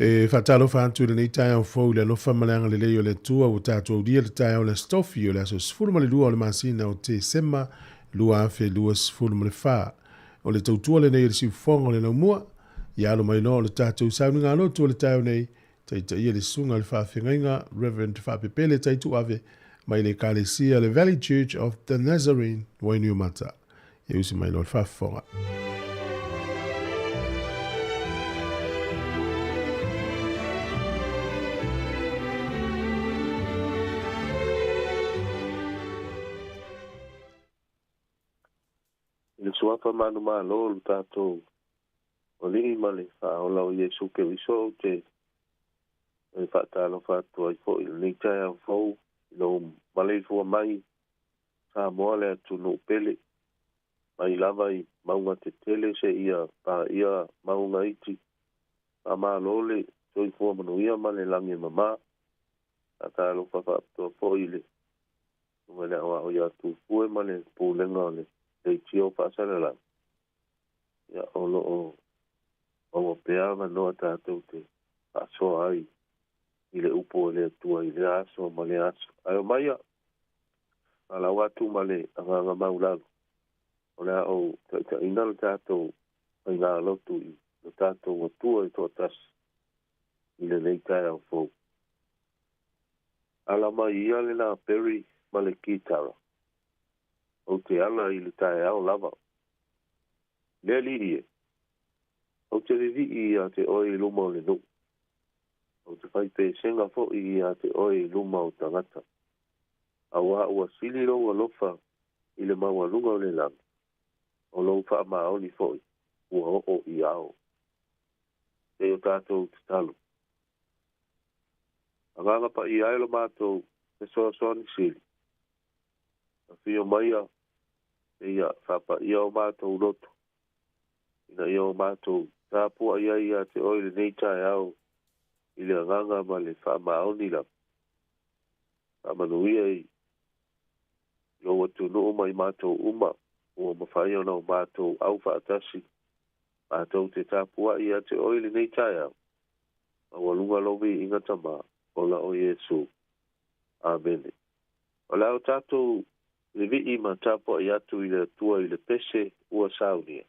E faatalofa atu i lenei taeao fou i le alofa ma le agalelei o le Atua ua tatou aulia le taeao o le Aso Tofi o le aso 12 o le masina o Tesema 2024. O le tautua lenei a le siufofoga o le laumua, ia alo mai loa o le tatou sauniga lotu o le taeao nei, taitaia le susuga i le faafeagaiga Reverend Faapepele Taituave mai le Ekalesia le Valley Church of the Nazarene, Wainuiomata. Ia usi mai loa le faafofoga. I le suafa manumalo o lo tatou Alii ma le Faaola o Iesu Keriso, ou te faatalofa atu ai foi i lenei taeao fou i lou maleifua mai Samoa le atunuu pele, mai lava i mauga tetele seia paia mauga iti. Faamalo le soifua manuia ma le lagi e mama. Faatalofa faapitoa foi i le Susuga i le Aoao ia Tufue ma le Pulega o le Leitio Faasalalau. Ia, o lo o maua pea avanoa tatou te faasoa ai i le upu a le Atua i lea aso ma lea aso. Ae omaia, valaau atu ma le agaga maulalo, o le a ou taitaiina le tatou faigalotu i lo tatou Atua e toatasi i lenei taeao fou. Ala mai ia le la Perry ma le kitara. Ou te ala i le taeao lava. Le Alii e, ou te vivii ia te oe i luma o le nuu. Ou te fai pesega foi ia te oe i luma o tagata. Auā ua sili lou alofa i le maualuga o le lagi, o lou faamaoni foi ua oo i ao. Se i o tatou tatalo. Agaga Paia e lo matou fesoasoani sili, afio maia seia faapaia o matou loto, ina ia o matou tapuai ai ia te oe i lenei taeao i le agaga ma le faamaoni lava. Faamanuia i lou atunuu ma i matou uma ua mafai ona o matou au faatasi matou te tapuai ia te oe i lenei taeao. Maualuga lou viiga Tama, ola o Iesu. Amene. O le a o tatou vivii ma tapuai atu i le Atua i le pese ua saunia.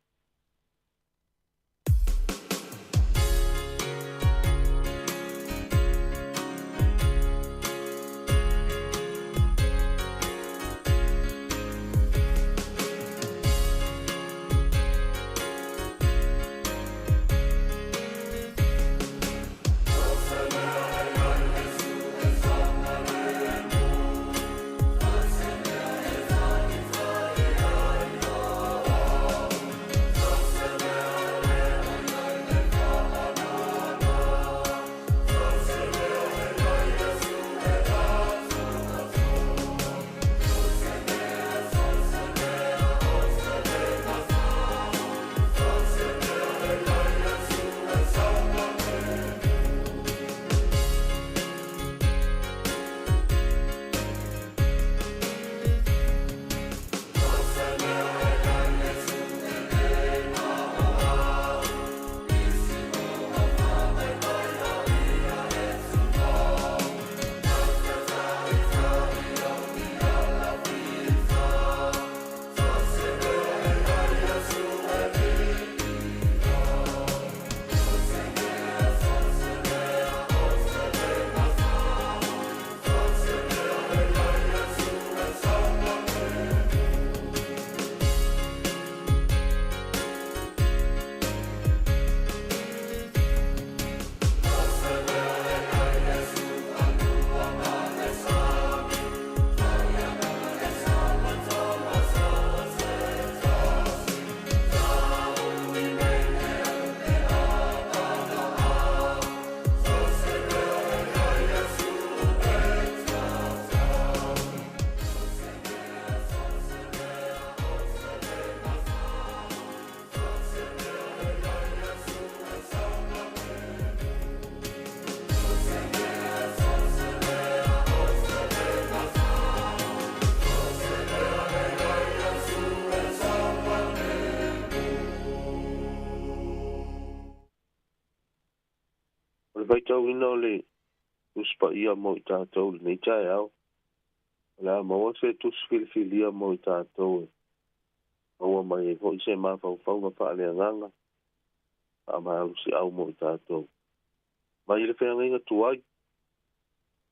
faitauina o le Tusi Paia mo i tatou i lenei taeao. O le a maua se tusi filifilia mo i tatou e maua mai ai foi se mafaufauga faaleagaga faamalosiau mo i tatou. Mai le feagaiga tuai,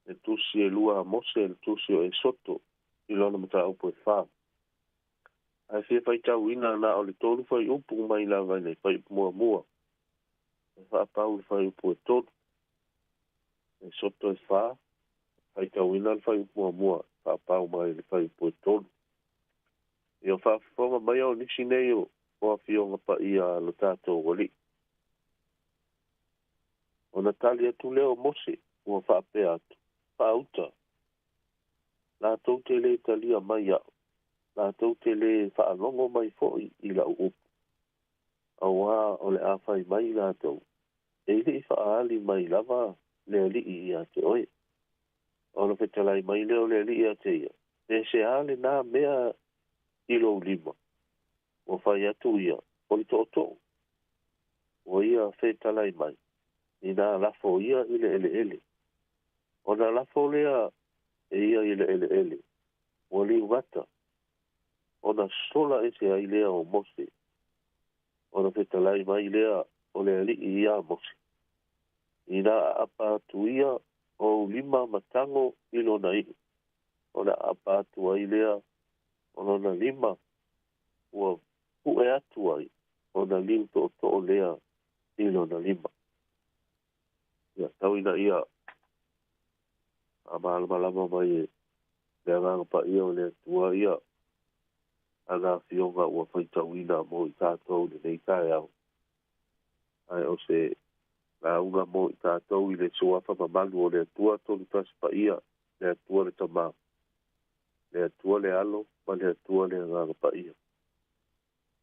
le tusi e lua a Mose, le tusi o Esoto i lona mataupu e 4. Ae fia faitauina na o le 3 fuaiupu mai lava i le fuaiupu muamua e faapau i le fuaiupu e 3. Esoto e 4, faitauina le fuaiupu muamua faapau mai le fuaiupu e 3. Ia faafofoga mai o nisi nei o afioga paia a lo tatou Alii. Ona tali atu lea o Mose ua faapea atu, faauta, latou te le talia mai au, latou te le faalogo mai foi i lau upu. Auā o le a fai mai latou, e le i faaali mai lava le Alii ia te oe. Ona fetalai mai lea o le Alii ia te ia, pe se a lenā mea i lou lima. Ua fai atu ia, o le tootoo. Ua ia fetalai mai, ina lafo ia i le eleele. Ona lafo lea e ia i le eleele, ua liugata. Ona sola ese ai lea o Mose. Ona fetalai mai lea o le Alii ia Mose. Ina aapa atu ia o lima matago i lona iu. Ona aapa atu ai lea o lona lima ua pu'e atu ai ona liu tootoo lea i lona lima. Ia tau ina ia faamalamalama mai e le agaga paia o le Atua ia ana afioga ua faitauina mo i tatou lenei taeao. Ae o se lauga mo i tatou i le suafa mamalu o le Atua tolu tasi paia, le Atua le Tama, le Atua le Alo, ma le Atua le Agaga Paia.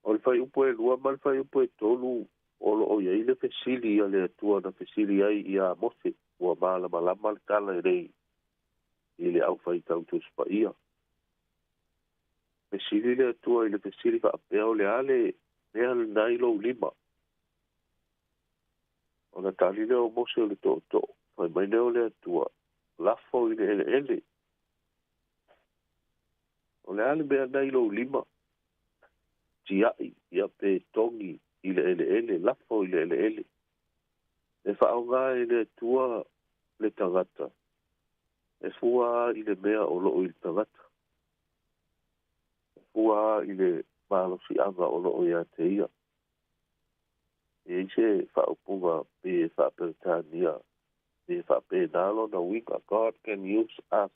O le fuaiupu e 2 ma le fuaiupu e 3 o loo i ai le fesili a le Atua na fesili ai ia Mose ua malamalama le tala e nei i le aufaitau Tusi Paia. Fesili le Atua i le fesili faapea o le a le mea lenā i lou lima. Ona tali lea o Mose o le tootoo, fai mai lea o le Atua, lafo i le eleele. O le a le mea lenā i lou lima, tiai ia pe togi i le eleele, lafo i le eleele. E faaaoga e le Atua le tagata, e fua i le mea o loo i le tagata. E fua i le malosiaga o loo ia te ia. E i se faaupuga pe faaperetania, pe faapena lona uiga. God can use us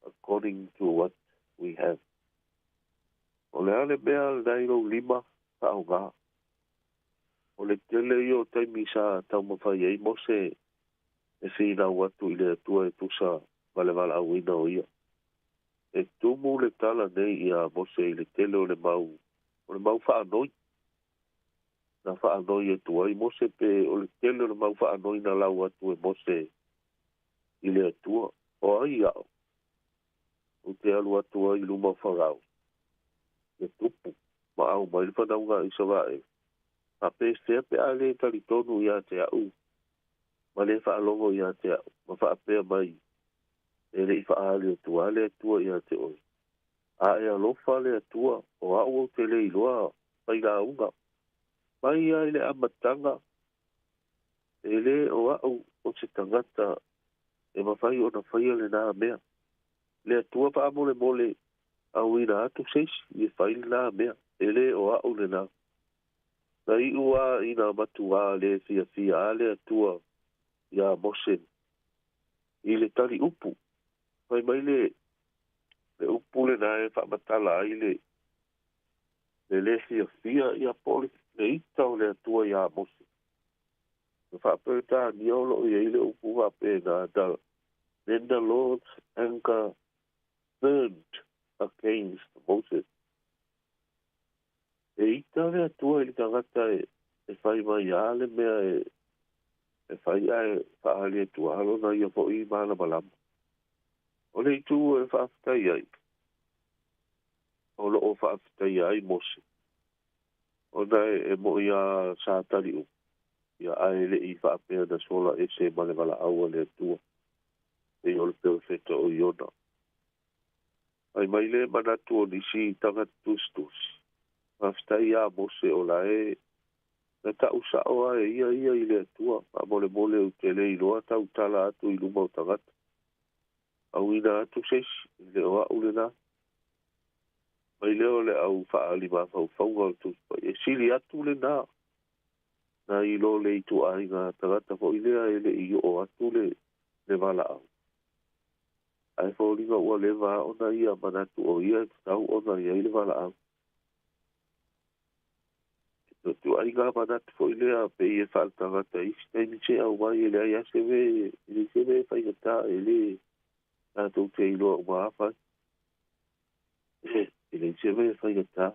according to what we have. O le a le mea lenā i lou lima faaaoga. O le tele ia o taimi sa taumafai ai Mose e finau atu i le Atua e tusa ma le valaauina o ia. E tumu le tala nei ia Mose i le tele o le mau faanoi. Na faanoi atu ai Mose pe o le tele o le mau faanoi na lau atu e Mose i le Atua. O ai au, ou te alu atu ai i luma o Farao, le tupu ma au mai le fanauga a Isaraele. A pe sea pe a le talitonu ia te au, ma le faalogo ia te au, ma faapea mai e le i faaali atu a le Atua ia te oe. A e alofa le Atua, o au ou te le iloa failauga. Mai ai le amataga, e le o au o se tagata e mafai ona faia lenā mea. Le Atua faamolemole auina atu seisi e fai lenā mea, e le o au lenā. Na iu a ina matuā le fiafia a le Atua ia Mose i le tali upu. Fai mai le upu lenā e faamatala ai le le fiafia ia po le ita o le Atua ia Mose. Na faaperetania o loo i ai le upu faapena, then the Lord's anger burned against Moses. E ita le Atua i le tagata e fai mai a le mea e fai ae faaali atu a lona ia foi malamalama. O le itu e faafetai ai, o loo faafetaia ai Mose. Ona e moi a sa tali upu. Ia ae le'i faapea na sola ese ma le valaau a le Atua pei o le perofeta o Iona. Fai mai le manatu o nisi tagata tusitusi, Faafetai iā Mose o la e na ta'u sa'o a e ia ia i le Atua, faamolemole ou te le iloa tautala atu i luma o tagata. Auina atu se isi, e le o a'u lenā. Mai lea o le au faaali mafaufauga o le Tusi Paia, e sili atu lenā na i lo le ituaiga tagata foi lea e le'i oo atu le le valaau. Ae foliga ua leva ona ia manatu o ia e tatau ona i ai le valaau. O ituaiga manatu foi lea pei e faaletagata i isi taimi se aumai e leai lava se mea, e leai se mea e faigata e le tatou te iloa uma lava fai. E leai se mea e faigata.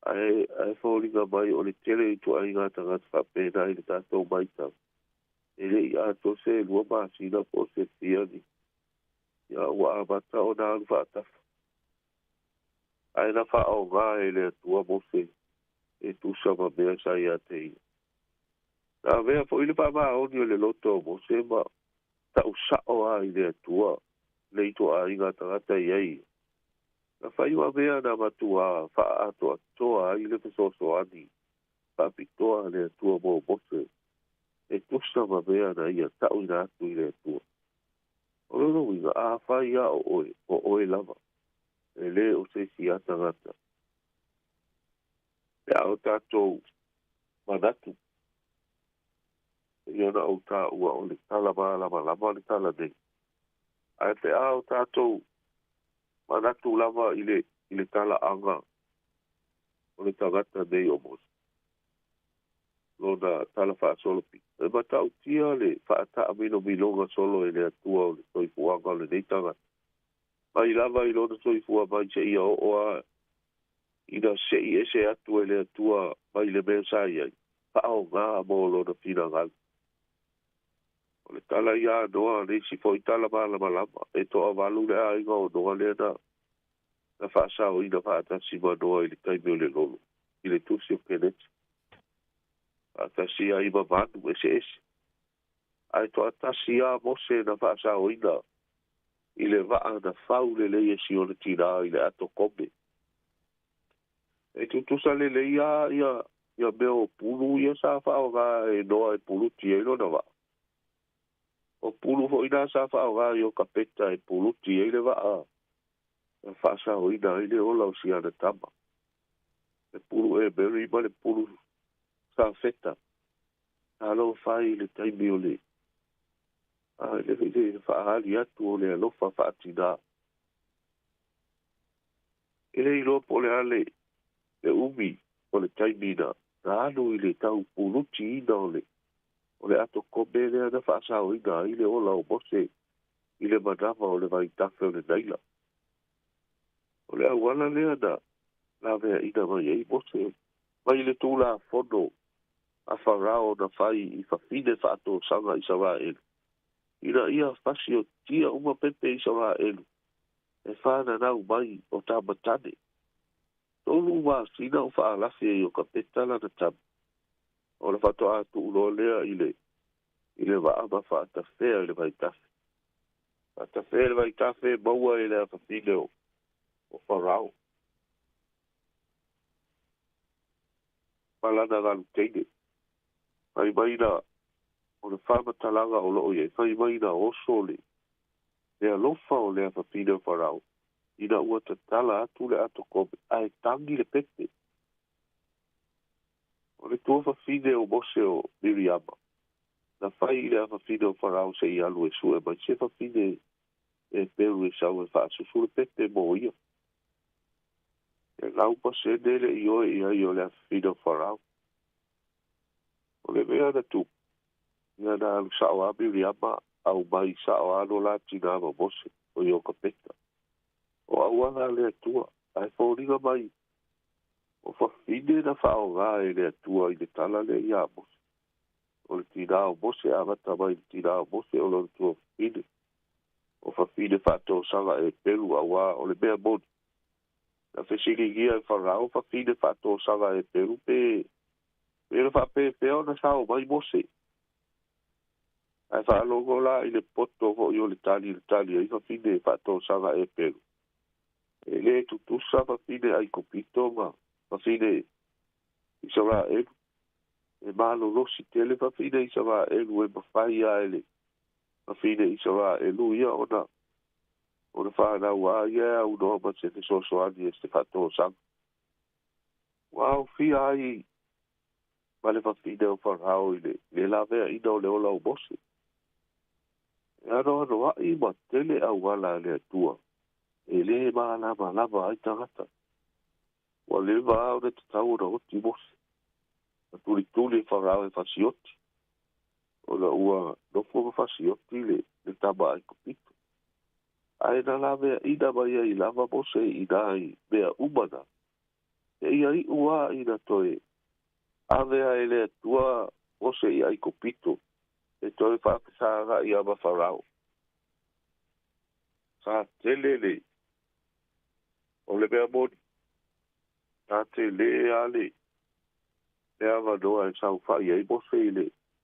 Ae foliga mai o le tele o ituaiga tagata faapena i le tatou matau, e le i atoa se 2 masina po o se fia ni, ia ua amata ona alu faatafa. Ae na faaaoga e le Atua Mose e tusa ma mea sa ia te ia. Na avea foi le faamaoni o le loto o Mose ma ta'u sa'o a i le Atua le ituaiga tagata i ai ia. Na fai ma mea na matuā faaatoatoa ai le fesoasoani faapitoa a le Atua mo Mose e tusa ma mea na ia ta'uina atu i le Atua. O lona uiga, afai lava o oe, o oe lava, e le o se isi lava tagata. Pe a o tatou manatu, pei ona ou taua o le tala malamalama le tala nei, ae pe a o tatou manatu lava i le i le talaaga o le tagata nei o Mose, lona tala faasolopito, e matautia le faataamilomiloga solo e le Atua o le soifuaga o lenei tagata, mai lava i lona soifua mai seia oo lava ina se'i ese atu e le Atua mai le mea sa i ai, faaaoga mo lona finagalo. O le tala ia a Noa, le isi foi tala malamalama, e toavalu le aiga o Noa lea na na faasaoina faatasi ma Noa i le taimi o le lolo, i le tusi o Keneti. Faatasi ai ma manu eseese. Ae toatasi lava Mose na faasaoina i le vaa na fau lelei e si ona tinā i le ato kome. E tutusa lelei lava ia ia mea o pulu ia sa faaaoga e Noa e puluti ai lona vaa. O pulu foi na sa faaaoga i Iokapeta e puluti ai le vaa na faasaoina ai le ola o si ana tama. Le pulu Eberi ma le pulu Safeta. Talofa ai i le taimi o le le faaali atu o le alofa faatinā. E le iloa po o le a le umi o le taimi na alu i le tau pulutiina o le o le ato kome lea na faasaoina ai le ola o Mose i le manava o le vaitafe o le Naila. O le auala lea na laveaina mai ai Mose mai le Tulafono a Farao na fai i fafine faatosaga Isaraelu, ina ia fasiotia uma pepe Isaraelu e fananau mai o tamatane. 3 masina o faalafi e Iokapeta lana tama, ona faatoa tuu loa lea i le i le vaa ma faatafea i le vaitafe. Faatafea i le vaitafe maua e le afafine o o Farao ma lana galu teine. Fai mai na o le faamatalaga o loo i ai, fai mai na oso le le alofa o le afafine o Farao ina ua tatala atu le ato kome ae tagi le pepe. O le tuafafine o Mose o Miriama, na fai i le afafine o Farao se i alu e sue mai se fafine Eperu e sau e faasusu le pepe mo ia. E 100% le ioe i ai o le afafine o Farao. O le mea na tupu, ia na alu sa'o lava Miriama aumai sa'o lava lo la tinā ma Mose o Iokapeta. O auala a le Atua, ae foliga mai o fafine na faaaoga e le Atua i le tala lea iā Mose. O le tinā o Mose, amata mai i le tinā o Mose o lona tuafafine, o fafine faatosaga Eperu, auā o le mea moni, na fesiligia e Farao fafine faatosaga Eperu pe Pe na faapefea ona sao mai Mose. Ae faalogo la i le poto foʻi o le tali le tali ai fafine faatosaga Epelu. E lē tutusa fafine Aikupito ma fafine Isaraelu. E malolosi tele fafine Isaraelu e mafai a e le fafine Isaraelu ia ona o le fanau a ia e aunoa ma se fesoasoani e se faatosaga. Ua aofia ai ma le fafine o Farao i le laveaʻina o le ola o Mose. E anoanoaʻi ma tele auala a le Atua e lē malamalama ai tagata. Ua leva a ona tatau ona oti Mose. Na tulituli e Farao e fasioti. Ona ua nofo ma fasioti le tama Aikupito. Ae na laveaʻina mai ai lava Mose i nai mea uma na. E ia iʻu a ina toe avea e le Atua Mose i Aikupito e toe faafesagaʻi ama Farao. Sa tele le o le mea moni. Sa tele a le avanoa e saufaʻi ai Mose i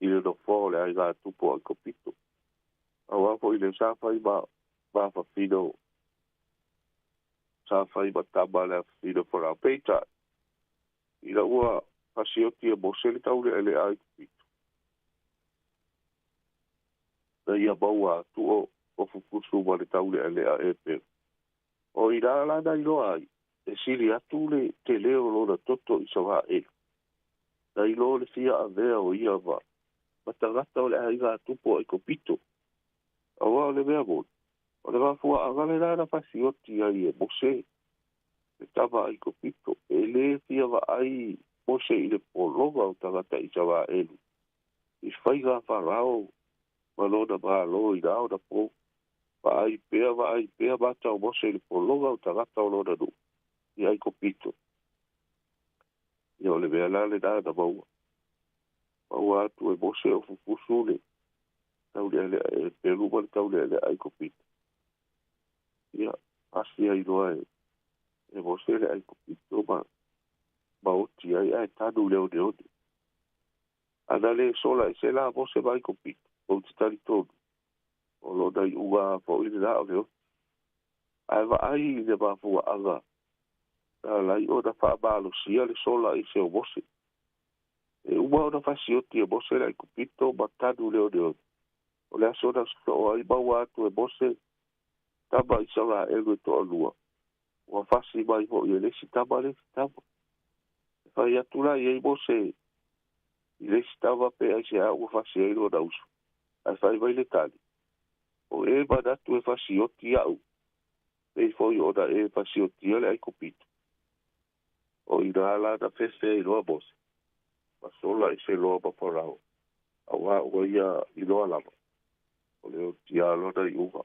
le nofoa o le aiga tupu o Aikupito. Auā foʻi le sa fai ma mafafino sa fai ma tama le afafino Farao. Peitai, ina ua fasioti e Mose le tauleʻaleʻa Aikupito. Na ia maua atu o fufusu ma le tauleʻaleʻa Epelu. O ina la na iloa ai, e sili atu le telē o lona toto Isaraelu. Na iloa le fia avea o ia ma tagata o le aiga tupu o Aikupito. Auā o le mea moni, o le mafuaaga lenā na fasioti ai e Mose le tama Aikupito. E lē fia vaai Mose i le pologa o tagata Isaraelu. I faiga Farao ma lona malo i na ona po. Vaai pea mata o Mose i le pologa o tagata o lona nuu i Aikupito. Ia o le mea la lenā na maua. Maua atu e Mose o fufusu le tauleʻaleʻa e pelu ma le tauleʻaleʻa Aikupito. Ia asi ai loa e Mose le Aikupito ma oti ai ae tanu le oneone. Ana lē sola ese la Mose ma Aikupito, ou te talitonu. O lona iʻuga foʻi lenā o le oti. Ae vaai i le mafuaaga na alai ona faamalosia le sola ese o Mose. E uma ona fasioti e Mose le Aikupito ma tanu le oneone. O le aso na sosoo ai maua atu e Mose tama Isaraelu e toalua. Ua fasi mai foʻi e le isi tama le isi tama. E fai atu la i ai Mose i le isi tama pe aiseā ua fasi ai lona uso. Ae fai mai le tali. O e manatu e fasioti aʻu. Pei foʻi ona e fasiotia le Aikupito. O ina la na fefe ai loa Mose. Ma sola ese loa ma Farao. Auā ua ia iloa lava. O le otia lona iʻuga.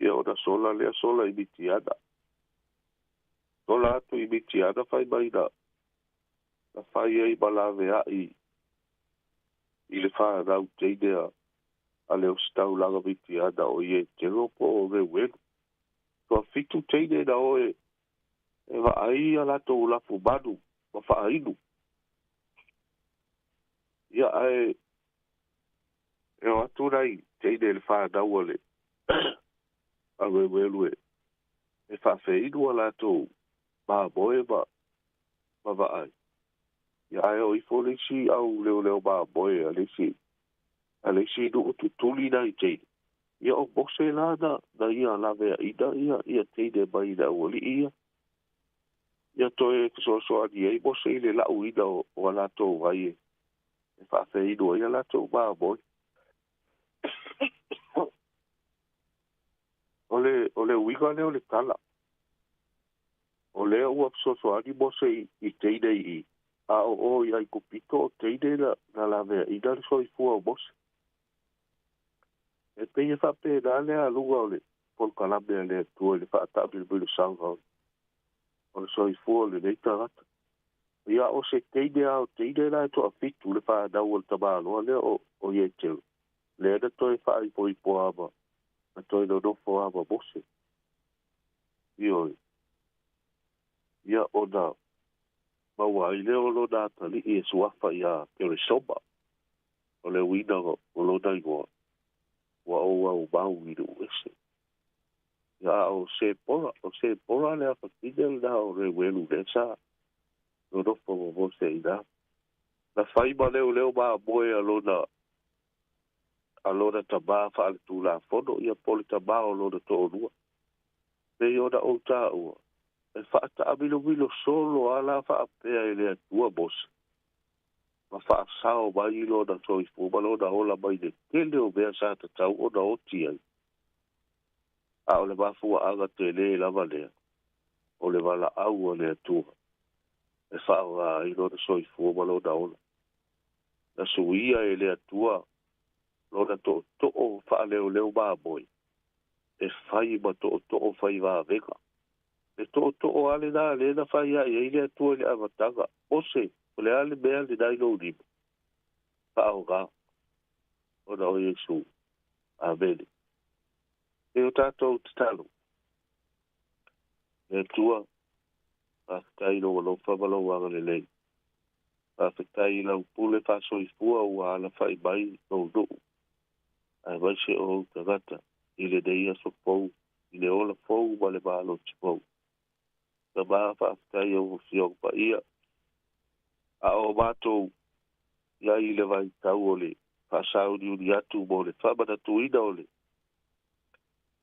Ia ona sola lea sola i Mitiana. Sola atu i Mitiana fai mai na fai ai ma laveaʻi i le fanau teine a le ositaulaga Mitiana o Ietero po o Reuelu. Toafitu teine na oe e vaai a latou lafu manu ma faainu. Ia ae e o atu nai teine le fanau a le a Reuelu e faafeinu a latou mamoe ma vaai. Ia ae o ifo le isi au leoleo mamoe a le isi nuu tutuli nai teine. Ia o Mose la na ia laveaʻina ia teine mai le aualii ia. Ia toe fesoasoani ai Mose i le laʻuina o a latou ai e faafeinu ai a latou mamoe. O le uiga lea o le tala. O lea ua fesoasoani Mose i teine i a o i Aikupito o teine na laveaʻina le soifua o Mose. E pei e faapena le aluga o le polokalame a le Atua i le faataamilomilosaga o le soifua o lenei tagata. Ia o se teine a o teine la e toafitu le fanau o le tamaloa lea o Ietero. Lea na toe faaipoipoa ma toe nonofo a ma Mose. Ioe. Ia ona Maua ai lea o lona atalii e suafa ia Keresoma. O le uiga o lona igoa, ua ou aumau i nuu ese. Ia a o Sepora, o Sepora le afafine lena o Reuelu lea sa nonofo ma Mose i ina. Na fai ma leoleo mamoe a lona a lona tamā faaletulafono, ia po o le tamā o lona toalua. Pei ona ou taua, e faataamilomilo solo a la faapea e le Atua Mose, ma faasao mai lona soifua ma lona ola mai le tele o mea sa tatau ona oti ai. A o le mafuaaga tele lava lea, o le valaau a le Atua e faaaoga ai lona soifua ma lona ola. Na suia e le Atua lona tootoo faaleoleo mamoe e fai ma tootoo fai vavega. Le tootoo lava lena lea na fai ai ai le Atua i le amataga, Mose, o le a le mea lena i lou lima? Faaaoga ona o Iesu. Amene. E o tatou tatalo. Le Atua, faafetai i lou alofa ma lou agalelei. Faafetai i lau pule faasoifua ua alafai mai lou nuu, aemaise o ou tagata i lenei aso fou, i le ola fou ma le malosi fou. Tama, faafetai i au Afioga Paia, a o matou i ai i le vaitau o le faasauniuni atu mo le faamanatuina o le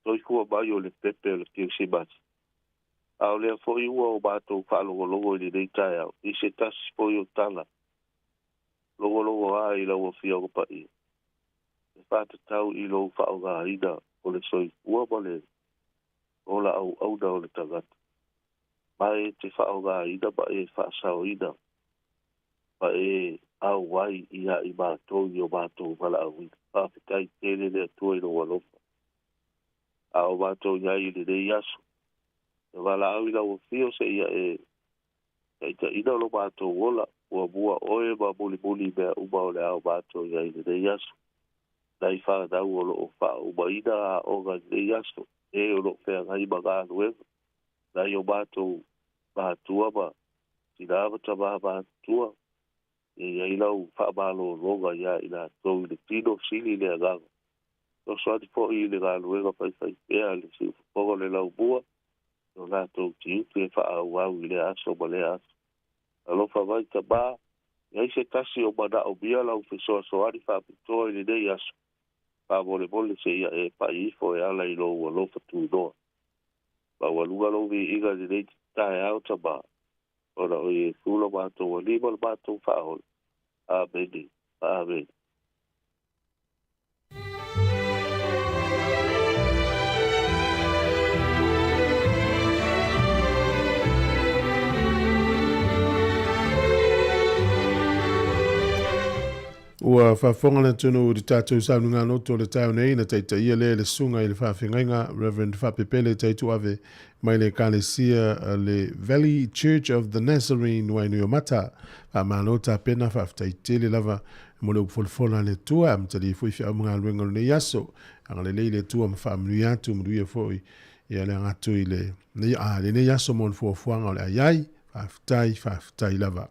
soifua mai o le pepe o le Kerisimasi. A o lea foi ua o matou faalogologo i lenei taeao i se tasi foi o tala logologoa i lau Afioga Paia, e faatatau i lou faaaogaina o le soifua ma le ola auauna o le tagata, ma e te faaaogaina ma e faasaoina ma e auai ia i matou i o matou valaauina. Faafetai tele le Atua i lou alofa. A o matou i ai i lenei aso, e valaau i lau afio seia e taitaiina lo matou ola, muamua oe ma mulimuli mea uma o le a o matou i ai i lenei aso. Nai fanau o loo faaumaina aoga i lenei aso, e o loo feagai ma galuega, nai o matou matua ma tina ma tamā matutua, e i ai lau faamalologa ia i latou i le tino sili le agaga. Fesoasoani foi i le galuega faifaipea a le siufofoga o le laumua, o latou tiute e faaauau i lea aso ma lea aso. Alofa mai Tamā, i ai se tasi o manaomia lau fesoasoani faapitoa i lenei aso, faamolemole seia e pai ifo e ala i lou alofa tunoa. Maualuga lou viiga i lenei taeao Tamā, ona o Iesu lo matou Alii ma lo matou Faaola. Amene. Amene. Ua faafofoga le atunuu i le tatou sauniga loto o le taeao nei na taitaia lea e le susuga i le faafeagaiga Reverend Faapepele Taituave mai le Ekalesia le Valley Church of the Nazarene Wainuiomata. Faamalo tapena, faafetai tele lava mo le upu folafola a le Atua, amatalia foi feau ma galuega o lenei aso. Agalelei le Atua ma faamanuia atu, manuia foi ia le agatu i le nei, a, lenei aso mo le fuafuaga o le a i ai. Faafetai, faafetai lava.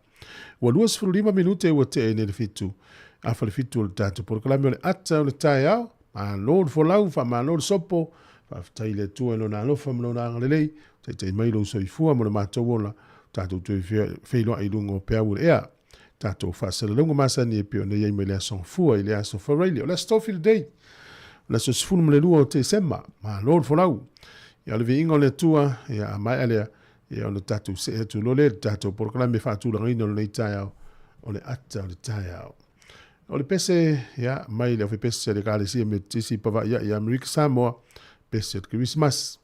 Ua 25 minute ua tea nei le 7 afa le 7 o le tatou polokalame o le ata o le taeao. Malo le folau, faamalo le sopo, faafetai i le Atua i lona alofa ma lona agalelei, taitai mai lou soifua mo le matou ola, tatou toe feiloai i luga o peau o le ea. Tatou faasalalauga masani e pei ona i ai mai le aso Gafua i le aso Faraile. O le aso Tofi lenei, o le aso 12 o Tesema. Malo le folau. Ia o le viiga o le Atua, ia a maea lea, ia ona tatou see atu loa lea i le tatou polokalame faatulagaina o lenei taeao, o le ata o le taeao. O le pese, ia, mai le aufaipisinisi a le Ekalesia Metotisi i Pavaʻi i Amerika Samoa, pese o le Kerisimasi.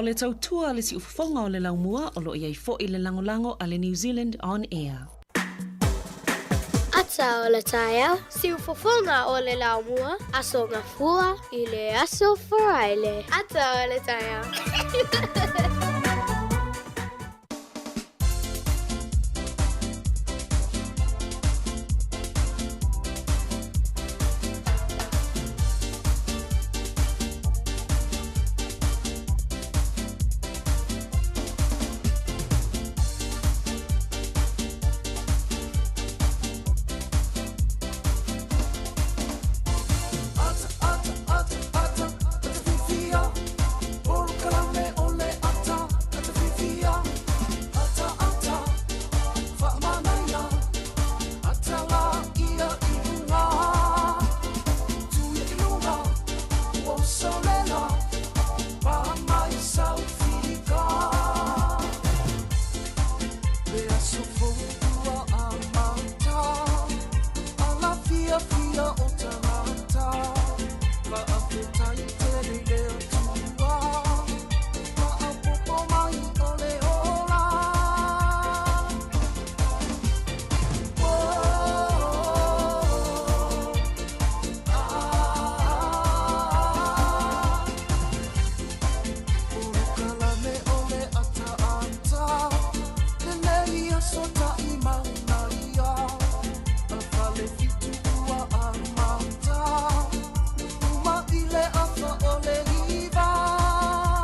O le tautua a le siufofoga o le laumua o lo o i ai foi le lagolago a le New Zealand On Air. Ata o le taeao, siufofoga o le laumua, Aso Gafua i le Aso Faraile. Ata o le taeao.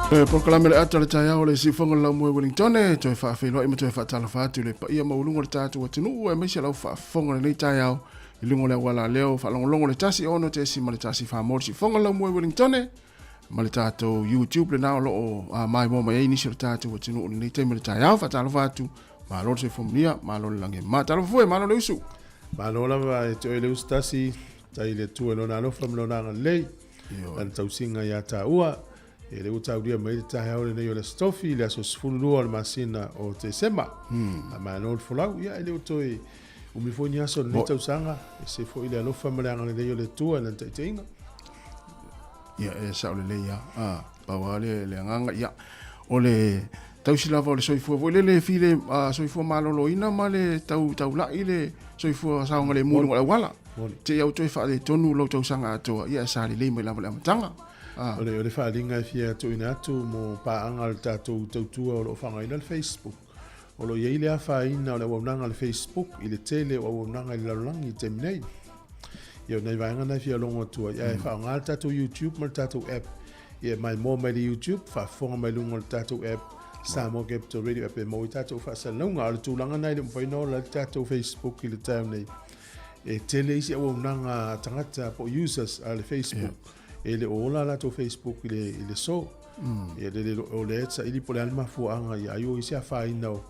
Le polokalame le ata le taeao le siufoga o le laumua i Wellington e toe faafeiloai ma toe faatalofa atu i le paia maualuga o le tatou atunuu aemaise lau faafofoga i lenei taeao i luga o le auala leo faalogologo le 1 6 ma le 1 mo le siufoga o le laumua i Wellington ma le tatou YouTube lena o lo o maimoa mai ai nisi o le tatou atunuu i lenei taimi o le taeao. Faatalofa atu, malo le soifua manuia, malo le lagi e mama. Talofa foi, malo le usu. Malo lava e te oe le usu tasi, tai le Atua i lona alofa ma lona agalelei, lana tausiga ia taua. E le ua taulia mai le taeao lenei o le Aso Tofi, le aso 12 o le masina o Tesema. A malo le folau, ia e le o toe umi foi ni aso o lenei tausaga, e se foi le alofa ma le agalelei o le Atua i lana taitaiga. Ia, e sao lelei lava. A, pau lava le, le agaga, ia, o le tausi lava o le soifua foi lele e file a, soifua maloloina ma le tau taulai le soifua saogalemu i luga o le auala. Te i au toe faaletonu lou tausaga atoa, ia e sa lelei mai lava i le amataga. A. O le, o le faaaliga e fia tuuina atu mo paaga a le tatou tautua o lo o faaaogaina le Facebook. O lo o i ai le afaina o le auaunaga a le Facebook i le tele o auaunaga i le lalolagi i le taimi nei. Ia o nai vaega na e fia logo atu ai. Ae faaaoga le tatou YouTube ma le tatou app. Ia e maimoa mai le YouTube, faafofoga mai luga o le tatou app Samoa Capital Radio app e maua ai tatou faasalalauga. A o le tulaga na e le o mafai ona ola ai le tatou Facebook i le taeao nei. E tele isi auaunaga a tagata po o users a le Facebook. E le o ola a latou Facebook i le, i le so. Ia le, le, o lea e saili po o le a le mafuaaga ia ai o isi afaina o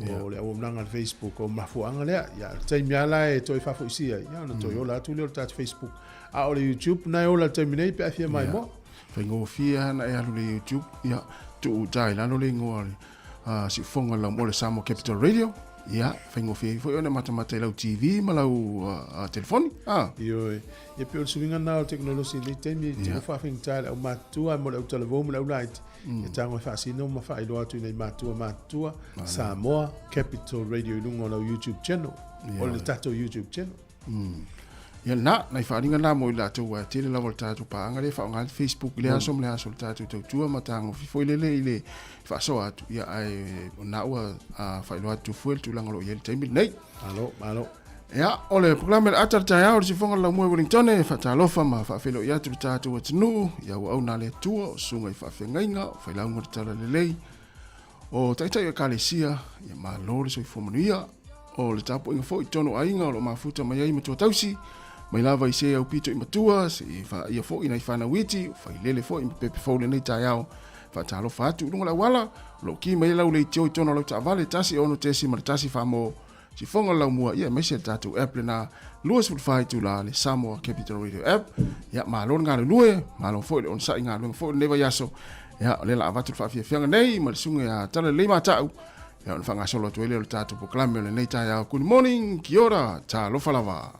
o le auaunaga a le Facebook o mafuaaga lea. Ia, le taimi lava la e toe faafoisia ai, ia ona toe ola atu lea o le tatou Facebook. A o le YouTube na e ola i le taimi nei pe a fia maimoa. Faigofie lava ona e alu i le YouTube, ia, tuu ta i lalo le igoa o le siufofoga o le Samoa Capital Radio, ia, faigofie ai foi ona matamata i lau TV ma lau telefoni. Ioe. Ia pei o le suiga lena o le tekonolosi i lenei taimi, e tino faafaigata i le aumatutua mo le autalavou ma le aulaiti, e tago e faasino ma faailoa atu i nai matua matutua Samoa Capital Radio i luga o lau YouTube channel, o le tatou YouTube channel. Ia lena, nai faaaliga na mo i latou aua e tele lava o le tatou paaga lea e faaaoga ai le Facebook i lea aso ma lea aso o le tatou tautua ma tagofi foi lele i le faasoa atu, ia ae o lena ua faailoa atu fua le tulaga o lo o i ai le taimi lenei. Malo, malo. Ia, o le polokalame le ata le taeao o le siufofoga o le laumua i Wellington e faatalofa ma faafeiloai atu le tatou atunuu i auauna a le Atua, o susuga i faafeagaiga, o failauga o le Talalelei, o taitai o Ekalesia, ia malo le soifua manuia. O le tapuaiga foi i totonu o aiga o lo o mafuta mai ai matua tausi, mai lava i se aupito i matua, se i faaia foi nai fanau iti, o failele foi ma pepe fou lenei taeao. Faatalofa atu i luga o le auala, o lo o ki mai ai lau leitio i totonu o lau taavale, 1 6 ma le 1 faa-mo Siufofoga o le Laumua, ia aemaise le tatou app lena 24 itula le Samoa Capital Radio app. Ia malo le galulue, malo foi le onosai i galuega foi o lenei vaiaso. Ia o lea la avatu le faafiafiaga nei ma le susuga ia Talalelei Matau. Ia ona faagasolo atu ai lea o le tatou polokalame o lenei taeao. Good morning, kia ora, talofa lava.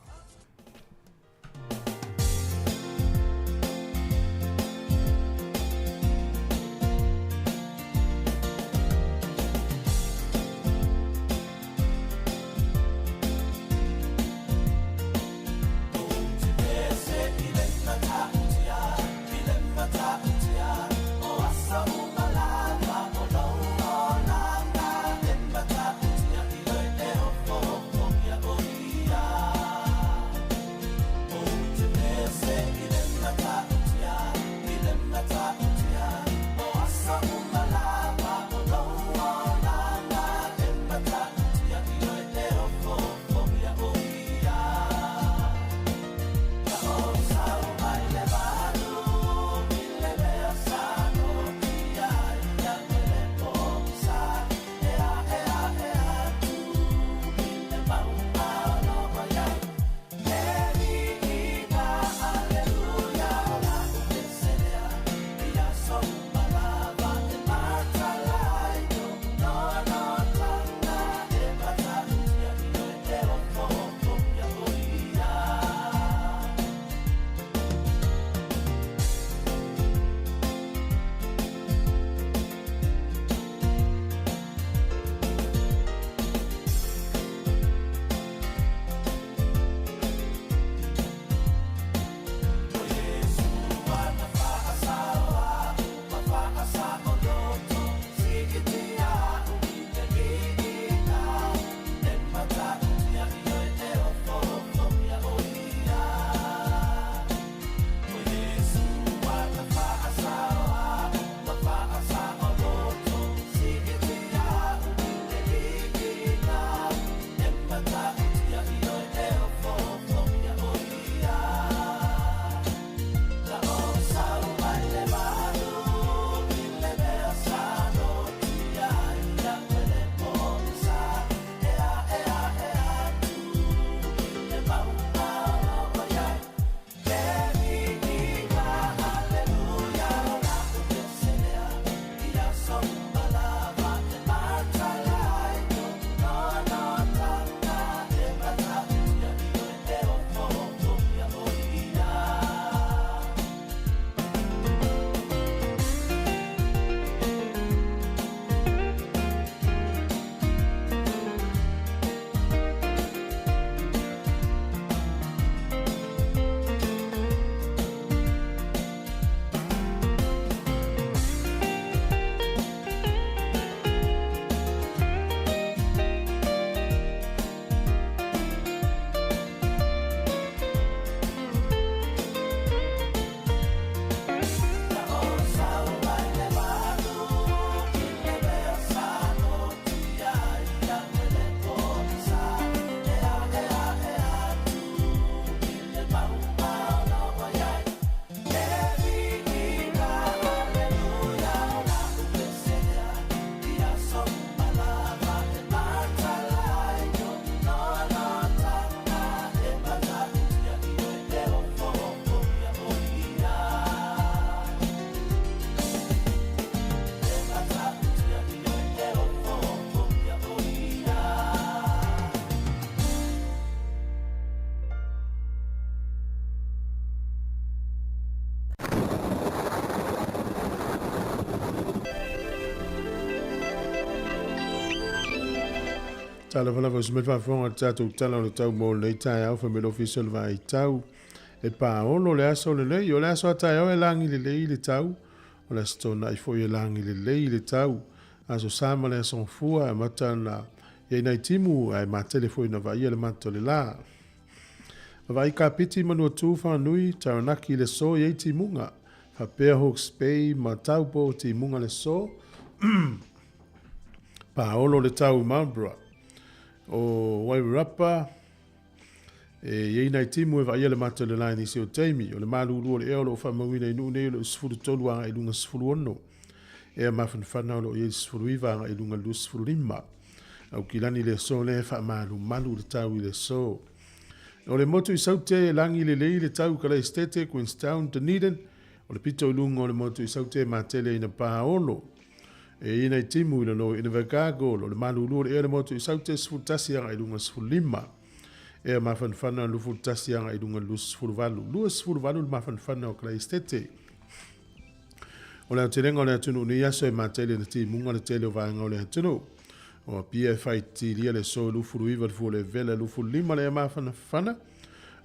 Talofa lava i se mai faafofoga i le tatou Tala o le Tau mo lenei taeao fai mai le Ofisa o le Vaai Tau e paolo le aso lenei. O le aso a taeao e lagi lelei le tau, o le aso Toonai foi e lagi lelei le tau. Aso Sa ma le aso Gafua e amata ona i ai nai timu ae matele foi ina vaaia le mata o le la. Vaavaai Kapiti, Manuatu, Whanganui, Taranaki i le aso e i ai timuga, faapea Hawke's Bay ma Taupo timuga le aso. Paolo le tau i Marlborough. O Wairarapa, e i ai nai timu e vaaia le mata o le la i nisi o taimi. O le malulu o le ea o lo o faamauina i nuu nei o lo o 13 agai i luga 16. Ea mafanafana o lo o i ai le 19 agai i luga 25. Aukilani le aso lea e faamalumalu le tau i le aso. O le motu i Saute e lagi lelei le tau i Kalaesetete, Queenstown, Dunedin. O le pito i luga o le motu i Saute e matele ina paolo. E i ai nai timu i lalo i Invercargill. O le malulu o le ea le motu i Saute 11 agai i luga 15. Ea mafanafana 21 agai i luga 28. 28 le mafanafana o Kalaesetete. O le aotelega o le atunuu nei aso e matele ina timuga le tele o vaega o le atunuu. O Apia e faitilia le aso 29 le fua o le vela 25 le ea mafanafana.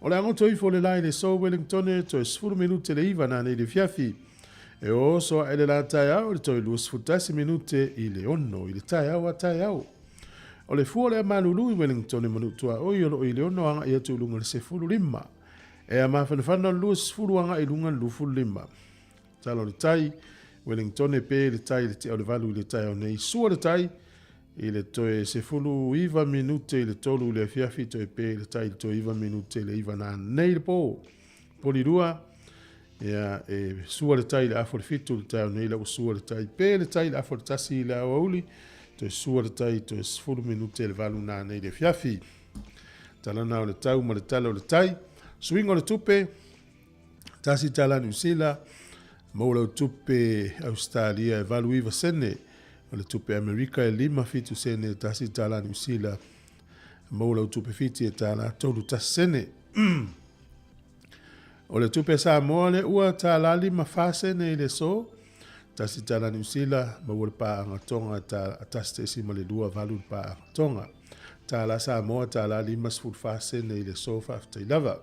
O le agoto ifo o le la i le aso Wellingtone toe 10 minute le 9 nanei le afiafi. E oso ae le la taeao i le toe 21 minute i le 6 i le taeao a taeao. O le fua o le ea malulu i Wellingtone ma Nuu Tuaoi o lo o i le 6 agai atu i luga i le 15. Ea mafanafana o le 20 agai i luga i le 25. Tala o le tai, Wellingtone pe le tai i le tea o le 8 i le taeao nei. Sua le tai i le toe 19 minute i le 3 i le afiafi, toe pe le tai i le toe 9 minute i le 9 nanei le po. Polirua, ia, e sua le tai i le afa o le 7 i le taeao nei, la ua sua le tai. Pe le tai i le afa o le 1 i le aoauli, toe sua le tai i toe 10 minute i le 8 nanei le afiafi. Tala na o le tau ma le tala o le tai. Suiga o le tupe, tasi tala Niu Sila, maua lau tupe Ausetalia e 89 sene, o le tupe Amerika e 57 sene, tasi tala Niu Sila, maua lau tupe Fiti e tala 31 sene. O le tupe Samoa le ua tala 54 sene i le aso, tasi tala Niu Sila, maua le paaga Tonga e 1.28 le paaga Tonga. Tala Samoa tala 54 sene i le aso, faafetai lava.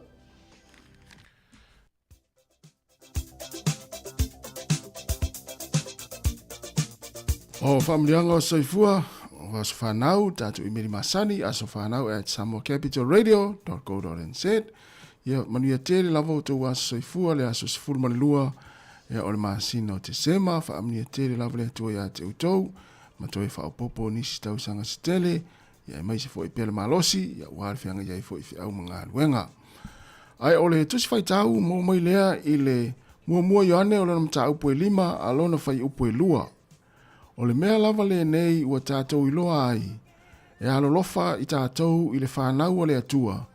O faamanuiaga o soifua o aso fanau, tatou imeli masani, asofanau at samoacapitalradio.co.nz. Ia manuia tele lava o outou aso soifua le aso 12 ia o le masina o Tesema. Faamanuia tele lava le Atua ia te outou, ma toe faaopoopo nisi tausaga se tele, ia aemaise foi pea le malosi, ia ua le feagai ai foi feau ma galuega. Ae o le tusi faitau maua mai lea i le muamua Ioane o lona mataupu e 5 a lona fuaiupu e 2. O le mea lava lenei ua tatou iloa ai, e alolofa i tatou i le fanau a le Atua,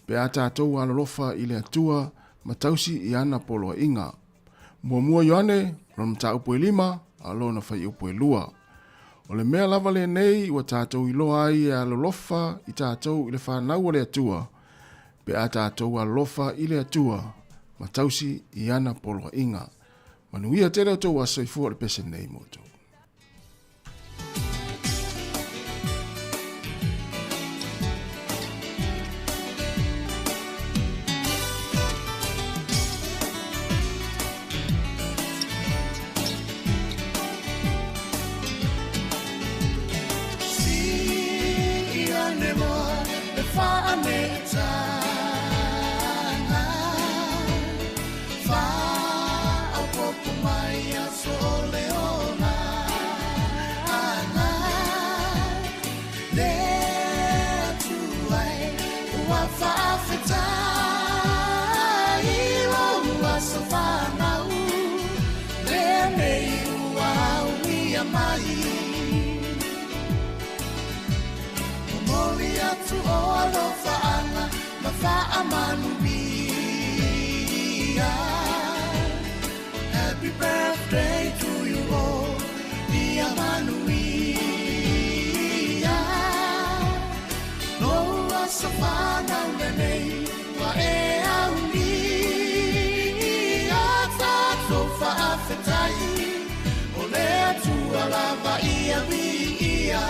pe a tatou alolofa i le Atua ma tausi i ana poloaiga. Muamua Ioane, lona mataupu e 5, a lona fuaiupu e 2. O le mea lava lenei ua tatou iloa ai e alolofa i tatou i le fanau a le Atua, pe a tatou alolofa i le Atua ma tausi i ana poloaiga. Manuia tele outou aso soifua o le pese nei mo outou. Happy birthday to you all, ia manuia. Lou aso fanau lenei, ua e aulia. Tatou faafetai, o le Atua lava ia viia.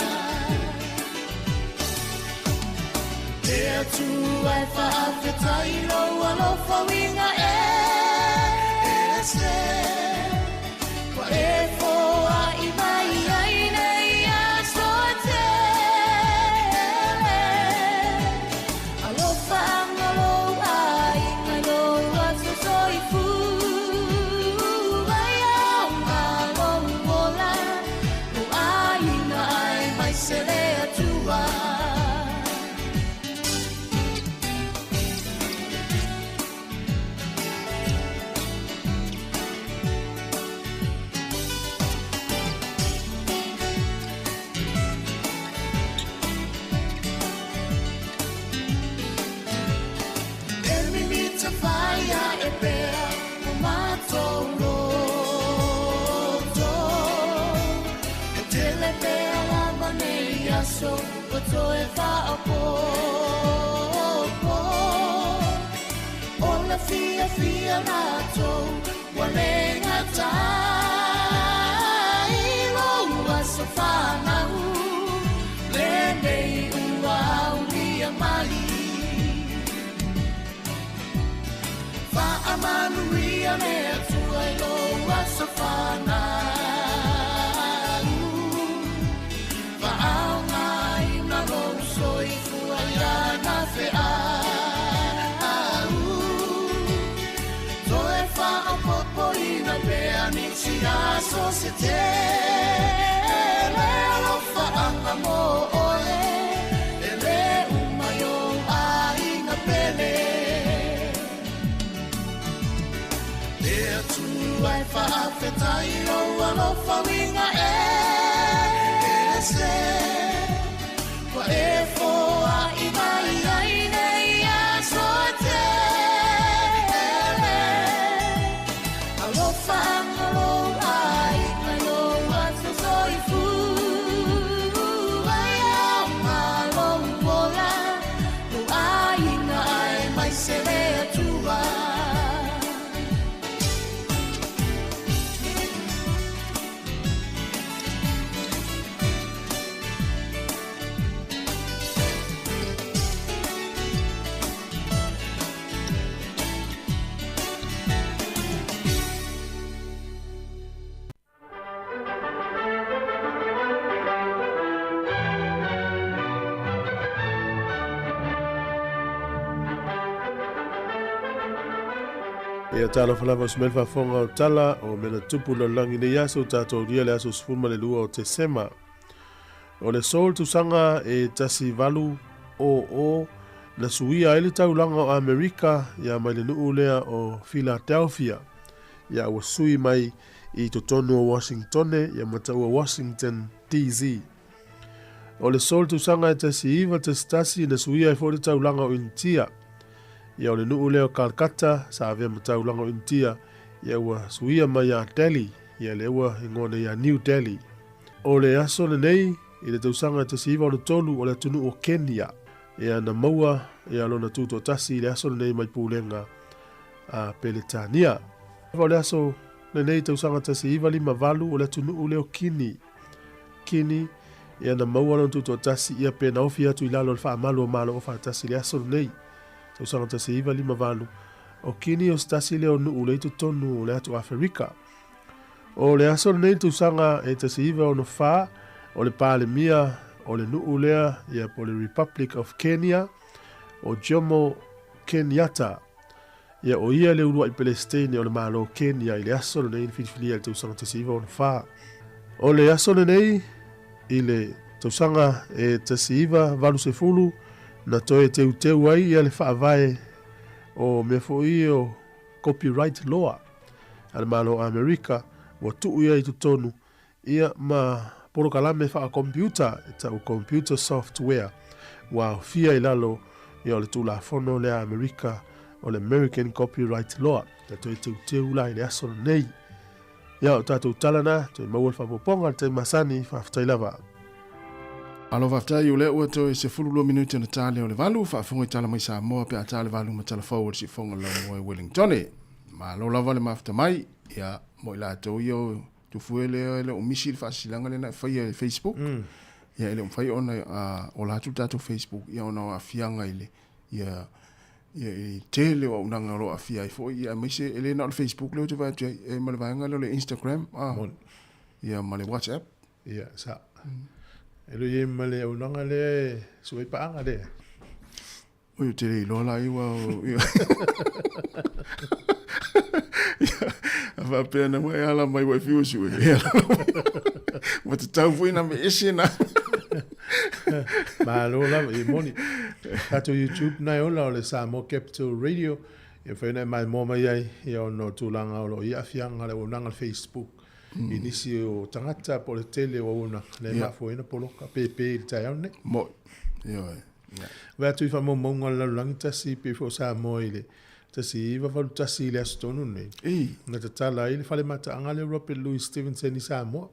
Atua e faafetai lou alofa uiga ese ua e foai mai ai nei aso e tele. Alofa anga lou aiga i lou aso soifua. Ia aoga lou ola, lou aiga aemaise le Atua. E mimita fai ae pea o matou loto. E tele pea lava nei aso ua toe faaopoopo. O le fiafia latou ua le gata i lou aso fanau lenei ua aulia mai. Faamanuia le Atua i lou aso fanau. Faaaogaina lou soifua i lana feau. Toe faaopoopoina pea nisi aso se tele. Alofaaga mo oe e le uma i ou aiga pele. Le Atua e faafetai lou alofa uiga ese ua e foai mai ai nei aso e tele. Alofa anga lou aiga i lou aso soifua. Ia aoga lou ola, lou aiga aemaise le Atua. Ia talofa lava o se mea faafofoga o tala o mea na tupu i le lalolagi i nei aso tatou aulia le aso 12 o Tesema. O le aso o le tausaga e 1800 na suia ai le taulaga o Amerika ia mai le nuu lea o Philadelphia ia ua sui mai i totonu o Washingtone ia ma taua Washington DC. O le aso o le tausaga e 1911 na suia ai foi le taulaga o Initia. Ia o le nuu lea o Calcutta sa avea ma taulaga o Initia ia ua suia mai ia Delhi ia lea ua igoa nei ia New Delhi. O le aso lenei i le tausaga e 1963 o le atunuu o Kenya ia na maua ia lona tutoatasi i le aso lenei mai pulega a Peretania. O le aso lenei tausaga 1958 o le atunuu lea o Kini. Kini ia na maua lona tutoatasi ia pe na ofi atu i lalo o le faamalu o Malo Aufaatasi i le aso lenei tausaga 1958. O Kini o se tasi lea o nuu lea i totonu o le atu Aferika. O le aso lenei tausaga e 1964 o le Palemia o le nuu lea ia po o le Republic of Kenya o Jomo Kenyatta. Ia o ia le uluai Pelesiteine o le Malo o Kenya i le aso lenei na filifilia i le tausaga 1964. O le aso lenei i le tausaga e 1980 na toe teuteu ai ia le faavae o mea foi ia o copyright law a le Malo o Amerika ua tuu ia i totonu ia ma polokalame faa-computer e tau computer software ua aofia i lalo ia o le Tulafono lea a Amerika o le American Copyright Law na toe teuteu la i le aso lenei. Ia o tatou tala na, toe maua le faaopoopoga i le taimi masani, faafetai lava. Alo faafetai o lea ua toe 12 minute ona ta lea o le valu, faafofoga i tala mai Samoa pe a ta le valu ma tala fou o le siufofoga o le laumua i Wellingtone. Malo lava le mafuta mai, ia mo i latou ia o Tufue lea e le o misi le faasisilaga lea na e faia i Facebook. Ia e le o mafai ona ola atu le tatou Facebook ia ona o aafiaga i le Ia ia i tele o auaunaga o lo o aafia ai foi, ia aemaise e le na o le Facebook lea ou te vaai atu ai, e ma le vaega lea o le Instagram, a. Moni. Ia ma le WhatsApp. Ia, sa. E le i ai ma le auaunaga lea e sue ai paaga lea. Oi, ou te le iloa la iwa o... Ia, a faapea na mai ala mai ua e fiu sue. Ua tatau foi na me ese na. Malo lava, e moni. Tatou YouTube na e ola o le Samoa Capital Radio. E mafai ona e maimoa mai ai ia ona o tulaga o lo o i ai aafiaga o le auaunaga o le Facebook i nisi o tagata po o le tele o auaunaga lea e mafua ai ona poloka pepe i le taeao lenei. Moi. Ioe. Vaai atu i faamaumauga o le lalolagi tasi pei foi o Samoa i le 1981 i le aso tonu lenei. I. Na tatala ai le fale mataaga lea o Robert Louis Stevenson i Samoa.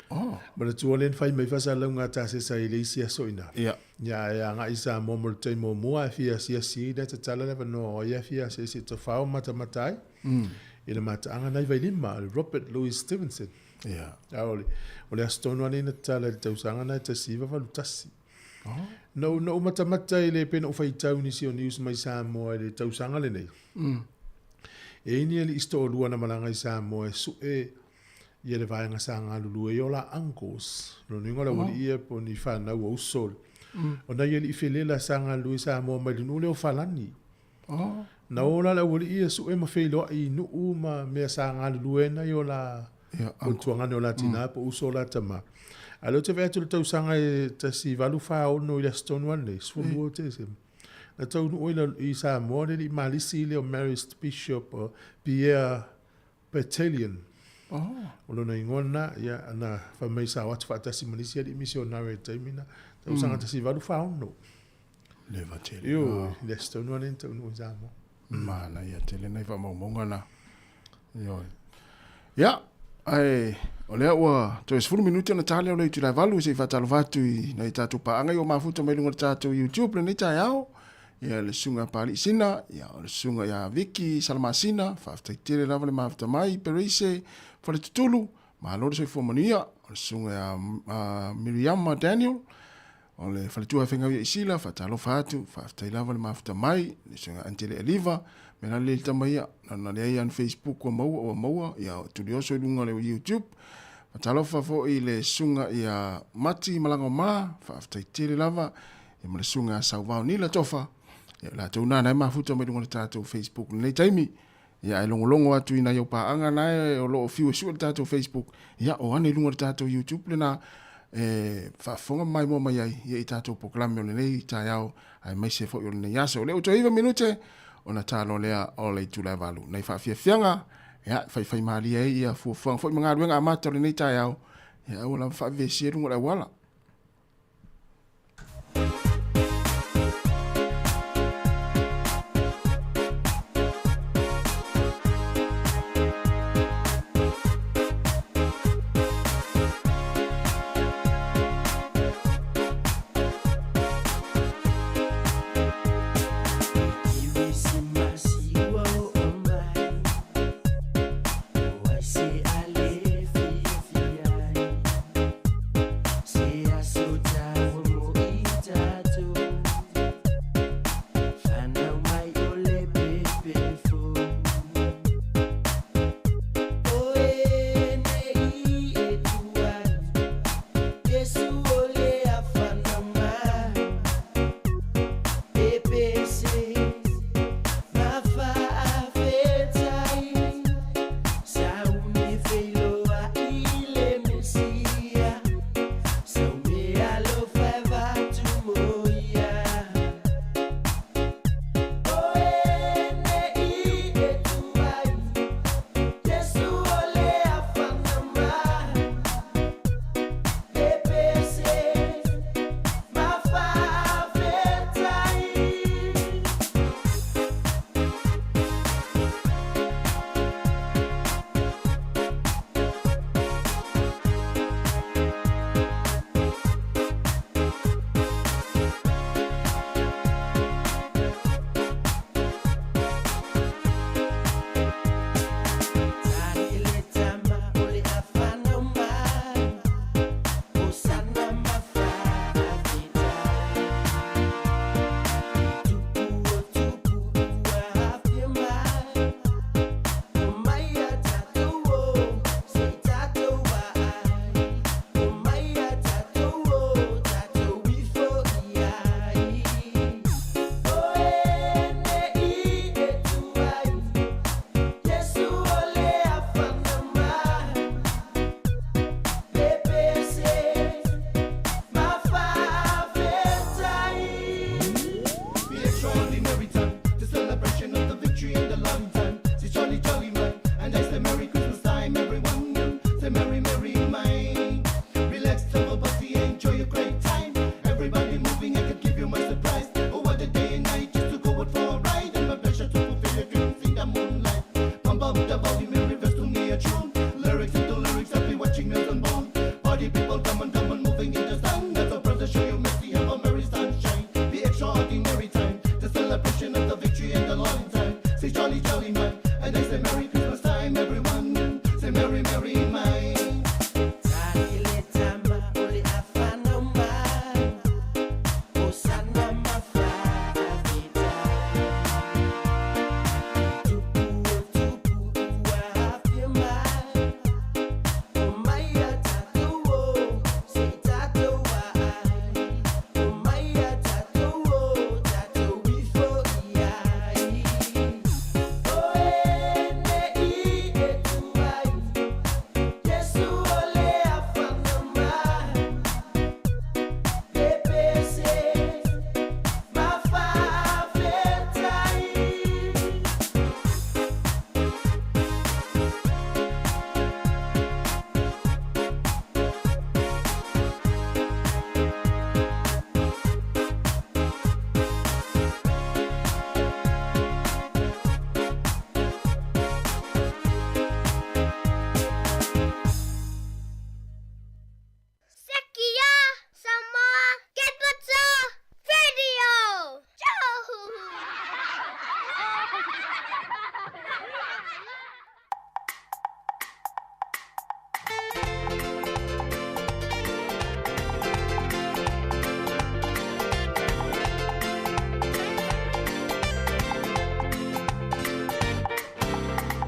Oh. Manatua lea na fai mai faasalalauga a Tasesa i le isi aso i ina. Ia. Ia ae agai i Samoa mo le taimi muamua ae fia asiasi ai lea tatala le avanoa o ai a fia asiasi e tofao ma matamata ai. I le mataaga na i Vailima o le Robert Louis Stevenson. Ia. A o le, o le aso tonu lava lenei na tatala i le tausaga na e 1981. Na ou, na ou matamata i le, pei na ou faitau i nisi o news mai Samoa i le tausaga lenei. E i ai ni alii se toalua na malaga i Samoa e sue ia le vaega sa galulue ai o la uncles. O lona uiga o le aualii ia po o ni fanau a uso. O nai alii felela sa galulue i Samoa mai le nuu lea o Falani. Na o la le aualii ia sue ma feiloai i nuu ma mea sa galulue ai nai o la o le tuagane o la tina po o uso o la tama. A o lea ou te vaai atu i le tausaga e 1846 i le Aso Tonu lava lenei, 12 o Tesema, na taunuu ai i Samoa le alii malisi lea o Marist Bishop Pierre Bertelion. O lona igoa lena, ia, na fai mai sa o atu faatasi ma nisi alii misionare i le taimi lena, tausaga 1846. Leva tele. Ioe, i le aso tonu lava lenei na taunuu ai i Samoa. Manaia tele nai faamaumauga na. Ioe. Ia, ae o lea ua toe 10 minute ona ta lea o le itula e valu se i faatalofa atu i nai tatou paaga i ua mafuta mai luga o le tatou YouTube lenei taeao. Ia le susuga ia Palii Sina, ia o le susuga ia Viki Salamasina, faafetai tele lava le mafuta mai, Pereise Faletutulu, malo le soifua manuia, o le susuga ia Miriama Daniel, o le faletua e faigalu ia Isila, faatalofa atu, faafetai lava le mafuta mai, le susuga Antele Eliva, me la le tama ia, na leai an Facebook ua maua, ua maua, ia tulioso i luga o le YouTube. Faatalofa foi i le susuga ia Mati Malagoma, faafetai tele lava, ia ma le susuga ia Sauvao Nila Tofa, ia latou na na e mafuta mai luga o le tatou Facebook lenei taimi. Ia ae logologo atu i nai au paaga na e o lo o fiu e sue le tatou Facebook, ia o ane i luga o le tatou YouTube lena e faafofoga ma maimoa mai ai ia i tatou polokalame o lenei taeao aemaise foi o lenei aso. O lea ua toe 9 minute ona ta loa lea o le itula e 8. Nai faafiafiaga, ia faifaimalie ai ia fuafuaga foi ma galuega amata o lenei taeao, ia aua lava faavevesia luga o le auala. Enjoy a great time. Everybody moving, I could give you my surprise. Oh, what a day and night just to go out for a ride. And my pleasure to fulfill your dreams in the moonlight. Pump up the volume and reverse to me a tune. Lyrics into lyrics, I'll be watching nails and bone. Party people, come on, come on, moving in the sun. That's a brother, show you mercy, have a merry sunshine. The extraordinary time, the celebration of the victory and the long time. Say jolly, jolly man, and I say Merry Christmas time, everyone. Say Merry, Merry mine. Sekia Samoa Capital Radio.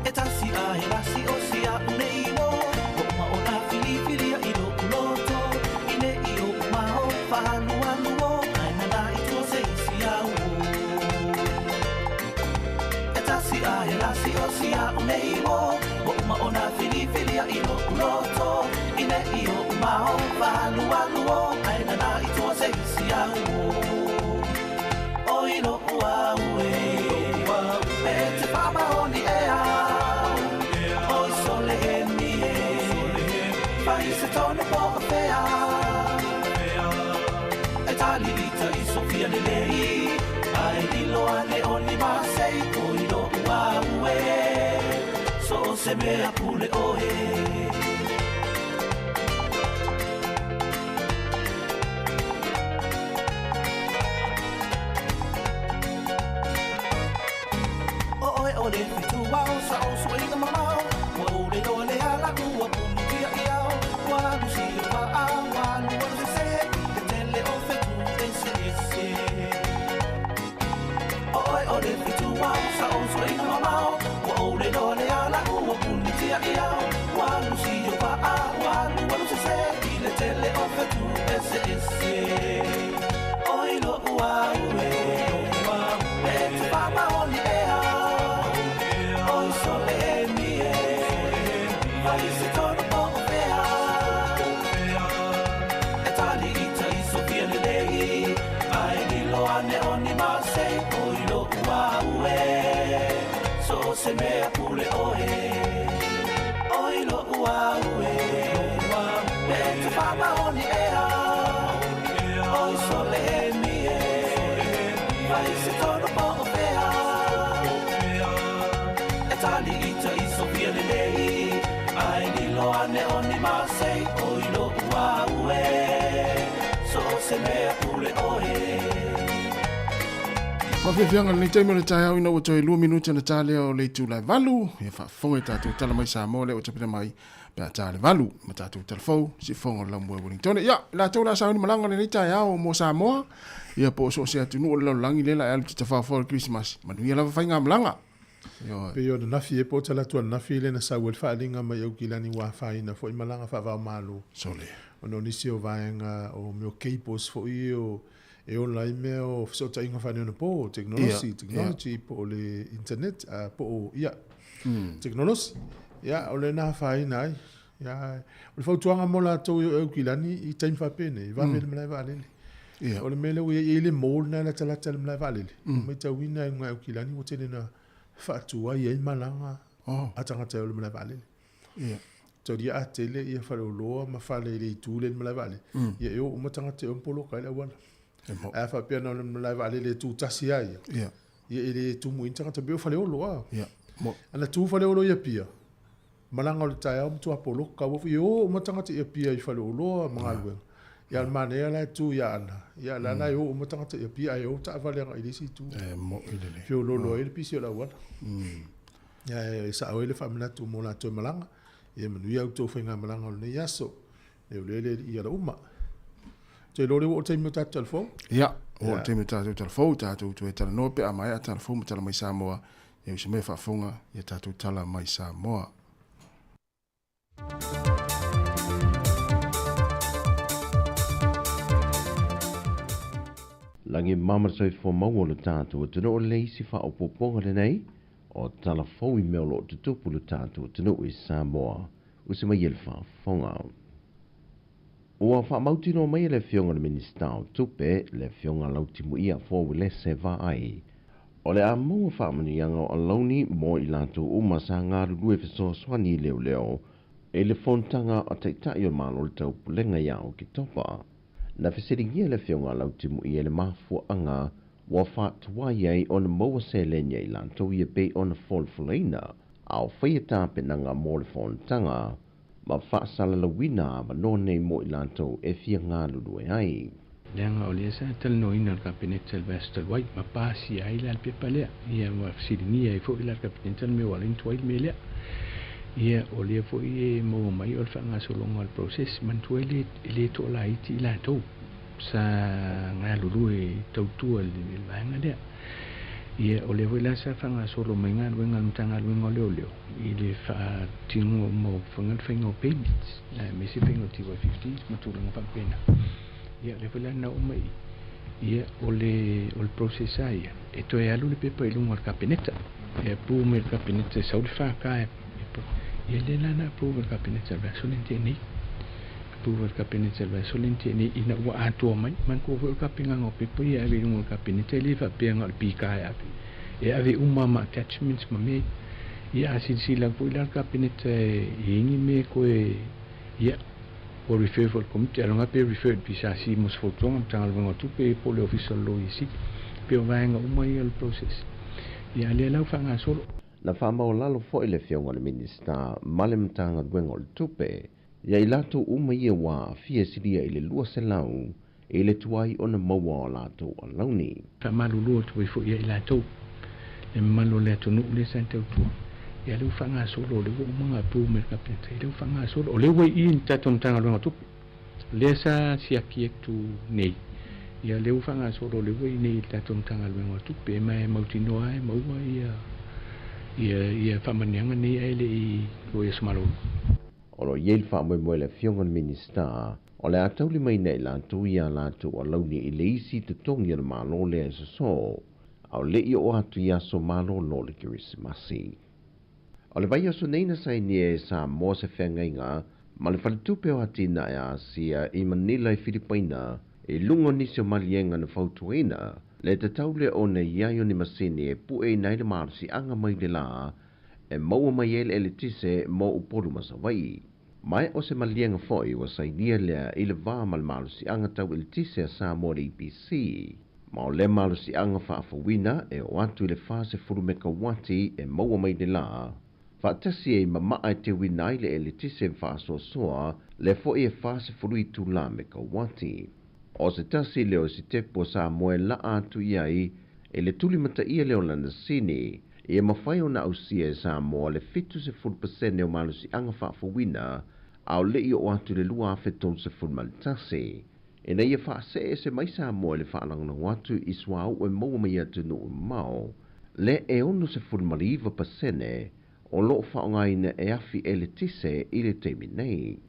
E tasi a he lasi o si a une i mo O uma o nā whili a i lo uloto I ne i o umao whahalu alu o Ai nana i tua se isi au o E tasi a he lasi o si a une i mo O uma o nā whili a i lo uloto I ne i o umao whahalu alu o Ai nana i tua se isi au o O i lo ua ue E te whamahoni e au O i sole he mi e Pai se tonu po o fea E tali ita i Sofia le lei Ai lilo ane o ni masei O i lo ua ue So se mea pule oe O oe o le fitu au sa o suiga mamao Ua ule loa le ala ua puni tia i au Ua lusi o pa au, ua lu alu se se I te tele o fetu ese ese O oe o le fitu au sa o suiga mamao Ua ule loa le ala ua puni tia i au Ua lusi o pa au, ua lu alu se se I le tele o fetu ese ese Oi lo ua ue E te whamaoni e au Oi sole e mi e Vai se tonu po o fea E tali ita i Sofia le lei Ai lilo ane o ni masei Oi lo ua ue So se mea pule oe Oi lo ua ue E te whamaoni e au Oi sole e mi e Vai se tonu po o fea E tali ita i Sofia le lei Ai lilo ane o ni masei Oi lo ua ue So se mea pule oe Faafiafiaga lenei taimi o le taeao ina ua toe 2 minute ona ta lea o le itula e 8, ia faafofoga i tatou tala mai Samoa lea ua tapena mai pe a ta le 8 ma tatou talafou siufofoga o le Laumua i Wellington. Ia, latou la sauni malaga lenei taeao mo Samoa, ia po o so o se atunuu o le lalolagi lea la e alu te tafaofao i le Kerisimasi. Manuia lava faigamalaga. Ioe. Pei o ananafi e po o talaatu ananafi lea na sau ai le faaaliga mai Aukilani ua afaina foi malaga faava-o-Malo. Sole. Ona o nisi o vaega o mea o cables foi ia o e ola ai mea o fesootaiga faaneonapo, tekonolosi, technology, po o le internet, po o, ia, tekonolosi. Ia, o lena afaina ai. Ia, o le fautuaga mo latou e o e Aukilani i taimi faapenei, vave le malae vaalele. O le mea lea ua i ai, e i ai le mall lena e latalata i le malae vaalele. Ua matauina e luga i Aukilani ua tele ina faatuai ai malaga a tagata e o i le malae vaalele. Taulia a tele ia Faleoloa ma fale i le itu lea i le malae vaalele, ia e o uma tagata e ono poloka ai le auala. Ae a faapea na o le malae vaalele e tu tasi lava ia, ia e le tumu i ni tagata pei o Faleolo a. Ana tu Faleolo i Apia, malaga o le taeao matua poloka ua foi e o uma tagata i Apia i Faleoloa ma galuega. Ia a o le manaia la e tu i Aana, ia la la e o uma tagata i Apia ae o taavale agai i le isi itu. Feoloolo ai le pisi o le auala. Ia e sao ai le faamanatu mo latou e malaga. Ia manuia outou faigamalaga o lenei aso. E o lea le alii ala uma. Te iloa o lea ua oo le taimi o tatou talafou. Ia, ua oo le taimi o tatou talafou, tatou toe talanoa pe a maea talafou ma tala mai Samoa, ia usi mai faafofoga ia tatou tala mai Samoa. Lagi mama le soifua maua o le tatou atunuu o le isi faaopoopoga lenei o tala fou i mea o lo o tutupu le tatou atunuu i Samoa. Usi mai e le faafofoga. Ua faamautinoa mai e le Afioga i le Minisita o Tupe, le Afioga Lautimuia Afoa Uelese Vaai, o le a maua faamanuiaga o alauni mo i latou uma sa galulue fesoasoani i leoleo i le fonotaga a Taitai o le Malo o le Taupulega ia Oketopa. Na fesiligia le Afioga Lautimuia i le mafuaaga ua faatuai ai ona maua seleni a i latou ia pei ona folafolaina a o faia tapenaga mo le fonotaga ma faasalalauina avanoa nei mo i latou e fia galulue ai. Leaga o lea sa talanoaina e le Kapeneta i le vaiaso talu ai, ma pasia ai la le pepa lea. Ia ua fesiligia ai foi la le Kapeneta le mea ua ala ai ona tuai le mea lea. Ia o lea foi e maua mai o le faagasologa o le process, manatua e le toalaiti i latou sa galulue tautua i le vaega lea. Ia, o lea foi la sa faagasolo mai galuega a le Matagaluega o Leoleo i le faatinoga uma o faiga le faiga o payments, aemaise faiga o TY15 ma tulaga faapena. Ia, o lea foi la na oo mai i i, ia, o le, o le process lava ia, e toe alu le pepa i luga o le Kapeneta, e approve mai e le Kapeneta e sau le FK e, ia lea la na approve e le Kapeneta i le vaiaso lea na tea nei. Approve e le Kapeneta i le vaiaso lea na tea nei ina ua atoa mai. Manatua foi o le tapenaga o pepa ia e ave i luga o le Kapeneta e le faapea na o le pika e ave. E ave uma ma attachments ma mea ia. Ia a silasila atu foi la le Kapeneta e i ai ni mea e toe, ia, ua refer foi i le Komiti, ailoga pe refer i le PSC mo se fautuaga, Matagaluega o Tupe po o le Ofisa o le Loia Sili. E pei o vaega uma ia o le process. Ia a o lea la ua faagasolo. Na faamaualalo foi le Afioga i le Minisita ma le Matagaluega o le Tupe ia i latou uma ia ua aafia e silia i le 200 i le tuai ona maua o latou alauni. Faamalulu atu ai foi ia i latou le mamalu o le atunuu lea sa tautua, ia lea ua faagasolo, o lea ua uma ona approve mai e le Kapeneta, ia lea ua faagasolo, o lea ua i i le tatou Matagaluega o Tupe, lea sa siaki atu nei, ia lea ua faagasolo, o lea ua i nei i le tatou Matagaluega o Tupe, ma e mautinoa lava e maua ia ia ia faamanuiaga nei ae le i oo i Aso Malolo. O lo o i ai le faamoemoe a le Afioga i le Minisita o le a taulimaina e latou ia latou alauni i le isi totogi o le Malo lea e sosoo a o le i oo atu i aso malolo o le Kerisimasi. O le vaiaso nei na sainia e Samoa se feagaiga ma le Faletupe o Atinae a Asia i Manila i Filipaina i luga o nisi o maliega na fautuaina le tatau lea ona i ai o ni masini e pueina ai le malosiaga mai le lā e maua mai ai le eletise mo Upolu ma Savaii. Ma o se maliega foi ua sainia lea i le va ma le malosiaga tau eletise a Samoa le EPC. Ma o lea malosiaga faafouina e oo atu i le 40 mekauati e maua mai le lā, faatasi ai ma maa e teuina ai le eletise faasoasoa lea foi e 40 itula mekauati. O se tasi lea o sitepu a Samoa e laa atu i ai i le tulimataia lea o lana sini, ia mafai ona ausia e Samoa le 70% o malosiaga faafouina a o le i oo atu i le 2031, ina ia faaseese mai Samoa i le faalagolago atu i suauu e maua mai atunuu mamao, lea e 69% o lo o faaaogaina e afi eletise i le taimi nei.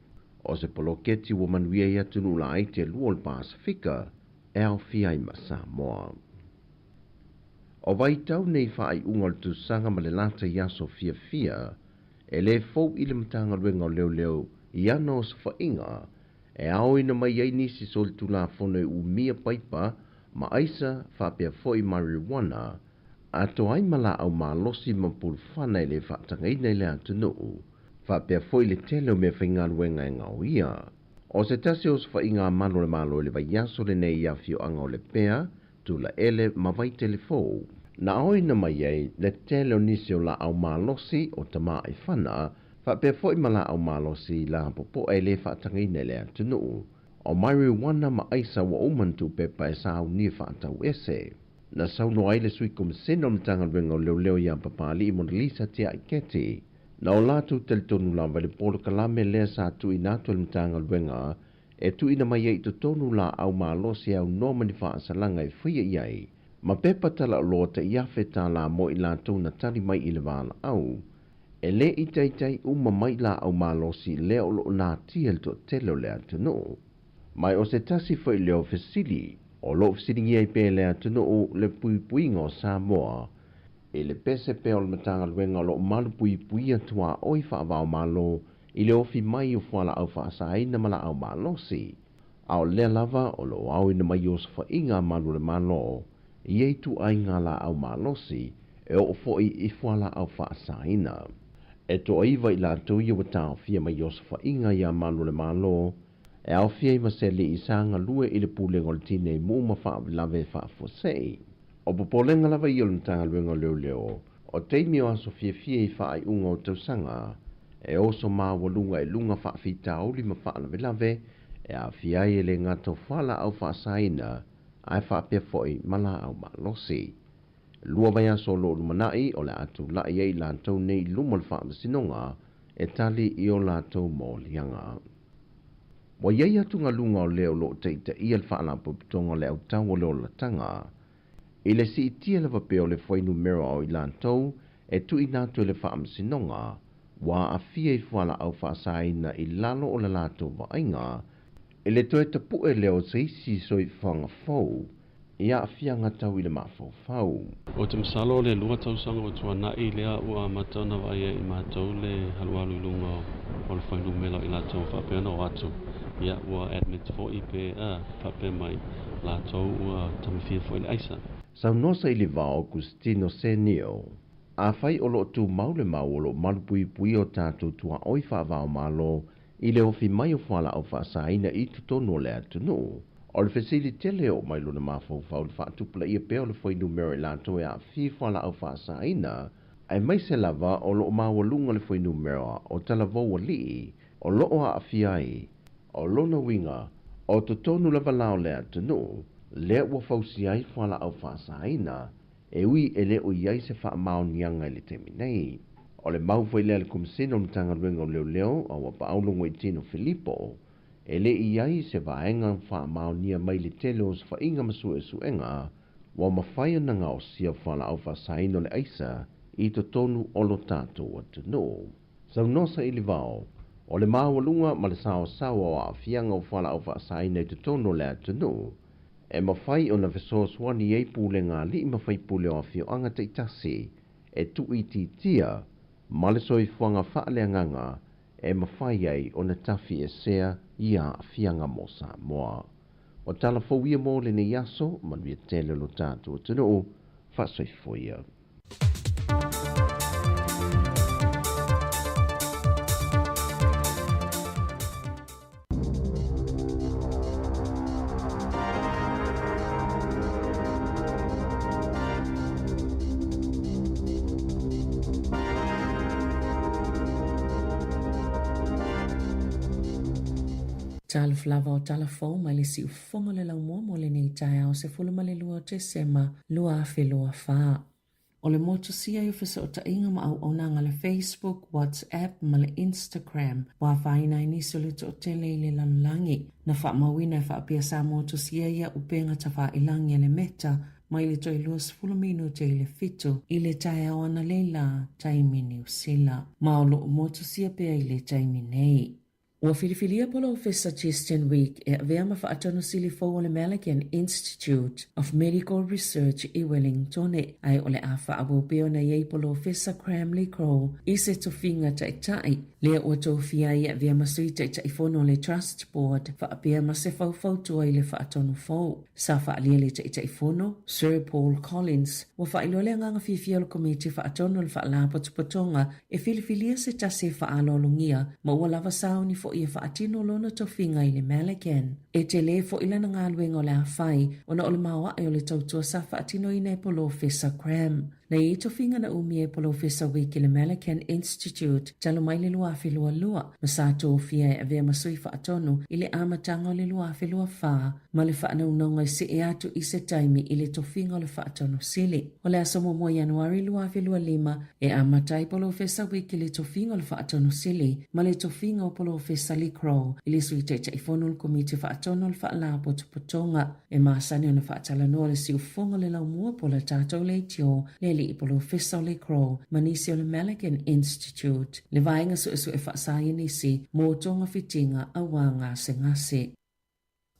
O se poloketi ua manuia i atunuu laiti e lua o le Pasefika e aofia ai ma Samoa. O vaitau nei faaiuga o le tausaga ma le lata i aso fiafia, e le fou i le Matagaluega o Leoleo i ana osofaiga e aoina mai ai nisi solitulafono e umia paipa ma aisa faapea foi marijuana, atoa ai ma laau malosi ma pulufana e le faatagaina i le atunuu. Faapea foi le tele o meafaigaluega e gaoia. O se tasi o osofaiga a malu o le Malo i le vaiaso lenei i afioaga o Lepea, Tulaele ma Vaitele Fou, na aoina mai ai le tele o nisi o laau malosi o tamaʻifana faapea foi ma laau malosi lapopoa e le faatagaina i le atunuu. O marijuana ma aisa ua uma ona tuupepa e saunia faatauese. Na saunoa ai le Sui Komasena o le Matagaluega o Leoleo ia Papali'i Monalisa Tiaiketi, na o latou talitonu lava i le polokalame lea sa tuuina atu e le Matagaluega e tuuina mai ai i totonu laau malosi e aunoa ma ni faasalaga e faia i ai ma pepa talaoloa tai $1,000 mo i latou na tali mai i le valaau. E le i taitai uma mai laau malosi lea o lo o natia i le toatele o le atunuu. Ma o se tasi foi lea o fesili o lo o fesiligia ai pea e le atunuu le puipuiga o Samoa i le pese pea o le Matagaluega o lo o malupuipuia tuaoi faava-o-Malo i le ofi mai o fualaau faasaina ma laau malosi, a o lea lava o lo o aoina mai osofaiga a malu o le Malo i ia ituaiga laau malosi e oo foi i fualaau faasaina. E toaiva i latou ia ua taofia mai osofaiga ia malu o le Malo, e aofia ai ma se alii sa galue i le Pulega o le Tinei Mu ma Faalavelave Faafuasei. O popolega lava ia o le Matagaluega o Leoleo, o taimi o aso fiafia i faaiuga o tausaga, e oso maualuga i luga faafitauli ma faalavelave e aafia ai e le gata o fualaau faasaina ae faapea foi ma laau malosi. 2 vaiaso o lo o lumanai o le a tulai ai latou nei i luma o le Faamasinoga e tali i o latou moliaga. Ua i ai atugaluga o le o lo o taitaia le Faalapotopotoga o le Autau o le Olataga i le siitia lava pea o le fuainumera o i latou e tuuina atu e le Faamasinoga ua aafia i fualaau faasaina i lalo o le latou vaaiga i le toe tapue lea o se isi soifuaga fou i aafiaga tau i le mafaufau. Ou te masalo o le 2 tausaga ua tuanai lea ua amata ona vaai ai i matou le alualu i luga o le fuainumera o i latou faapea ona o atu, ia ua admit foi pe faapea mai latou ua tamafia foi le aisa. Saunoa Sailivao Augustino Senio, Afai o lo o tumau le mau o lo o malupuipuia o tatou tuaoi faava-o-Malo i le ofi mai o fualaau faasaina i totonu o le atunuu, o le fesili tele e oo mai lona mafaufau i le faatupulaia pea o le fuainumera i latou e aafia i fualaau faasaina, aemaise lava o lo o maualuga le fuainumera o talavou alii o lo o aafia ai. O lona uiga, o totonu lava la o le atunuu lea ua fausia ai fualaau faasaina, e ui e le o i ai se faamaoniaga i le taimi nei. O le mau foi lea a le Komasina o le Matagaluega o Leoleo a ua paau Logoitino Filipo, e le i ai se vaega faamaonia mai le tele o osofaiga ma suesuega ua mafai ona gaosia fualaau faasaina o le aisa i totonu o lo tatou atunuu. Saunoa Sailivao, o le maualuga ma le saosaoa o aafiaga o fualaau faasaina i totonu o le atunuu, e mafai ona fesoasoani ai pulega a alii ma faipule o afioaga taitasi e tuuitiitia ma le soifuaga faaleagaga e mafai ai ona tafiesea i aafiaga mo Samoa. O tala fou ia mo lenei aso, manuia tele lo tatou atunuu, faasoifua ia. Talofa lava o tala fou mai le siufofoga o le laumua mo lenei taeao 12 o Tesema 2024. O le motusia i o fesootaiga ma auaunaga le Facebook, WhatsApp ma le Instagram ua afaina ai nisi o le toatele i le lalolagi. Na faamauina e faapea sa motusia ia upega tafailagi a le Meta mai le toe 20 minute i le 7 i le taeao analeila taimi Niu Sila. Ma o lo o motusia pea i le taimi nei. Ua filifilia Polofesa Justin Week e avea ma Faatonu Sili fou o le Malaghan Institute of Medical Research i Wellingtone, ae o le a faaauau pea ona i ai Polofesa Graham Le Crow i se tofiga taitai, lea ua tofia ai e avea ma Sui Taitaifono o le Trust Board faapea ma se faufautua i le Faatonu fou. Sa faaalia le Taitaifono, Sir Paul Collins, ua faailoa le agaga fiafia o le Komiti Faatonu o le Faalapotopotoga E filifilia se tasi e faaaloalogia ma ua lava sauni foi e faatino lona tofiga i le Malaghan. E tele foi lana galuega o le a fai ona o le maoae o le tautua sa faatinoina e Polofesa Graham. Na i ai tofiga na umia e Polofesa Wiki i le Malaghan Institute talu mai le 2022 ma sa tofia e avea ma sui faatonu i le amataga o le 2024 ma le faanaunauga e see atu i se taimi i le tofiga o le faatonu sili. O le aso muamua Ianuari 2025, e amata ai Polofesa Wiki i le tofiga o le Faatonu Sili ma le tofiga o Polofesa Lee Crow i le Sui Taitaifono o le Komiti Faatonu o le Faalapotopotoga. E masani ona faatalanoa le siufofoga o le laumua po o le tatou leitio, le alii Polofesa o Lee Crow ma nisi o le Malaghan Institute, le vaega suesue faasaienisi mo togafitiga aua gasegase.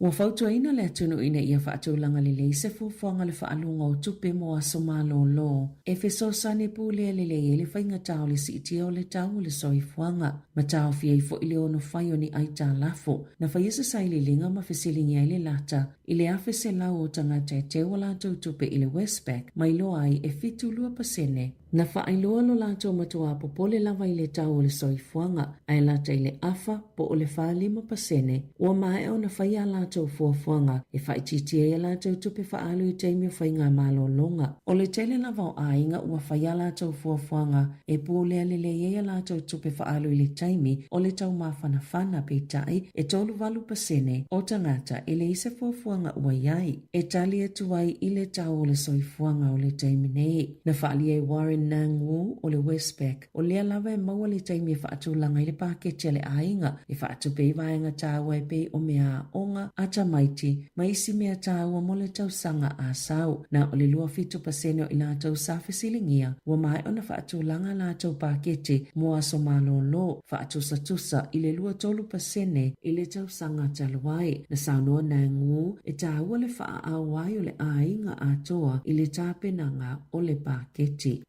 Ua fautuaina le atunuu ina ia faatulaga lelei se fuafuaga o le faaaluga o tupe mo aso malolo e fesoasoani pulea lelei ai le faigata o le siitia o le tau o le soifuaga, ma taofia ai foi le ono fai o ni aitalafu. Na faia se sailiiliga ma fesiligia ai le lata i le 1,100 o tagata e teu a latou tupe i le Westpac ma iloa ai e 72% Na faailoa lo latou matuā popole lava i le tau o le soifuaga, ae lata i le afa po o le 45%, ua maea ona fai a latou fuafuaga e faaitiitia ai a latou tupe faaalu i taimi o faigamalologa. O le tele lava o aiga ua fai a latou fuafuaga e pulea lelei ai a latou tupe faaalu i le taimi o le taumafanafana, peitai, e 38% o tagata e leai se fuafuaga ua i ai e tali atu ai i le tau o le soifuaga o le taimi nei. Na faaalia e Warren Nang Wu o le Westpac, o lea lava e maua le taimi e faatulaga ai le paketi a le aiga e faatupe ai vaega taua e pei o meaaoga a tamaiti ma isi mea taua mo le tausaga a sau. Na o le 27% o i latou sa fesiligia ua maea ona faatulaga a latou paketi mo aso malolo, faatusatusa i le 23% i le tausaga talu ai. Na saunoa Nang Wu e taua le faaao ai o le aiga atoa i le tapenaga o le paketi.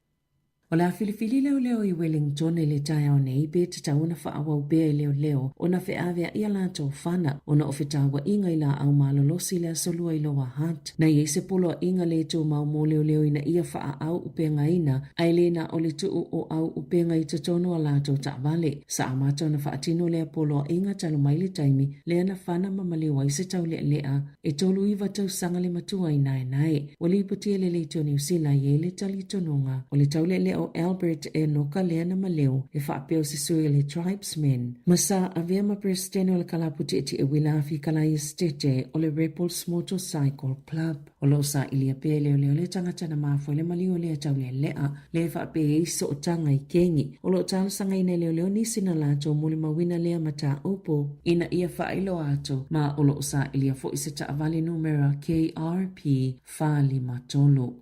O le a filifili leoleo i Wellington i le taeao nei pe tatau ona faaauau pea i leoleo ona feaveai a latou fana ona o fetauaiga i laau malolosi i le Aso Lua i Lower Hutt. Na i ai se poloaiga le tumau mo leoleo ina ia faaao upegaina ae le na o le tuu o au upega i totonu o latou taavale. Sa amata ona faatino lea poloaiga talu mai le taimi lea na fana ma maliu ai se taulealea e 39 tausaga le matua i naenae. Ua lipotia e le Leitio Niu Sila i ai le talitonuga o le taulealea o Albert Enoka lea na maliu e faapea o se sui o le Tribesmen ma sa avea ma Peresetene o le Kalapu Tietie Uila Afikala Esetete o le Rebels Motorcycle Club. O lo o sailia pea e leoleo le tagata na mafua i le maliu o lea taulealea, lea e faapea i ai sootaga i kegi. O lo o talosagaina e leoleo nisi na latou molimauina lea mataupu ina ia faailoa atu, ma o lo o sailia foi se taavale numera KRP 453.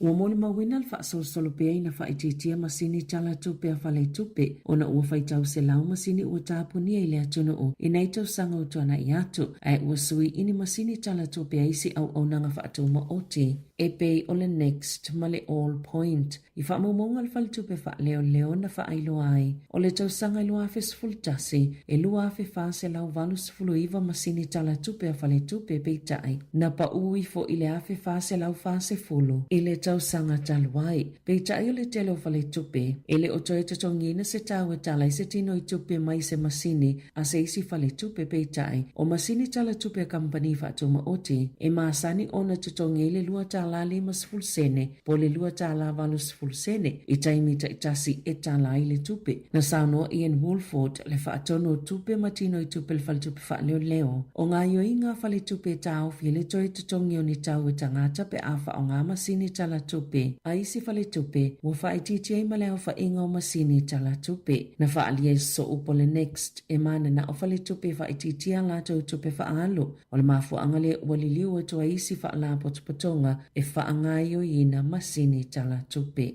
Ua molimauina le faasolosolo pea ina faaitiitia masini tala tupe a faletupe ona ua faitau selau masini ua tapunia i le atunuu i nai tausaga ua tuanai atu, ae ua sui i ni masini tala tupe a isi auaunaga faatumaoti e pei o le Next ma le All Point. I faamaumauga a le Faletupe Faaleoleo na faailoa ai, o le tausaga 2011, e 2,489 masini tala tupe a faletupe, peitai, na pau ifo i le 1,440 i le tausaga talu ai. Peitai o le tele o faletupe, e le o toe totogiina se tau e tala ai se tino i tupe mai se masini a se isi faletupe, peitai, o masini tala tupe a kamupani faatumaoti, e masani ona totogi ai le $2.50 sene po o le $2.80 sene i taimi taitasi e tala ai le tupe. Na saunoa Ian Woolford, le faatonu o tupe ma tino i tupe le faletupe faaleoleo, o gaoioiga a faletupe e taofi ai le toe totogi o ni tau e tagata pe a faaaoga masini tala tupe a isi faletupe ua faaitiitia ai ma le aofaiga o masini tala tupe. Na faaalia i soo po le Next e mananao faletupe e faaitiitia a latou tupe faaalu. O le mafuaaga lea ua liliu atu ai isi faalapotopotoga e faagaoioiina masini tala tupe.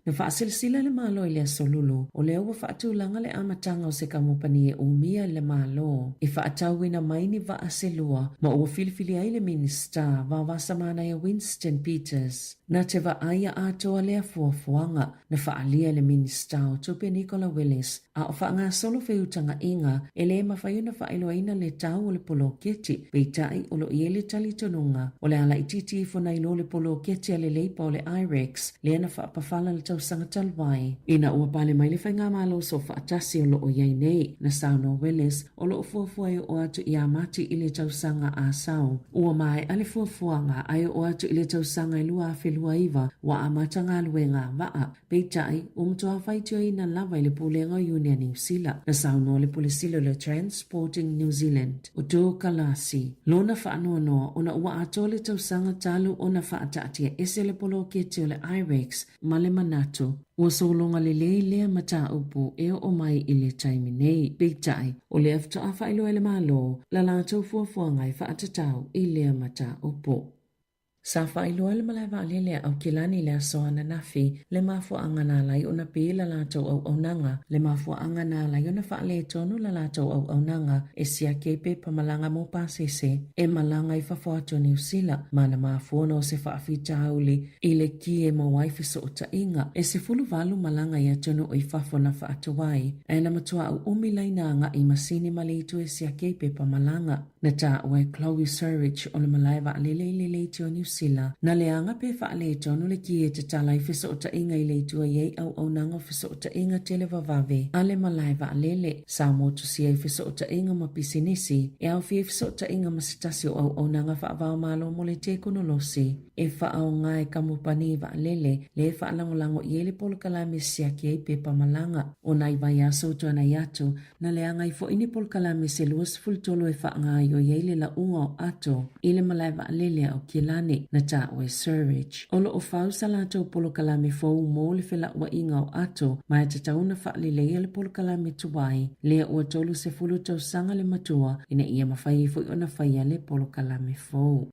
Na faasilasila le Malo i le Aso Lulu, o lea ua faatulaga le amataga o se kamupani e umia i le Malo e faatauina mai ni vaa se lua ma ua filifili ai le Minisita Vaovasa Manaia Winston Peters na te vaaia atoa lea fuafuaga. Na faaalia e le Minisita o Tupe Nicola Willis a o faagasolo feutagaʻiga e le mafai ona faailoaina le tau o le poloketi, peitai o lo o i ai le talitonuga o le a laitiiti ifo nai lo le poloketi a le Leipa o le IREX lea na faapafala le tausaga talu ai. Ina ua pale mai le Faigamalo Soofaatasi o lo o i ai nei, na saunoa Willis o lo o fuafua e oo atu ia Mati i le tausaga a sau. Ua maea le fuafuaga ae oo atu i le tausaga e 2029 ua amata galuega a vaa. Peitai, ua matua faitioina lava i le Pulega o Iuni a Niu Sila. Na saunoa le Pule Sili o le Transporting New Zealand, o Joe Kalasi, lona faanoanoa ona ua atoa le tausaga talu ona faataatia ese le poloketi o le IREX ma le manatu ua sologa lelei lea mataupu e oo mai i le taimi nei. Peitai, o lea faatoa faailoa e le Malo la latou fuafuaga e faatatau i lea mataupu. Sa faailoa le malae vaalele a Aukilani i le aso ananafi le mafuaaga na ala ai ona pi la latou auaunaga, le mafuaaga na ala ai ona faaletonu la latou auaunaga e siaki ai pepa malaga mo pasese e malaga i fafo atu o Niu Sila ma na mafua ona o se faafitauli i le ki e maua ai fesootaiga. E 18 malaga i atunuu i fafo na faatuai, ae na matua uumi laina agai masini ma le itu e siaki ai pepa malaga. Na taua e Chloe Surridge o le malae vaalele i le leiti o Niu Sila, na leaga pe faaletonu le ki e tatala ai fesootaiga i le itu e i ai auaunaga o fesootaiga televavave a le malae vaalele. Sa motusia ai fesootaiga ma pisinisi e aofia ai fesootaiga ma se tasi o auaunaga faava-o-Malo mo le tekonolosi e faaaoga e kamupani vaalele le e faalagolago i ai le polokalame siaki ai pepa malaga. O nai vaiaso ua tuanai atu, Na leaga ai foi ni polokalame se 23 e faagaoioi ai le lauga o ato i le malae vaalele a Aukilani, na taua e Surridge. O lo o fau sa latou polokalame fou mo le felauaiga o ato ma e tatau ona faaleleia le polokalame tuai lea ua 30 tausaga le matua ina ia mafai ai foi ona faia le polokalame fou.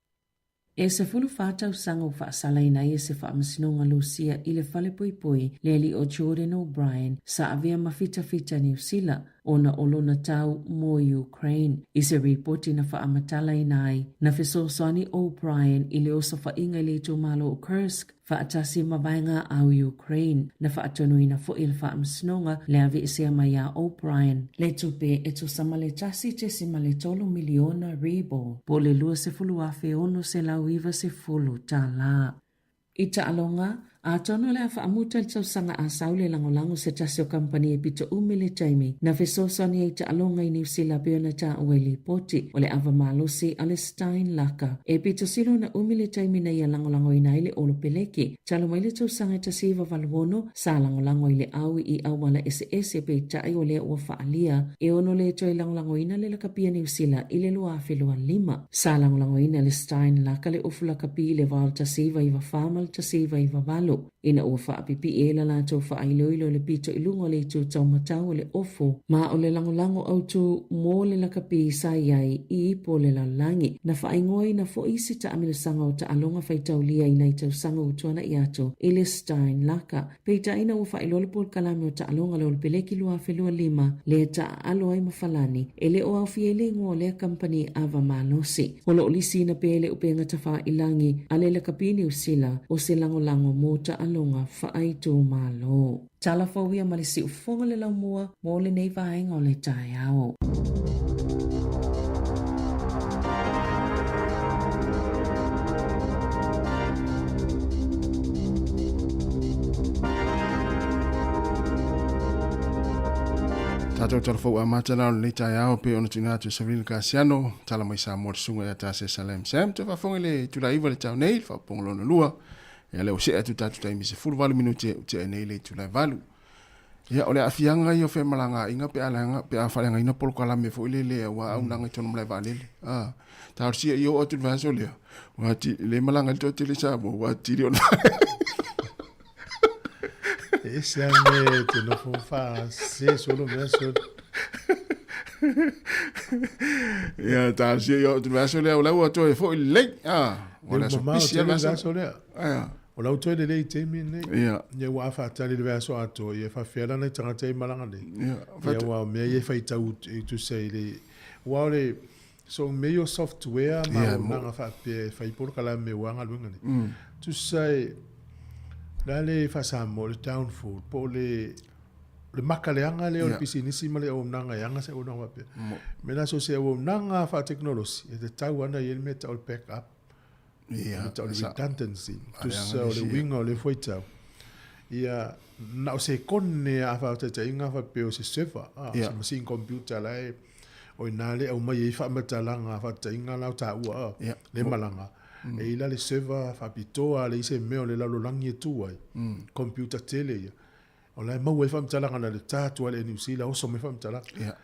E 14 tausaga ua faasalaina ai e se faamasinoga Lusia i le falepoipoi le alii o Jordan O'Brien sa avea ma fitafita Niu Sila ona o lona tau mo Ukraine. I se ripoti na faamatalaina ai, na fesoasoani O'Brien i le osofaiga i le itumalo o Kursk faatasi ma vaega au Ukraine. Na faatonuina foi e le Faamasinoga le aveesea mai iā O'Brien le tupe e tusa ma le 1.3 miliona ruble, po o le $20,690 tala. I taaloga, atonu o le a faamuta le tausaga a sau le lagolago se tasi o kamupani e pito umi le taimi na fesoasoani ai taaloga i Niu Sila pei ona taua i lipoti o le ava malosi a le Stein Laka. E pito sili ona umi le taimi na ia lagolagoina ai le olo peleke. Talu mai le tausaga e 1986, sa lagolago ai le aui i auala eseese peitai o lea ua faaalia e ono le toe lagolagoina le lakapi a Niu Sila i le 2025. Sa lagolagoina e le Stein Laka le ofu lakapi i le va o le 1994 ma le 1998. Ina ua faapipii ai la latou faailoilo i le pito i luga o le itu taumatau o le ofu, ma o le lagolago autu mo le lakapi sa i ai i ipu o le lalolagi. Na faaigoaina foi isi taamilosaga o taaloga faitaulia i nai tausaga ua tuana'i atu i le Stein Laka. Peitai ina ua faailoa le polokalame o taaloga le Olopeleki 2025 lea taaalo ai ma Falani, e le o aofia ai le igoa o lea kamupani ava malosi. O lo o lisiina pea i le upega tafāilagi a le lakapi Niu Sila o se lagolago mo taaloga faaitumalo. Tala fou ia ma le siufofoga le laumua mo lenei vaega o le taeao. Tatou talafou amata la o lenei taeao pe ona tuuina atu e Sabrina Kasiano, tala mai Samoa le susuga ia Tase Salem Sam. Toe faafofoga i le itula 9 le tau nei, le faaopoopoga lona lua. Ia lea ua see atu tatou taimi 18 minute u tea nei le itula e 8. Ia o le aafiaga ia o femalagaaiga pe a leaga pe a faaleagaina polokalame foi lele aua auaunaga i totonu o malae vaalele. A talosia ia oo atu i le vaiaso lea, ua atili le malaga ai le toatele i Samoa ua atili ona E ese lava le mea e te nofo faasese solo mea solo. Ia talosia ia oo atu i le vaiaso lea o la ua toe foi lelei. A, ua le aso pisi lava le vaiaso lea. Ae a? O lau toe lelei i taimi lenei. Ia. Ia ua a faatali i le vaiaso atoa, ia e faafefea la nai tagata ia i malaga nei. Ia, Ia aua o mea ia e faitau e tusa i le, aua o le, so mea ia o software ma Ia, mo- auaunaga faapea e fai polokalame aua galuega nei. Tusa e, o le a le faa-Samoa, o le downfall, po o le, le maka leaga lea o le Ia. pisinisi ma le auaunaga e aga se auaunaga faapea. Mo- Mea la so o se auaunaga faatekonolosi, e tatau lava ona i ai le mea e tau o le backup. Ia, tau o le sa- redundancy, tusa leaga o le nisi, uiga o lea fuaitau. Ia, na o se kone a faataitaiga faapea o se server, a, Ia. se machine computer la e, o ina le aumai ai faamatalaga faataitaiga la o taua, a, Ia. le malaga. E i la le server faapitoa a leai se mea o le lalolagi e tu ai, computer tele ia. O la e maua ai faamatalaga na le ta atu ai le New Zealand, oso mai faamatalaga. Ia.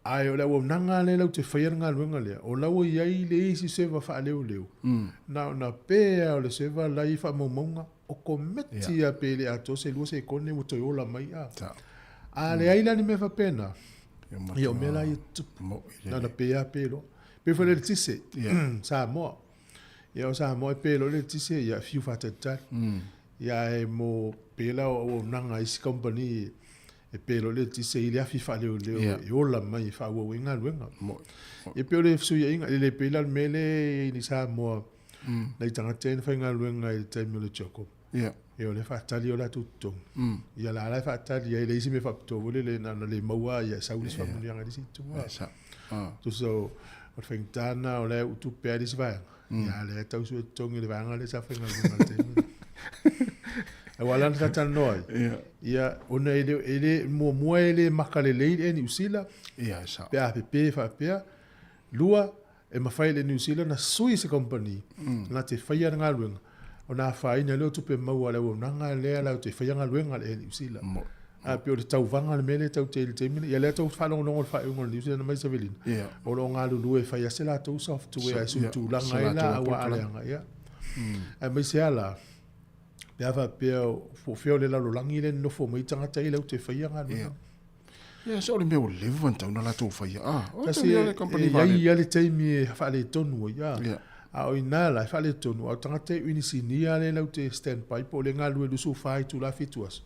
Ae o le auaunaga lea latou te faia le galuega lea, o la ua i ai le isi server faaleoleo, na ona pe lava o le server la e i ai faamaumauga, o kometi lava pe le atoa se lua sekone ua toe ola mai. A, a leai la ni mea faapena, ia o mea la ia tutupu, na ona pe lava pe loa. Pei foi o le eletise, Samoa. Ia o Samoa e pe loa le eletise, ia fiu faatalitali. Ia ae mo pe la o auaunaga a isi kamupani e pe loa le eletise i le afi faaleoleo Ia. e ola mai e faaauau ai galuega. Mo- Ia pei o le fesuiaiga, e le pei la le mea lea e i ai i Samoa, nai tagata ia na faigaluega i le taimi o le CHOGM. Ia. Ia o lea e faatali o latou totogi. Ia la la e faatali ai le isi mea faapitoa foi lele na ona le maua lava ia e sau le isi faamanuiaga i le isi itu. Ia, sa. Ah. Tusa o le faigata lena o la e uutupe lava le isi vaega. Ia a lea e tau sue totogi i le vaega lea sa faigaluega i le taimi lena. Aua la na talatalanoa ai. Ia. Ia, ona e le, e le, muamua e le maka lelei le Air New Zealand. Ia, e sao. Pe a pepe faapea. Lua, e mafai e le New Zealand na sui se company na te faia le galuega, ona afaina lea o tupe maua a le auaunaga lea latou te faia galuega a le Air New Zealand. Mo- A pei o le tauvaga le mea lea tatou te i le taimi lenei. Ia lea tou faalogologo i le faaiuga o le New Zealand mai Savelina, Ia. o lo o galulue e fai lava se latou software e So- ia, suitulaga se ai la latou aua a polokalame. leaga. Ia. Aemaise lava la, pe a faapea po o fea o le lalolagi lea e nonofo mai tagata ia latou te faia galuega. Ia. Ia, so o le mea ua leva ona tatau ona latou faia. Ah, o Kasi tau ia le e company i ai vaalele. lava le taimi e faaletonu ai. A, Ia. a o ina la e faaletonu, a o tagata e inisinia lea latou te stand by po o le galulue 24 itula 7 aso.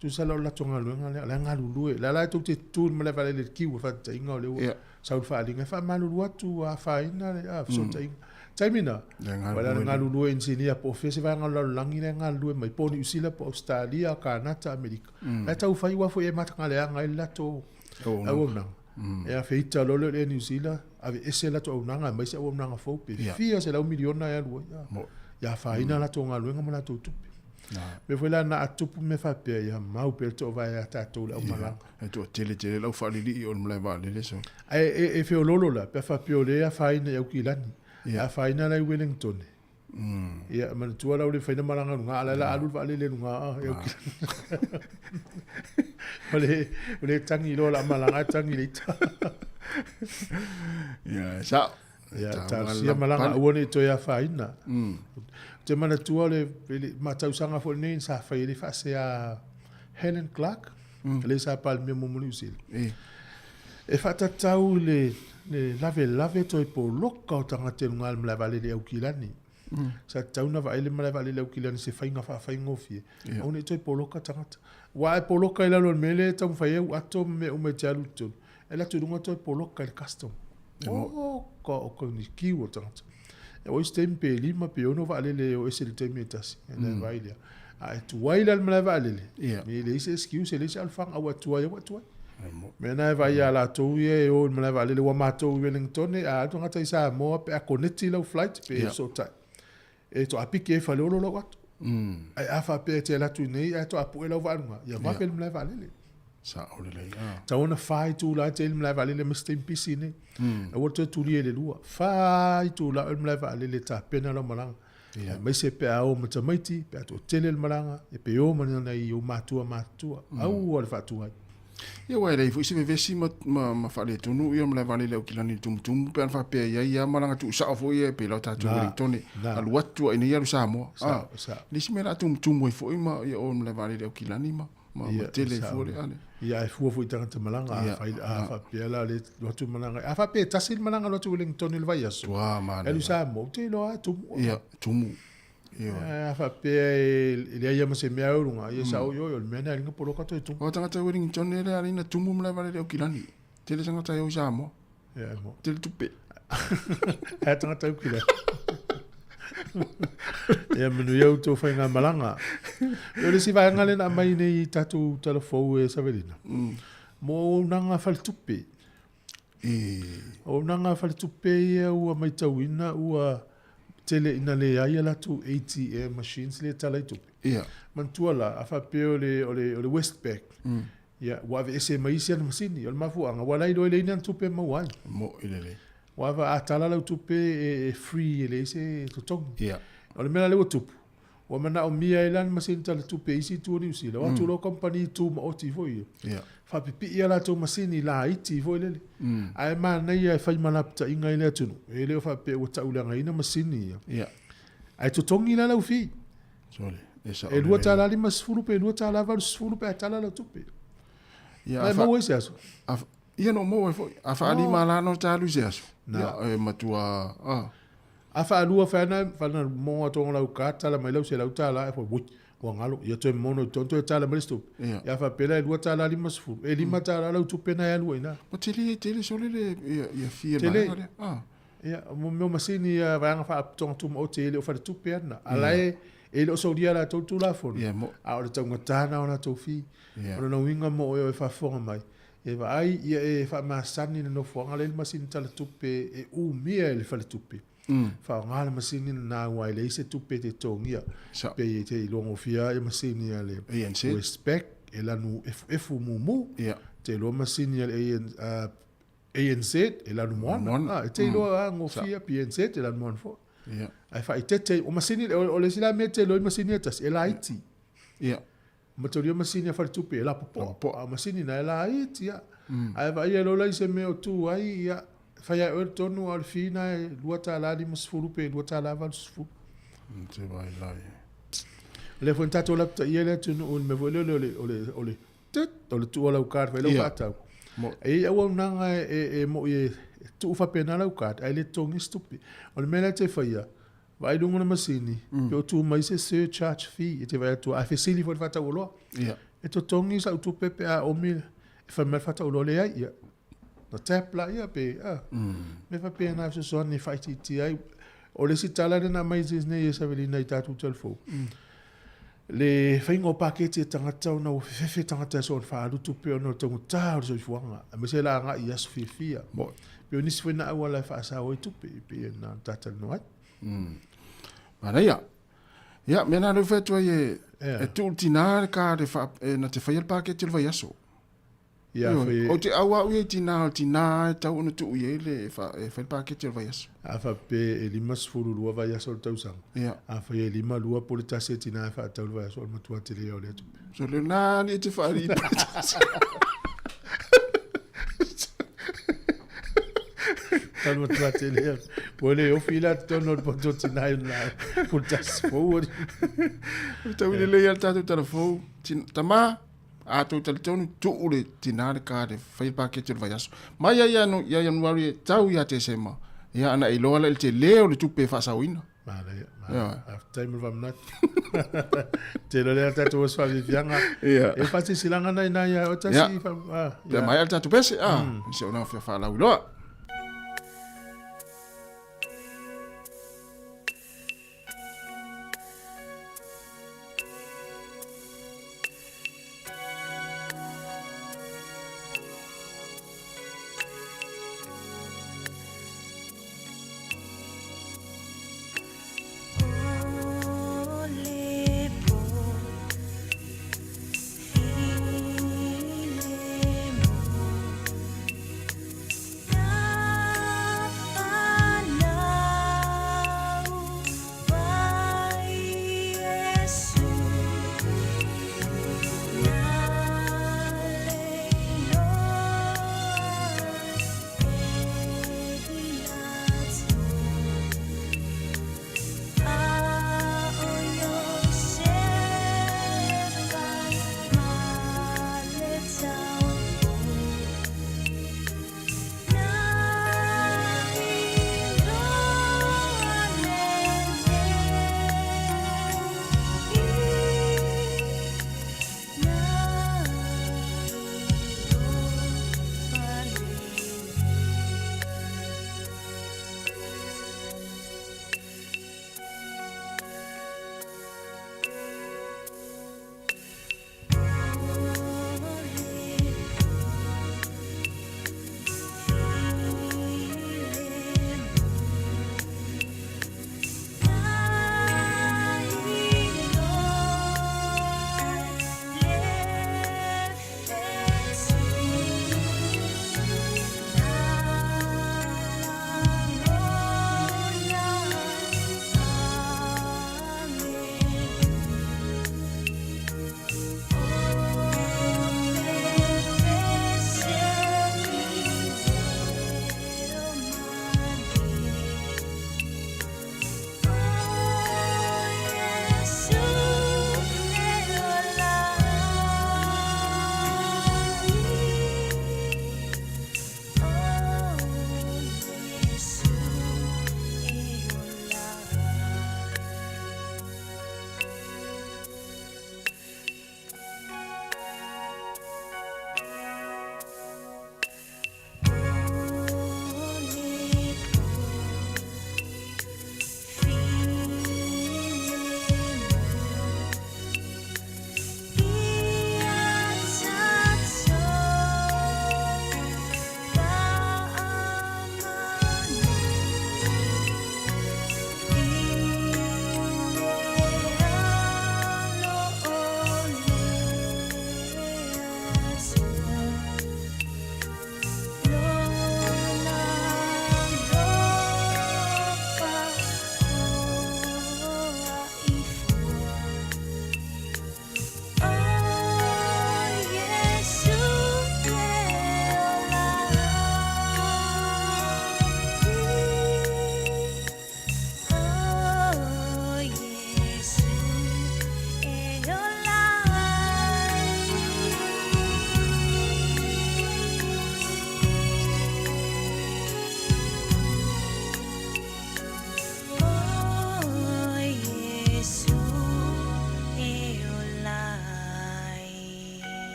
Tusa la o le latou galuega lea, o la e galulue. O la la tou te tutu i le malae vaalele i le kiu e faataitaiga o lea ua Ia. sau le faaaliga e faamalulu atu a afaina le a fesootaiga. Taimi na, Le galulue o la le le- galulue inisinia po o fea se vaega o le lalolagi lea e galulue mai, po o Niu Sila, po o Ausetalia, Kanata, Amerika. La e taufai ua foi e matagaleaga ai le latou Auaunaga. auaunaga. E afeita loa lea o le Air New Zealand, aveese latou auaunaga aumai se auaunaga fou pe Ia. fia 100 miliona e alu ai. A. Mo- Ia afaina latou galuega ma latou tupe. Na. Mea foi la na a tupu mea faapea, ia mau pea le toovae ia tatou le aumalaga. E toatele tele lau faalilii o le malae vaalele so. Ae e, e feololo la, pe a faapea o lea e afaina i Aukilani, Ia. afaina la i Wellington. Ia, manatua la ua le mafai ona malaga i luga, a o la e la alu le vaalele i luga a, i Aukilani. O le, o le tagi loa o le a malaga ae tagi i le ita. Ia, e sao. Ia, Tau talosia ala malaga, pale. aua ne i toe afaina. Ou te manatua le, le matausaga foi lenei sa fai ai le faasea Helen Clark, le sa Palemia mo Niu Sila. E. E faatatau le, le lavelave toe poloka o tagata i luga o le malae vaalele i Aukilani. Sa tatau ona vaai le malae vaalele i Aukilani i se faiga faafaigofie. Ia. Aua ne i toe poloka tagata. Aua a e poloka i lalo o le mea lea e taumafai ai au ato ma mea uma e te alu i totonu. E alu atu i luga toe poloka i le custom. Oka o ka ni kiu o tagata. E o isi taimi pe lima pe ono vaalele e o ese i le taimi e tasi. E le vaai lea. A e tuai la le malae vaalele. Ia. Me leai se excuse, e leai se alofaga, a ua tuai, a ua tuai. E mo- Mea na e vaai ia latou ia e o i le malae vaalele ua matou i Wellington, a alu tagata i Samoa pe a koneti lau flight pe Ia. fesootai. E toapiki ai faleolo lau ato. Ae a faapea e te alu atu i nei ae toapue lau vaaluga, ia vave le malae vaalele. Sao lelei. Ah. Tatau ona fa itula e te i le malae vaalele ma se taimi pisi nei. Aua le toe tulia i le lua. Fa itula oe i le malae vaalele e tapena lau malaga. Ia. Aemaise pe a o ma tamaiti, pe a toatele le malaga, e pe o ma nai o matua matutua. Aua le faatuai. Ia ua e leai foi se vevesi ma, ma, ma faaletonu ia malae vaalele Aukilani i le tumutumu pe ana faapea i ai ia malaga tuusao foi ia e pei la o tatou Na, Wellington na. alu atu ai nei alu Samoa. Sao, sao. Le isi mea la tumutumu ai foi ma ia o malae vaalele Aukilani ma ma, ma Ia, tele ai sao. fua le ale. Ia, e fua foi i tagata malaga, a Ia, fai, a faapea la le alu atu malaga. A faapea e tasi le malaga alu atu Wellington i le vaiaso. Tua Alu manaia. Samoa, ou te iloa lava e tumu. Ia, tumu. Ioe. A faapea e leai lava ma se mea au i luga, ia sao ioe, o le mea lena e ala ai ona poloka toe tumu. O tagata i Wellington e le ala ai ona tumu malae vaalele o Aukilani. Tele tagata e o i Samoa. Ia, e mo. Tele tupe. Ae tagata Aukilani. Ia manuia outou faigamalaga. O le isi vaega lea na aumai nei i tatou tala fou e Savelina, mo auaunaga faletupe. O auaunaga faletupe ia ua matauina ua tele ina leai a latou ATM machines lea e tala ai tupe. Ia. Manatua la, a faapea o le, o le, o le Westpac, ia, ua aveese mai isi ana masini. O le mafuaaga, ua la iloa e leai ni ana tupe e maua ai. Mo'i lelei. Ua a tala lau tupe e free e leai se totogi. Ia. O le mea la lea ua tupu, Ua manaomia ai la ni masini tala tupe i isi itu o Niu Sila. O atu loa kamupani tumaoti foi ia. Yeah. Faapipii a latou masini laiti foi lele. Ae manaia e fai ma lapataiga i le atunuu. E le o faapea ua tauleagaina masini ia. Yeah. Ae totogi la lau fee. Sole, e sao E lua lelei. tala 50 pe $2.80 pe a tala lau tupe. Ia, Na e a fa- maua i se aso? a fa- ia na ou maua ai foi. A faalima la na ta alu i se aso. Na. Ia, e matua, ah. A faalua fai ana, fai ana mogo atu lau card, tala mai lau $100, e fai, ui, ua galo, ia toe mono i totonu, toe tala mai le isi tupe. Ia. Ia faapea la e $2.50, e $5 lau tupe na e alu ai i ina. Ua tele, tele sole le, ia, ia fee a le Tele. vaega lea. Ah. Ia, mo mea o masini ia vaega faalapotopotoga tumaoti e le o faletupe ana, a la e, e le o solia e latou le Tulafono, Ia, mo. a o le taugata lena o latou fee. Ia. O lona uiga mo oe o e faafofoga mai, E vaai ia e faamasani le nofoaga lea i le masini tala tupe e umia e le faletupe. Faaaoga le masini lena aua e leai se tupe e te totogia. Pei e te iloagofia ai masini a le ANC. Westpac e lanu efuefu mumu. Ia. Te iloa masini a le ANZ e lanu moana. Moana. A, e te iloa a gofia PNZ e lanu moana foi. Ia. Ae faaeteete, o masini, o le isi la mea e te iloa ai masini e tasi, e laiti. Ia. Matalia masini a faletupe e lapopoa, a o masini na e laiti a. Ae vaaia loa la i se mea o tu ai, ia, fai a e oe le tonu a o le fee na e $2.50 pe $2.80. Te vai lai. O lea foi na tatou lapataia le atunuu i le mea foi lele o le, o le, o le tut, o le tuu o lau card fai lau faatau. E i ai auaunaga e moi e tuu faapena lau card ae le totogi se tupe. O le mea la e te faia, Vaai luga o le masini, pe o tu mai se surcharge fee, e te vaai atu, a fesili foi i le faatauoloa. E totogi sau tupe pe a omi, e fai mai le faatauoloa, leai, ia, na tap laia pe, a. Mea faapena e fesoasoani e faaitiitia ai. O le isi tala lea na aumai nei e Savelina i tatou telefou, le faiga o paketi e tagata ona ua fefefe tagata e soona faaalu tupe ona o le taugata o le soifuaga, aemaise la agai i aso fiafia. Pei o nisi foi na auala e faasao ai tupe, pei ona talatalanoa ai. Manaia. Ia, mea na leu fai atu ai e, e tuu le tinā le card e, wha, e na te whaia le pāketi o le vaiaso. Ia, Ioe. whai e... O te au au i tinā, o le tinā e tau ona tuu i ai le, e, wha, e whai le pāketi o le vaiaso. A whape e 52 vaiaso o le tausaga. Ia. A whai e 52 po le tasi e tinā e whaatau le vaiaso o le matua tele ia o lea tupe. So leo nā ni e te whaari i Tau matua tele ia. Ua le ofi la totonu o le poto tinā i ona po le tasi fou. O tau i lelei a le tātou tala fou. Tama, a tou talitonu tuu le tinā le card e fai le paketi o le vaiaso. Mai ia ia ia Ianuari e tau ia Tesema, ia ana e iloa la i le tele o le tupe e faasaoina. Manaia, manaia. Faafetai mo le faamanatu. Tele lea tatou aso faafiafiaga. Ia. E faasilasilaga na ina ia o tasi Ia. ah, Pe ia. maea le tatou pese, ah, se o nao fia faalauiloa.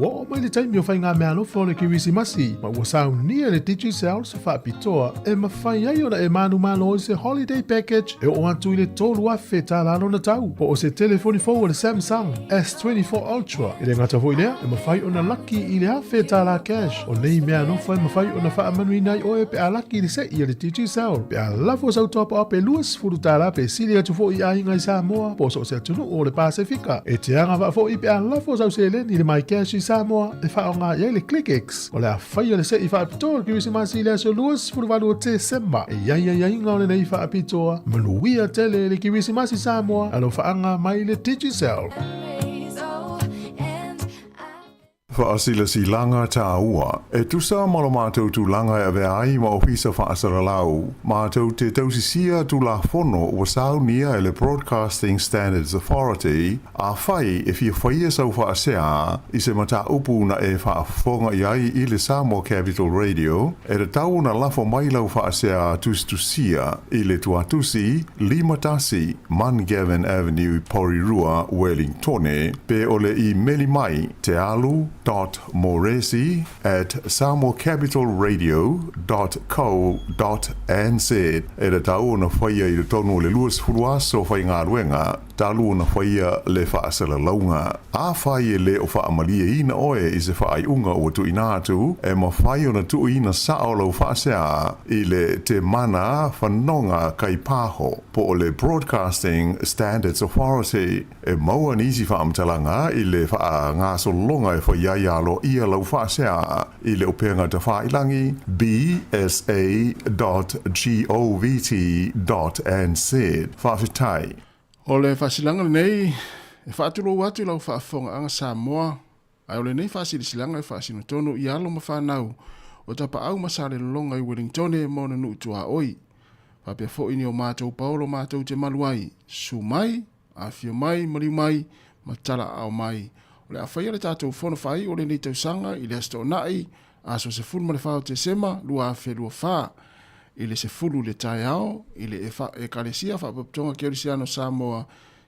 Ua oo mai le taimi o faigameaalofa o le Kerisimasi, ma ua saunia e le Digicel se faapitoa e mafai ai ona e manumalo i se holiday package e oo atu i le $3,000 lona tau, po o se telefoni fou o le Samsung S24 Ultra. E le gata foi i lea, e mafai ona laki i le $1,000 cash. O nei meaalofa e mafai ona faamanuiina ai oe pe a laki i le se'i a le Digicel, pe a lafo sau top-up e $20 pe sili atu foi i aiga i Samoa po o so o se atunuu o le Pasefika. E te agavaa foi pe a lafo sau seleni i le MyCash i Samoa e faaaoga i ai le ClickX. O le a faia le se'i faapitoa o le Kerisimasi i le aso 28 o Tesema. E i ai aiaiga o lenei faapitoa. Manuia tele le Kerisimasi Samoa, alofaaga mai le Digicel. Faasilasilaga tāua. E tusa ma lo matou tulaga e avea ai ma Ofisa Faasalalau, matou te tausisia Tulafono ua saunia e le Broadcasting Standards Authority, Afai e fia faia sau faasea i se mataupu na e faafofoga i ai i le Samoa Capital Radio, e tatau ona lafo mai lau faasea tusitusia i le tuatusi 51 Mungavin Avenue, Porirua, Wellingtone, pe o le imeli mai tealu dot moresi at samoacapitalradio dot co dot nz. E tatau ona faia i totonu o le 20 aso faigaluega talu ona faia le faasalalauga. Afai e le o faamalieina oe i se faaiuga ua tuuina atu, e mafai ona tuuina sao lau faasea i le Te Mana Whanonga Kaipaho po o le Broadcasting Standards Authority. E maua nisi faamatalaga i le faagasologa e fai ai aloaia lau faasea i le upega tafailangi bsa dot govt dot nz. Faafetai. O le faasilasilaga lenei e faatulou atu i lau faafofogaaga Samoa, ae o lenei faasilasilaga e faasino tonu i alo ma fanau o Tapaau ma Salelologa i Wellingtone ma ona nuu tuaoi. Faapea foi ni o matou paolo matou te malu ai, susu mai, afifio mai, maliu mai, ma talaaao mai. O le a faia le tatou fono faaiu o lenei tausaga i le Aso Toonai, aso 14 o Tesema 2024, i le 10 i le taeao, i le Ekalesia Faapotopotoga Kerisiano Samoa,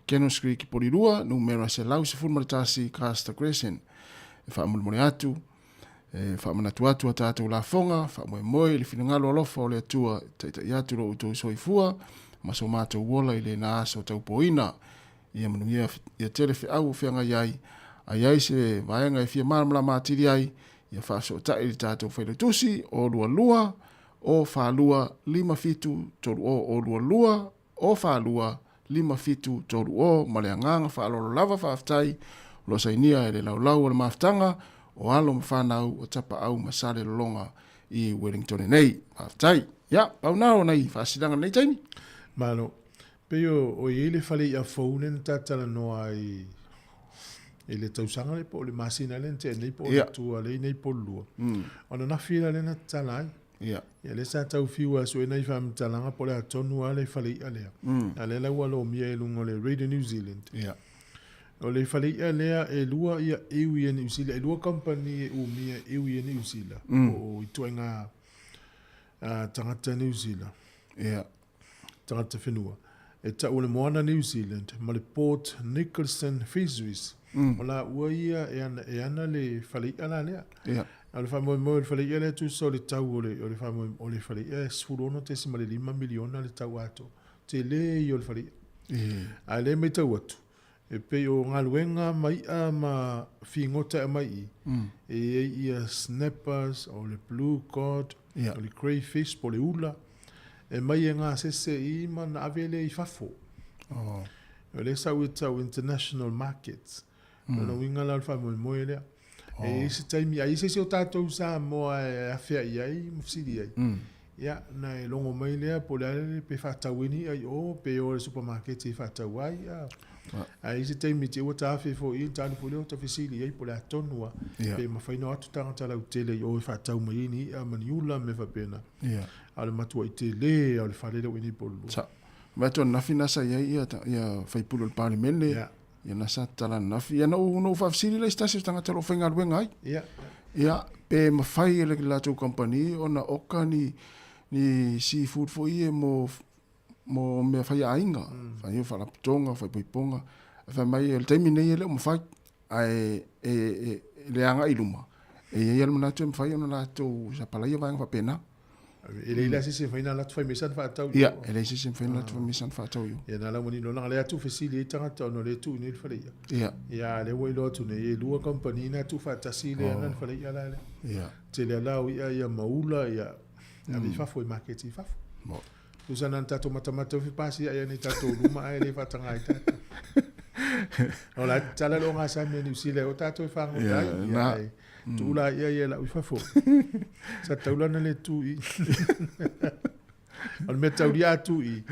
Cannons Creek, Polilua, numera 111, Castor Crescent. E faamolemole atu, e faamanatu atu a tatou lafoga, faamoemoe i le finagalo alofa o le Atua e taitai atu lo outou soifua ma so matou ola i lena aso taupoina. Ia manuia ia tele feau o feagai ai, a i ai se vaega e fia malamalama atili ai, ia faafesootai i le tatou Failautusi o 22 o 42 57 30 o 22 o 42 57 30 ma le agaga faaaloalo lava faafetai o lo o sainia e le Laulau o le Mafutaga o alo ma fanau o Tapaau ma Salelologa i Wellingtone nei. Faafetai. Ia, pau na o nai faasilaga lenei taimi. Malo. Pei o i ai le fale i'a fou lea na ta talanoa ai i le tausaga lea po o le masina lea na tea nei po o le tua lea i nei Polulua. O ananafi la lea na tatala ai. Ia lea sa tau fiu a sue nai faamatalaga po o le a tonu lava le fale i'a lea. A lea la ua lomia i luga o le Radio New Zealand. O le fale i'a lea e lua ia iwi e Niu Sila, e lua kamupani e umia iwi e Niu Sila, po o ituaiga tagata Niu Sila. Tagata whenua. E tau o le Moana New Zealand ma le Port Nicholson Fisheries. O la ua ia e ana, e ana le fale i'a la lea. A o le faamoemoe o le fale i'a lea tusa o le tau o le, o le faamoemoe o le fale i'a e 16.5 miliona le tau atoa. Tele ia o le fale i'a. A lea e matau atu, e pei o galuega ma i'a ma figota e aumai i, e i ai ia snappers, o le blue cod, o le crayfish po o le ula, e mai e gasese i ma na ave lea i fafo. O lea sa ua tau international markets. O lona uiga la o le faamoemoe lea. E i ai se taimi, a i ai se isi o tatou Samoa e afea i ai ma fesili ai, ia, ona e logo mai lea po o le a le, pe faatau ai ni i'a i o, pe o i le supamaketi e faatau ai i'a. A i ai se taimi te i ua ta afe foi i, ta alu foi lea ta fesili i ai po o le a tonu lava, pe mafai ona o atu tagata lautele i o e faatau mai ai ni i'a ma ni ula ma mea faapena. A o le matuai tele lava o le fale lea ua i nei Polulua. Sa. Vaai atu ananafi na sa i ai ia, ia sui usufono o le Palemene. Ia na sa tatala ananafi. Ia na ou, na ou faafesili lea i se tasi o tagata o lo o faigaluega ai. Ia, pe mafai e le latou kamupani ona oka ni, ni seafood foi ia mo, mo mea faiaaiga, fai faalapotopotoga, faipoipoga. Ae fai mai, o le taimi nei e le o mafai. Ae e, e, le agai i luma, e i ai lava le manatu e mafai ona latou sapalaia vaega faapena. E leai la se isi e mafai ona alu atu fai mai sana faatau i Ia, o. e leai se isi e mafai ona alu atu fai mai sana faatau i o. Ia, na la manino leaga lea tuufesili ai tagata ona o lea e tuu i inei le fale i'a. Ia. Ia, a o lea ua iloa atu nei, e lua kamupani na tuufaatasi lea ana le fale i'a la lea. Ia. Tele lava la o i'a ia ma ula, ia, ave i fafo i maketi i fafo. Mo. Tusa na ona tatou matamata foi pasi ia nei tatou luma ae le faataga ai tatou. O la tala le ogasami a Niu Sila o tatou e fagota ai. Yeah, na. Ia, tuu la ia ia lau i fafo. Sa taulana le tu i. O le mea taulia atu i,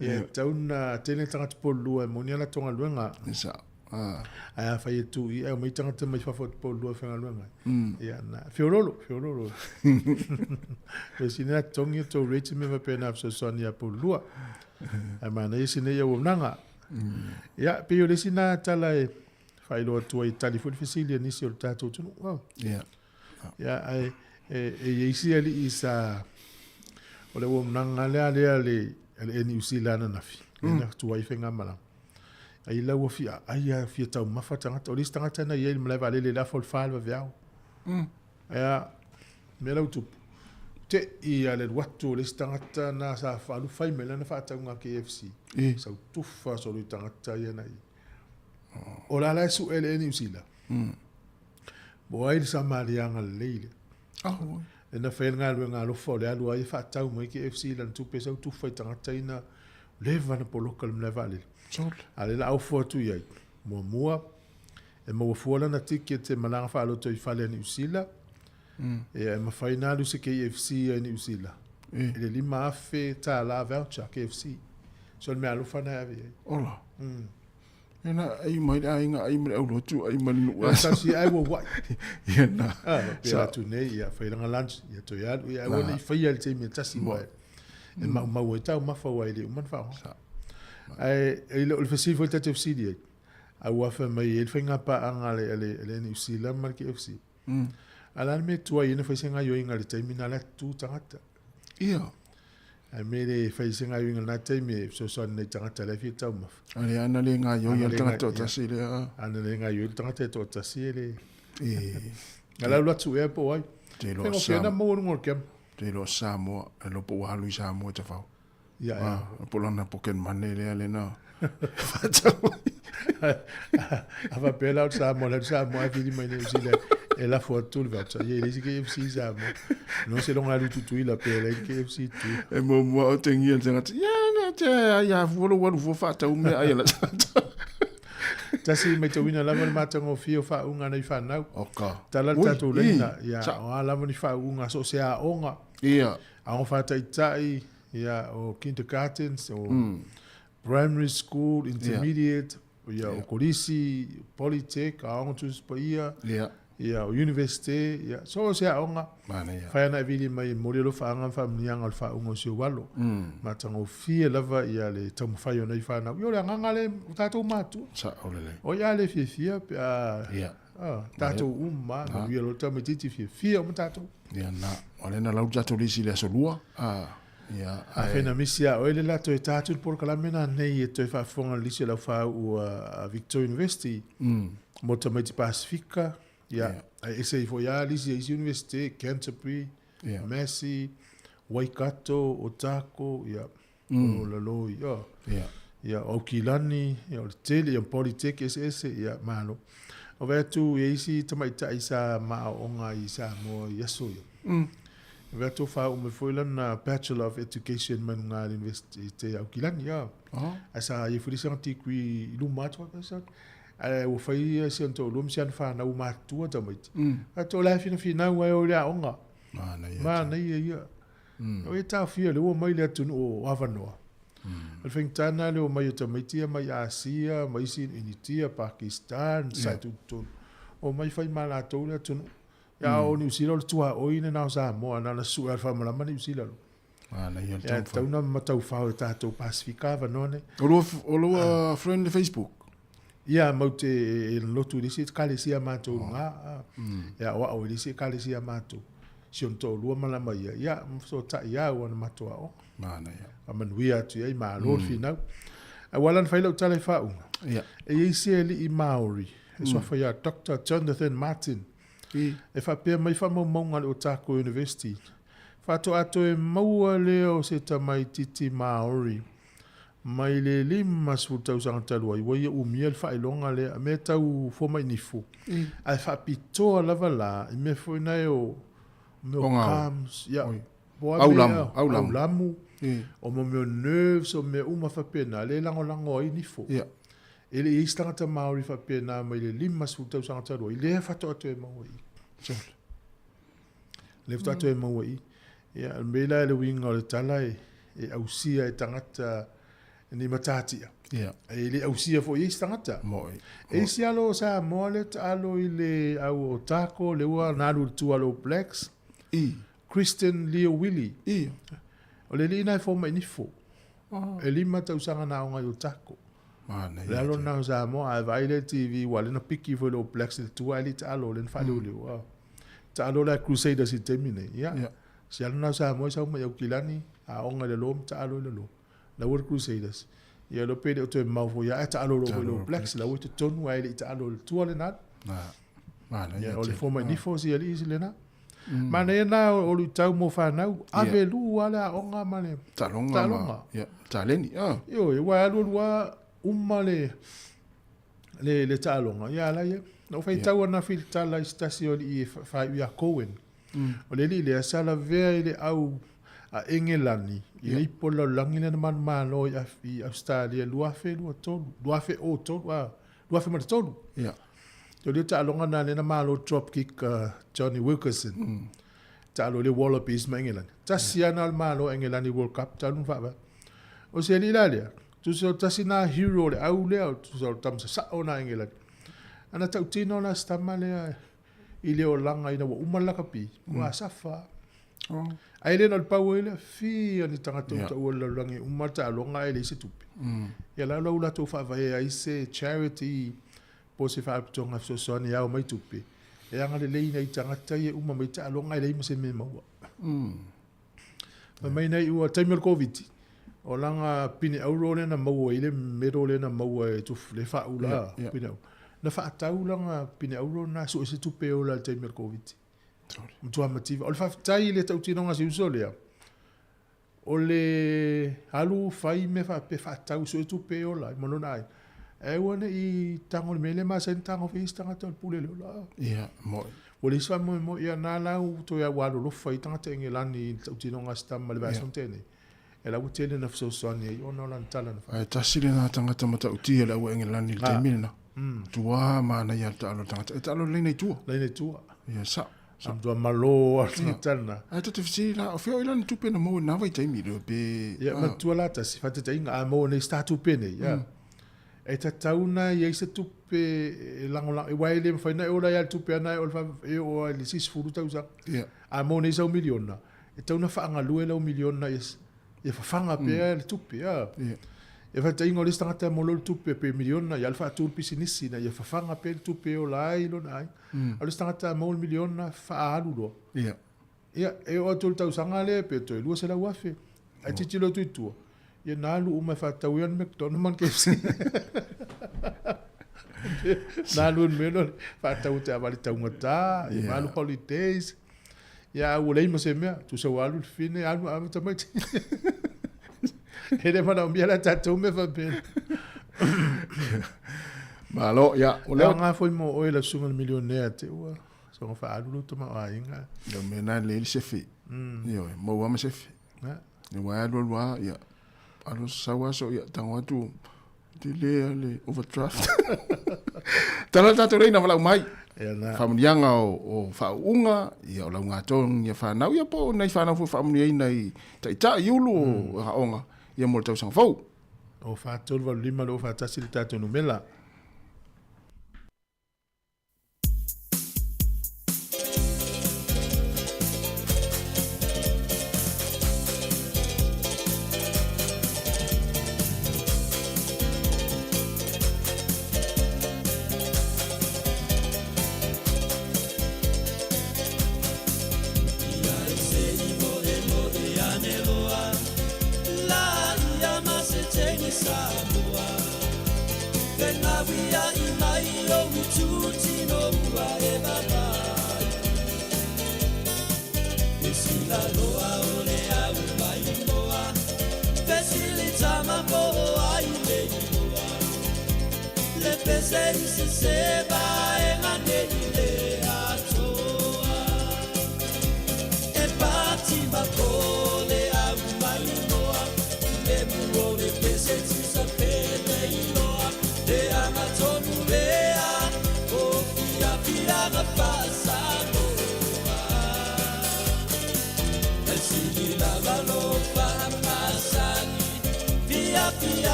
ia tau na tele tagata polulua e moni a latou galuega. Sa. Ah. Ae afai e tu i, ae omai tagata mai fafo atu polulua e faigaluega ai. Ia, na, feololo, feololo. Pe sina na totogi o tou rate ma mea faapena fesoasoani ia polulua. Ae manaia sina ia auaunaga. Ia, pei o le isi na tala e faailoa atu ai e tali foi le fesili a nisi o le tatou atunuu. Oh. Ia. Ia, ae e, e i ai isi alii sa, o le auaunaga lea lea a le, a le Air Niu Sila ananafi, mm. lea na tuai faigamalaga. Ai la ua fia ai a fia taumafa tagata. O le isi tagata na i ai i le malae vaalele i le afa o le fa i le vaveao. Mm. Ia, mea la ua tupu. Te i a le alu atu o le isi tagata na sa alu fai mai lana faatauga KFC. E. Sau tufa solo i tagata ia na i. O la la e sue le Air Niu Sila. Mm. Po o ai le Samariaga lelei lea. Oh. E na fai le galuega alofa o le alu ai e faatau mai KFC i lana tupe sau tufa i tagata ina leva na poloka le malae vaalele. Sole. A lea la aufo atu i ai. Muamua, e maua fua lana ticket e malaga faaloto i fale a Niu Sila. Mm. Ia, e mafai na alu se KFC a Niu Sila. E. I le $5,000 voucher KFC. So le mea alofa na e ave i ai. Ola. Mm. E na ai mai le aiga, ai ma le aulotu, ai ma le nuu. Ia tasi ai ua uai. Ia na. Ah, pera atu nei, ia fai langa lunch, ia toe alu, ia aua ne i faia i le taimi e tasi Mo. ua e maumau ai taumafa ua e le uma ona faaaoga. Sa. Ae e le o le fesili foi tatou fesili ai, a ua fai mai e le faiga paaga a le, a le, a le Niu Sila ma le KFC. A o le a le mea e tuai ai ona fai se gaioiga i le taimi na alu atu tu tagata. Ia. Ae me le fai se gaioiga i lena taimi e fesoasoani nai tagata la e fia taumafa. A le ana le gaioi a le tagata Ia. toatasi lea. Ana le gaioi le tagata e toatasi e le... E. A la alu atu ea po o ai. Te iloa Faigofie Sam- ona maua luga o le kema. Te iloa Samoa, e iloa po ua alu i Samoa e tafau. Ia, ia. Ah, po lana pocket money lea lena. Faatau ai. A faapea la o le Samoa, la le Samoa e fili mai Niu Sila e lafo atu le voucher. Ia e leai se KFC i Samoa. No se loga alu i Tutuila pe e leai le KFC i Tutuila. E muamua o tengia le tagata, ia na te ai a fua lou alu fua faatau mea ai a la tagata. Tasi maitauina lava le matagofie o faauuga nei fanau. Oka. Tala le Ui, tatou laina, i, ia, sa. o a lava ni faauuga so o se aoga. Ia. Aoga faataitai, ia, o kindergartens, o Mm. primary school, intermediate, ia, o kolisi, polytech, aoga Tusi Paia, Ia. ia, o universite, ia, so o se aoga. Manaia. Fai ana e vili mai e momoli alofaaga ma faamanuiaga o le faauuga o si ou alo. Mm. Matagofie lava ia le taumafai o nei fanau. Ia o le agaga lea o tatou matua. Sao lelei. O ia le fiafia pe a Ia. ah, tatou uma, manuia loa le tamaitiiti fiafia uma tatou. Ia na, o lea na lau tatou lisi i le aso lua. Ah, ia, A ae. fai na misi ia oe le la toe tā atu le polokalame lena nei e toe faafofoga le lisi o le aufāuu a Victoria University Mm. mo tamaiti Pasifika, ia, Ia. ae ese ifo ia lisi e isi universite, Canterbury, Ia. Massey, Waikato, Otago, ia, Mm. o lalo, ia, Ia. ia, o Aukilani, ia, o le tele, ia, Polytech, ese ese, ia, malo. O vaai atu i isi tamaitai sa maaoga i Samoa i aso ia. Mm. E vaai atu faauu mai foi lana Bachelor of Education mai luga le University i te Aukilani, ia. Oh. Ae sa ia foi le isi ana degree i luma atu, ai sa- ae ua fai si ana toalua ma si ana fanau matutua tamaiti. Mm. Faatoa o la e finafinau ai o le aoga. Manaia. Manaia ia. Mm. O e taofia le ua mai le atunuu o avanoa. Mm. O le faigata lea o mai o tamaiti ia mai Asia, mai isi Initia, Pakistan, sa Yeah. tututonu. O mai fai ma latou le atunuu. Ia o Niu Sila o le tuaoi lena o Samoa, na ona sue lava le faamalama Niu Sila lo. Manaia le Ia taumafai. tatau na mataufao e tatou Pasifika avanoa nei. O lua, o lua friend le Facebook? Ia mau te e lotu i le isi ekalesia matou luga. Oh. Mm. Ia o au i le isi ekalesia matou. Si ona toalua malama ia, ia fesootai ia ua na matou aoga. Manaia. Faamanuia atu i ai, malo le finau. Ae ua ala ona fai lau tala i faauuga. Ia. E i ai se alii Māori, E suafa ia Doctor Jonathan Martin. E faapea mai faamaumauga a le Otago University, faatoa toe maua lea o se tamaitiiti Māori mai le 50 tausaga talu ai, ua ia umia le faailoga lea, mea tau fomai nifu, ae faapitoa lava la i mea foi nae o mea o gums, ia, po o a mea, aulamu, o mea o nerves, o mea uma faapena, lea e lagolago ai nifo. E le i i ai se tagata Māori faapena mai le 50 tausaga talu ai, lea faatoa toe maua i i. Lea faatoa toe maua i i. Ia, o le mea la le uiga o le tala e, e ausia e tagata ni matatia. Yeah. E le ausia foi e isi tagata. Mo'i. E isi alo o Samoa lea taalo i le au o Otago, le ua na alu i le tua o le All Blacks. I. Christian Leo Willie. I. O le alii na e fomai nifo. E 5 tausaga na aoga i Otago. Manaia Le alo tele. lena o Samoa, ae vaai lea i le TV ua lena piki foi le All Blacks i le tua ae le i taalo, lena faaleoleo. Mm. Taalo la Crusaders i le taimi nei. Ia. Yeah. Si alo lena o Samoa i sau mai Aukilani, aoga i lalo ma taalo i lalo. La ua le Crusaders. Ia lo pe le o toe mau foi ae taalo lo foi le All Blacks, la ua i totonu ae le i taalo i le tua lena. Na. Manaia Ia, o le tele. fomai nifo si alii si lena. Manaia na o luitau mo whanau, ave lua le aoga ma le Taaloga ma, taaloga. ia, taleni. Ah. Ioe, ua alu alu lava uma le, le, le taaloga, ia ala ia. Na ou faitau ana filitala i se tasi o alii e faaiu ia Cohen. O le alii lea, sa lavea i le au a Engelani, i le ipo lalolagi lea na manumalo i, i Australia 2023, 2003, ah, 2003. Ia. O le taaloga na lea na malo drop kick Johnny Wilkerson. Taalo le Wallabies ma Engelani. Tasi yeah. ana o le malo Engelani World Cup talu na faavae. O se alii la lea, tusa o tasi na hero o le au lea, tusa o le tama sasao na Engelani. Ana tautino la se tama lea i le olaga ina ua uma le lakapi, ua asafa. Oh. Ai le na o le pau ai lea, fia ni tagata Yeah. yeah. ua lalolagi e uma le taaloga ae leai se tupe. Ia la ua latou faavae ai se charity po se faalapotopotoga fesoasoani e ao mai tupe, e agalelei nai tagata ia e uma mai taaloga ae leai ma se mea e maua. Fai mai nei ua taimi o le Koviti, o lana pine auro lea na maua ai le medal lea na maua e tufu le faaula Yeah, yeah. pine auro. Na faatau lana pine auro na sue se tupe e ola i le taimi o le Koviti. Sorry. Matua mativa. O le faafetai i le tautinoga a si uso lea, o le alu fai mea faapea faatau sue tupe e ola ai ma lona aiga. Ae aua ne i tago i le mea lea e masani tago fai isi tagata o le pule le ola. Ia, mo'i. Ua leai se faamoemoe, ia na la ua toe alolofa ai tagata Engelani i le tautinoga a si tama i le vaiaso na tea nei. E la ua tele na fesoasoani ai ona o lana tala na fai. Ae tasi lena tagata matautia le au Engelani i le taimi lena. Tua manaia le taalo o le tagata. E taalo le laina i tua. Laina i tua. Ia, sao. Sa matua malo a le tagata lena. Ae ta te fesili la, o fea o i lana tupe na maua i lena vaitaimi lea pe... Ia, matua la tasi, faataitaiga, a maua nei sa tupe nei, ia. E tatau ona i ai se tupe e lagolago, aua e le mafai ona e ola ai lava le tupe ana e ola e oo lava i le isi 10 tausaga. A maua nei sau miliona, e tatau ona faagalue lau miliona ia, ia fafaga pea le tupe. A. E faataitaiga o le isi tagata e maua loa le tupe pe miliona, ia alu faatu le pisinisi ina ia fafaga pea le tupe e ola ai lona aiga. A o le isi tagata e maua le miliona, faaalu loa. Ia, e oo atu i le tausaga lea pe toe 200,000. Ae tilotilo atu i tua, ia na alu uma e faatau ai le McDonald ma le KFC. Na alu i le mea lea o le faatau taavale taugata, ia ma alu holidays. Ia a ua leai ma se mea, tusa ua alu le fine, alu ave tamaiti. E le manaomia la tatou mea faapena. Malo, ia, o E lea... aoga foi mo oe lau susuga i le milionea te ua soona faaalu lou tamaoaiga. Ia, o mea na e lelei le sefe. Ioe, maua lava ma sefe. Ia, aua e alu alu lava, ia, alu sau aso, ia, tago atu, tele lava le overdraft. Tala le tatou laina valaau mai. Ia na. Faamanuiaga o faauuga, ia, o laugatogi a fanau, ia, po o nai fanau foi faamanuiaina i taitai, i ulu o aoga, ia, mo le tausaga fou. O 4, 3, 8, 5, 2, 4, 1 le tatou numera.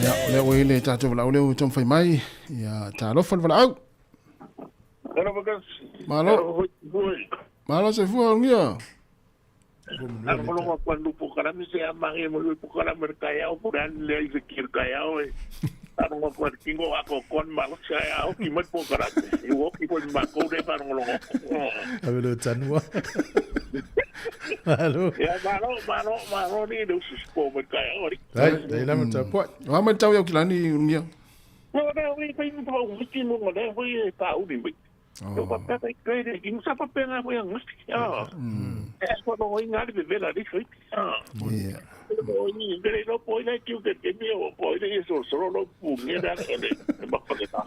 Ia, o lea ua i le tatou valaau lea ua taumafai mai. Ia, talofa le valaau. Malo. Malo se fua ungia. Alogologo atu anu pokalame se amange mo le pokalame le kaiao po le anu lea i se kir kaiao e alongo atu anu kingo ako kon malo se ao ki mai pokalame i wo ki foi makou le alogologo. Ave le tanua. Malo. Ya malo malo malo ni le usu po mai kaiao ri. Dai, dai la mata po. Wa mai tau iau kilani ungia. No na wi pai mo wiki mo le foi pa uni mai. O papea kai kai le ki musa papea ngā foi angasi. Ah. E ko no i ngā le vela li foi. Ah. Yeah. O i vele no po i ki ke ke mi o po i so so no pu nge da le e ba ko ta.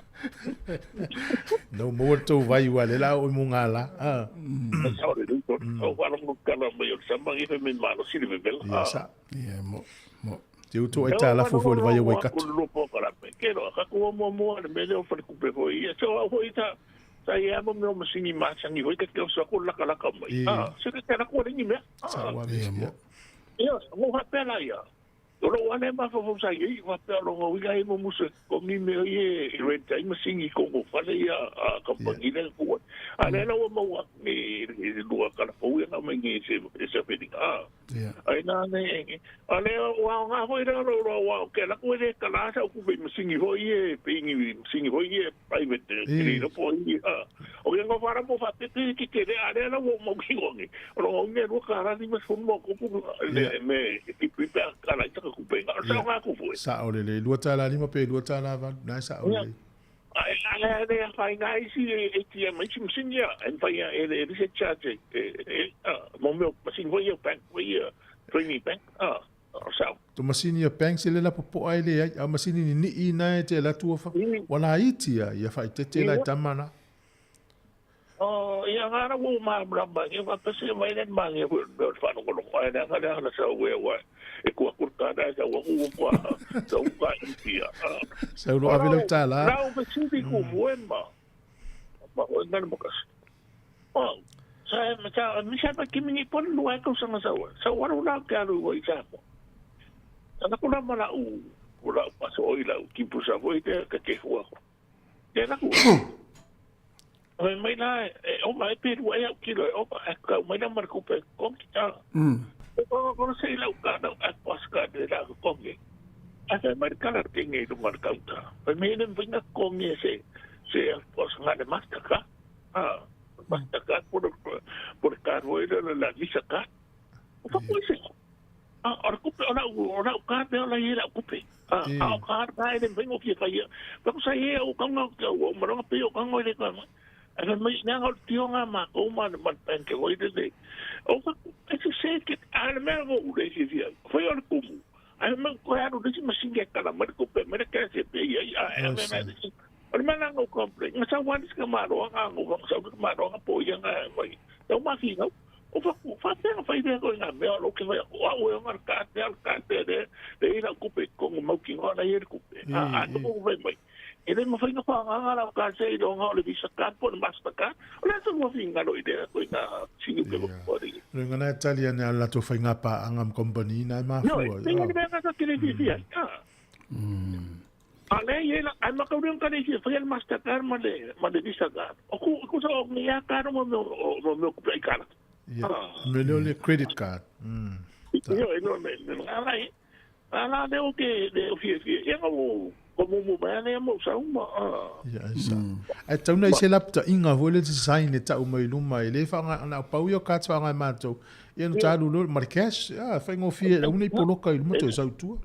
No mo to vai wa le la o mo ngala. Ah. Sa o le to. O wa no kala mo yo sa mangi fe me malo si le vela. Ia sa. Ia mo mo. Te utu e tā lafu fo le vai o Waikato. Ko lo po kala pe. Ke ro ka ko mo mo le me le o fa ku pe foi. So o foi ta Sa ia mo mea masini masangi hoi ka te osa ko laka laka mai. Ah, se ke tera ko ringi mea. Sa wa me mo. Ia, mo ha pela ia. O lo ane ma fo sa i wa pela lo ngoi ga mo musa ko mi me i rent ai masini ko ko fale ia a kampangi le ko. A le lo mo wa ni lua kala fo ia na mai se se fe ni. Ah. Ai na ne a le wa nga hoi ra ro ro wa ke la ko le kala sa ku be masini hoi e pe ngi masini hoi e private le ro po i a o ke ngo fara po fa te te ki ke le a le la wo mo ki ngi ro ngi ro kala ni mas mo ko ku le me ki pi pa kala ta ku pe nga sa nga ku fu sa o le le lua tala lima pe lua tala va na sa o le ai ai le fa ngai si ATM ai si masini ia en fa ia ele ele se charge e mo meu masini foi bank foi training bank ah sa to masini ia bank se le la popo ai le ai a masini ni ni na e te la tua fa wala iti ia ia fa te te la tamana o ia ngara wo ma bramba e va pese mai le mangi ko fa no ko ai na ngara na sa we wa e ko ko ka da sa wo ko sa u ka ia sa lo avela tala na o masini ko muema ma o ngana mo kas o sa ma mi sa pa kimi pon lo ko sa sa wa sa wa ro ka ro i sa ko ana ko na mala u ora paso oi la ki pusa voi te ka ke hua te na ku Ai mai la o mai pe ru ai ki lo o ka mai na mar ku pe ko ki ta ko ko se la ka na a pas ka de la ko nge a se mar ka la te nge du mar ka ta pe me ne vinga ko nge se se pas nga de master ka ah master ka por ka ro ila la visa ka o fa ko se a ora ku pe ora ora ka pe ora ia ku pe a o ka ka e vengo ki fa ia pa ko sa ia o ka nga o maronga pe o ka ngo ile ka a mai na o tio nga ma ko ma ma penke o ile de o fa e se se ke a me vo u le si si foi o ku a me ko ya no disi masinga kala ma ko pe me ka se pe ia a me me o me na ngo komple nga sa wa ka ma ro nga ngo sa ma ro nga po ia nga mai o ma fi no o fa fa te fa ile ko nga me o ke vai o o nga ka te al ka te de de ila ku pe ko mo ki ngona ia ku pe a no vai mai. E le mafai ona faagaga lau card se iloga o le Visa card po o le Master card. O le a tonu finagalo i lea koina sini ke mo ni. Le ngana e tali ane a latou faiga paaga ma company na e mafua. No, e le mea ka te le fiafia. A le ia la ai makau le ka le fia le Master card ma le Visa card. O ku ku sa o ni a card mo mo mo ku play card. Ia. Me le le credit card. Io e no me ala ala le o ke le o fiafia. Ia ngo ko mumu mai le mo sa uma. Ia sa. Ai tauna i se lapta inga foi le design e tau mai luma e le whanga na pau ia ka whanga mātou. Ia no tālu lo ma cash, ah whai ngofie la unei poloka i luma toe sautua.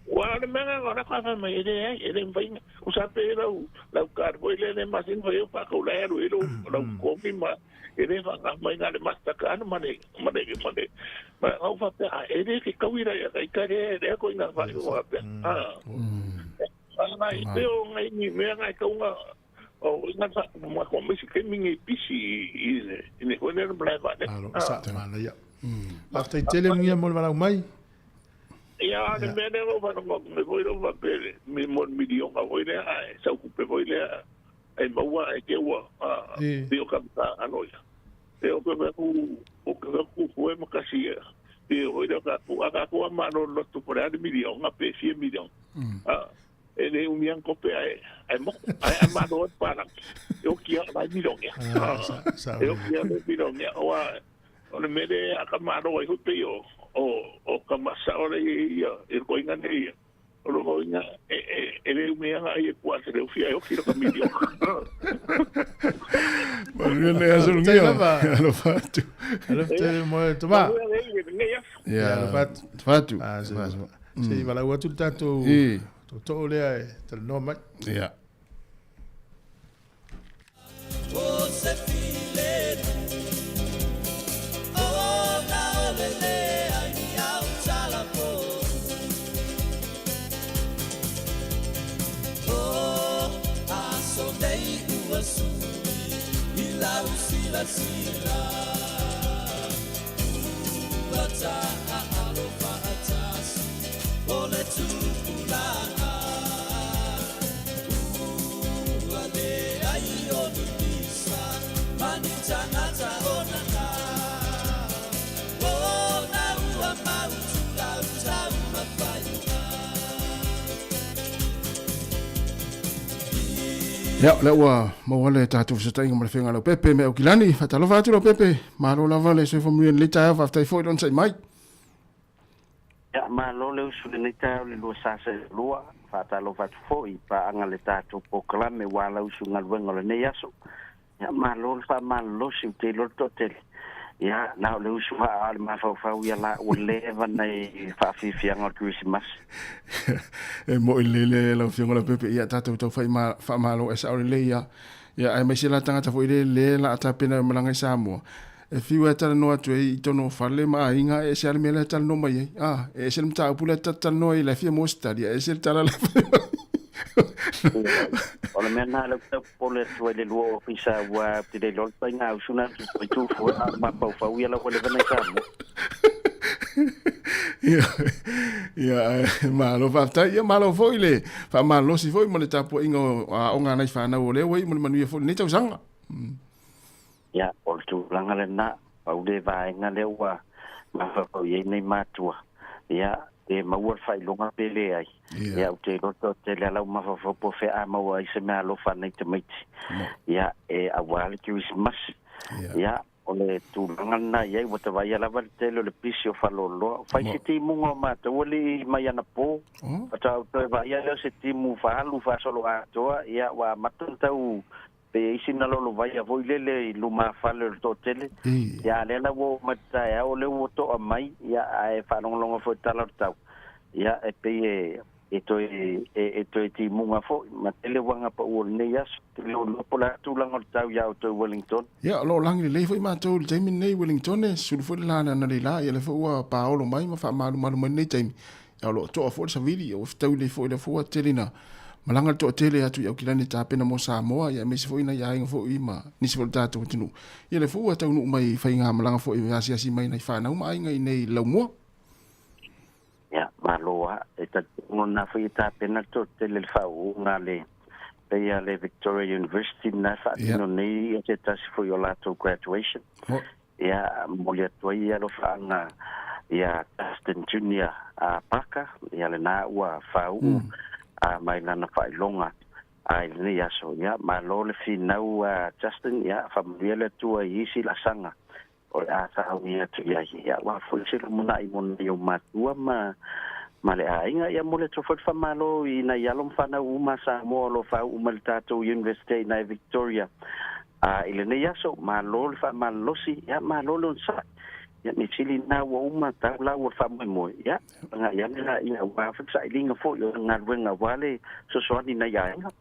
Wa le mea ngā ka whai mai e le ai, e le mwhainga. O sa pe lau card foi le le masin foi o whakau la aru e lau komi ma e le whanga mai ngā le Mastercard ma le ma le ma le ma ngau whapea e le ke kawira ia kai kare e ko inga whai o whapea. Ngai te o ngai ni mea ngai kaunga o inga sa ma ko misi ke mingi pisi i ne ko ne bla ba ne. Alo sa mana ia. After i tele ngia mo le walau mai. Ia le mea le o va no me voi ro va pele mi mon milionga voi le ai sa ku pe voi le ai maua e ke ua e o ka ano ia. E o ke ku o ke ku fue makasi e o ile ka ku aka ku ma no lo tu por ali milionga pe fie milion. E le umian kope ai ai mo ai ma no para. E o kia lai milionga. E o kia le milionga o a o le mele aka ma no ai hupe o o ka masa o le ia e ko inga nei o lo inga e le umianga ai e kuase le ufia e o kilo ka milionga. Manuia le aso ngia. Alo fatu. Alo tele mo toma. Ya alo fatu. Fatu. Se vala atu le tatou toto lea e talanoa mai. Ya. O se file o na o le le ai ni au tala po o a so nei ua sui i lau sila sila ua ta a alofa atasi o le tupula ua le ai o ni pisa mani tangata o nana o na ua mautu lau tau mawhaiunga. Ia, lea ua maua le tatou fesootaiga ma le Feaga Leaupepe me Aukilani. Faatalofa atu Leaupepe, malo lava le soifua manuia i lenei taeao, faafetai foi le onosai mai. Ia, malo le usu i lenei taeao le 2022, faatalofa atu foi i paaga le tatou polokalame ua ala usu galuega o lenei aso. Ia, malo le faamalolosi ou te iloa le toatele. Ia, na o le usu haa o le mafaufau ia la ua leva nei faafiafiaga o le Kerisimasi. E mo'i lelei le lau Afioga Leaupepe, ia tatou tau fai faamalo e sao lelei ia. Ia, aemaise la tagata foi le le la a tapena e malaga i Samoa. E fiu e talanoa atu ai i tonu o fale ma aiga, e ese lava le mea lea e talanoa mai ai. Ah, e ese le mataupu lea e talanoa ai i le fia maua se tali, e ese le tala lea e fai mai. O le mea lena lea ou te tau popole atu ai i le lua ofisa aua ou te le iloa le faiga usu na atu i Tufue, a o le mafaufau ia la ua leva nei Samoa. Ia, ia, malo faafetai. Ia, malo foi le faamalolosi foi ma le tapuaiga o aoga a nai fanau o lea ua iu ma le manuia foi i lenei tausaga. Ia, o le tulaga lena, pau le vaega lea ua mafaufau i ai nei matua. Ia, pe maua le faailoga pe leai. Ia, ou te iloa toatele lava lau mafaufau po o fea a maua ai se mea alofa nei tamaiti. Ia, e auā le Kerisimasi. Ia, o le tulaga lena i ai, ua tavaia lava le tele o le pisi o Faleoloa. Fai se timuga o matou alii mai anapo. Faatoa ou toe vaaia lea o se timu faaalu faasoloatoa, ia, ua amata ona tau Pe i ai sina lolovaia foi lele i lumafale o le toatele, ia a lea la ua oo mai le taeao o lea ua toa mai, ia ae faalogologo foi i le tala o le tau, ia e pei e e toe e, e toe timuga foi ma tele uaga pau o lenei aso. Te le o iloa po o le a tulaga o le tau iā outou i Wellington. Ia, o lo o lagi lelei foi matou i le taimi lenei i Wellington, e sulu foi le la le analeila, ia lea foi ua paolo mai ma faamalumalu mai lenei taimi. Ia o lo o toa foi le savili, ia ua fetaui lelei foi lea foi ua tele ina malaga le toatele atu i Aukilani e tapena mo Samoa, ia aemaise foi nai aiga foi ma nisi foi o le tatou atunuu. Ia lea foi ua taunuu mai i faigamalaga foi e asiasi mai nai fanau ma aiga i nei i le laumua. Ia, malo lava. E talitonu lena foi e tapena le toatele i le faauuga a le. pei a le Victoria University na faatino nei ia se tasi fo'i o latou graduation. Ia momoli atu ai ia alofaaga ia Dustin Junior a Paka ia lenā ua fāu'u a mai lana faailoga a i lenei aso. Ia malo le finau a Justin ia faamanuia le Atua i isi laasaga o le a saaugi atu i ai. Ia ua fo'i se lumanai mo nai o matua ma ma le aiga. Ia mo le atu foi le faamālō i nai alo ma fanau uma Samoa o lo fāu'u mai le tatou University i nai Victoria a i lenei aso. Malo le faamalolosi, ia malo le onosa'i. Ia me sili na ua uma tau la ua faamoemoe. Ia agai ane laia auā foi le sailiga fo'i o le galuega auā le fesoasoani nai aiga.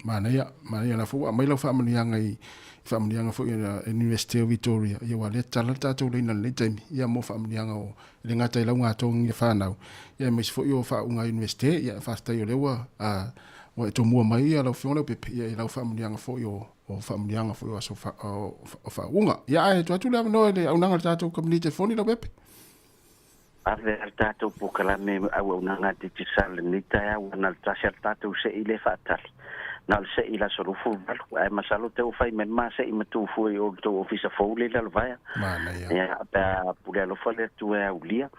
Manaia, manaia la foi ua aumai lau faamanuiaga i faamanuiaga foi a le University o Victoria. Ia ua lea tatala le tatou laina i lenei taimi, ia mo faamanuiaga o e le gata i laugatogi a fanau, ia aemaise foi o faauuga University. Ia faafetai o lea ua ua e tomua mai ia lau Afioga Leaupepe ia i lau faamanuiaga foi o o faamanuiaga foi o aso o faauuga. Ia ae tuu atu le avanoa i le auaunaga a le tatou kamupani telefoni Leaupepe. Ave a le tatou polokalame auaunaga Digicel lenei taeao ua na o le tasi a le tatou se'i le faatali. Na o le se'i i le aso 28, ae masalo te ua fai mai le ma se'i ma tuu fua i o le tou ofisa fou le i Lalovaea. Manaia. Ia, pe a pule alofa le Atua e aulia.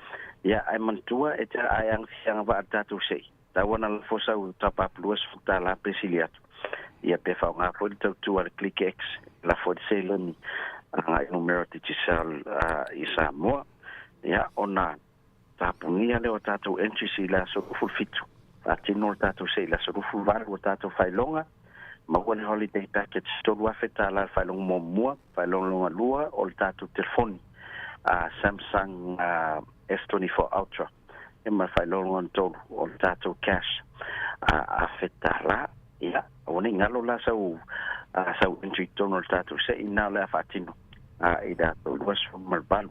Ia, ae manatua e te ae agafiaga vaa le tatou se'i. Tau ana lafo sau top up $20 pe sili atu. Ia pe faaaoga foi le tautua a le Click X e lafo ai le seleni agai numera Digicel i Samoa. Ia ona tapunia lea o tatou entries i le aso 27. Faatino le tatou se'i i le aso 28 o tatou faailoga. Maua le holiday package $3,000 le faailoga muamua, faailoga lona lua o le tatou telefoni Samsung S24 Ultra. E ma le faailoga lona tolu o le tatou cash $1,000. Ia, aua ne i galo la sau sau entry i totonu o le tatou se'i na o le a faatino i le aso 28.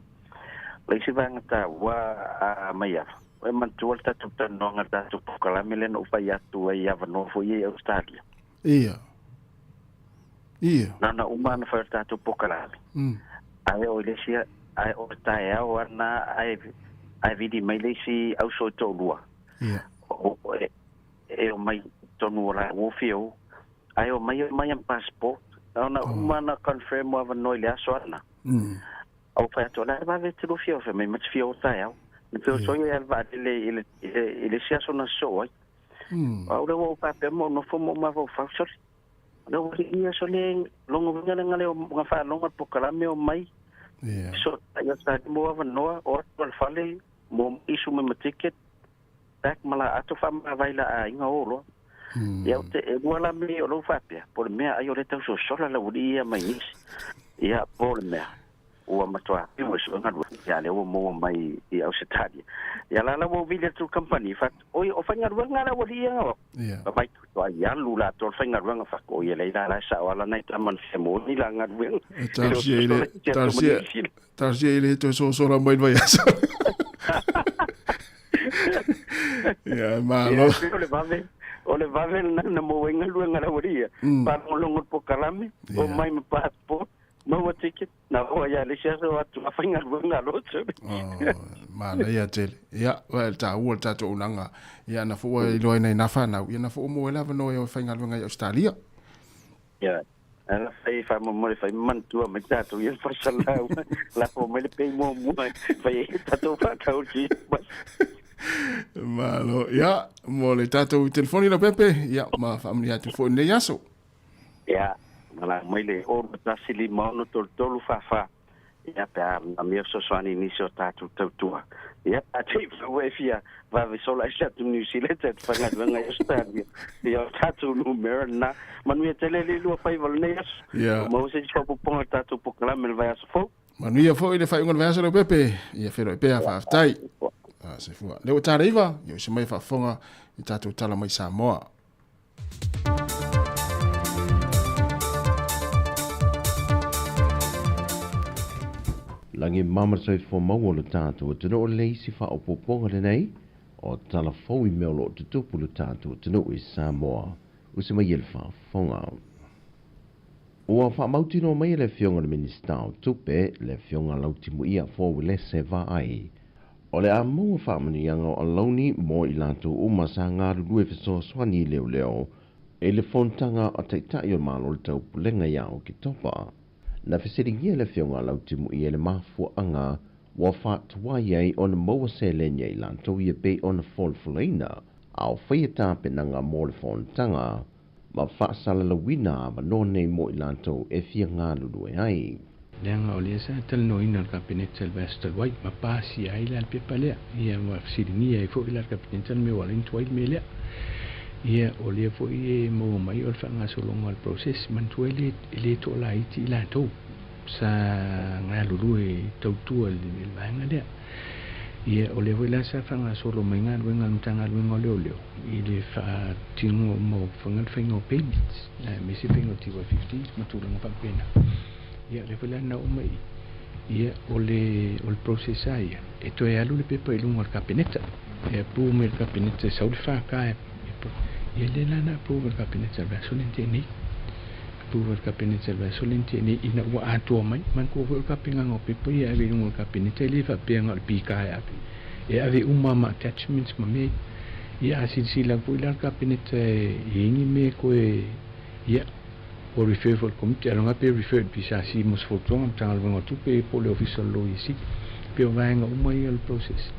O le isi vaega taua a Maiava, e manatua le tatou talanoaga i le tatou polokalame lea na ou fai atu ai i avanoa foi ia i Ausetalia. Ia. Ia. Na ona uma ona fai o le tatou polokalame. Ae o i le isi, ae o le taeao lava lena ae, ae vili mai le isi auso e toalua. Ia. O, e, e omai i totonu o la Warfield, ae omai omai am passport. Na ona uma ona confirm o avanoa i le aso lava lena. Au fai atu, o le a le vave e te lua fia ofe mai ma te fia o taeao. Na fia oso ai le vaalele i le, i le, i le isi aso na sosoo ai. Au lea ua ou faapea ma ou nofo ma ou mafaufau, sole. O lea ua lii aso le logo uiga le gale o nga faalogo le polokalame o mai. So, ia sa mo avanoa, o atu le fale, mo isu mai ma ticket, back ma la ato whaamavai la aiga o loa. Ia o te e lua la me o lou faapea, po o le mea ai o le tau sosola la ua lii ia mai nisi. Ia po o le mea ua matua piu e sue galuega, ia lea ua maua mai i Ausetalia. Ia la la ua vili atu le kamupani, fat, oi o faigaluega la ua lii ia ngau. Ia. Vai tu ai alu la tol faigaluega fat, oi e lei la la e sao ala nai tama na fia mo ni la galuega. E talosia i le, talosia, talosia i le toe sosola mai le vaiaso. Ia, malo. Ia, o le vave, o le vave lena na maua ai galuega a le aualii ia. Faalogologo i le polokalame, omai ma passport, maua ticket, na oo ai lava i le isi aso atu a faigaluega a loto. Oh, manaia tele. Ia, wa e taua le tatou auaunaga. Ia, na foi ua iloa ai nai na fanau. Ia, na foi ua maua ai le avanoa e o e faigaluega i Ausetalia. Ia, ala fai faamolemole fai manatua mai tatou ia le faasalalau lafo mai le pei muamua fai ai tatou faatau Christmas. Malo, ia, mo le tatou telefoni Leaupepe, ia, ma faamanuia atu foi i lenei aso. Ia, valaau mai le 6 1 5 6 3 3 4 4. Ia, pe a manaomia fesoasoani i nisi o tatou tautua. Ia, a te i fau e fia vave sola ese atu New Zealand te faigaluega i Australia. Ia, o tatou numera lena. Manuia tele le lua faiva o lenei aso. Ia. Ua maua se isi faaopoopoga i le tatou polokalame i le vaiaso fou. Manuia foi le faaiuga o le vaiaso Leaupepe. Ia feiloai pea, faafetai. Ah, soifua. Lea ua tala iva, ia uso mai faafofoga i tatou tala mai Samoa. Lagi mama soifua maua o lo tatou atunuu le isi faaopoopoga lenei o tala fou i mea o lo o tutupu i lo tatou atunuu i Samoa. Usi mai e le faafofoga. Ua faamautinoa mai e le Afioga i le Minisita o Tupe, le Afioga Lautimuia Fou Uelese Vaai, o le a maua faamanuiaga o alauni mo i latou uma sa galulue fesoasoani i leoleo. I le fonotaga a Taitai o le Malo o le Taupulega ia Oketopa, na fesiligia le Afioga a Lautimuia i le mafuaaga ua faatuai ai ona maua seleni a i latou ia pei ona folafolaina, a o faia tapenaga mo le fonotaga ma faasalalauina avanoa nei mo i latou e fia galulue ai. Leaga o lea sa talanoaina e le Kapeneta i le vaiaso talu ai, ma pasia ai la le pepa lea, ia ua fesiligia ai foi la le Kapeneta le mea ua ala ai ona tuai le mea lea. Ia, o lea foi e maua mai o le faagasologa o le process, manatua e le, e le toalaiti i latou sa galulue e tautua i le vaega lea. Ia, o lea foi la sa faagasolo mai galuega a le Matagaluega o Leoleo i le faatinoga uma o faiga le faiga o payments, aemaise faiga o TY15 ma tulaga faapena. Ia, o lea foi la na oo mai i i, ia, o le, o le process lava ia, e toe alu le pepa i luga o le Kapeneta, e approve mai e le Kapeneta e sau le FK e, ia lea la na approve e le Kapeneta i le vaiaso lea na tea nei. Approve e le Kapeneta i le vaiaso lea na tea nei ina ua atoa mai. Manatua foi o le tapenaga o pepa ia e ave i luga o le Kapeneta e le faapea na o le pika e ave. E ave uma lava ma attachments ma mea ia. Ia a silasila foi la le Kapeneta e i ai ni mea e toe, ia, ua refer foi i le Komiti, ailoga pe refer i le PSC mo se fautuaga, Matagaluega o Tupe po o le Ofisa o le Loia Sili. Pei o vaega uma ia o le process.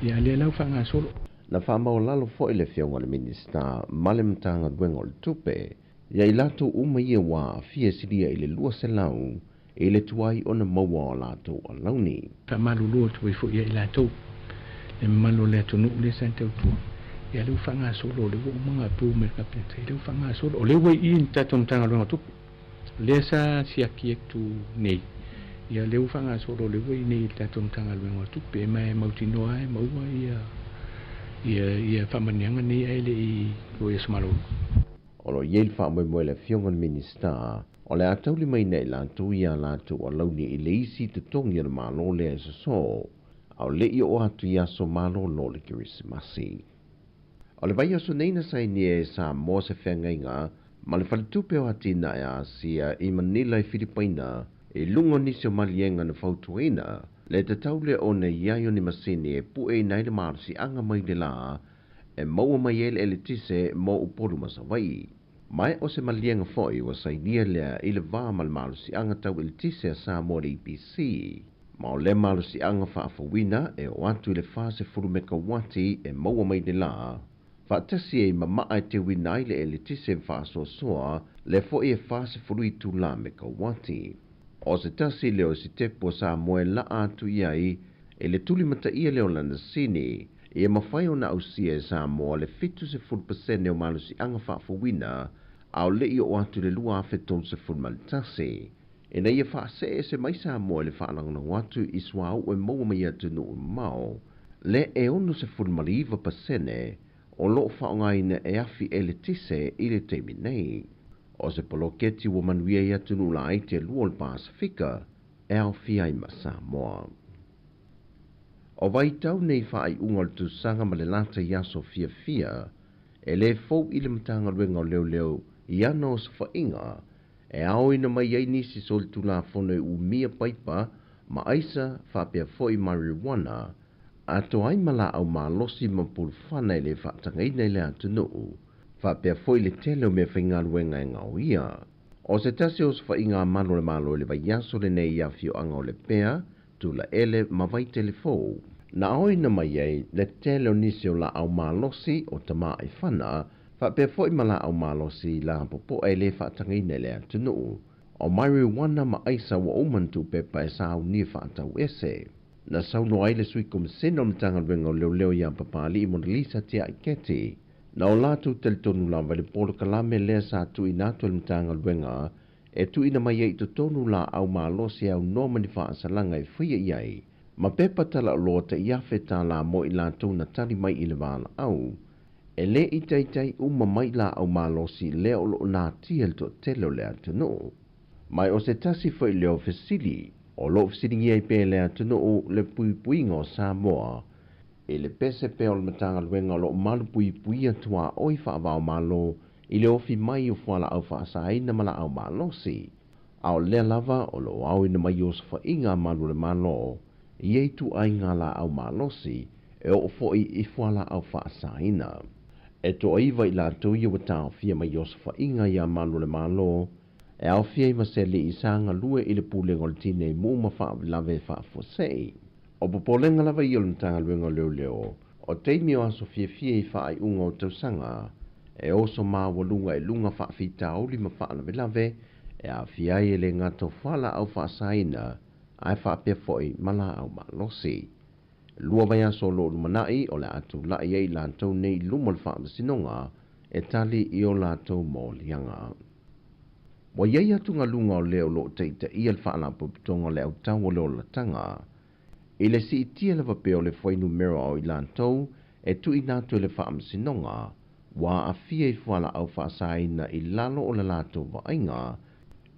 Ia, a lea la ua faagasolo. Na faamaualalo foi le Afioga i le Minisita ma le Matagaluega o le Tupe ia i latou uma ia ua aafia e silia i le 200 i le tuai ona maua o latou alauni. Faamalulu atu ai foi ia i latou, le mamalu o le atunuu lea sa tautua, ia lea ua faagasolo, o lea ua uma ona approve mai e le Kapeneta, ia lea ua faagasolo. O lea ua i i le tatou Matagaluega o Tupe, o lea sa siaki atu nei, ia lea ua faagasolo, o lea ua i nei i le tatou Matagaluega o Tupe, ma e mautinoa lava e maua ia ia faamanuiaga nei ae le i o i aso malolo. O lo o i ai le faamoemoe a le Afioga i le Minisita, o le a taulimaina e latou ia latou alauni i le isi totogi o le Malo lea e sosoo, a o le i oo atu i aso malolo o le Kerisimasi. O le vaiaso nei na sainia e Samoa se feagaiga ma le Faletupe o Atinae a Asia i Manila i Filipaina i luga o nisi o maliega na fautuaina le tatau lea ona i ai o ni masini e pueina ai le malosiaga mai le lā e maua mai ai le eletise mo Upolu ma Savaii. Ma o se maliega foi ua sainia lea i le va ma le malosiaga tau eletise a Samoa le EPC. Ma o lea malosiaga faafouina e oo atu i le 40 mekauati e maua mai le lā, faatasi ai ma maa e teuina ai le eletise faasoasoa lea foi e 40 itula mekauati. O se tasi lea o sitepu a Samoa e laa atu i ai i le tulimataia lea o lana sini, ia mafai ona ausia e Samoa le 70% o malosiaga faafouina a o le i oo atu i le 2031, ina ia faaseese mai Samoa i le faalagolago atu i suauu e maua mai atunuu mamao, lea e 69% o lo o faaaogaina e afi eletise i le taimi nei. O se poloketi ua manuia i atunuu laiti e lua o le Pasefika e aofia ai ma Samoa. O vaitau nei faaiuga o le tausaga ma le lata i aso fiafia, e le fou i le Matagaluega o Leoleo i ana osofaiga e aoina mai ai nisi solitulafono e umia paipa ma aisa faapea foi marijuana, atoa ai ma laau malosi ma pulufana e le faatagaina i le atunuu, faapea foi le tele o meafaigaluega e gaoia. O se tasi o osofaiga a malu o le Malo i le vaiaso lenei i afioaga o Lepea, Tulaele ma Vaitele Fou, na aoina mai ai le tele o nisi o laau malosi o Tamaaifana, faapea foi ma laau malosi lapopoa e le faatagaina i le atunuu. O marijuana ma aisa ua uma ona tuupepa e saunia faatau ese. Na saunoa ai le Sui Komisena o le Matagaluega o Leoleo ia Papali'i Monalisa Tiaiketi, na o latou talitonu lava i le polokalame lea sa tuuina atu e le Matagaluega e tuuina mai ai i totonu laau malosi e aunoa ma ni faasalaga e faia i ai ma pepa talaoloa tai $1,000 mo i latou na tali mai i le valaau. E le i taitai uma mai laau malosi lea o lo o natia i le toatele o le atunuu. Ma o se tasi foi lea o fesili o lo o fesiligia ai pea e le atunuu le puipuiga o Samoa i le pese pea o le Matagaluega o lo o malupuipuia tuaoi faava-o-Malo i le ofi mai o fualaau faasaina ma laau malosi, a o lea lava o lo o aoina mai osofaiga a malu o le Malo i ia ituaiga laau malosi e oo foi i fualaau faasaina. E toaiva i latou ia ua taofia mai osofaiga iā Malu o le Malo, e aofia ai ma se alii sa galue i le Pulega o le Tinei Mu ma Faalavelave Faafuasei. O popolega lava ia o le Matagaluega o Leoleo, o taimi o aso fiafia i faaiuga o tausaga, e oso maualuga i luga faafitauli ma faalavelave e aafia ai e le gata o fualaau faasaina ae faapea foi ma laau malosi. Lua vaiaso o lo o lumanai o le a tulai ai i latou nei i luma o le Faamasinoga e tali i o latou moliaga. Ua i ai atugaluga o le o lo o taitaia le Faalapotopotoga o le Autau o le Olataga i le siitia lava pea o le fuainumera o i latou e tuuina atu e le Faamasinoga ua aafia i fualaau faasaina i lalo o le latou vaaiga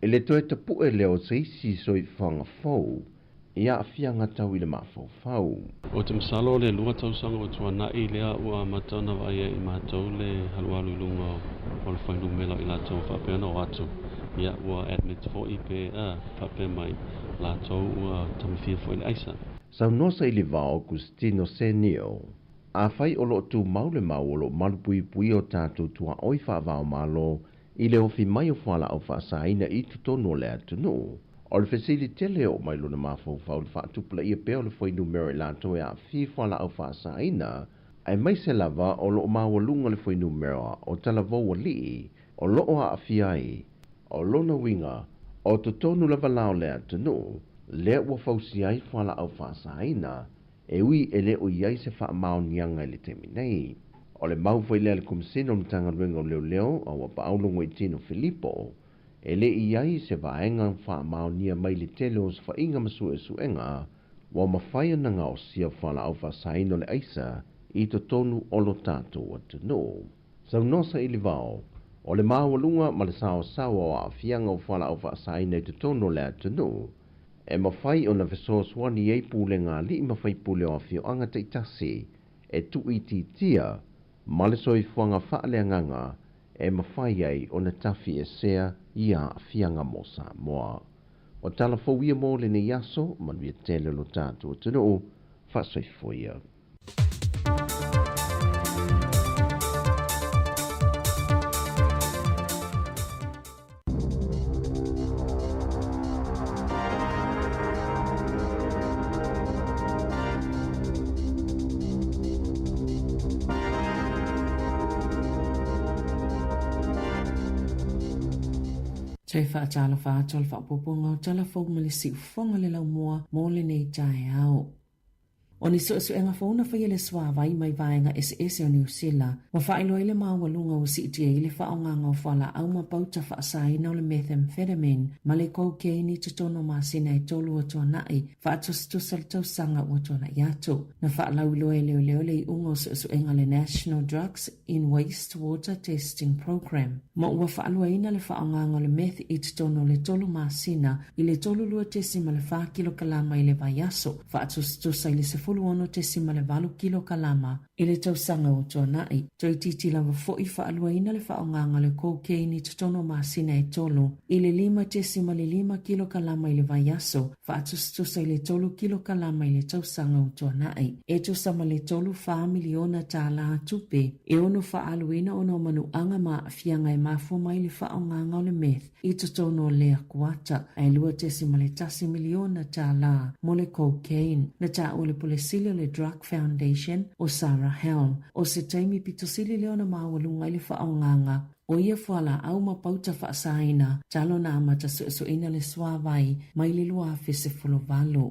i le toe tapue lea o se isi soifuaga fou i aafiaga tau i le mafaufau. Ou te masalo o le lua tausaga ua tuanai lea ua amata ona vaaia e i matou le alualu i luga o le fuainumera o i latou ua faapea ona o atu, ia ua admit foi pe faapea mai latou ua taumafia foi le aisa. Saunoa Sailivao Agustino Senio, Afai o lo o tumau le mau o lo o malupuipuia o tatou tuaoi faava-o-Malo i le ofi mai o fualaau faasaina i totonu o le atunuu, o le fesili tele e oo mai lona mafaufau i le faatupulaia pea o le fuainumera i latou e aafia i fualaau faasaina, aemaise lava o lo o maualuga le fuainumera o talavou alii o lo o aafia ai. O lona uiga, o totonu lava la o le atunuu lea ua fausia ai fualaau faasaina, e ui e le o i ai se faamaoniaga i le taimi nei. O le mau foi lea a le Komesina o le Matagaluega o Leoleo a ua paau Logoitino Filipo, e le i ai se vaega faamaonia mai le tele o osofaiga ma suesuega ua mafai ona gaosia fualaau faasaina o le aisa i totonu o lo tatou atunuu. Saunoa Sailivao, o le maualuga ma le saosaoa o aafiaga o fualaau faasaina i totonu o le atunuu, e mafai ona fesoasoani ai pulega alii ma faipule o afioaga taitasi e tuuitiitia ma le soifuaga faaleagaga e mafai ai ona tafiesea i aafiaga mo Samoa. O tala fou ia mo lenei aso, manuia tele o lo tatou atunuu, faasoifua ia. Toe faatalofa atu o le faaopoopoga o tala fou ma le siufofoga le laumua mo lenei taeao. O ni suesuega fou na faia le suāwai mai vaega eseese o Niu Sila, ua faailoa ai le maualuga ua siitia ai le faaaogaga o fualaau ma pauta faasaina o le methamphetamine ma le cocaine i totonu o masina e tolu ua tuanai, faatusatusa le tausaga ua tuanai atu. Na faalauiloa e leoleo le iuga o suesuega a le National Drugs in Wastewater Testing Program, ma ua faaluaina le faaaogaga o le meth i totonu o le tolu masina i le 32.4 kilokalama i le vaiaso, faatusatusa i le 16.8 kilokalama i le tausaga ua tuanai. Toeitiiti lava foi faaluaina le faaaogaga o le cocaine i totonu o masina e tolu i le 5.5 kilokalama i le vaiaso, faatusatusa i le tolu kilokalama i le tausaga ua tuanai. E tusa ma le tolu fa miliona tālā tupe e ono faaaluina ona o manuaga ma aafiaga e mafua mai i le faaaogaga o le meth i totonu o lea kuata, ae $2.1 miliona tālā mo le cocaine. Na taua le Pule Sili o le Drug Foundation o Sarah Helm, o se taimi pito sili lea ona maualuga i le faaaogaga o ia fualaau ma pauta faasaina talu ona amata suesueina le suavai mai le 2018.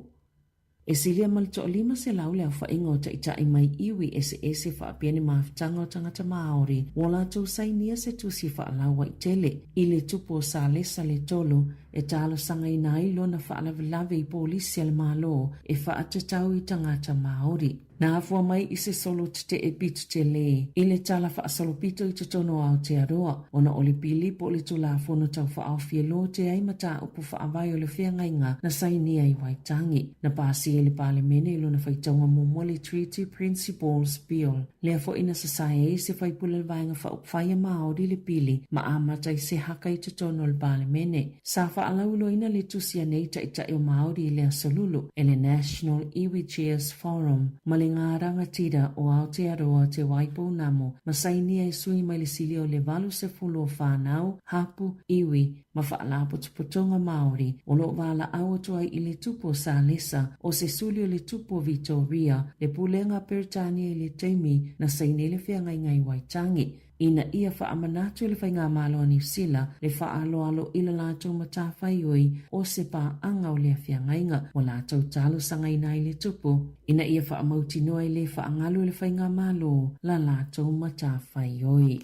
E silia ma le toalima selau le aofaiga o taitai mai iwi eseese faapea ni mafutaga o tagata Māori ua latou sainia se tusi faalauaitele i le tupu o Salesa le tolu e talosagaina ai lona faalavelave i polisi a le Malo e faatatau i tagata Māori. Na afua mai i se solo tetee pito tele i le tala faasolopito i totonu o Aotearoa ona o le pili po o le Tulafono Tau Faaofi e lotea ai mataupu faavae o le feagaiga na sainia i Waitangi. Na pasia e le Palemene i lona faitauga muamua le Treaty Principles Bill, lea foi na sasae ai se faipule o le Vaega Faaupufai a Māori le pili ma amata ai se haka i totonu o le Palemene. Sa faalauiloaina le tusi a nei taitai o Māori i le Aso Lulu e le National Iwi Chairs Forum ma le Aiga Rangatira o Aotearoa Te Waipounamu ma sainia e sui mai le silia o le 80 o whānau, hapu, iwi, ma faalapotopotoga Māori o lo o valaau atu ai i le Tupu o Salesa o se suli o le Tupu o Vitoria, le Pulega a Peretania i le taimi na saini ai le feagaiga i Waitangi, ina ia faamanatu e le Faigamalo a Niu Sila le faaaloalo i le latou matafaioi o se paaga o lea feagaiga ua latou talosagaina ai le Tupu, ina ia faamautinoa e le faagalu e le Faigamalo la latou matafaioi.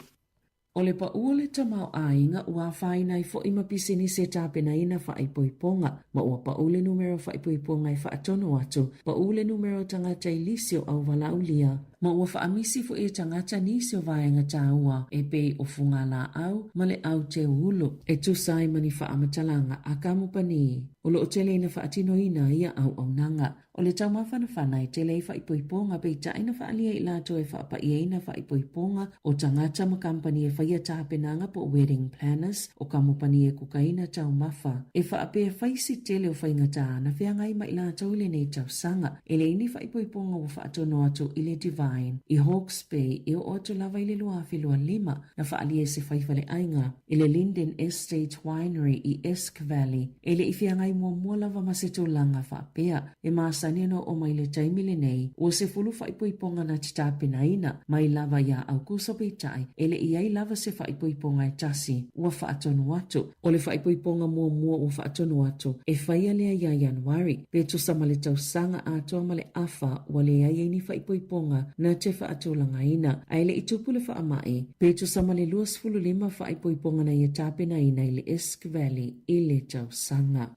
O le paʻu o le tamaoaiga ua afaina ai foi ma pisinisi e tapenaina faaipoipoga, ma ua paʻu le numera o faaipoipoga e faatonu atu, paʻu le numera o tagata i lisi o auvalaaulia, ma ua faamisi foi e tagata nisi o vaega taua e pei o fugalaau ma le au teu ulu, e tusa ai ma ni faamatalaga a kamupani o lo o tele ina faatinoina ia auaunaga. O le taumafanafana e tele ai faaipoipoga peitai na faaalia i latou e faapaia faaipoipoga o tagata ma kamupani e faia tapenaga po o wedding planners o kamupani e kukaina taumafa e faapea fai si tele o faigata na feagai ma i latou i lenei tausaga. E leai ni faaipoipoga ua faatonu atu i le Divine i Hawke's Bay e oo atu lava i le 2025 na faaalia e se fai faleaiga i le Linden Estate Winery i Esk Valley e le i feagai muamua lava ma se tulaga faapea. E masani ona oo mai le taimi lenei, ua 10 faaipoipoga na te tapenaina mai lava iā Aukuso peitai e le i ai lava se faaipoipoga e tasi ua faatonu atu. O le faaipoipoga muamua ua faatonu atu, e faia lea iā Ianuari, pe tusa ma le tausaga atoa ma le afa ua leai ai ni faaipoipoga na te faatulagaina, ae le i tupu le faamai, pe tusa ma le 25 faaipoipoga na ia tapenaina i le Esk Valley i le tausaga.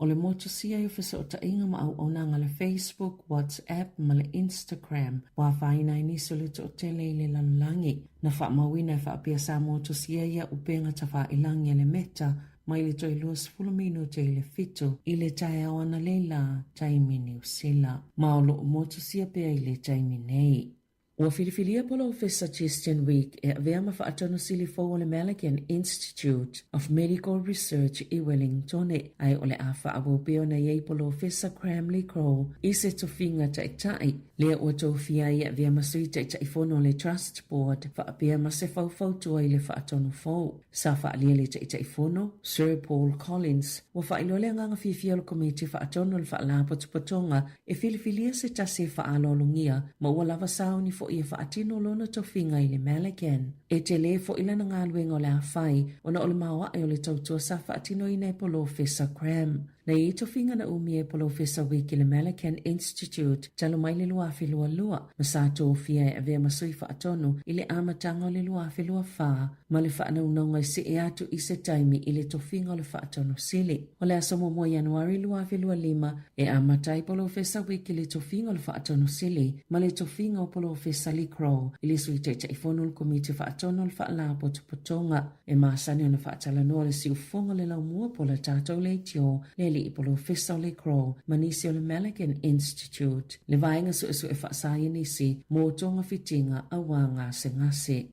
O le motusia i o fesootaiga ma auaunaga le Facebook, WhatsApp ma le Instagram ua afaina ai nisi o le toatele i le lalolagi. Na faamauina e faapea sa motusia ia upega tafailagi a le Meta mai le toe 20 minute i le 7 i le taeao analeila taimi Niu Sila. Ma o lo o motusia pea i le taimi nei. Ua filifilia Polofesa Justin Wigg e avea ma faatonu sili fou o le Malaghan Institute of Medical Research i Wellingtone, ae o le a faaauau pea ona i ai Polofesa Graham Le Crow i se tofiga taitai, lea ua tofia ai e avea ma sui taitaifono o le Trust Board faapea ma se faufautua i le faatonu fou. Sa faaalia le Taitaifono, Sir Paul Collins, ua faailoa le agaga fiafia o le Komiti Faatonu o le Faalapotopotoga e filifilia se tasi e faaaloalogia ma ua lava sauni foi e faatino lona tofiga i le Malaghan. E tele foi lana galuega o le a fai ona o le maoae o le tautua sa faatinoina e Polofesa Graham. Na i ai tofiga na umia e Polofesa Wiki i le Malaghan Institute talu mai le 2022 ma sa tofia e avea ma sui faatonu i le amataga o le 2024 ma le faanaunauga e see atu i se taimi i le tofiga o le faatonu sili. O le aso muamua Ianuari 2025 e amata ai Polofesa Wiki i le tofiga o le faatonu sili ma le tofiga o Polofesa Lee Crow i le Sui Taitaifono o le Komiti Faatonu o le Faalapotopotoga. E masani ona faatalanoa le siufofoga o le laumua po o le tatou leitio, le alii polofesa o le Crow ma nisi o le Malaghan Institute, le vaega suesue faasaienisi mo togafitiga auā gasegase.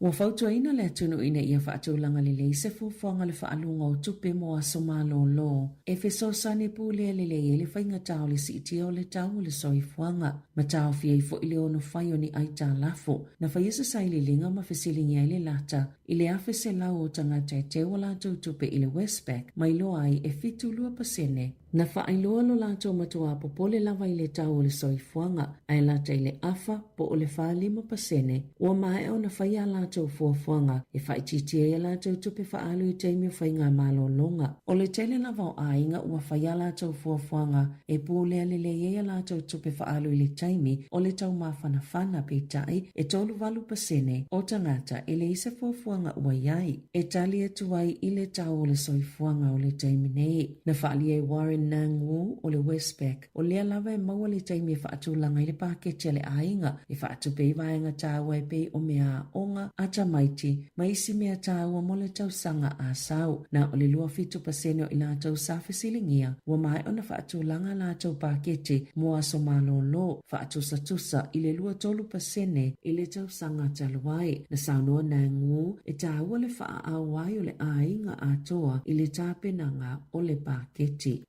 Ua fautuaina le atunuu ina ia faatulaga lelei se fuafuaga o le faaaluga o tupe mo aso malolo e fesoasoani pulea lelei ai le faigata o le siitia o le tau o le soifuaga ma taofia ai foi le ono fai o ni aitalafu. Na faia se sailiiliga ma fesiligia ai le lata i le 1,100 o tagata e teu a latou tupe i le Westpac ma iloa ai e 72% na faailoa lo latou matuā popole lava i le tau o le soifuaga, ae lata i le afa po o le 45% ua maea ona fai a latou fuafuaga e faaitiitia ai a latou tupe faaalu i taimi o faiga malologa. O le tele lava o aiga ua fai a latou fuafuaga e pulea lelei ai a latou tupe faaalu i le taimi o le taumafanafana, peitai, e 38% o tagata e leai se fuafuaga ua i ai e tali atu ai i le tau o le soifuaga o le taimi nei. Na faaalia e Warren Nang Wu o le Westpac, o lea lava e maua le taimi e faatulaga ai le paketi a le aiga e faatupe ai vaega taua e pei o meaaoga a tamaiti ma isi mea taua mo le tausaga a sau. Na o le 27% o i latou sa fesiligia ua maea ona faatulaga a latou paketi mo aso malolo, faatusatusa i le 23% i le tausaga talu ai. Na saunoa Nang Wu e taua le faaao ai o le aiga atoa i le tapenaga o le paketi.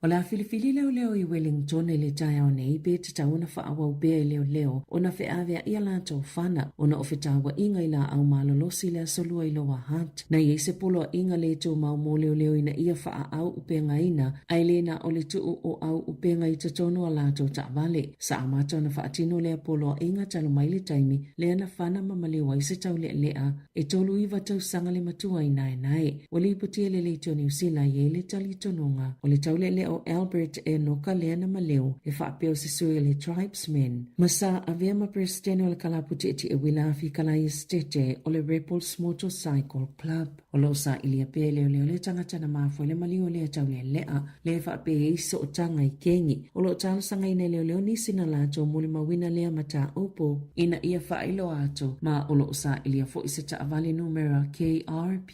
O le a filifili leoleo i Wellington i le taeao nei pe tatau ona faaauau pea i leoleo ona feaveai a latou fana ona o fetauaiga i laau malolosi i le Aso Lua i Lower Hutt. Na i ai se poloaiga le tumau mo leoleo ina ia faaau upegaina ae le na o le tuu o au upega i totonu o latou taavale. Sa amata ona faatino lea poloaiga talu mai le taimi lea na fana ma maliu ai se taulealea e 39 tausaga le matua i naenae. Ua lipotia e le Leitio Niu Sila i ai le talitonuga o le taulealea o Albert Enoka lea na maliu e faapea o se sui o le Tribesmen ma sa avea ma Peresetene o le Kalapu Tietie Uila Afi Kalaia Esetete o le Rebels Motorcycle Club. O lo o sailia pea e leoleo le tagata na mafua i le maliu o lea taulealea lea e faapea i ai sootaga i kegi. O lo o talosagaina e leoleo nisi na latou molimauina lea mataupu ina ia faailoa atu ma o lo o sailia foi se taavale numera KRP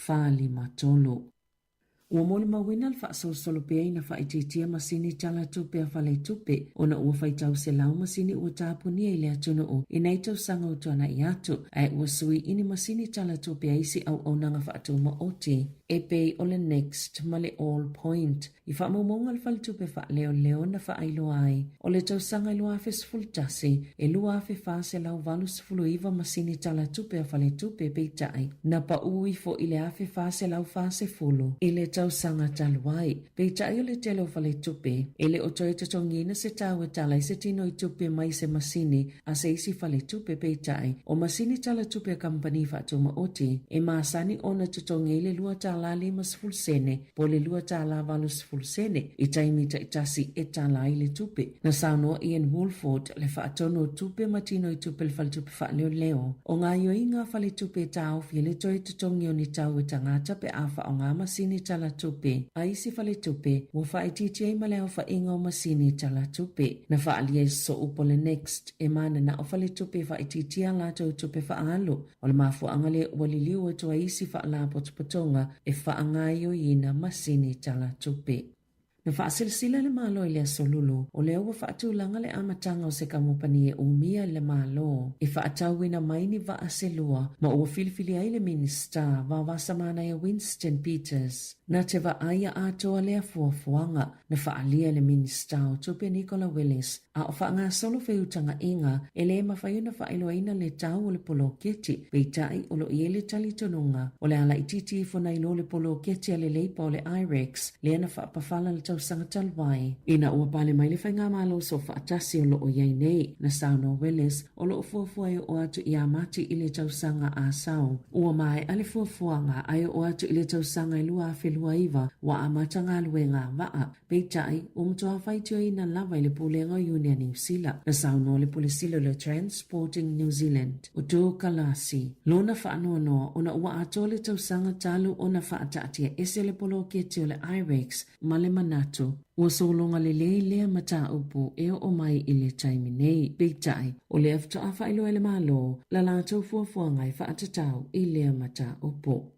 453. Ua molimauina le faasolosolo pea ina faaitiitia masini tala tupe a faletupe ona ua faitau selau masini ua tapunia i le atunuu i nei tausaga ua tuanai atu, ae ua sui i ni masini tala tupe a isi auaunaga faatumaoti e pei o le Next ma le All Point. I faamaumauga a le Faletupe Faaleoleo na faailoa ai, o le tausaga i 2011, e 2,489 masini tala tupe a faletupe peitai na pau ifo i le 1,440 i le tausaga talu ai. Peitai o le tele o faletupe, e le o toe totogiina se tau e tala ai se tino i tupe mai se masini a se isi faletupe peitai o masini tala tupe a kamupani faatumaoti e masani ona totogi ai le $2.50 sene po o le $2.80 sene i taimi taitasi e tala ai le tupe. Na saunoa Ian Woolford, le faatonu o tupe ma tino i tupe le Faletupe Faaleoleo, o gaoioiga a faletupe e taofi ai le toe totogi o ni tau e tagata pe a faaaoga masini tala tupe a isi faletupe ua faaitiitia ai ma le aofaiga o masini tala tupe. Na faaalia i sosoo upu o le Next e mananao faletupe e faaitiitia a latou tupe faaalu. O le mafuaaga lea ua liliu atu ai isi faalapotopotoga e faagaoioiina masini tala tupe. Na faasilasila le Malo i le Aso Lulu, o lea ua faatulaga le amataga o se kamupani e umia i le Malo e faatauina mai ni vaa se lua ma ua filifili ai le Minisita Vavasa Manaia Winston Peters. Na te vaaia atoa lea fuafuaga na faaalia e le Minisita o Tupe Nicola Willis a o faagasolo feutagaiga e le mafai ona faailoaina le tau o le poloketi, peitai o lo o i ai le talitonuga o le a laitiiti ifo nai lo le poloketi a le Leipa o le IREX lea na faapafala le tausaga talu ai. Ina ua pale mai le Faigamalo Soofaatasi o lo o i ai nei, na saunoa Willis o lo o fuafua e oo atu ia Mati i le tausaga a sau. Ua maea le fuafuaga ae oo atu i le tausaga e 2029 ua amata galuega vaa. Peitai, ua matua faitioina lava i le Pulega o Iuni a Niu Sila, na saunoa le Pule Sili o le Transporting New Zealand, o Joe Kalasi, lona faanoanoa ona ua atoa le tausaga talu ona faataatia ese le poloketi o le IREX ma le manatu ua sologa lelei lea mataupu e oo mai i le taimi nei. Peitai, o lea faatoa faailoa e le Malo la latou fuafuaga e faatatau i lea mataupu.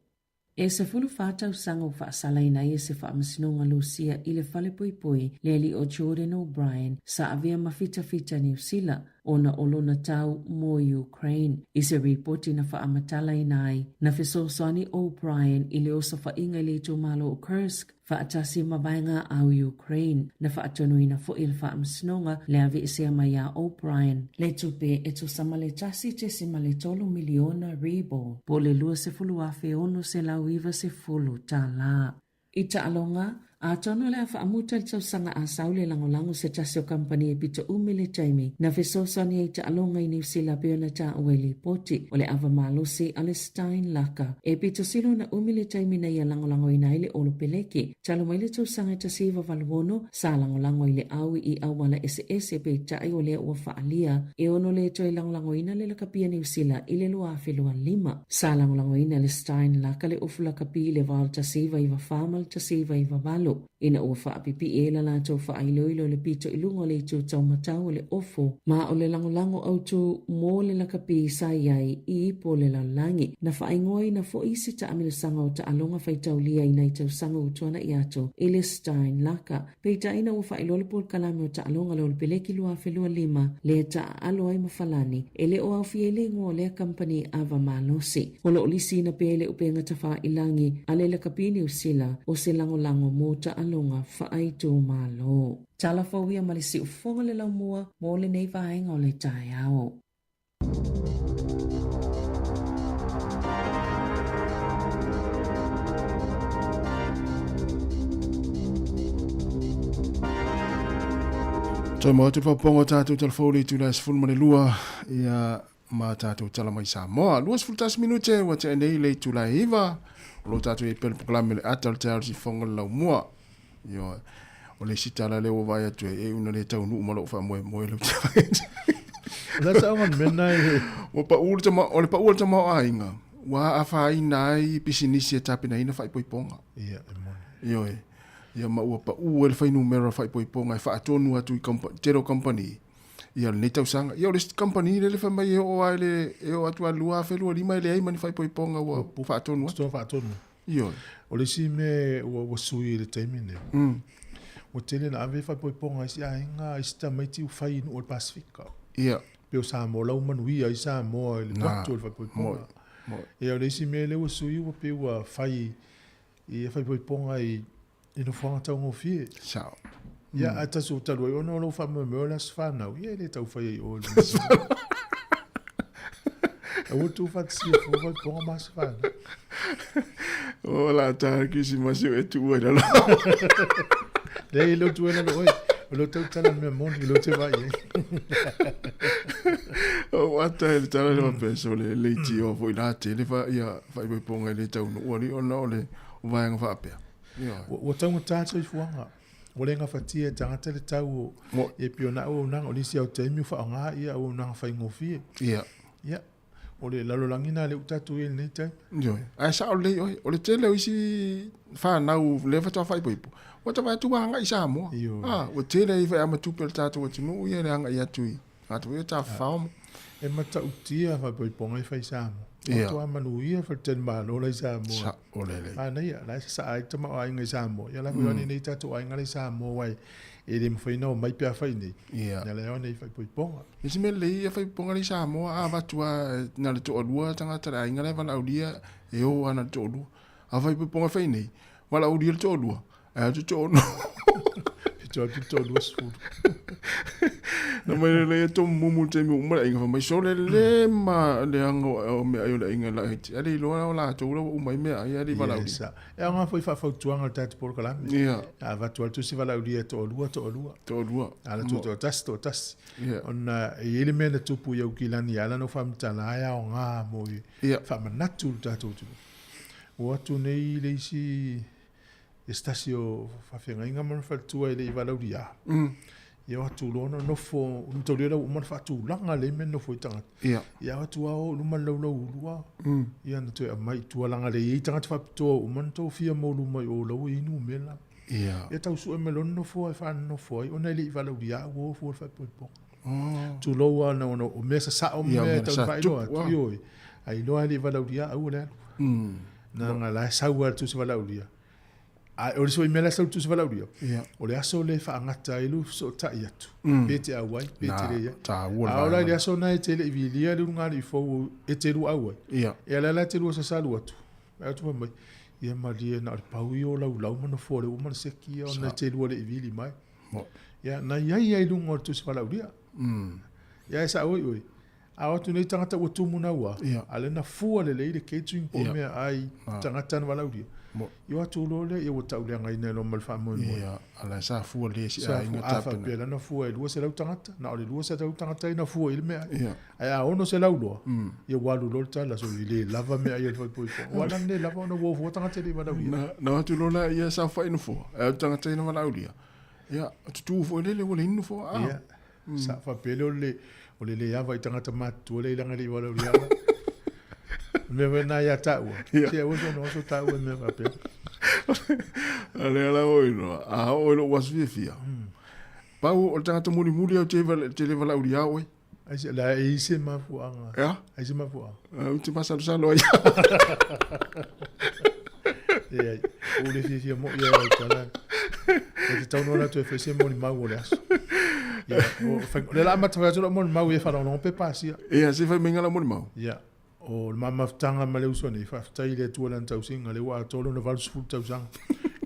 E 14 tausaga ua faasalaina ai e se faamasinoga Lusia i le falepoipoi le alii o Jordan O'Brien sa avea ma fitafita Niu Sila ona o lona tau mo Ukraine. I se ripoti na faamatalaina ai, na fesoasoani O'Brien i le osofaiga i le itumalo o Kursk faatasi ma vaega au Ukraine. Na faatonuina foi e le Faamasinoga le aveesea mai iā O'Brien le tupe e tusa ma le 1.3 miliona ruble, po o le $20,690 tala. I taaloga, atonu o le a faamuta le tausaga a sau le lagolago se tasi o kamupani e pito umi le taimi na fesoasoani ai i taaloga i Niu Sila pei ona taua i lipoti o le ava malosi a le Stein Laka. E pito sili ona umi le taimi na ia lagolagoina ai le Olo Peleke. Talu mai le tausaga e 1986, sa lagolago i le aui i auala eseese peitai o lea ua faaalia e ono le toe lagolagoina le lakapi a Niu Sila i le 2025. Sa lagolagoina e le Stein Laka le ofu lakapi i le va o le 1994 ma le 1998. Ina ua faapipii ai la latou faailoilo i le pito i luga o le itu taumatau o le ofu, ma o le lagolago autu mo le lakapi sa i ai i ipu o le lalolagi. Na faaigoaina foi isi taamilosaga o taaloga faitaulia i nai tausaga ua tuana'i atu i le Stein Laka. Peitai ina ua faailoa le polokalame o taaloga le Olopeleki 2025 lea taaalo ai ma Falani, e le o aofia ai le igoa o lea kamupani ava malosi. O lo o lisiina pea i le upega tafailangi a le lakapi Niu Sila o se lagolago mo. taaloga faaitumalo. Tala fou ia ma le siufofoga o le laumua mo lenei vaega o le taeao. Toe mau atu le faapopoga o tatou talafou le itula e 12 ia ma tatou tala mai Samoa. 21 minute ua tea nei le itula e 9 o lo tatou i pele polokalame le ata o le taeao o le sifofoga o le laumua. Ioe. O le isi tala lea ua vaai atu ai, e una le taunuu ma lou faamoemoe lau La sa ona mena e. Ua pau le tama, o le pau o le tamaoaiga, ua afaina ai pisinisi e tapenaina faaipoipoga. Ia, e moni. Ioe. Ia ma ua pau ai le fuainumera faaipoipoga e faatonu atu i tele o kamupani ia lenei tausaga. Ia o le isi kamupani lea le fai mai e oo lava i le, e oo atu lava i le 2025 e leai ma ni faaipoipoga ua faatonu atu. Ua faatonu. Ioe. O le isi mea ua sui i le taimi lenei, ua tele ina ave faaipoipoga a isi aiga, a isi tamaiti ua fai i nuu o le Pasefika. Ia. Pei o Samoa, la ua manuia ai Samoa i le motu o le faaipoipoga. Ia o le isi mea lea ua sui ua pei ua fai i faaipoipoga i nofoaga taugofie. Sao. Ia, ae tasi ua talu ai ona o lou faamoemoe o le aso fanau, ia e le tau fai ai i o i le Aua tuufaatasia fua faaipoipoga ma aso fanau. O la ta le kirisimasi o e tuu ai lalo. Leai, e le o tuu ai lalo oe. O lea o tautala le mea moni, o lea ou te vaai i ai. O ata e le tala le faapea so le leitioa foi la tele fa ia faaipoipoga e le taunuu alii ona o le vaega faapea. Ua taugata le soifuaga. Ua le gafatia e tagata le tau o e pei ona auaunaga. O nisi lava o taimi ua faaaoga ia auaunaga faigofie. Ia. Ia. O le lalolagi lena lea ua tatou i ai i lenei taimi. Ioe. Ae sao lelei oe, o le tele o isi fanau lea faatoa faaipoipo, ua ta vaai atu ua agai i Samoa. Ioe. A, ua tele ai faiamatupe a le tatou atunuu ia i le agai atu i tagata foi ia tafafao ma. E matautia faaipoipoga e fai i Samoa. Ia. Matua manuia faletalimalo la i Samoa. Sao lelei. Manaia, la e sasaa ai le tamaoaiga i Samoa. Ia la foi mm. nei tatou aiga la i Samoa aua e le mafai ona omai pe afai nei. Ia. Ia la e o nei faaipoipoga. Le isi mea lelei ia faaipoipoga la i Samoa a avatu lava na o le toalua tagata le aiga la e valaaulia e o lava na o le toalua. A o faaipoipoga fai nei, valaaulia le toalua, ae atu toaono. Pito atu le toaluasefulu. Na mai lelei e tomumu le taimi uma le aiga fai mai sole le ma leaga o meaai o le aiga laiti. A le iloa o latou la ua uma ai meaai ae le i valaaulia. Yes. E aoga foi faafautuaga o le tatou polokalame. Ia. A avatu lava le tusi valaaulia e toalua, toalua. Toalua. A la toatasi, toatasi. Ia. Ona e i ai le mea na tupu i Aukilani e ala ona ou faamatala e aoga mo i Ia. faamanatu le tatou atunuu. Ua o atu nei le isi e se tasi o faafeagaiga ma lona faletua e le i valaaulia. Ia o atu loa ona nofo, mataulia la ua uma ona faatulaga lelei mea e nofo ai tagata. Ia. Ia o atu lava o i luma le laulauulu a. Ia na toe aumai i tua leaga e i ai tagata faapitoa ua uma ona tofia mo luma i o la ua i ai numera. Ia. Ia tau sue mai loa nofoa e faanonofo ai ona e le i valaaulia ua o fua le faaipoipoga. Oh. Tulou lava ona o mea sasao ma Ia, mea mea e tau sa faailoa tupu, atu. ah. Ioe. Ai iloa e le i valaaulia aua le alu. Na la e sau lava le tusi valaaulia. A o le isi foi mea la e sau i le tusi valaaulia, Ia. o le aso lea e faagata ai lou fesootai atu, pe te auai, pe te Na, leai. taua le A o la i le vaega. aso lena e te le i vilia le ulugalii fou e te lua auai. Ia. Ia la la e te lua sasalu atu. Ae atu fai mai, ia malie na o le pau ia o laulau ma nofoa o lea ua uma ona seki ia ona e te lua le i vili mai. Ia na i ai ai i luga o le tusi valaaulia. Ia e sao ai oe. A o atu nei tagata ua tumu naua, a lea na fua lelei le catering po o mea ai tagata na valaaulia. Ia o atu loa lea, ia ua tauleagaina ai loa ma le faamoemoe. Ia, a la sa fua lelei e si Sa aiga fua, a tapena. faapea la na fua e 200 tagata, na o le 200 tagata ai na fua i le meaai. Ia. Ae a 600 loa, ia ua alu loa le tala, so i le lava meaai a le faaipoipoga. Ua ala le lava ona ua o fua tagata e le i valaaulia. Na o atu loa la ia saofai nofoa, ae o atu tagata ia na valaaulia, ia, tutu foi lele ua leai ni nofoa. A. Ia. Sa faapea lea o le, o le le ava i tagata matutua lea i laga le i valaaulia ala. O le mea foi lena ia taua. Ia. Se aua soona oso taua i mea faapea. A lea la oi loa, a oo i lou aso fiafia, pau o le tagata mulimuli au te te le valaaulia oe. Ai se, la e i se mafuaaga. Ea? Ai se mafuaaga. Ou te masalosalo ai. Leai, ua ou le fiafia moi ai lau tala. E tatau noa la toe fai se molimau o le aso. Ia, o, fai, o le la amata fai atu lau molimau ia faalogologo pe pasia. Ia, se fai mai lau molimau. Ia, o le ma mafutaga ma le uso nei, faafetai i le Atua i lana tausiga, lea ua atoa lona 80 tausaga.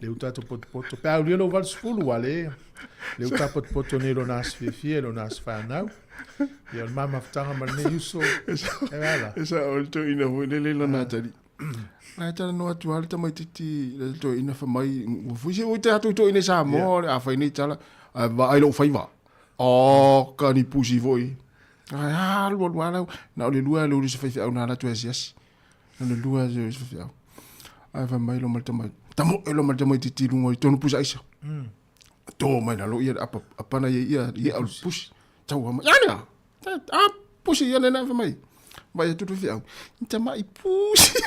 Le uta to potopoto. Pe aulia lou 80 ua le. Le uta potopoto nei lona aso fiafia, lona aso fanau. Ia o le ma mafutaga ma lenei uso. E ala. E sa o le toeaina foi lele lana tali. La e talanoa atu lava le tamaitiiti le toeaina fai mai, ua fui se ua tatou toeaina i Samoa, a fai nei tala, ae vaai lou faiva. Oh, ka ni pusi foi. Ai, alu alu alu. Na o le lua alu se faifeau na alu atu e asiasi. Na o le lua alu se faifeau. Ae fai mai lo ma le tama, tamo e lo ma le tamaitiiti i luga i tonu pusa aisa. Tō mai lalo ia le apa, apana ia ia ia au le pusi. Tau ama, ia nea! A pusi ia nena fai mai. Vai atu le faifeau, ni tama'i pusi.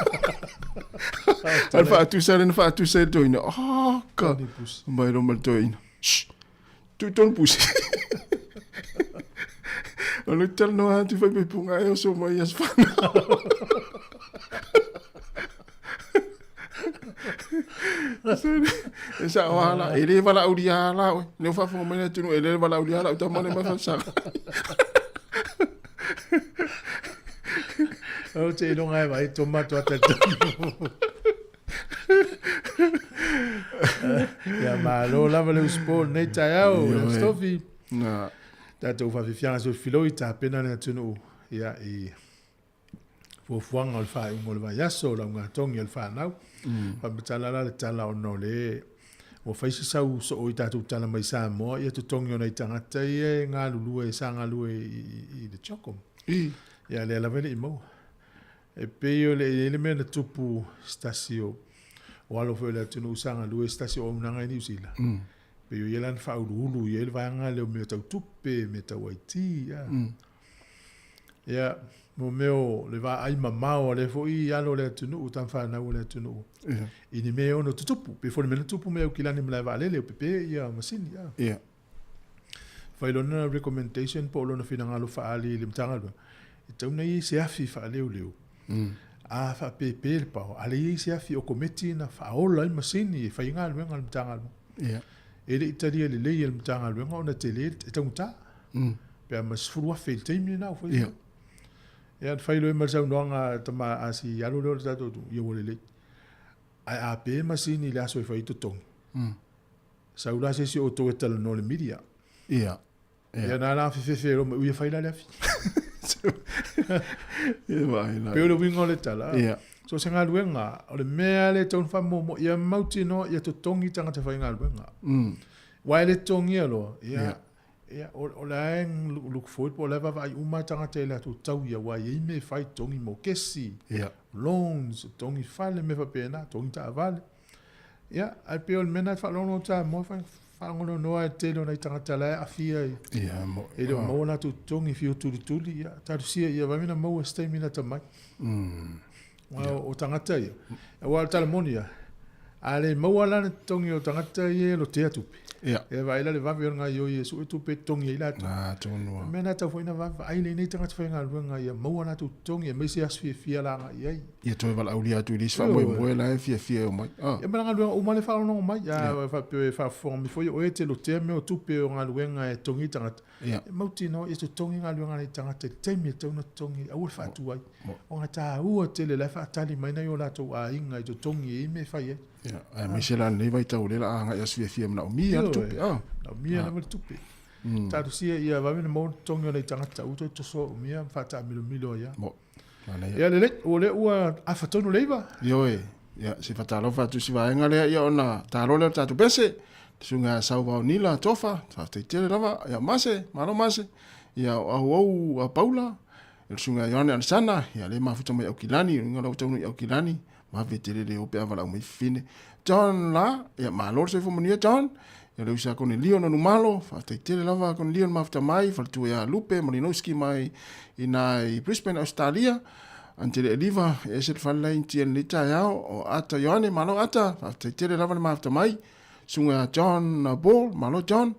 Ai le faatusa lena faatusa i le toeaina, ah ka. Mai lo ma le toeaina, shh, tuu tonu pusi. O le talanoa atu fai mai punga e oso mai aso fanau. E sao lava la, e le valaaulia lava la oe. Lea ua faafofoga mai le atunuu, e le valaaulia lau tama lea mai fausaga. Ou te iloga e vaai tomato a talitonu. Ia malo lava le usupo lenei taeao, le Stofi. Na. Tatou faafiafiaga soifiloi tapena le atunuu ia i fuafuaga o le faaiuga o le vaiaso, o le augatogi a le fanau. Faamatala la le tala ona o le ua fai se sau soo i tatou tala mai Samoa ia totogi o nai tagata ia e galulue sa galue i le CHOGM. Ia lea lava e le i maua. E pei o le i ai le mea na tupu se tasi o o alo foi o le atunuu sa galue i se tasi o auaunaga i Niu Sila. Pei o ia la na faauluulu i ai le vaega lea o mea tau tupe, mea tau IT, ia. Ia, mo mea o le vaai mamao a lea foi alo o le atunuu, tama fanau a le atunuu, i ni mea e ono tutupu. Pei foi o le mea na tupu mai Aukilani i malaevaalele, ua pepe ia masini. Ia. Fai lona recommendation po o lona finagalo faaali i le Matagaluega, e tatau ona i ai se afi faaleoleo, a faapepe le power, a leai se afi okometi na faaola ai masini e fai ai galuega a le Matagaluega. E le i talia lelei e le Matagaluega ona tele, e taugata. Pe a ma 10,000 i le taimi lena ua fai. Ia, na fai loa ma le saunoaga a tama a si alo lea o le tatou atunuu, ia ua lelei. Ae a pe masini i le aso e fai ai totogi, sau la se isi o outou e talanoa i le media. Ia. Ia na la fefefe loa mai, ui e fai la le afi. Ia vaai la. Pei o le uiga o le tala. Ia. So se galuega, o le mea lea e tatau ona faamuamua, ia mautinoa ia totogi tagata faigaluega. Aua e le totogia loa, ia, ia, o la e look forward po o la e vaavaai uma tagata i latou tau ia, aua e i ai mea e fai, totogi mokesi, loans, totogi fale, mea faapena, totogi taavale. Ia, ae pei o le mea lena e faalogologo atu Samoa, faalogologo e tele o nai tagata la e aafia i, ia, mo, e le o maua latou totogi, fia tulituli, ia, talosia ia vave ona maua se taimi lata mai. Aua o tagata ia, aua o le tala moni ia, a le maua la le totogi o tagata ia e lotea tupe, ia, e vaai la le vave o le gaoioi e sue tupe e totogi ai latou. Ah, tonu lava. O le mea lena e tatau foi ona vaavaai lenei tagata faigaluega ia maua latou totogi aemaise aso fiafia la agai i ai. Ia toe valaaulia atu i le isi faamoemoe la e fiafia e omai. Ah. Ia ma le galuega uma lea e faalogologo mai. A faapea e faafofoga mai foi o oe e te lotea mea o tupe o galuega e totogi ai tagata. Ia. E mautinoa ia totogi galuega a nai tagata i le taimi e tatau ona totogi, aua le faatu ai. Ona e taua tele, o la e faatali mai nai o latou aiga i totogi e i ai mea e fai ai. Ia, aemaise la lenei vaitau o lea o le a agai aso fiafia e manaomia le tupe. Ioe, manaomia lava le tupe. Talosia ia vave ona maua le totogi o nai tagata aua toe tosoa umia ma faataamilomilo ai lava. Ia lelei, o lea ua afa tonu le 9. Ioe, ia se faatalofa atu i si vaega lea, ia ona talo lea o le tatou pese, le susuga ia Sauvao Nila Tofa, faafetai tele lava, ia Mase, malo Mase, ia o Auau a Paula, le susuga ia Ioane Alesana, ia lea e mafuta mai Aukilani, o luga la ua taunuu i Aukilani, vave tele le o pe a valaau mai fafine. John la, ia malo le soifua manuia John, ia le uso ia Konelio Nanumalo, faafetai tele lava Konelio na mafuta mai, faletua ia Lupe Malinowski mai i na i Brisbane, Australia, Antele Eliva, e ese le fale la i Tia lenei taeao, o Ata Ioane, malo Ata, faafetai tele lava le mafuta mai, susuga ia John Ball, malo John,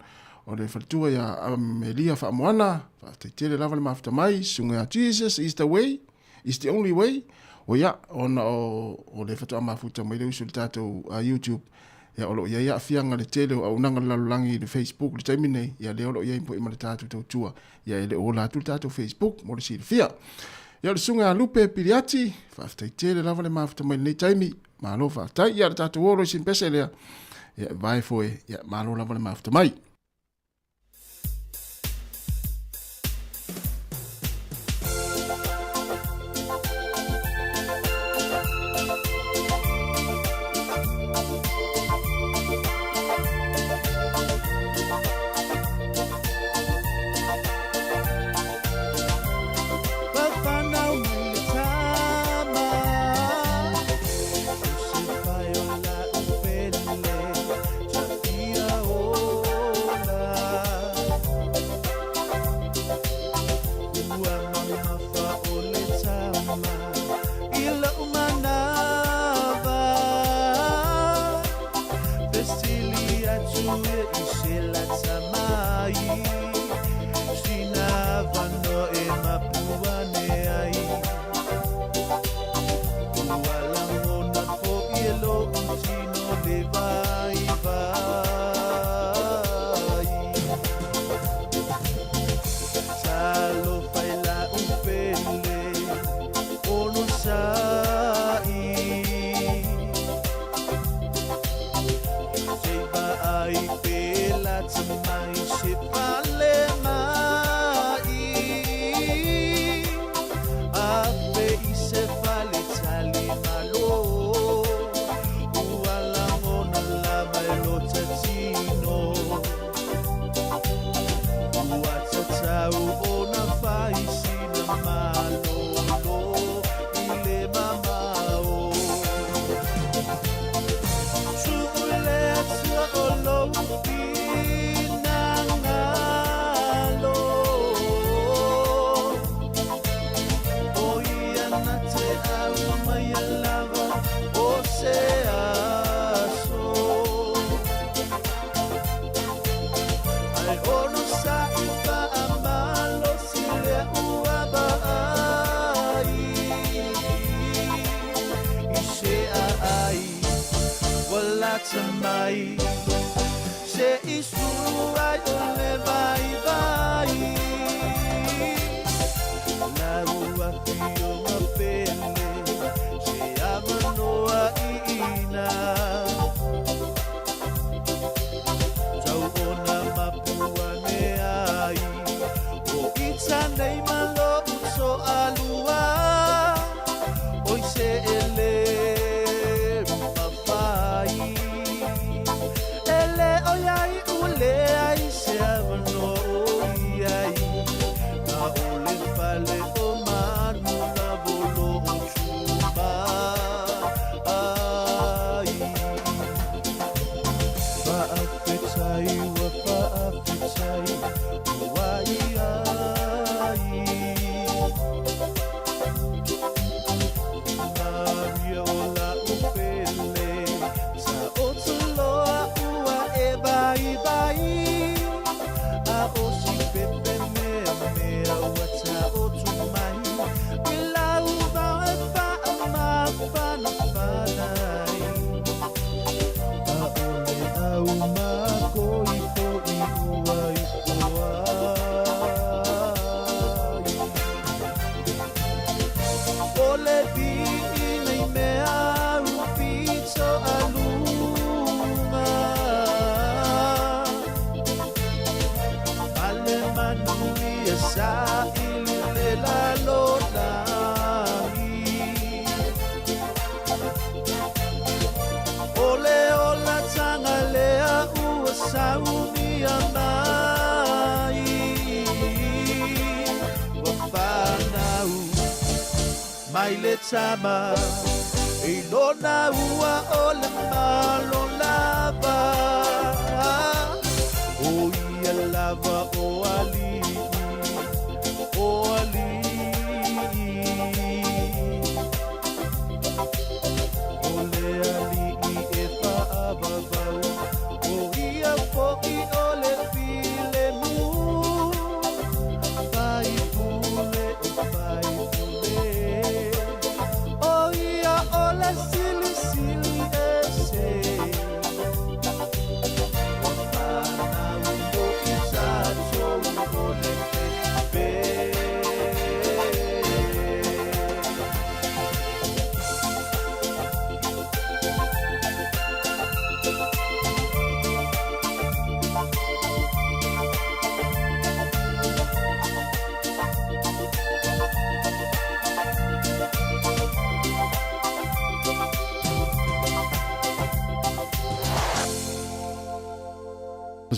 o le faletua ia Amelia Faamoana, faafetai tele lava le mafuta mai, susuga ia Jesus is the way, is the only way, o ia, ona o, o le faatoa mafuta mai le uso i le tatou YouTube, ia o lo o i ai aafiaga le tele o auaunaga a le lalolagi i le Facebook i le taimi nei, ia lea o lo o i ai foi ma le tatou tautua, ia e le o ola atu le tatou Facebook mo le silafia. Ia o le susuga ia Lupe Piliati, faafetai tele lava le mafuta mai i lenei taimi. Malo faafetai. Ia le tatou o loa i sina pese lea, ia e vae foe, ia malo lava le mafuta mai.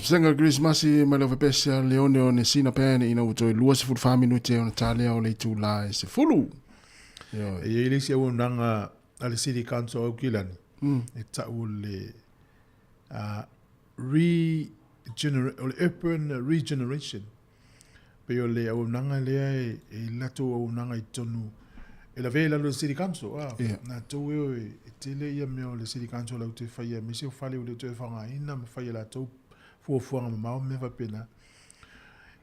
Pesega o le Kerisimasi mai le Ofepese a Leone o Nesina Pan ina ua toe 24 minute ona talea o le itula e 10. Ioe. E i ai le isi auaunaga a le City Council o Aukilani, e tau o le o le Urban Regeneration. Pei o le auaunaga lea e i le latou auaunaga i totonu e lavea i lalo o le City Council. Ah, yeah. Latou e, e tele ia mea o le City Council latou te faia, aemaise o fale ua le toe faaaogaina ma fai e latou fuafuaga mamao ma mea faapena.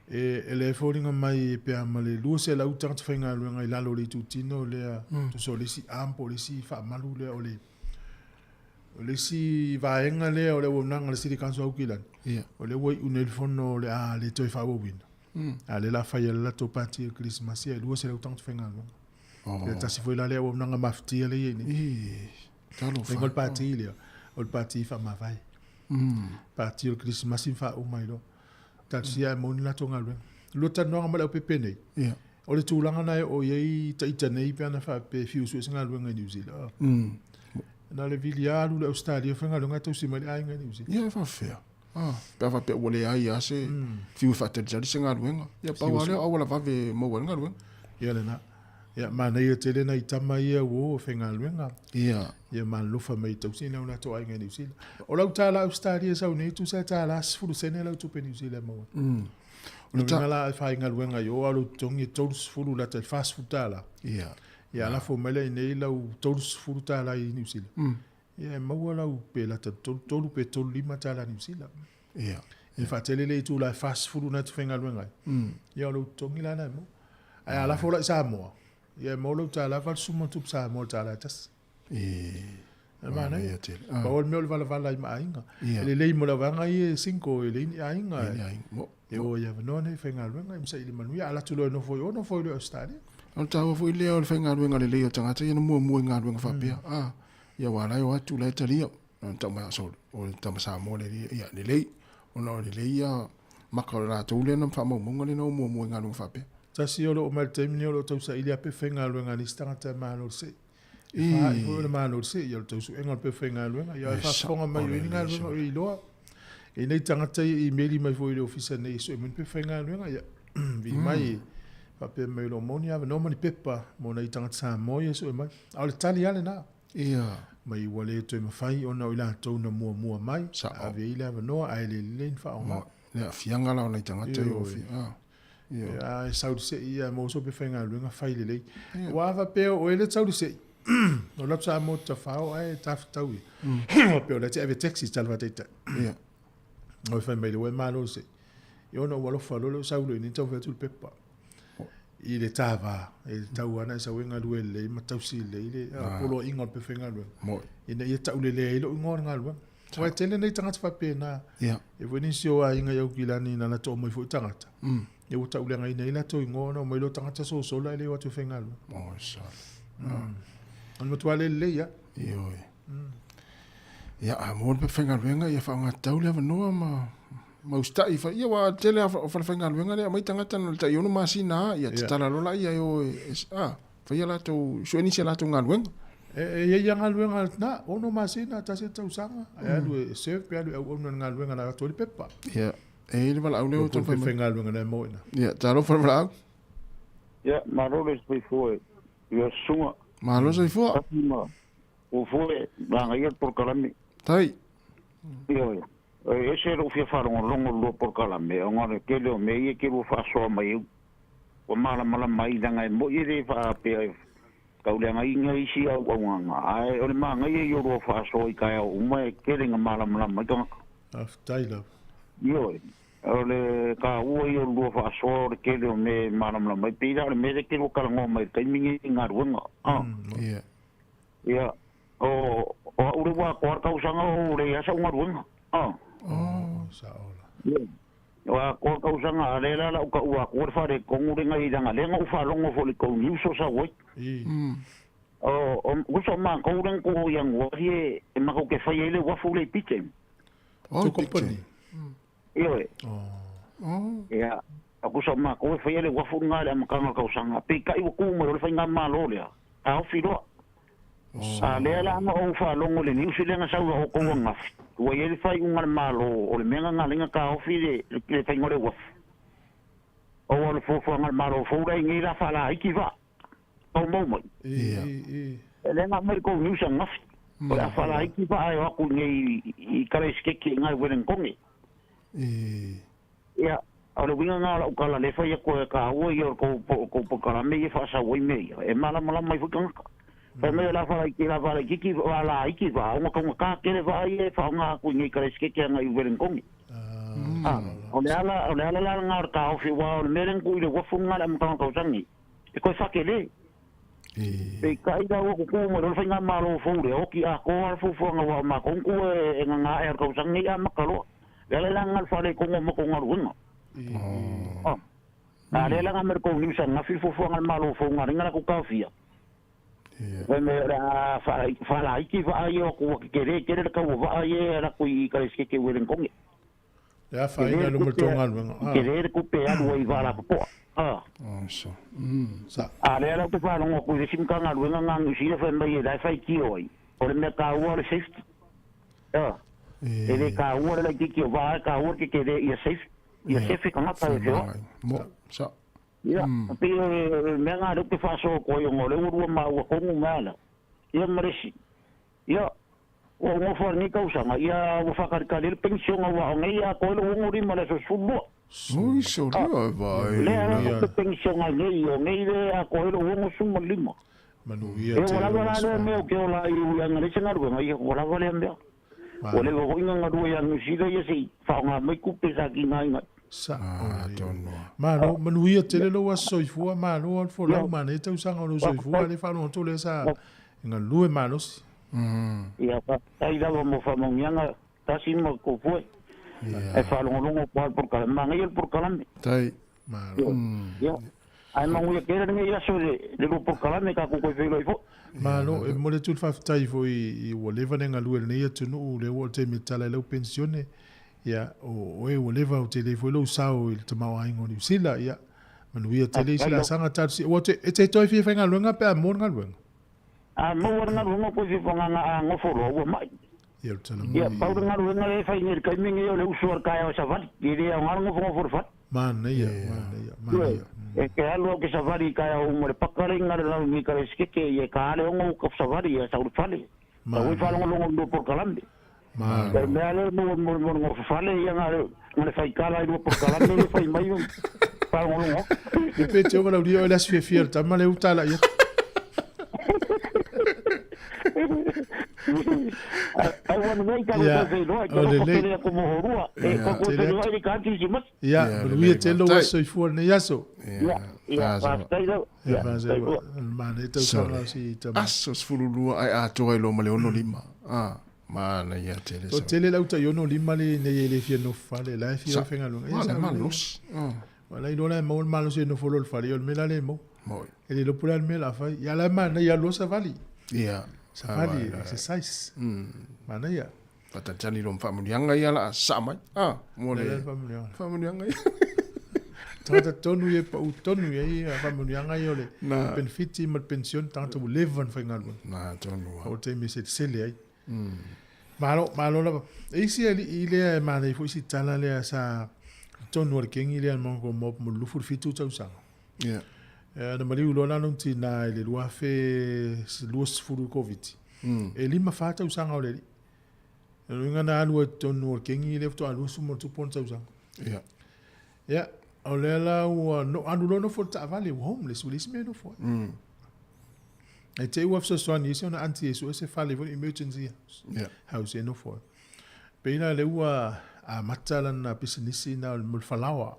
E, e le foliga mai pe a ma le 200 tagata faigaluega i lalo o le itutino lea, tusa o le isi arm po o le isi faamalu lea o le O le isi vaega lea o le auaunaga a le City Council o Aukilani, yeah. o lea ua iu nei le fono o le a le toe faaauauina. A lea la fai e le latou pati o Kerisimasi e 200 tagata faigaluega. Oh. Ia tasi foi la lea auaunaga mafatia lea e i ai nei. Talofa. O le pati lea, o le pati faamavae. Pati o le Kerisimasi ma faauma ai loa. Talosia ae maua ni latou galuega. Lua talanoaga ma le aupepe nei. Yeah. O le tulaga na e oo i ai ita nei pe ana faapea e fiu sue se galuega i New Zealand. Na o le vili lava alu i le Ausetalia faigaluega ae tausi mai le aiga i New Zealand. Ia e faafefea. Ah, pe a faapea ua leai lava se fiu e faatalitali se galuega. Ia pau lava lea o auala vave e maua ai le galuega. Ia lena. Ia manaia tele nai tama ia ua o e faigaluega. Ia. Ia ma alofa mai e tausi nai o latou aiga i New Zealand. O lau tālā Ausetalia e sau nei, tusa e tālā 10 sene lau tupe New Zealand e maua ai. O le uiga la e faigaluega i o, a o lou totogi e 30 lata i le 40 tālā. Ia. Ia lafo mai lea i inei lau 30 tālā i Niu Sila. Ia e maua lau pe lata i le 33 pe 35 tālā Niu Sila. Ia. E faatele le itula e 40 na te faigaluega ai. Ia o lou totogi la lena e maua. Ae a lafo la i Samoa, ia e maua lau tālā 80 ma tupu Samoa i le tālā e tasi. E manaia tele. Pau o le mea o le valavala ai ma aiga. E lelei mo le vaega ia e single e leai ni aiga. Leai ni aiga. Mo. E o ai avanoa nei faigaluega i masaili manuia. A latou loa e nofo i o, nofo ai loa i Australia. O le taua foi lea o le faigaluega lelei o tagata ia na muamua i galuega faapea. A, ia aua la e o atu la e talia. Na tau mai so o le tama Samoa le ia lelei. Ona o lelei ia maka o le latou lea na faamaumauga lea na o muamua i galuega faapea. Tasi o lo o mai le taimi nei o lo o tausaili lava pe faigaluega a nisi tagata e malo i le sei. E whaai foi o le malo le sei, ia o le tausuega o le pepa faigaluega, ia e faafofoga mai o i ni galuega o iloa. E nei tagata ia i meli mai foi i le ofisa nei e sue mai ni pepa faigaluega, ia vi mai faapea mai o lo o maua ni avanoa ma ni pepa mo nai tagata Samoa ia e sue mai. A o le tali lava lena. Mai ua le toe mafai ona o i latou na muamua mai, ave ai le avanoa ae le lelei ni faaaoga. Le aafiaga la o nai tagata ia o fia. Ia, e sau i le sei ia, maua sou pepa faigaluega, fai lelei. Aua a faapea o oe lea e te sau i le sei, o lau Samoa tafao ae tafetau ia. Faapea o lea e te ave taxi tala faataitai. Oi fai mai le ua e malo i le sei. Ia ona ou alofa loa lea ou sau loa i inei taumafai atu le pepa. I le tāvā, e tau ana e sau e galue lelei ma tausi lelei le poloaiga o le pepa faigaluega. Ina ia taulelea ai lou igoa o le galuega. Aua e tele nei tagata faapena. E foi nisi o aiga i Aukilani na latou aumai foi tagata. Ia ua tauleagaina ai latou igoa ona omai loa tagata sosola ae le o atu e faigaluega. Oi sala. O le matua le lelei lava. Ioe. Ia, a maua le pepa faigaluega, ia faaaoga tatau le avanoa ma ma usitai fai. Ia, aua tele lava o falefaigaluega lea e aumai tagata na o le tai ono masina lava, ia tatala loa laia e o e, a, faia latou, sue nisi a latou galuega. E i ai lava galuega na, ono masina, tasi tausaga, ae alu e serve pe alu e auauna i le galuega na avatu ai le pepa. Ia, e i ai le valaau lea ua taumafai mai. Faigaluega na e maua i ina. Ia, talofa le valaau. Ia, malo le soifua i lau susuga. Malo soifua. Tasi ma fuafua e lagaia le polokalame. Tai. Ioe. E ese lou fia faalogologo i le lua polokalame, ona o le tele o mea ia e te lua faasoa mai ai ua malamalama ai, leaga e moi e le faapea e tauleagaina isi auaunaga, ae o le manaia ia o lua faasoa i taeao uma e tele ina malamalama ai tagata. Faafetai lava. Ioe, o le taua ia o le lua faasoa o le tele o mea e malamalama ai, pei la o le mea lea e te lua talanoa mai i le taimi lenei i galuega. Ia, o, o au le ua atoa le tausaga o leai lava sau galuega. Oh, sao la. Ia, ua atoa le tausaga, a lea la o le a ou taua atua le faaletonu lenei, leaga lea na ou faalogo foi i le tou news o sau ai. O, o, uso o matou lea na tuu i Ianuari e matou te faia ai le uafu lea i Pittem. Oh, Tou company. Ioe. Oh. Ia, o tusa o matou e faia le uafu lena i le amataga o le tausaga, peitai ua tu mai loa le faigamalo lea, taofi loa. A lea la na ou faalogo i le news lea na sau ia outou ananafi. Ua i ai le faaiuga a le Malo o le mea gagalega taofi le le faiga o le uafu. Aua o le fuafuaga a le Malo fou la e i nei la faalaiti vaa paumau mai. E le na aumai le tou news ananafi. O le a faalaiti vaa e o atu i nei i Karaesekeke i ina i Welengtone. Ia, o le uiga lena o lau tala lea e fai atu e taua ia o le tou polokalame ia e faasau ai mea ia, e malamalama ai foi tagata. Fai mai o le a faalaiti, o le a faalaitiiti, faalaiti vaa ona taugata tele vaa ia e faaaoga atu i nei Karaesekeke agai i Welengtone. A, o le ala, o le ala la lena o le taofi, aua o le mea lea na tuu i le uafu lena i le amataga o le tausaga, e toe fatele. Peitai la ua tutu mai loa le faigamalo fou lea, oti atoa le fuafuaga aua o matou na tuu e gaga ae o le tausaga nei amata loa. Le ala la lena o le faaletonu o matou galuega. A lea la na aumai le tou news ananafi le fuafuaga a le Malo fou na ala ai ona latou taofia. Fai mai o le a faalaiti vaa ia o atu ua tetele tele le tau o vaa ia e alu atu i Kalesikeke i Uelenitone. Le afaina i luma o le tou galuega. E tele le tupe e alu ai i vaalapopoa. A lea la ou te faalogo atu i le isi Matagaluega na Niu Sila fai mai la e faitio ai, o le mea taua o le safety. E le taua le laitiiti o vaa, e taua le tetele ia safe, ia sefe tagata e feoai. Ia, pei o le mea lena lea ou te faasoa atu ai ona o lea ua lua maua tonu mea la. Ia ma le isi, Ia, ua ou nofo ai i lenei tausaga, ia ua faatalitali ai le penisiona aua o nei atoa ai lou 65 i le aso 12. Oi, solia e vaai. Lea la ou te penisiona ai nei, o nei lea atoa ai lou 65. Manuia Ia, ua tele lava lou la lea aso. mea ou te ola ai i aga leai se galuega, ia ua lava lea mea. Ua leva foi na galue ia Niu Sila ia se i faaaoga mai tupe sa tiga ai nai. Sao lelei. Malo, manuia tele lou aso soifua, malo lava le folau, manaia tausaga o lou soifua, lea faalogo atu lea sa galue malosi. Ia, faafetai lava mo faamanuiaga tasi ma Tupue. E faalogologo atu lava i le polokalame. Manaia le polokalame. Tai. Malo. Ia, ae manuia tele lenei aso i le lua polokalame tatou toe feiloai foi. Malo, e momoli atu le faafetai foi i ua leva ona e galue i lenei atunuu, lea ua oo le taimi e tala ai lau penisione, ia o oe ua leva, ua tele foi lou sao i le tamaoaiga o Niu Sila, ia manuia tele i se laasaga talosia. Ua te, e te toe fia faigaluega pe a maua le galuega? A maua le galuega ua toe fia fagaga a nofo loa ua mai. Ia, o le tala Ia, mai. pau le galuega lea e fai nei i le taimi lenei o le usu o le taeao e savali, e le aoga le nofonofo i le fale. Manaia, manaia, manaia. E te alu au ke savali i taeao uma le paka le inga le lau ni ka le sikeke i e ka ale ongo ka savali ia sau le fale. Tau i whalongolongo lua polokalame. Malo. E mea le mo mo mo ngo fale ia nga nga le whaikala i lua polokalame ia whai mai whalongolongo. E pe te oga lau lia o le aso fiafia le tama le utala ia. Ai ua nei ka le whai loa, ka le tele ako mo horua, e ka ko te loa i ka kirisimasi. Ia, manuia tele lou aso soifua i lenei aso. Ia, ia, faafetai lava. Ia, faafetai. Manaia tausaga o si tama. Aso 12 ae atoa ai loa ma le 65. Ah, manaia tele. Toatele le au tai 65 le nei e le fia nofo fale, la e fia o faigaluega. Ia, sa malosi. Wala iloa la e maua le malosi e nofo loa i le fale, ia o le mea la lea e maua. Moi. E le iloa po o le a le mea o le a fai. Ia la e manaia alu loa savali. Ia. Savali, exercise. Manaia. Faatalitali loa ma faamanuiaga ia la a saa mai. Ah, mo le faamanuiaga ia. Tagata tonu ia e pau tonu i ai faamanuiaga ia o le penefiti ma le penisione, tagata ua leva ona faigaluega. Na tonu lava. O le taimi e selesele ai. Malo, malo lava. E isi alii lea e manaia foi si tala lea sa tonu o le kengi lea mo ko mo mo 27 tausaga. Yeah. E, na maliu loa la lona tinā i le 2020 Koviti. E 54 tausaga o le alii. O lona uiga na alu ai totonu o le kengi lea faatoa 20 ma ona tupu ona tausaga. Yeah. Ia, o lea la ua no, alu loa nofo i le taavale, ua homeless, ua leai se mea e nofo ai. E te i ua fesoasoani ai si ona aunty e sue se fale foi emergency house, Yeah. house e nofo ai. Pei la lea ua amata lana pisinisi na o le falaoa.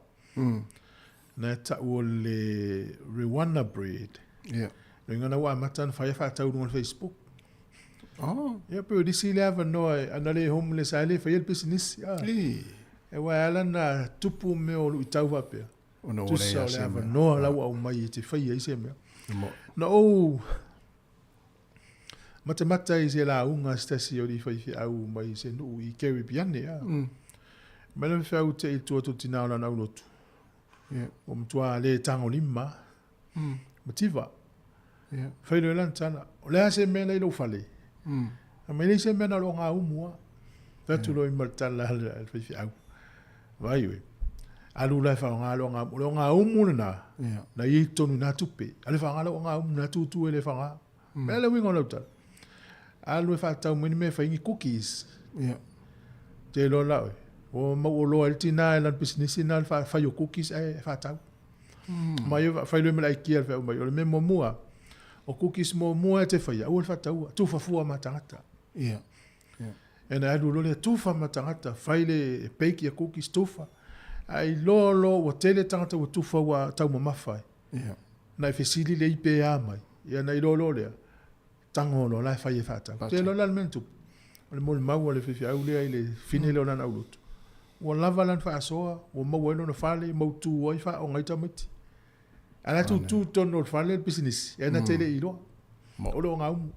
Na e tau o le Rewana Bread. Yeah. Loiga na ua amata ona fai a faatau i luga o le Facebook. Oh. Ia pei o le isi lea avanoa e ana le homeless ae le faia le pisinisi. Ah. E ua e ala na tupu mea o luitau faapea. Ona ua Tusa leai o le se mea. avanoa la ua aumai e te faia ai se mea. Mo. Na ou matamata i se lauga a se tasi o alii faifeau mai se nuu i Caribbean a. Mai le feau te i tua tu tina o lana aulotu. Yeah. Ua matua le tagolima mativa. Yeah. Fai loa lana tala, o le a se mea la i lou fale? Mm. A mai leai se mea na o le ogaumu lava. Fai atu loa i ma le tala a le faifeau. Vaai oe. Alu la e faaaoga le ogaumu. O le ogaumu lena, na i ai i totonu i na tupe. Alu e faaaoga le ogaumu na tutu e le faaaoga. O le a le uiga o lau tala? Alu e faatau mai ni mea e fai ni cookies. Te iloa la oe. Ua mauoloa ai le tina i lana pisinisi lena le fai o cookies ae faatau. Ma ia fai loa ma le aikia le feau mai. O le mea muamua, o cookies muamua e te faia, aua le faataua, tufa fua ma tagata. E na alu loa lea tufa ma tagata, fai le bake ia cookies tufa. Ae iloa loa ua tele tagata ua tufa ua taumamafa ai. Na e fesili lea i pe a mai. Ia na iloa loa lea, tago loa la e fai e faatau. Te iloa la le mea na tupu. O le molimau a le faifeau lea i le fine lea o lana aulotu. Ua lava lana faasoa, ua maua ai lona fale, mautu ai, faaoga ai tamaiti. Ae la tutu i totonu o le fale le pisinisi, ae na te le i iloa. O le ogaumu.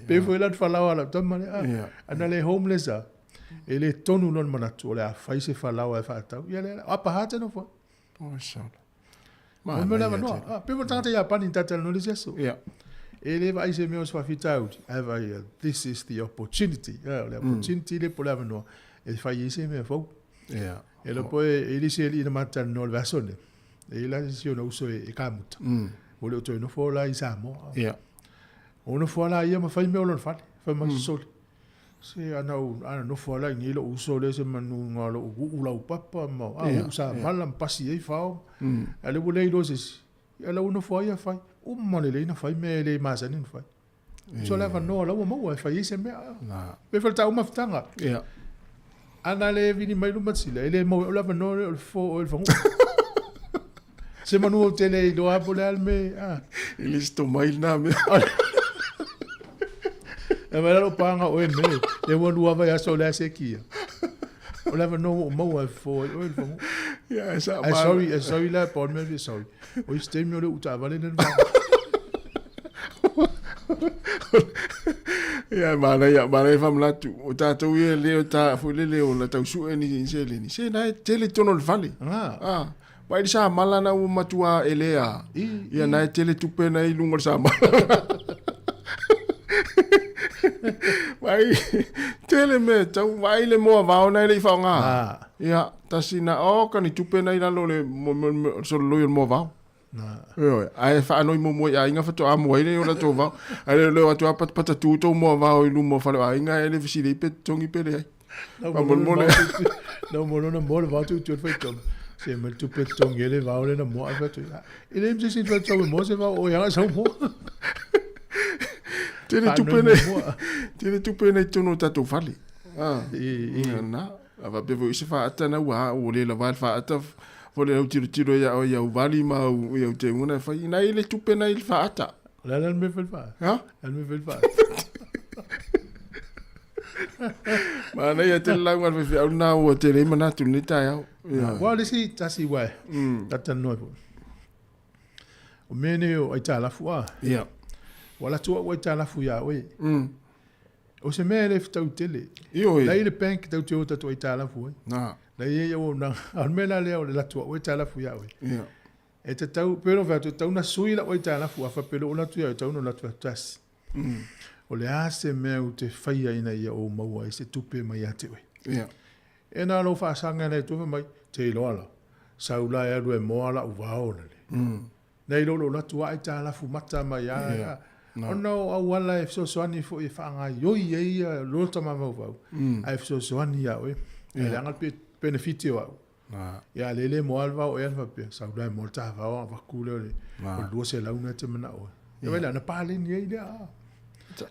Pei foi la le falaoa a lau tama lea. A na le homeless a, e le tonu lona manatu o le a fai se falaoa e faatau. Ia lea, o apa te nofo. Oi sala. Ma me lava noa. Ah, pe mo tangata Iapani tata no le seso. E le vaai se mea o se faafitauli. Ae vaai ia, this is the opportunity. Ah, o le opportunity le po le avanoa e fai ai se mea fou. E le po e le se alii na matalanoa i le vaiaso nei. E i ai la se isi ona uso e kamuta. Ua le o toe nofo la i Samoa. O nofo la ia ma fai mea o lona fale. Fai mai soli. Se ana ou ana nofo ala i nei lou uso lea se manu nga lou uu laupapa ma a uu samala ma pasi ai fao. A le ua le iloa se isi. Ia la ua nofo ai ia fai. Uma lelei na fai mea e le masani ona fai. So le avanoa la ua maua e fai ai se mea. Pe fai le tau mafutaga. Ana le vili mai luma sila, e le maua o le avanoa lea o le fofo o le faguga. Se manu ou te le iloa po o le a le mea. E le se tomai lena mea. E mai lalo panga oe me, le ua lua vaiaso o le a se kia. O le avanoa ua ou maua e fofo ai oe le faguga. Ia, e sa Ai sorry, ai sorry la po o le mea fia sorry. O isi taimi o le uu taavale lea na faga. Ia, manaia, manaia faamanatu. O tatou ia le o ta foi lele o la tau sue ni seleni. Se na e tele i totonu o le fale. Ah. Mai le samala na ua matua elea. Ia na e tele tupe na i luga o le samala. Mai tele me tau vai le moa vao na e le i whaonga. Ia, tasi na o ka ni tupe na i lalo le sololoi o le moa vao. Ioe, ae whaanoi mo moi aiga whatoa mo ai le o latou vao. Ai le leo atu a patapata tū tō moa vao i luma o whare o aiga e le fisili pe tongi pe le ai. Faamolemole. Nau mo lona mo le vao tu tu fai toma. Se me tupe tongi e le vao le na moa a tu. E le mse sin fai tau mo se vao o ia sa mo. Tele tupe nei. Tele tupe nei tonu o tatou fale. Ah. Na. A faapea foi se faata na ua ua le lava le faata fo le au tilotilo ia o ia uvali ma au ia teuga na fai na i le tupe na i le faata. La la me fai fa. Ha? La me fai fa. Manaia tele lauga a le faifeau lena ua tele ai manatu i lenei taeao. Ia. Ua o le isi tasi ua talatalanoa ai foi. O mea nei o aitalafu a. Ia. Ua alu atu au aitalafu ia oe. O se mea e le fetau tele. Ioe. La i le bank tau te o tatou aitalafu ai. Na. La i ai auaunaga. A o le mea la lea o le alu atu au aitalafu ia oe. Ia. E tatau, pei ona ou fai atu, e tatau ona sui lau aitalafu a faapea loa ou alu atu ia oe, e tatau ona ou alu atu tasi. O le a se mea ou te faia ina ia ou maua ai se tupe mai ia te oe? Ia. E na lou faasaga lea i tua fai mai, te iloa la, sau la e alu e moa lau vao lale. Nei lo lou alu atu aitalafu mata mai a, Ia. No. Ona o auala e fesoasoani foi e faagaoioi ai ia lota mafaufau, ae fesoasoani ia oe. Ia. Leaga le penefiti o au. Ia le le moa le vao ea na faapea, sau la e moa le ta vao a vaku lea o le 200 na te manao ai. Ia vai la, na paleni ai lea.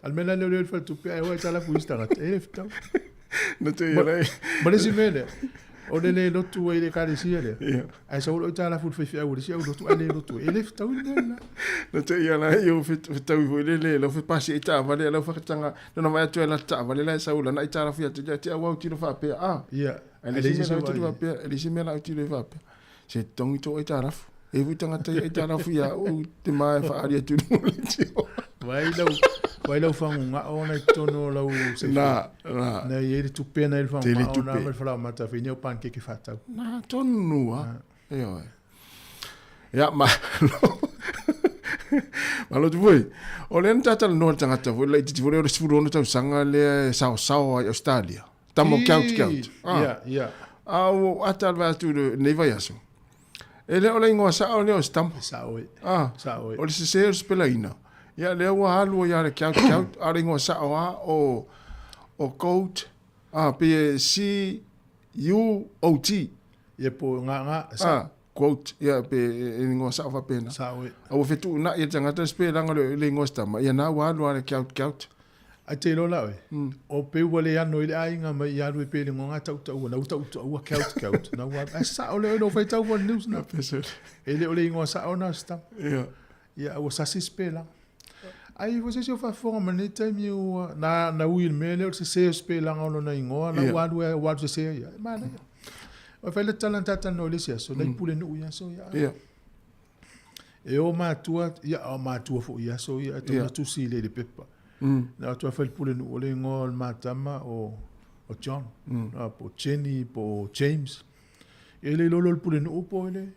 A le mea la lea o le faletupe ae o ai talafu isi tagata, e le fetau. Na te ia lai. Ma le isi mea lea, o le le lotu ai i le ekalesia lea, ae sau loa talafu i le faifeau a le isi au lotu ae le lotu ai, e le fetau le mea lena. Na te ia lai o fetau foi lele, lau fepasi ai taavale, lau whakatanga, nana vai atu e la taavale la e sau lana i talafu ia te ia te au au tino whaapea, ah. Ia. Ae le isi mea la faapea, e le isi mea la autilo e faapea, se totogi tō aitalafu. E foi tagata ia aitalafu ia au te ma e whaari atu i le tio. Vai lau, vai lau fagogao na i totonu o lau sefe. Na, na. Na i ai le tupe na i le Tele fagogao tupe. na ma le falaoamata fai nei o pancake e faatau. Na, tonu a. Ioe. Ia, malo. Malo tu foi. O lea na tatalanoa le tagata foi laitiiti foi lea o le 16 tausaga lea e saosao ai i Australia. Tama o Couch Couch. Ia, ia. A ua ou ata le vaai atu i lenei vaiaso. E le o le igoa sao lea o se tama. Sao e. Ah, Sao e. O le sese o le sipelaina. Ia lea ua alu ai lava le Couch Couch, a o le igoa sao lava o o Coat, ah, pei e C U O T. Ia po o nga nga, sao. Ah, quote, ia pe e igoa sao faapena. Sao e. A ua fetuunai e le tagata le sipelaga o le igoa o se tama, ia na ua alu lava le Couch Couch. Ai te iloa la oe, o pe ua le ano i le aiga mai i alu e pe le ngoga tau taua, na ua tau taua couch couch, na ua ae sao le oe no faitau fo news na. E le o le ingoa sao na o se tama. Ia. Ia, ua sasi sipelaga. Ai ua se isi o faafofoga ma lenei taimi ua na na ui i le mea lea o le sese o sipelaga o lona igoa, na ua alu ua alu sese ia. E manaia. O fai le tala na tatalanoa i le isi aso, nai pulenuu i aso ia. Ia. E o matua, ia, o matua foi i aso ia, e tau na tusi i le i le pepa. Na atu a fai le pulenuu o le igoa o le matama o, o John, po o Jenny, po o James. E le iloa loa le pulenuu po o le...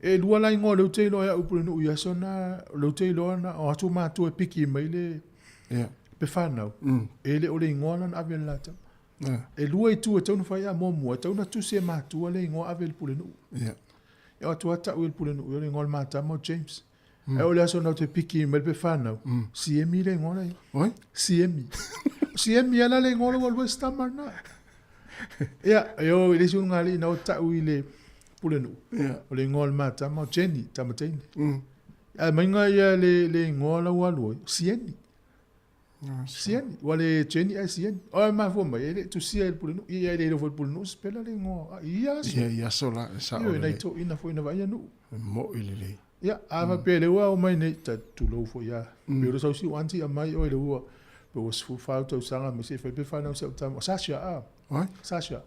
E lua la igoa o lea ou te iloa e au pulenuu i aso na, o lea ou te iloa na o atu matua e piki mai le pe whanau. E le o le igoa la na ave le la tama. E lua itu e tau na fai a muamua, e tau na tusi e matua le igoa ave i le pulenuu. E o atu a tau i le pulenuu, o le igoa o le matama o James. Ae o le aso na te piki mai le pe whanau, Siemi le igoa la ia. Oi? Siemi. Siemi ala le igoa la ua lua se tama lena. Ia, e o i le isi ulugalii na o tau i le pulenuu. O le igoa o le matama o Jenny, tama teine. Ae maiga ia le igoa la ua alu ai, Sieni. Sieni, ua le Jenny ae Sieni. O e mafua mai, e le tusia i le pulenuu. Ia, e le iloa foi i le pulenuu sipela le igoa. Ia aso. Ia, ia aso la, e sao Ioe, nai lelei. toeaiina foi na vaaia nuu. E moi lelei. Ia, a faapea le ua omai nei, ta tulou foi lava. Pe o le sau siu aunty aumai oe le ua, pe ua 14 tausaga ma se i fai pe whanau si au tama. O Sasha, a. Oi? Sasha.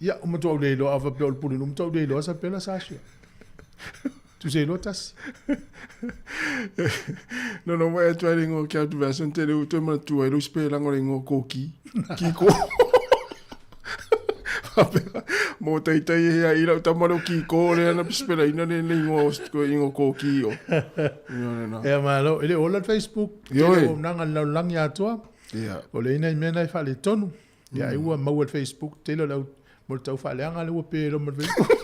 Ia, o matua au le iloa, a faapea o le pulenuu, matua au le iloa sa pela Sasha. Tu se iloa tasi. No, no, mai atu ai le ingoa kia atu version tele u toe manatua ai lou sipelaga o le ingoa Koki. Kiko. Faapea, mo taitai e hea i lau tama leo Kiko lea na sipelaina le le ingoa o ingoa Koki o. Ia lena. Ia malo, e le o ola le Facebook, Ioe. tele o auaunaga a le lalolagi atoa. Ia. O le ina i mea na e faaletonu. Ia ai ua maua i le Facebook, tele o le au mo le tau faaleaga lea ua pe loma i le Facebook.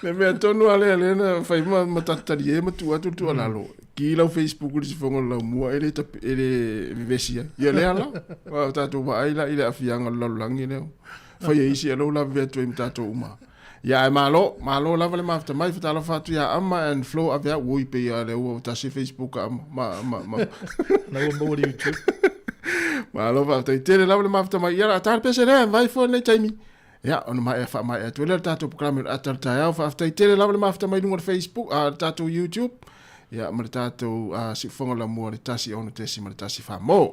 Le mea tonu lava lea lea na fai ma ma tatali ai ma tuu atu le tuualalo. Ki lau Facebook i le sifoga o le laumua e le tapi e le vevesi ai. Ia lea la, aua o tatou vaai la i le aafiaga o le lalolagi lea ua fai e isi e lou lavevea atu ai ma tatou uma. Ia ae malo, malo lava le mafuta mai, fatalofa atu ia Ama and Flo Aveau, oi pei a lea ua tasi Facebook a Ama, ma, ma, ma. Na ua maua le YouTube. Malo faafetai tele lava le mafuta mai, ia la ta le pese lea, vai fo nei taimi. Ia, ona maea faamaea atu ai lea le tatou programe o le ata o le taeao, faafetai tele lava le mafuta mai luga o le Facebook, a le tatou YouTube, ia ma le tatou siufofoga lamua le 1 6.1 faa-mo.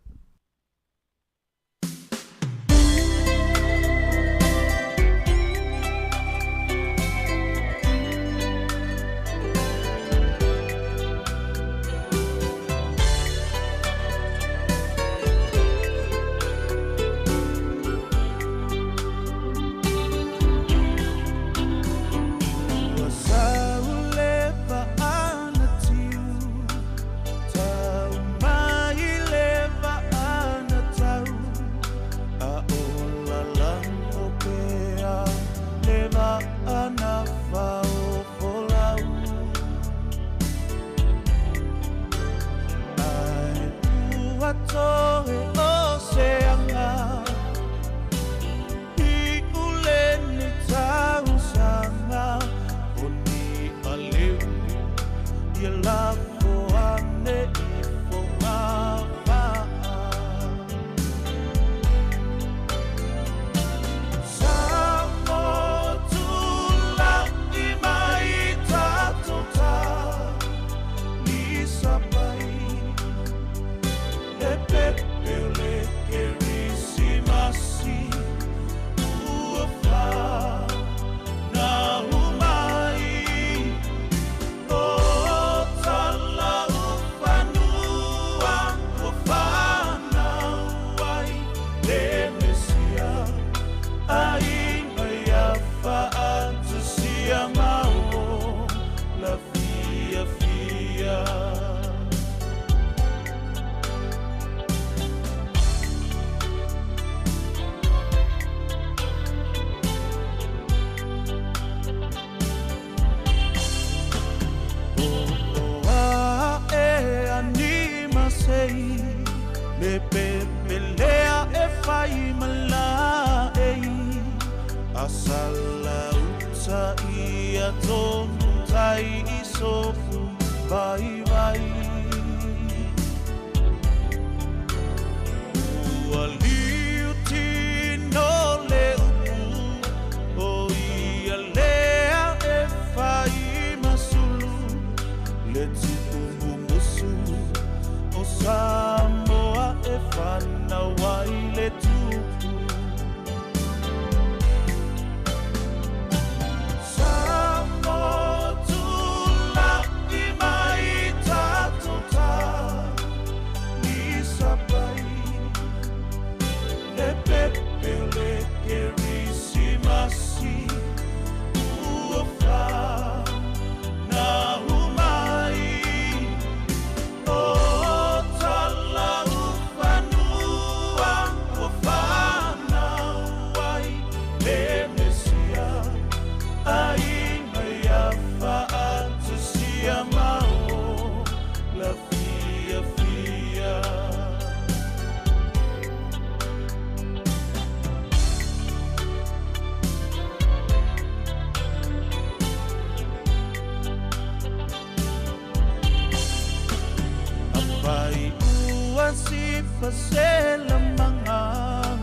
sei Le pepelea e fai malaei Asala uta ia tonu tai i sofu vai vai Ua liu tino le upu O ia lea e fai masulu Le tupu musu o Samoa e whanau ai le tupu Samoa tula'i mai tatou ta ni sapai Le pepe o le Kerisimasi ua whanau mai O Talaufanua ua whanau ai le Mesia Aiga ia faatasia ma o la fiafia. Apai ua sifa se lamanga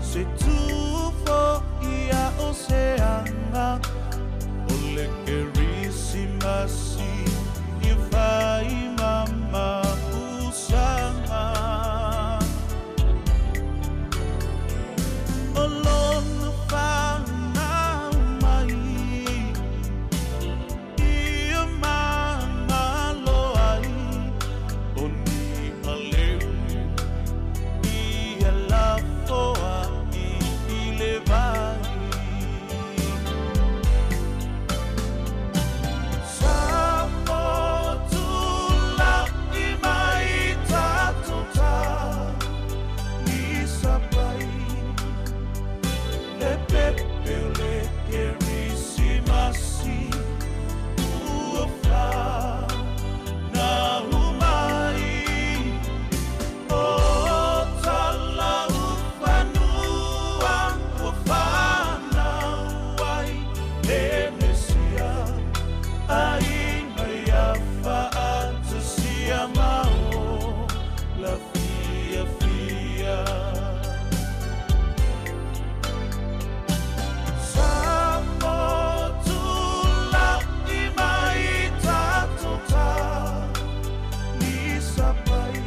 Se tufo ia o se anga O le Kerisimasi i fai mama usanga O lona whanau mai Ia mangalo ai O ni aleu Ia lafoa i le vai Samoa tula'i mai tatou ta ni sapai Le pepe o le Kerisimasi ua whanau mai O Talaufanua ua whanau ai le Mesia Aiga ia faatasia ma o la fiafia Samoa tula'i mai tatou ta ni sapai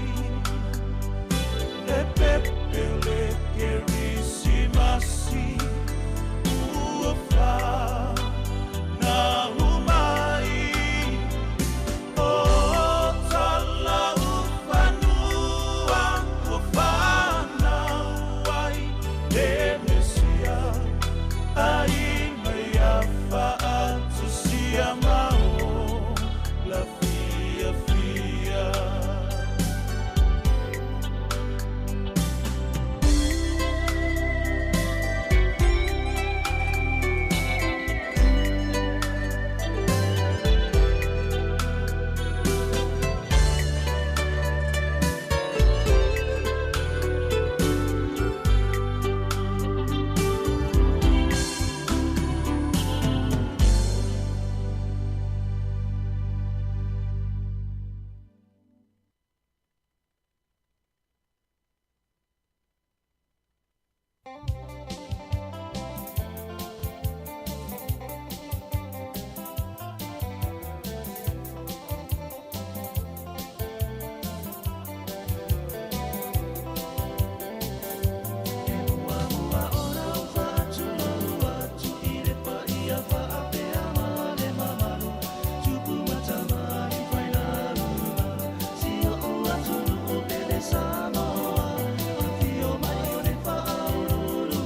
Le pepe o le Kerisimasi ua whanau mai O Talaufanua ua whanau ai le Mesia Aiga ia faatasia ma o la fiafia. Samoa, o le fio mai o le whaaululu.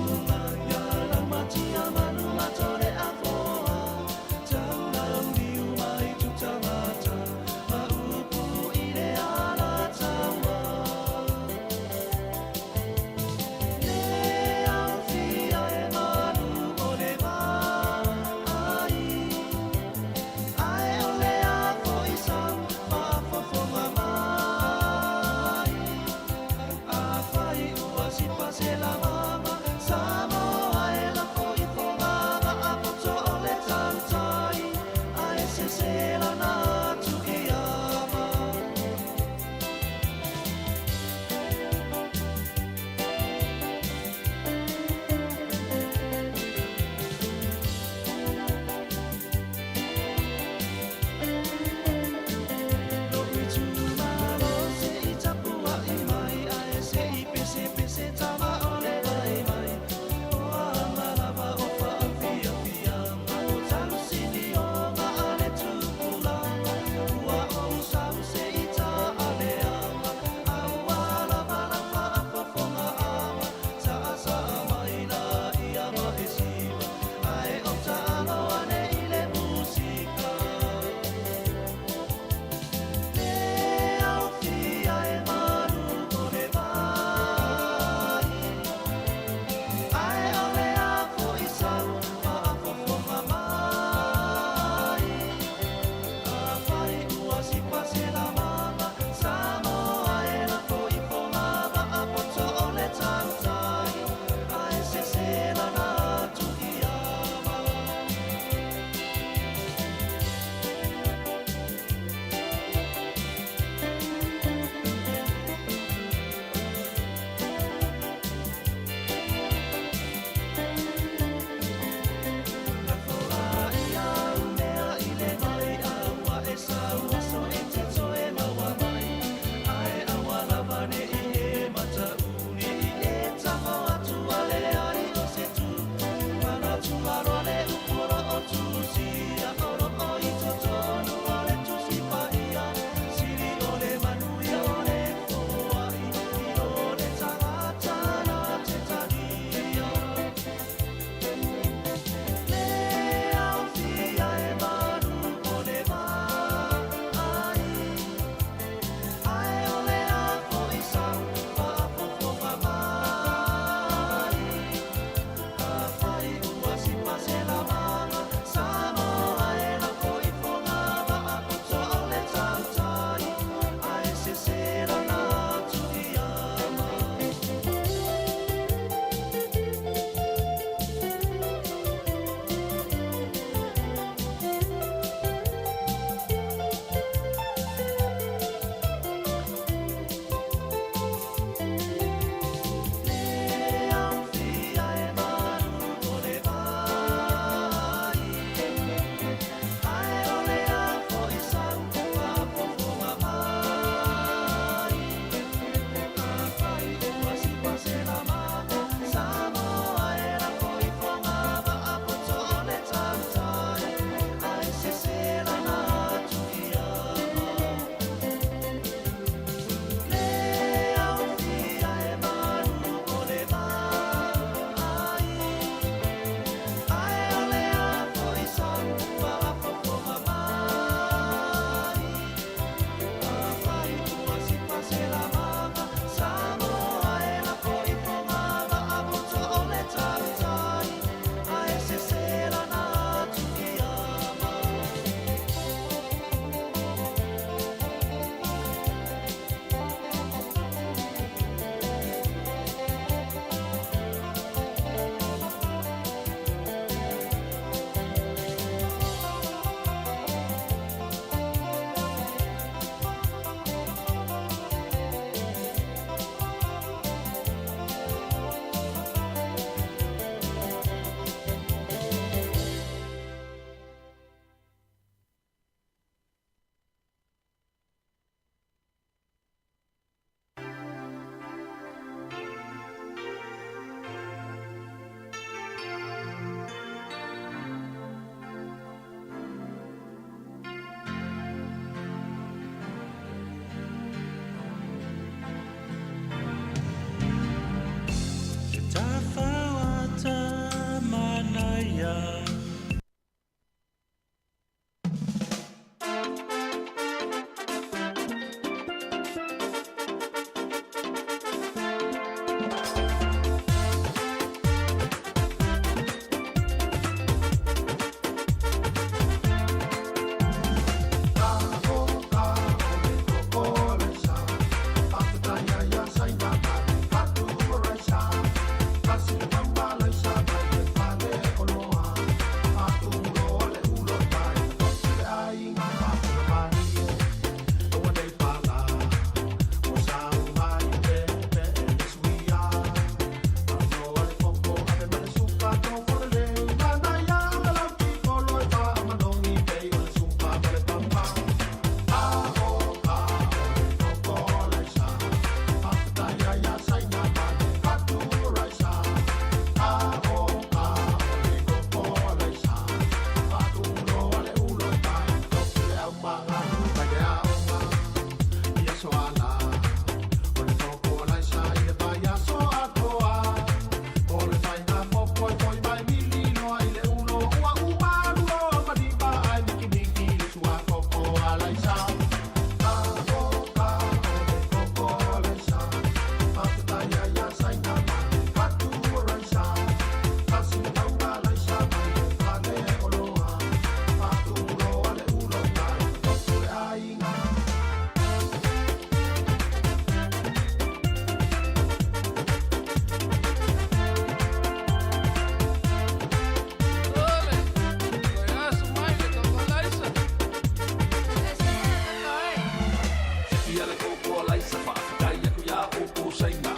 le koko a laisa Faafetai atu iā outou Saina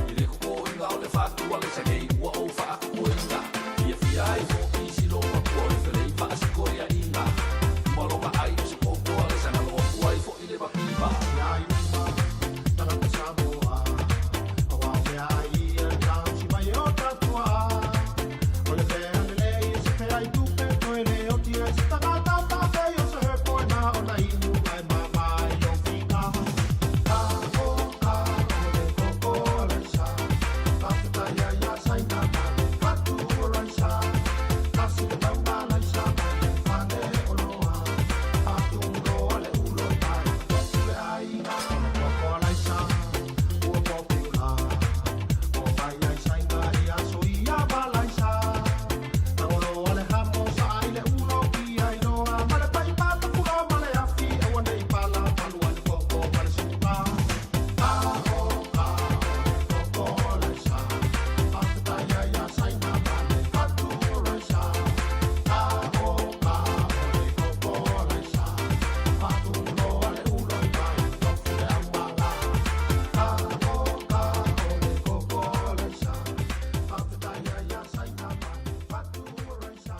I le totoina o le fatu a laisa nei Ua ou faakokoina Fiafia ai foʻi si loomatua O le felei faasikoiaʻiga Ma lona ai o se koko a laisa Na loo atu ai foʻi le mativa. Tagata Samoa, aua o meaai ia na tausi mai e o tatou aa. O le mea lelei e se pea i tupe toe le oti ai se tagata faapei o se herb na ona inu ae mama ai lou fika. Ka o ka o le koko a laisa, faafetai ai ia Saina ma le fatu o raisa. Tasi le mau malaisa mai le fale oloa, faatuloa le ulo i vai tofu le aiga. O le koko a laisa ua popular, ua mai ai Saina i aso ia malaisa. Tagoloa le hamo saai le ulo kia iloa, ma le paipa tapulo ma le afi aua nei pala palua le koko ma le suka. Ka o ka o le koko a laisa, faafetai ai ia Saina ma le fatu o raisa. Ka o ka o le koko a laisa, faatuloa le ulo i vai tofu le aumala. Ka o ka o le koko a laisa, faafetai ai ia Saina ma le fatu o raisa.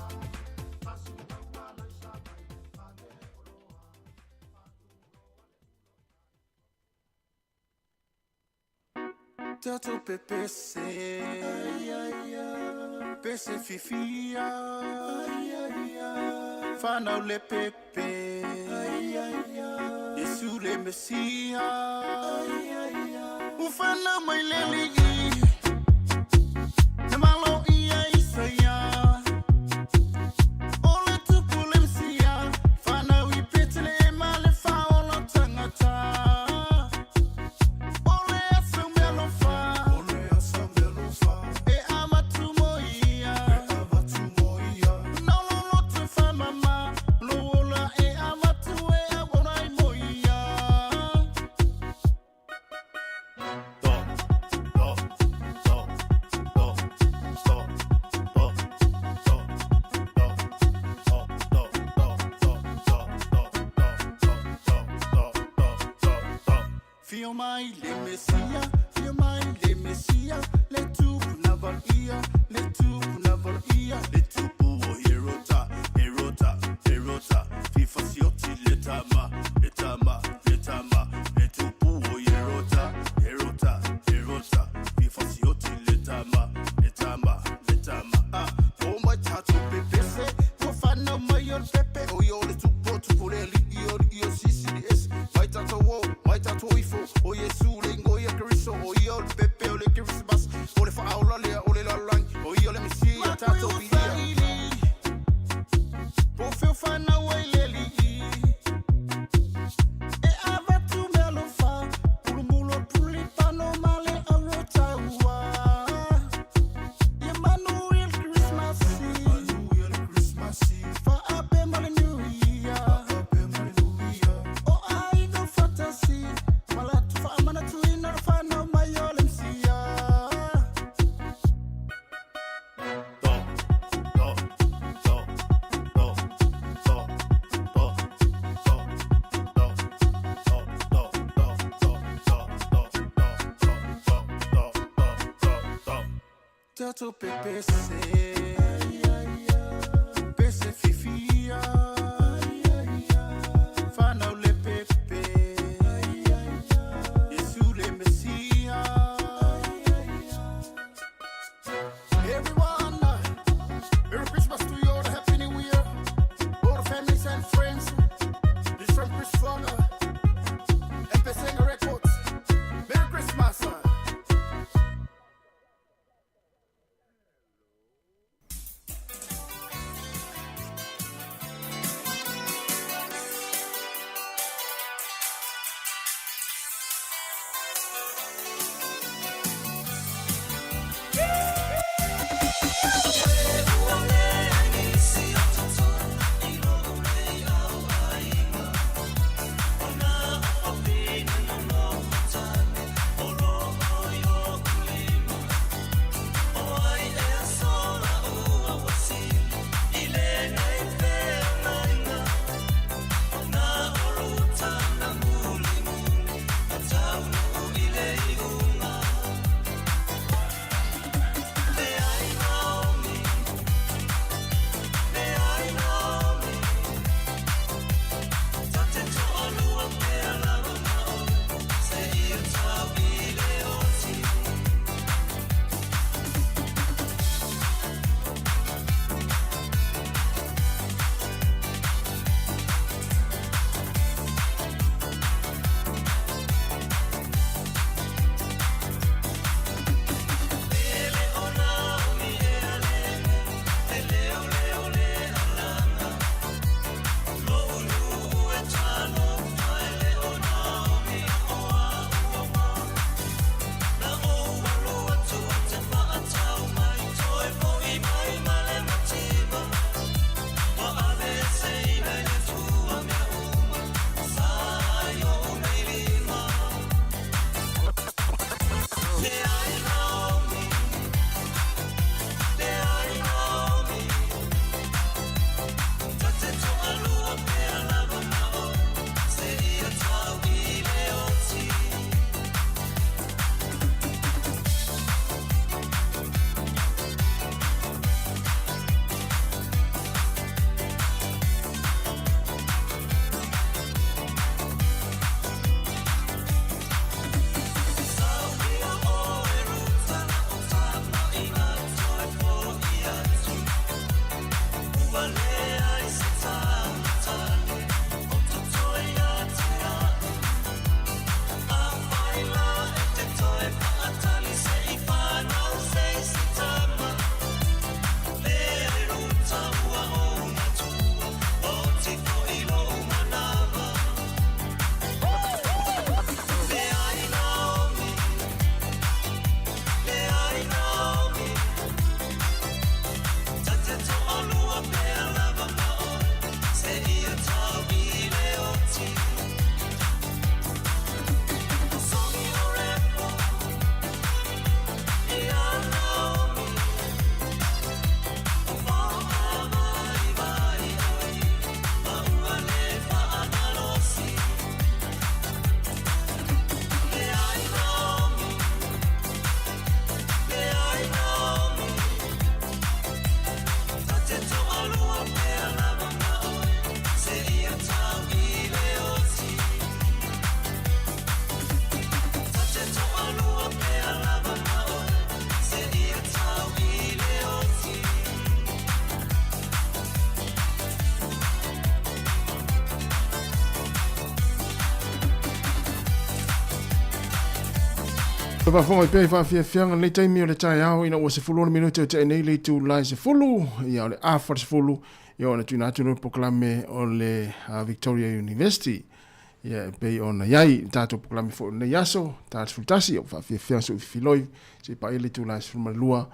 Tasi le mau malaisa mai le fale oloa. Tatou pepese, pese fifia, whanau le pepe, Yesu le Mesia, u whanau mai le ligi, na malo ia Isaia, o le tupu le Mesia, whanau i Petelema le whaola tangata. O le aso mealofa, o le aso mealofa, e avatu mo ia, e avatu mo ia. No lo loto whamama, lo ola e avatu e awarai mo ia. Do, do, do, do, do, do, do, do, do, do, do, do, do, do, do, do, do, do, do, do. Fio mai le Mesia, fio mai le Mesia, le tupu na val ia, le tupu na val ia, le tupu o Herota, Herota, Herota, fifa sioti le tama, le tama, le tama, le tupu o Herota, Herota, Herota, fifa sioti le tama, le tama, le tama. Ah, o mai tatu pepese, ko whanau mai o le pepe, o i o le tupu, tupu le li, i o li, i o sisi li es, mai tatou o, mai tatou ifo, o Yesu le ingo ia Keriso, o i o le pepe o le Christmas, o le whaaola lea, o le lalolagi, o i o le Mesia, tatou ia. Po feo whanau ai le lii, e avatu mealofa, pulumulo pulipano ma le auro taua. Emmanuel Christmas, Emmanuel Christmas, faape ma le New Year, faape ma le New Year. O aiga fatasi, malatu faamanatuina le whanau mai o le Mesia. Do, do, do, do, do, do, do, do, do, do, do, do, do, do, do, do, do, do, do, do. Tatou pepese, pese fifia, whanau le pepe, Yesu le Mesia. Everyone, Merry Christmas to you all, Happy New Year, all the families and friends. This from Chris Fanger, MP Singer Records. Merry Christmas. Faafofoga mai pea i faafiafiaga lenei taimi o le taeao ina ua 16 minute o tea nei le itula e 10, ia o le afa le 10, ia ona tuuina atu lea o le polokalame o le Victoria University. Ia e pei ona i ai le tatou polokalame foi o lenei aso, ta le 11, o faafiafiaga se i filoi, se i paia le itula e 12,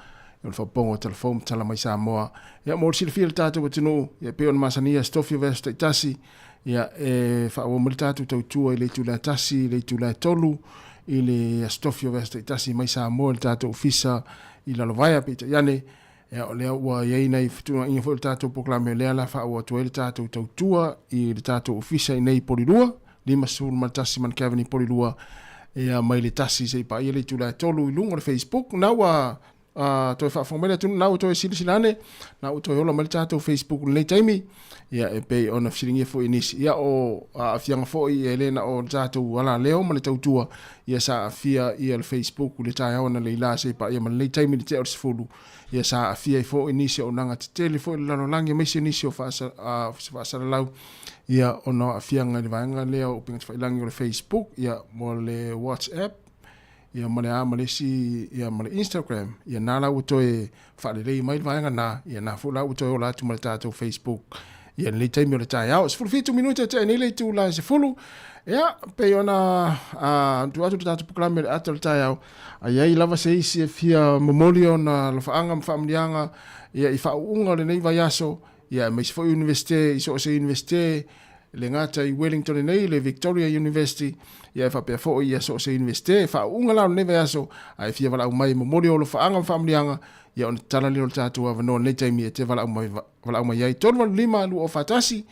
o le faaopoopoga o Tala Fou ma Tala Mai Samoa. Ia mo le silafia e le tatou atunuu, ia e pei ona masania Aso Tofi o vaiaso taitasi, ia e faaauau mai le tatou tautua i le itula e 1 i le itula e 3 i le Aso Tofi o vaiaso taitasi mai Samoa i le tatou ofisa i Lalovaea. Peitai ane, ia o lea ua i ai nai fetuunaiga foi o le tatou polokalame, o lea la faaauau atu ai le tatou tautua i le tatou ofisa i nei i Polilua, 51 Mount i Polilua, ia mai le 1 seia paia le itula e 3 i luga o le Facebook. Na ua toe faafofoga mai le atunuu, na ua toe silasila ane, na ua toe ola mai le tatou Facebook i lenei taimi, ia e pei ona fesiligia foi e nisi, ia o aafiaga foi e le na o le tatou alaleo ma le tautua, ia sa aafia ia le Facebook i le taeao analeila seia paia ma lenei taimi i le tea o le 10, ia sa aafia ai foi nisi o auaunaga tetele foi i le lalolagi aemaise nisi o faasalalau, ia ona o aafiaga i le vaega lea o upega tafailagi o le Facebook, ia mo le WhatsApp, ia ma le a ma le isi, ia ma le Instagram, ia na la ua toe faalelei mai le vaega na, ia na foi la ua toe ola atu ma le tatou Facebook ia lenei taimi o le taeao. 17 minute tea nei le itula e 10, ia pei ona tuu atu le tatou polokalame o le ata o le taeao, a i ai lava se isi e fia momoli ona alofaaga ma faamanuiaga ia i faauuga o lenei vaiaso, ia aemaise foi Iunivesite i so o se Iunivesite, e le gata i Wellington nei, le Victoria University, ia e faapea foi ia so o se Iunivesite. E faauuga la o lenei vaiaso, a e fia valaau mai e momoli ou alofaaga ma faamanuiaga, ia ona tatala lea o le tatou avanoa i lenei taimi e te valaau mai, valaau mai ai 385 241,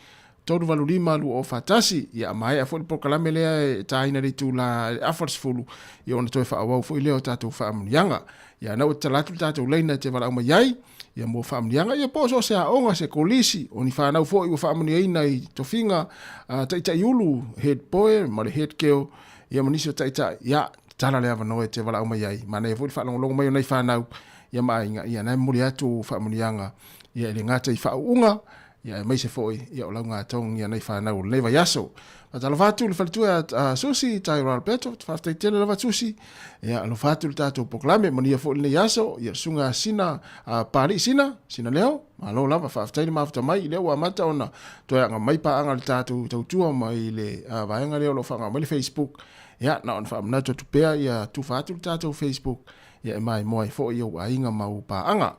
385 241. Ia a maea foi le polokalame lea e taina i le itula e afa le 10, ia ona toe faaauau foi lea o tatou faamanuiaga. Ia na ua tatala atu le tatou laina e te valaau mai ai, ia mo faamanuiaga, ia po o so o se aoga, se kolisi, o ni fanau foi ua faamanuiaina i tofiga taitai ulu, head boy ma le head girl, ia ma nisi o taitai, ia, tatala le avanoa e te valaau mai ai. Manaia foi le faalogologo mai o nai fanau, ia ma aiga, ia na e momoli atu faamanuiaga, ia e le gata i faauuga, ia aemaise foi ia o lauga togi a nai fanau o lenei vaiaso. Faatalofa atu i le faletua a Susi, Tyra Alberto, faafetai tele lava Susi, ia alofa atu i le tatou polokalame, manuia foi lenei aso, ia susuga a Sina, a Papalii Sina, Sina Leo, malo lava, faafetai le mafuta mai, lea ua amata ona toe aga mai paaga le tatou tautua mai le vaega lea o lo o faaaoga mai le Facebook, ia na ona faamanatu atu pea ia tufa atu le tatou Facebook, ia e maimoa ai foi i ou aiga ma ou paaga.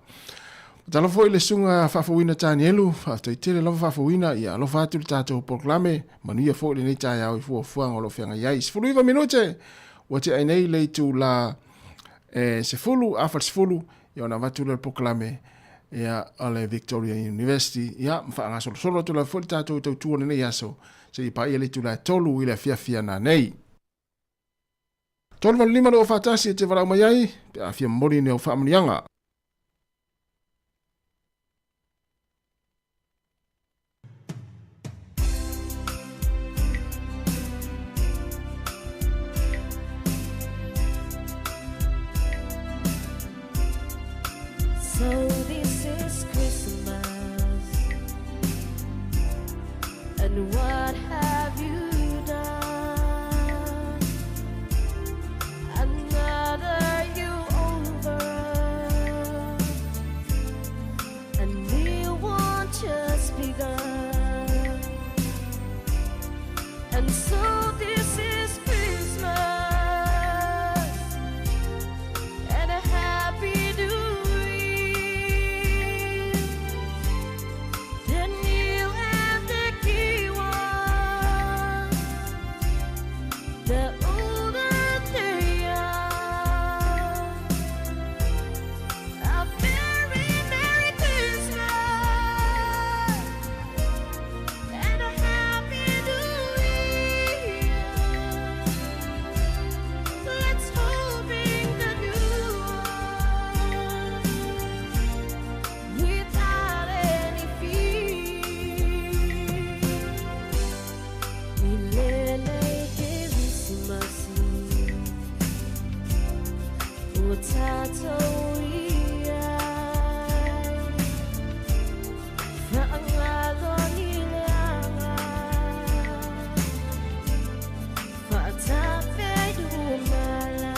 Talofa foi i le susuga Faafouina Tanielu, faafetai tele lava Faafouina, ia alofa atu i le tatou polokalame, manuia foi lenei taeao i fuafuaga o lo o feagai ai. 19 minute ua tea ai nei le itula e 10, afa le 10, ia ona avatu lea o le polokalame ia o le Victoria University, ia ma faagasolosolo atu lava foi le tatou tautua lenei aso, seia paia le itula e 3 i le afiafi a nanei. 385 241 e te valaau mai ai pe a fia momoli ni au faamanuiaga. So this is Christmas, and what have you done? Another you over, a new one just begun. And so this is Christmas, and a happy new year. The new and the key one, the older they are. A very Merry Christmas and a Happy New Year. Let's hoping the new one without any fear. Ilele Kerisimasi, o tatou iai, whaangalo ni le anga, whaatape lumala.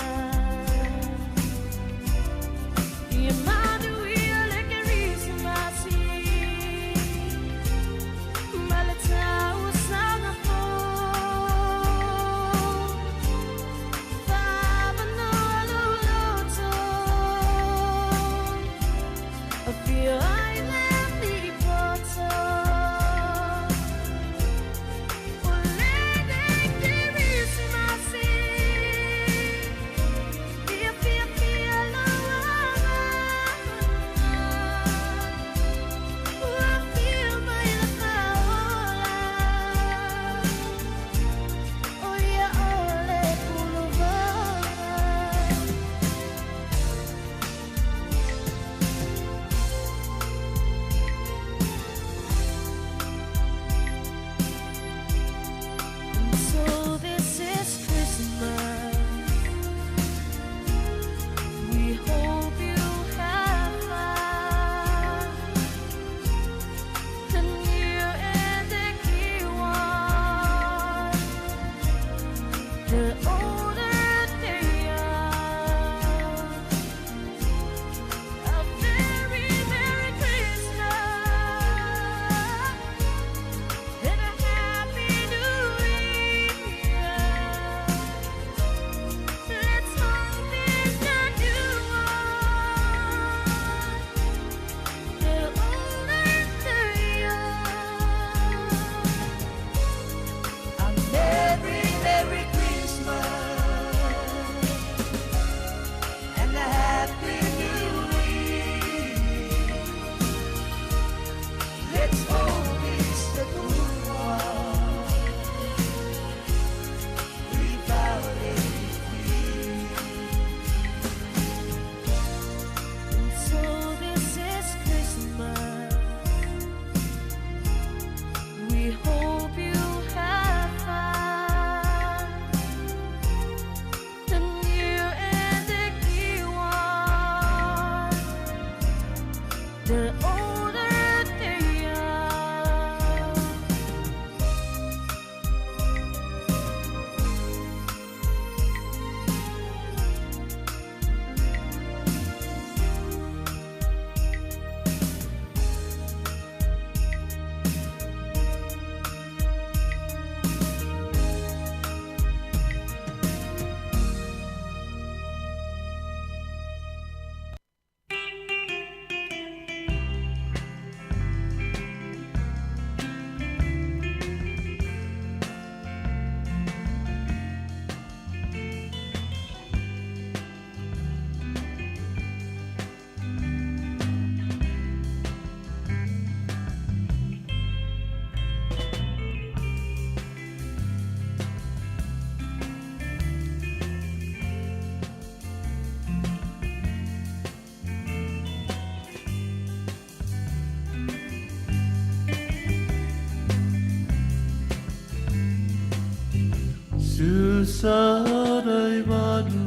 Susana i manu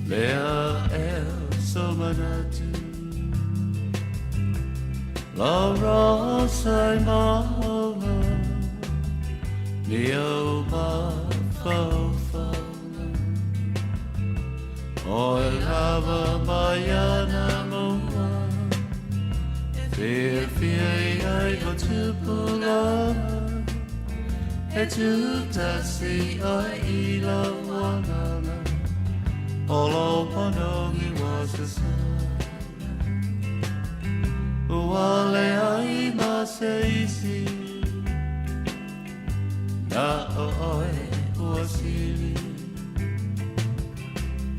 Lea el somanatu La rosa i maunga Leo mafaufauga O e lava mai ana mua E fiafia i ai o tupulaga E tūtasi oe i lou agaga O lou manogi ua sasala Ua leai ma se isi Na o oe ua sili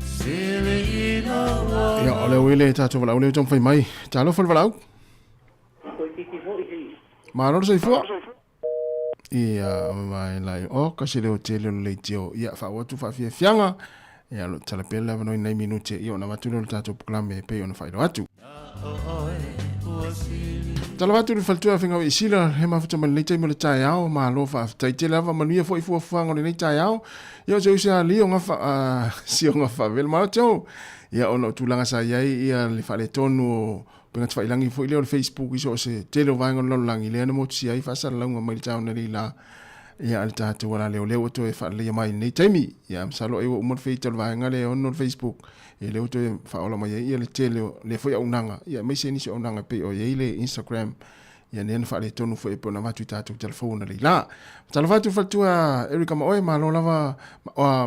Sili i lou Ia, o lea ua i le tatou valaau lea ua taumafai mai. Talofa le valaau. Malo le soifua. Ia, mai lai o kasi leo tele o le leitio. Ia, faauu atu faafiafiaga. Ia, o lo o tatala pea le avanoa i nai minute. Ia, ona avatu lea o le tatou polokalame e pei ona faailoa atu. Talofa atu i le faletua Afegau i Sila, he mafuta mai lenei taimi o le taeao, malo faafetai tele lava, manuia foi fuafuaga o lenei taeao. Ia o se usi a li o gafa, a, si o gafa vele malo tau. Ia ona o tulaga sa i ai ia le faaletonu o upega tafailagi foi lea o le Facebook i so o se tele o vaega o le lalolagi, lea na motusia ai faasalalauga mai le taona nei la ia a le tatou ala lea o lea ua toe faaleleia mai i lenei taimi. Ia masalo ai ua uma le feita o le vaega lea e ono le Facebook, ia lea ua toe faaola mai ai ia le tele o lea foi auaunaga, ia aemaise nisi o auaunaga e pei o i ai le Instagram, ia lea na faaletonu foi e pei ona avatu i tatou telefoni analeila. Talofa atu faletua Eric ma oe, malo lava,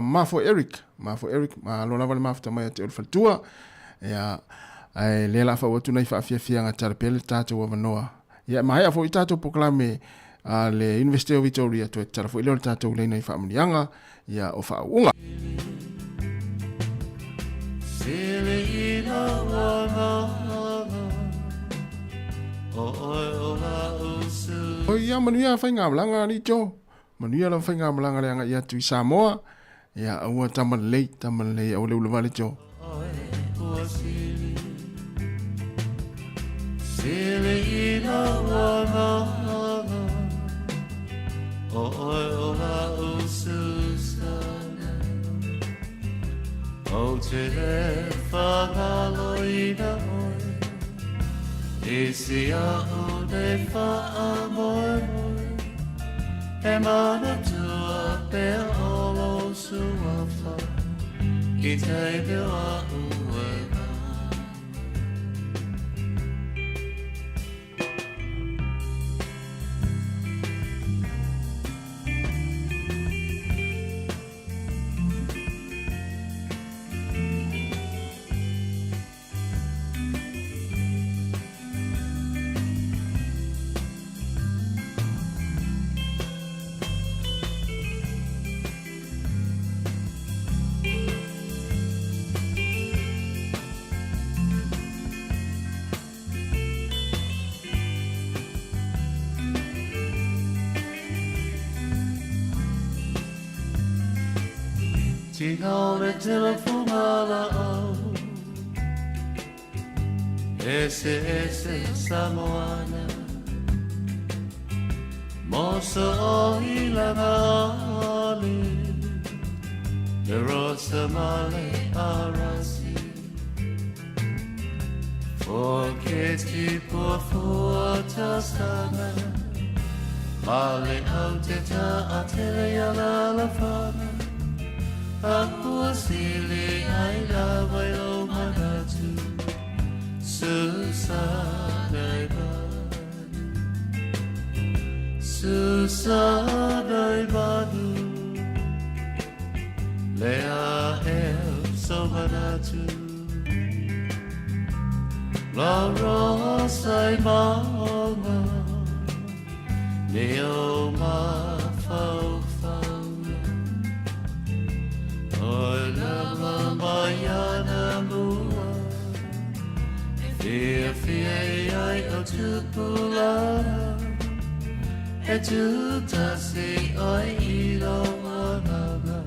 ma foi Eric, ma foi Eric, malo lava le mafuta mai ia te oe le faletua. Ia, ae lea la fau atu nai faafiafiaga tala pea le tatou avanoa. Ia, maea foi tatou polokalame a le University of Victoria toe tatala foi lea o le tatou laina i faamanuiaga ia o faauuga. Ia manuia faigamalaga alii Joe, manuia lava faigamalaga le agai atu i Samoa. Ia aua tama lelei, tama lelei aua le ulavale Joe. Tingau le telefoga laau Ese ese Samoana Moso o ilaga ali Le rosa male arasi Foketi puafua tasana Male au te ta atele ia la la fana Apua sili ai la vai lo manatu Susana i manu Susana i manu Lea el so manatu La rosa i maunga Leo mafaufauga O lava mai ana mua E fiafia i ai o tupulaga E tūtasi oe i lou agaga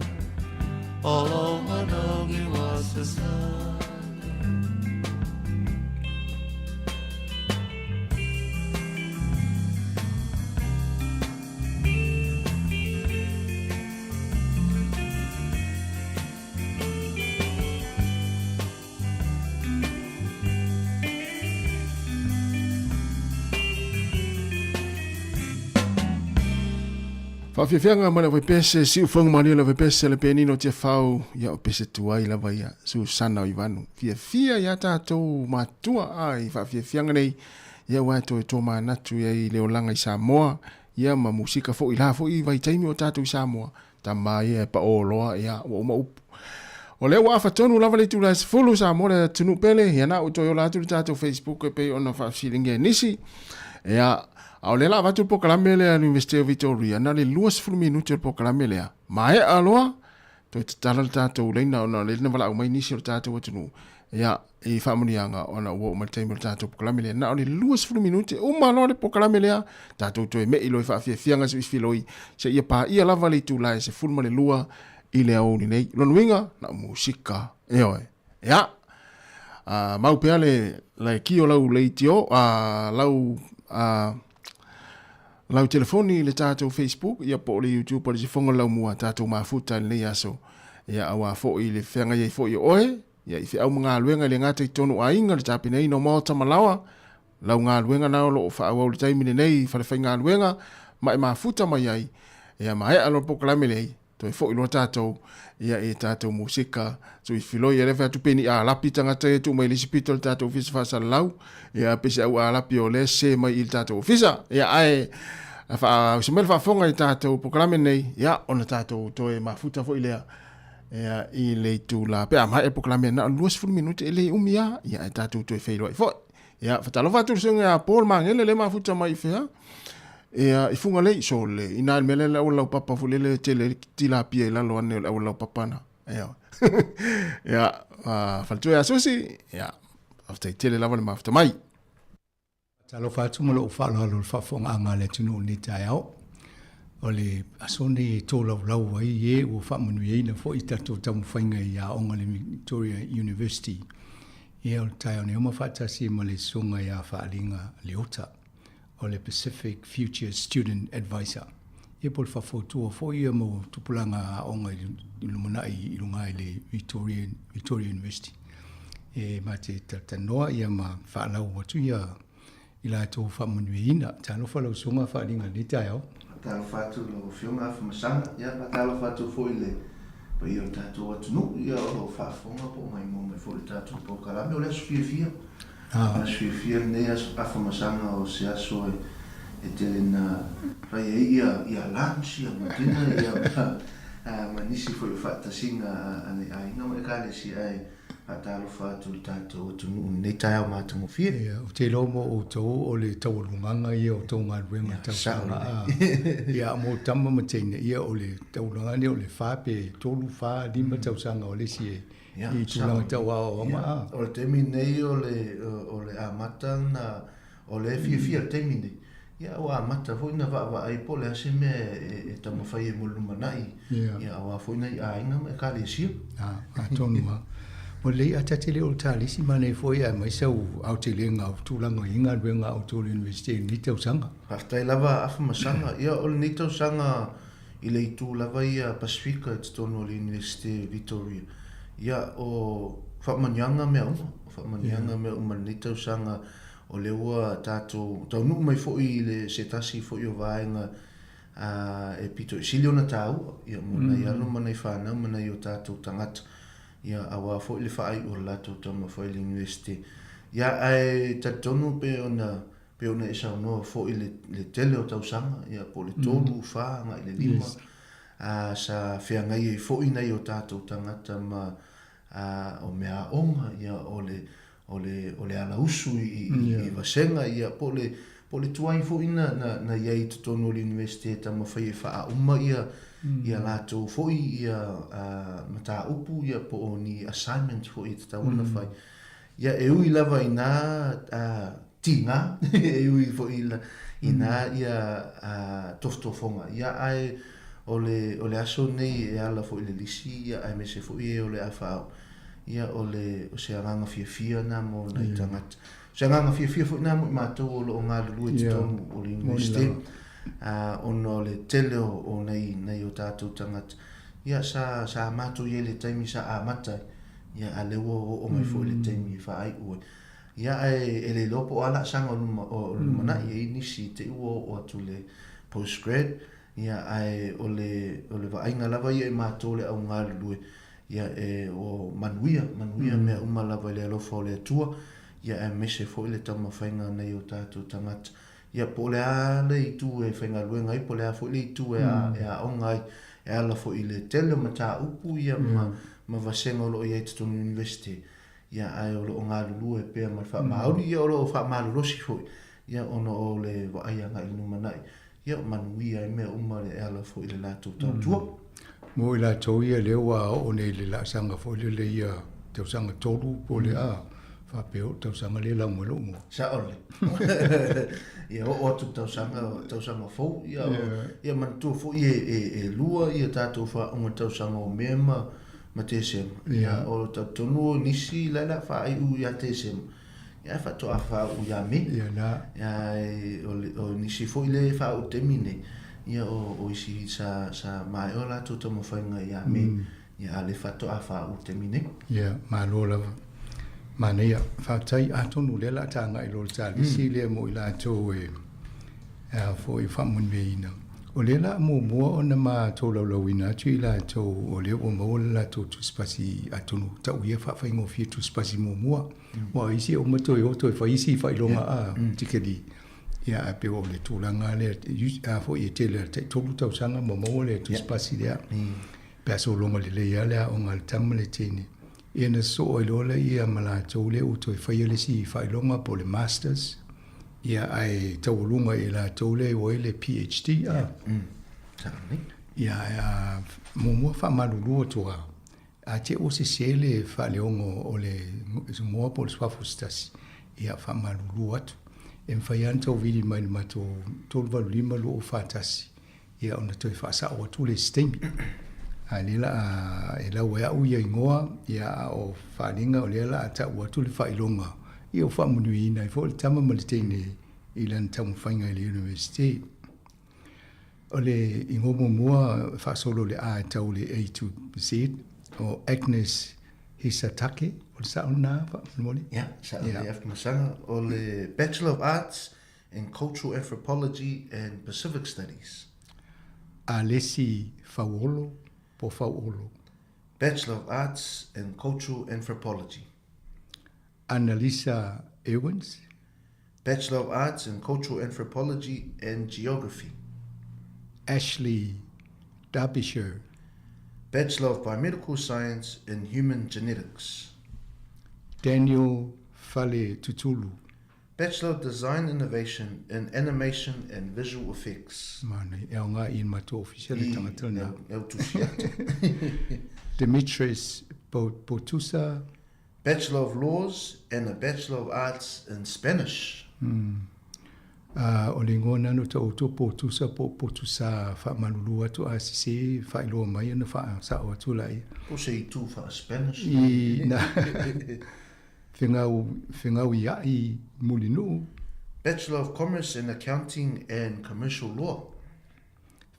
O lou manogi ua sasala. Faafiafiaga ma le aufaipese, siufogo malie le aufaipese le penina o Tiafau, ia o pese tuai lava ia, Susana o Ivanu. Fiafia ia tatou matua a i faafiafiaga nei, ia ua toe tomanatu ia i le olaga i Samoa, ia ma musika foi la foi vaitaimi o tatou i Samoa, tama ia e paʻō loa, ia ua uma upu. O lea ua afa tonu lava le itula e 10 Samoa le atunuu pele, ia na ua toe ola atu le tatou Facebook e pei ona faafesiligia e nisi. Ia, a o lea la avatu le polokalame lea a le University of Victoria, na le 20 minute o le polokalame lea. Maea loa, toe tatala le tatou laina ona o lea na valaau mai nisi o le tatou atunuu. Ia, i faamanuiaga ona ua oo mai le taimi o le tatou polokalame lea. Na o le 20 minute, uma loa le polokalame lea, tatou toe mei loa i faafiafiaga suifiloi, seia paia lava le itula e 12 i le aoauli nei. Lona uiga, na o musika, ioe. Ia, mau pea le laiki o lau leitio, lau, lau telefoni i le tatou Facebook, ia po o le YouTube o le Sifoga o le Laumua, tatou mafuta i lenei aso. Ia, auā foi le feagai ai foi o oe, ia i feau ma galuega e le gata i totonu o aiga, le tapenaina o maota ma laoa, lau galuega na o lo o faaauau i le taimi lenei i falefaigaluega ma e mafuta mai ai, ia maea loa le polokalame lenei, toe foi loa tatou ia i tatou musika suifiloi. Ia lea fai atu pei ni alapi tagata ia tuu mai le isi pito o le tatou ofisa faasalalau, ia pei se au alapi o lea sese mai i le tatou ofisa. Ia ae faa, se mea le faafofoga i tatou polokalame nei, ia ona tatou toe mafuta foi lea ia, i le itula pe a maea le polokalame na o le 20 minute e le umi lava, ia ae tatou toe feiloai foi. Ia, faatalofa atu i le susuga ia Paul Magele le mafuta mai i fea. Ia, i Fugalei, sole, inā le mea lea le auala laupapa foi lele tele tilapia i lalo ane o le auala laupapa na. Ia, ia, faletua ia Susi, ia, faafetai tele lava le mafuta mai. Talofa atu ma lou faaaloalo i le faafofogaaga a le atunuu i lenei taeao. O le aso lenei e tolaulau ai e ua faamanuiaina foi i tatou taumafaiga i aoga a le Victoria University. Ia o le taeao nei uma faatasi ma le Susuga ia Faaliga Leota o le Pacific Future Student Advisor. Ia po o le faafautua foi ia mo tupulaga aoga i lumanai i luga i le Victoria, Victoria University. E ma te talatalanoa ia ma faalau atu ia i latou faamanuiaina. Talofa lau susuga Faaliga i lenei taeao. Faatalofa atu i lau Afioga Afamasaga, ia faatalofa atu foi i le paia o le tatou atunuu, ia o lo o faafofoga po o maimoa mai foi i le tatou polokalame. O le aso fiafia, aso fiafia lenei aso Afamasaga o se aso e tele na fai ai ia ia lunch ia ma dinner ia ma, ma nisi foi o faatasiga a nai aiga ma Ekalesia ae Faatalofa atu i le tatou atunuu i lenei taeao matagofie. Ia, ou te iloa mo outou o le taualugaga ia o tou galuega tausaga a. Ia, mo tama ma teine, ia o le taualugaga lea o le fa pe tolu, fa, lima tausaga o le isi e i tulaga tau aoaoga a. O le taimi nei o le o le amata na o le fiafia i le taimi nei, ia ua amata foi na vaavaai po o le a se mea e taumafai ai mo le lumanai, ia aua foi nai aiga ma ekalesia. Atonu lava. Ua lelei a ta te le o le talisi ma nei foi aemaise au aotelega o tulaga i galuega a outou i le University i lenei tausaga. Faafetai lava Afamasaga. Ia o lenei tausaga i le itu lava ia Pasifika i totonu o le Iunivesite Victoria, ia o faamanuiaga mea uma, o faamanuiaga mea uma i lenei tausaga O lea ua tatou taunuu mai foi i le se tasi foi o vaega e pito i sili ona taua ia mo nai alo ma nai fanau ma nai o tatou tagata ia aua foi le faaiu o le latou taumafai i le Universite. Ia ae talitonu pei ona pei ona e saunoa foi le le tele o tausaga ia po o le 3, 4 agai i le 5 sa feagai ai foi nai o tatou tagata ma o meaaoga ia o le o le, o le alausu i, i, yeah. i vasega, ia, po o le, po o le tuai foi na, na, na i ai i totonu o le Universite e taumafai e faaauma ia, ia latou foi ia mataupu ia po o ni assignment foi e tatau ona fai. Ia e ui lava i nā tīgā, e ui foi i nā ia tofotofoga, ia ae o le, o le aso nei e ala foi i le lisi ia aemaise foi e o le a faaoo. Ia, o le, o se agaga fiafia na mo nai tagata. O se agaga fiafia foi na mo i matou o lo o galulue i totonu o le Universite, ona o le tele o, o nai, nai o tatou tagata. Ia, sa, sa matou i ai i le taimi sa amata ai, ia, a lea ua oo mai foi le taimi e faaiu ai. Ia, ae e le iloa po o a laasaga o luma, o lumanai, e i ai nisi te i ua oo atu i le postgrad. Ia, ae o le, o le vaaiga lava ia i matou le au galulue, ia e o manuia, manuia mea uma lava i le alofa o le Atua, ia aemaise foi le taumafaiga a nai o tatou tagata. Ia, po o le a le itu e faigaluega ai, po o le a foi le itu e, e aoga ai, e ala foi i le tele o mataupu ia ma, ma vasega o lo o i ai i totonu o le Iunivesite, ia ae o lo o galulue pea ma le faamaoni, ia o lo o faamalolosi foi, ia ona o le vaai agai i le lumanai, ia manuia ai mea uma e ala foi i le latou tautua. Mo i latou ia lea ua oo nei i le laasaga foi lele ia tausaga tolu po o le a faapea o le tausaga lea e lau mai lou igoa. Sao lelei. Ia oo atu i le tausaga, tausaga fou, ia, ia manatua foi e, e, e lua ia tatou faauuga tausaga o Me ma, ma Tesema. Ia, o talitonu o nisi la e o le a faaiu ia Tesema, Ia ae faatoa faauu ia Me. Ia na. Ia ae o, o nisi foi le faauu taimi nei, ia o, o isi sa, sa maea o latou taumafaiga ia Me. Ia a le faatoa faauu taimi nei. Ia, malo lava. Manaia. Faafetai, atonu o lea o le a tagai loa i le talisi lea mo i latou e, a foi faamanuiaina. O lea o le a muamua ona matou laulauina atu i latou o lea ua maua le latou tusipasi, atonu tau ia faafaigofie tusipasi muamua. Aua o isi e uma toe o toe fai isi faailoga a tikeri. Ia ae pei o le tulaga lea a foi e tele lava taitolu tausaga ma maua le tusipasi lea. Pe a sologa lelei lava le aoga a le tama ma le teine, ia ona sosoo ai loa lea ma latou lea ua toe faia le isi faailoga po o le Masters, ia ae taualuga e latou lea ua i ai le PHD a. Ia ae a muamua faamalulu atu lava, A te ua sese le faaleogo o le igoa po o le suafa o se tasi, ia faamalulu atu. E mafai lava ona tau vili mai i le matou 385 2041, ia ona toe faasao atu lea i se taimi. A o lea la a e lau e au ia igoa, ia a o faaaliga o lea la a tau atu le faailoga, ia ua faamanuiaina ai foi le tama ma le teine i lana taumafaiga i le Universite. O le igoa muamua e faasolo i le A e tau i le A to Z, o Agnes Hisatake, o le sao lena faamolemole? Ia, sao lelei Afamasaga. O le Bachelor of Arts in Cultural Anthropology and Pacific Studies. Alesi Fauolo po Fauolo. Bachelor of Arts in Cultural Anthropology. Annalisa Ewins. Bachelor of Arts in Cultural Anthropology and Geography. Ashley Derbyshire. Bachelor of Biomedical Science in Human Genetics. Daniel Fale Tutulu. Bachelor of Design Innovation in Animation and Visual Effects. Manaia, e aoga i matou ofisa le tagata lena. I, e au tusi atu. Demetrius Botusa. Bachelor of Laws and a Bachelor of Arts in Spanish. A, o le igoa na no ta outou potusa po o potusa faamalulu atu a sese faailoa mai ona faasao atu laia. Po se itu faa-Spanish. I na fegau, fegauia'i Mulinuu. Bachelor of Commerce in Accounting and Commercial Law.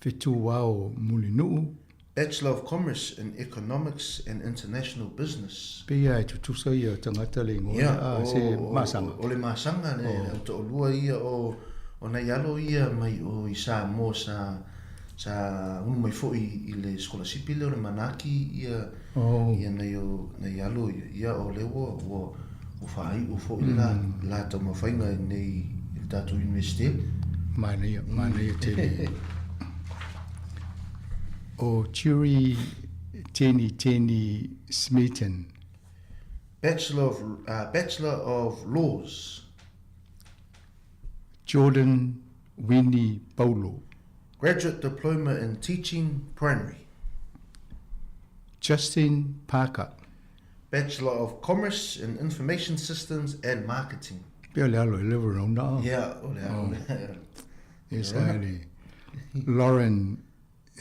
Fetuao Mulinuu. Bachelor of Commerce in Economics and International Business. Pei e tutusa ia tagata le igoa Ia, a se masaga. O le masaga le au toalua ia o o nai alo ia mai o i Samoa sa sa unu mai foi i le sikolasipi lea o le manaaki ia ia nai o nai alo ia. Ia o lea ua ua ua faaiu foi le la la taumafaiga i nei i le tatou Universite. Manaia, manaia tele. O Turi Teni Teni Smeaton. Bachelor of, Bachelor of Laws. Jordan Wini Paulo. Graduate Diploma in Teaching, Primary. Justin Parker. Bachelor of Commerce in Information Systems and Marketing. Pea le alo e le Verona. Ia, o le alo. E sa le Lauren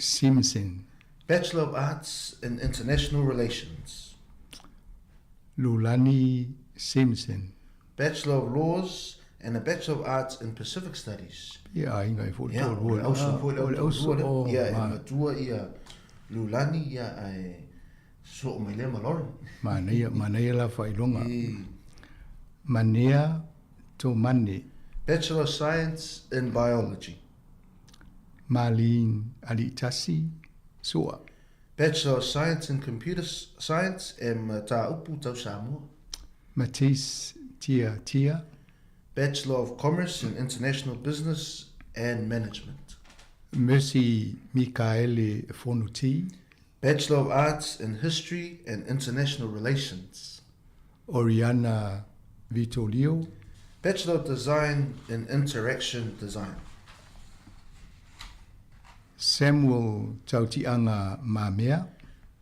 Simpson. Bachelor of Arts in International Relations. Lulani Simpson. Bachelor of Laws and a Bachelor of Arts in Pacific Studies. Ia aiga e foi Ia, o le auso foi le au toalua lea. Ia, e matua ia Lulani, ia, ae sosoo mai lea ma Lauren. Manaia, manaia la faailoga. Manea Tomane. Bachelor of Science in Biology. Marlene Aliitasi Sua. Bachelor of Science in Computer Science and Mataupu Tau Samoa. Matisse Tia Tia. Bachelor of Commerce in International Business and Management. Mercy Mikaele Fonuti. Bachelor of Arts in History and International Relations. Oriana Vitolio. Bachelor of Design in Interaction Design. Samuel Tautianga Mamea.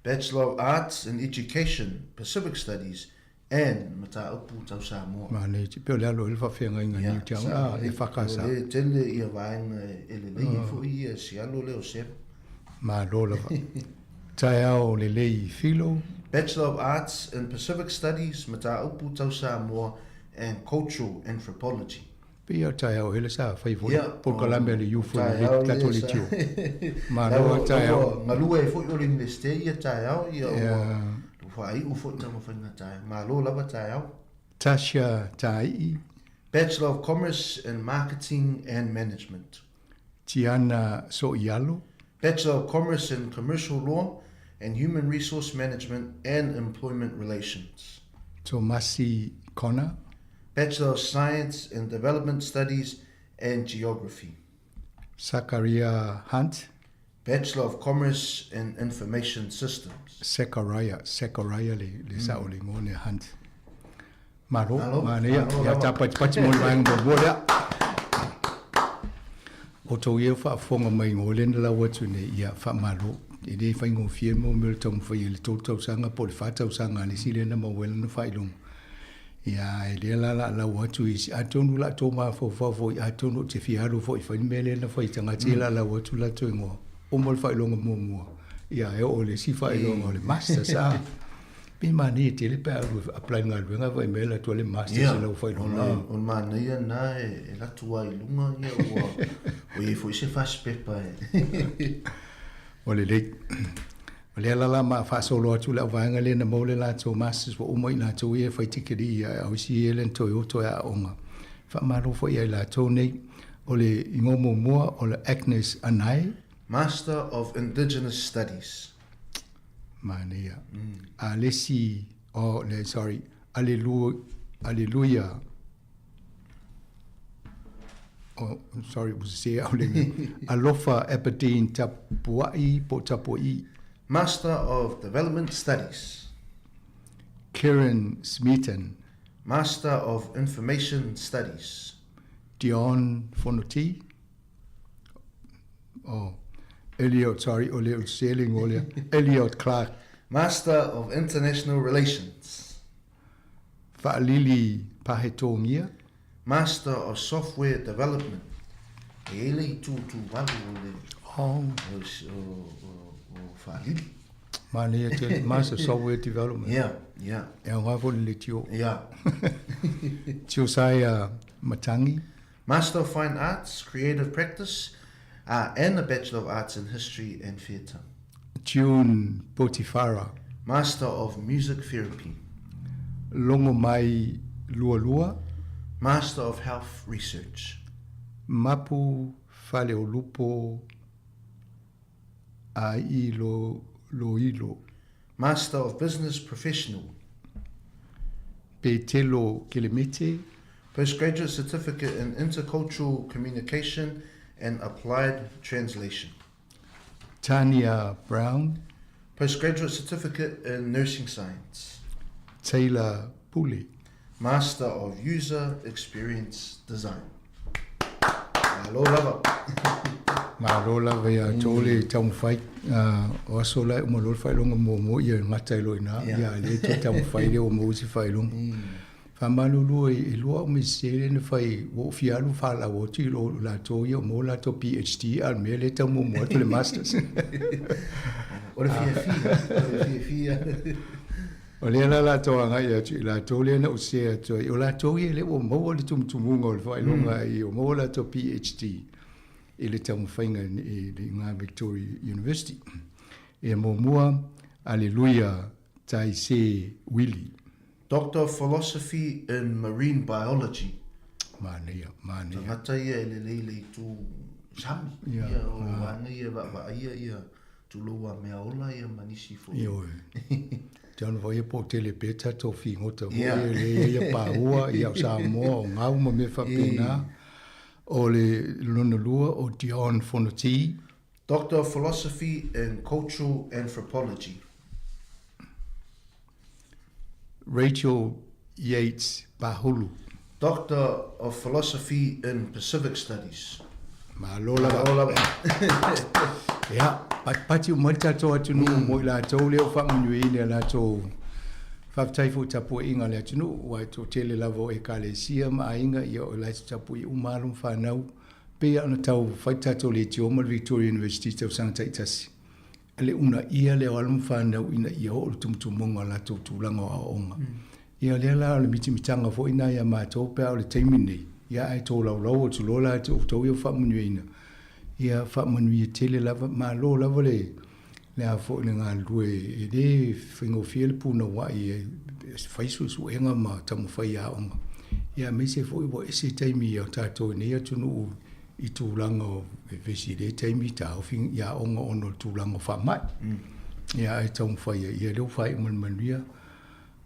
Bachelor of Arts in Education, Pacific Studies and Mataupu Tau Samoa. Mane te peo le alo ele whawhenga inga niu te anga e whakasa. Le tele ia vaenga e lelei mm. fo ia si alo leo Sam. Ma lo lava. Taeao Lelei Filo. Bachelor of Arts in Pacific Studies, Mataupu Tau Samoa and Cultural Anthropology. Pei o taeao hele sa fai foi polokalame a le youth o le tatou leitio. Malo a taeao. Galue ai foi o le Universite ia taeao ia ua faaiu foi taumafaiga taeao. Malo lava taeao. Tasha Taii. Bachelor of Commerce in Marketing and Management. Tiana Soialo. Bachelor of Commerce in Commercial Law and Human Resource Management and Employment Relations. Tomasi Connor. Bachelor of Science in Development Studies and Geography. Sakaria Hunt. Bachelor of Commerce in Information Systems. Sekaria, Sekaria le, le mm. sao le ngone Hunt. Malo, manaia, ia tāpatipati mo le vaega muamua lea. O tou ia faafofoga mai ngo lea na lau atu nei, ia faamalo. E le faigofie mo mea o le taumafai i le tolu tausaga po o le fa tausaga a le isi lea na maua ai lana faailoga. Ia, e lea la la lau atu i atonu la tō mafaufau foi, atonu ou te fia alu foi fai le mea lea na fai i tagata ia la lau atu latou igoa. Uma le faailoga muamua, ia e oo i le isi faailoga o le Masters a. Pe manaia tele pe a alu e apply le galuega fai mai alu atu ai le Masters i lau faailoga. Ia, o le manaia lena e alu atu lava i luga ia ua i ai foi se fasipepa e. Ua lelei. O lea la la ma faasolo atu le auvaega lea na maua le latou Masters ua uma i latou ia e fai tikeri ia a o isi ia le na toe oto e aoga. Faamalo foi ia i latou nei. O le igoa muamua o le Agnes Anae. Master of Indigenous Studies. Manaia. A le isi, oh, le, sorry, Alelu, Aleluia. Oh, sorry, ua sese au le Alofa Aberdeen Tapua'i po Tapua'i. Master of Development Studies. Kieran Smeaton. Master of Information Studies. Dion Fonoti. Oh, Elliot, sorry, o le sele ngo lea. Elliot Clark. Master of International Relations. Faalili Pahetongia. Master of Software Development. E i ai le itu tuvalu o le oh. o, o, o, o Faalili. Manaia tele, Master of Software Development. Yeah, yeah. E aoga foi le leitio. Yeah. Josiah Matangi. Master of Fine Arts, Creative Practice, uh, and a Bachelor of Arts in History and Theatre. June Potifara. Master of Music Therapy. Longomai Lualua. Master of Health Research. Mapu Faleolupo A'i Loilo. Master of Business Professional. Petelo Kelemete. Postgraduate Certificate in Intercultural Communication and Applied Translation. Tania Brown. Postgraduate Certificate in Nursing Science. Taylor Pule. Master of User Experience Design. Malo lava. Malo lava ia tou le taumafai o aso la e uma loa le faailoga muamua ia gata ai loa i ina ia lea toe taumafai lea ua maua isi faailoga. Faamalulu e lua au mese lea na fai ua ou fia alu faalaau atu i lo latou ia ua maua latou PhD a o le mea lea e tau muamua atu le Masters. O le fiafia, o le fiafia. O lea la latou agai atu i latou lea na ou share atu ai, o latou ia lea ua maua le tumutumuga o le faailoga mm. ua maua latou PhD i le taumafaiga i le iga Victoria University. E muamua, Aleluia Taise Willie. Doctor of Philosophy in Marine Biology. Manaia, manaia. Tagata ia e lelei le itu sami. Ia, o vaega ia e vaavaaia ia tulou a mea ola ia ma nisi foi. Ioe. Te ona foi po tele pe tatou figota foi e le ia paua ia o Samoa o gau ma mea faapena. O le lona lua o Dion Fonoti. Doctor of Philosophy in Cultural Anthropology. Rachel Yates Pahulu. Doctor of Philosophy in Pacific Studies. Malo lava. Malo lava. Ia, patipati uma le tatou atunuu mo i latou lea ua faamanuiaina e latou. Faafetai foi i tapuaiga a le atunuu, aua e toatele lava o Ekalesia ma aiga, ia o la e tapuai uma alo ma fanau, pei lava ona tau fai le tatou leitio ma le Victoria University i tausaga taitasi. le uunaia lea o alo ma fanau ina ia oo le tumutumuga o latou tulaga o aoaoga. Ia lea la o le mitimitaga foi lena ia matou pe a o le taimi lenei, ia ae tolaulau atu loa la te outou ia ua faamanuiaina, ia faamanuia tele lava, malo lava le le a foi le galulue e le faigofie le punouai e fai suesuega ma taumafai i aoga. Ia aemaise foi ua ese taimi ia tatou i nei atunuu i tulaga o vevesi i lea taimi taofi i aoga ona o le tulaga o faamai. Ia ae taumafai ai, ia lea ua faaiu ma le manuia.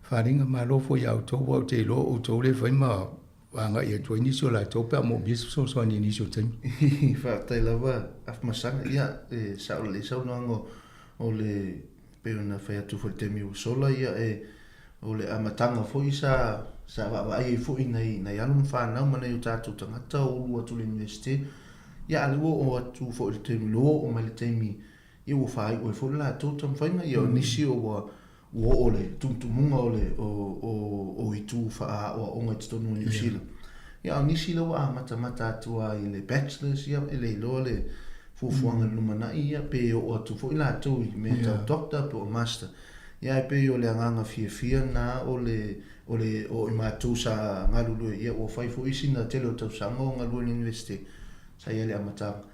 Faaaliga malo foi ia outou aua ou te iloa o outou lea e fai ma agai atu ai nisi o latou pe a moomia se fesoasoani i nisi o taimi. Faafetai lava Afamasaga. Ia, e sao lelei saunoaga o le pei ona fai atu foi i le taimi ua sola, ia e o le amataga foi sa sa vaavaai ai foi nai nai alo ma fanau ma nai o tatou tagata o ulu atu i le Iunivesite, ia a o lea ua oo atu foi i le taimi, ua oo mai le taimi ia ua faaiu ai foi le latou taumafaiga, ia o nisi o ua ua oo le tumutumuga o le o o o itu faaaoaoga i totonu o Niu Sila. Ia a o nisi lea ua amatamata atu lava i le Bachelors, ia e le iloa le fuafuaga i le lumanai, ia pe oo atu foi latou i mea tau Doctor po o Master. Ia ae pei o le agaga fiafia lena o le o le o i matou sa galulue, ia ua fai foi sina tele o tausaga o galue i le Iunivesite, sa i ai le amataga.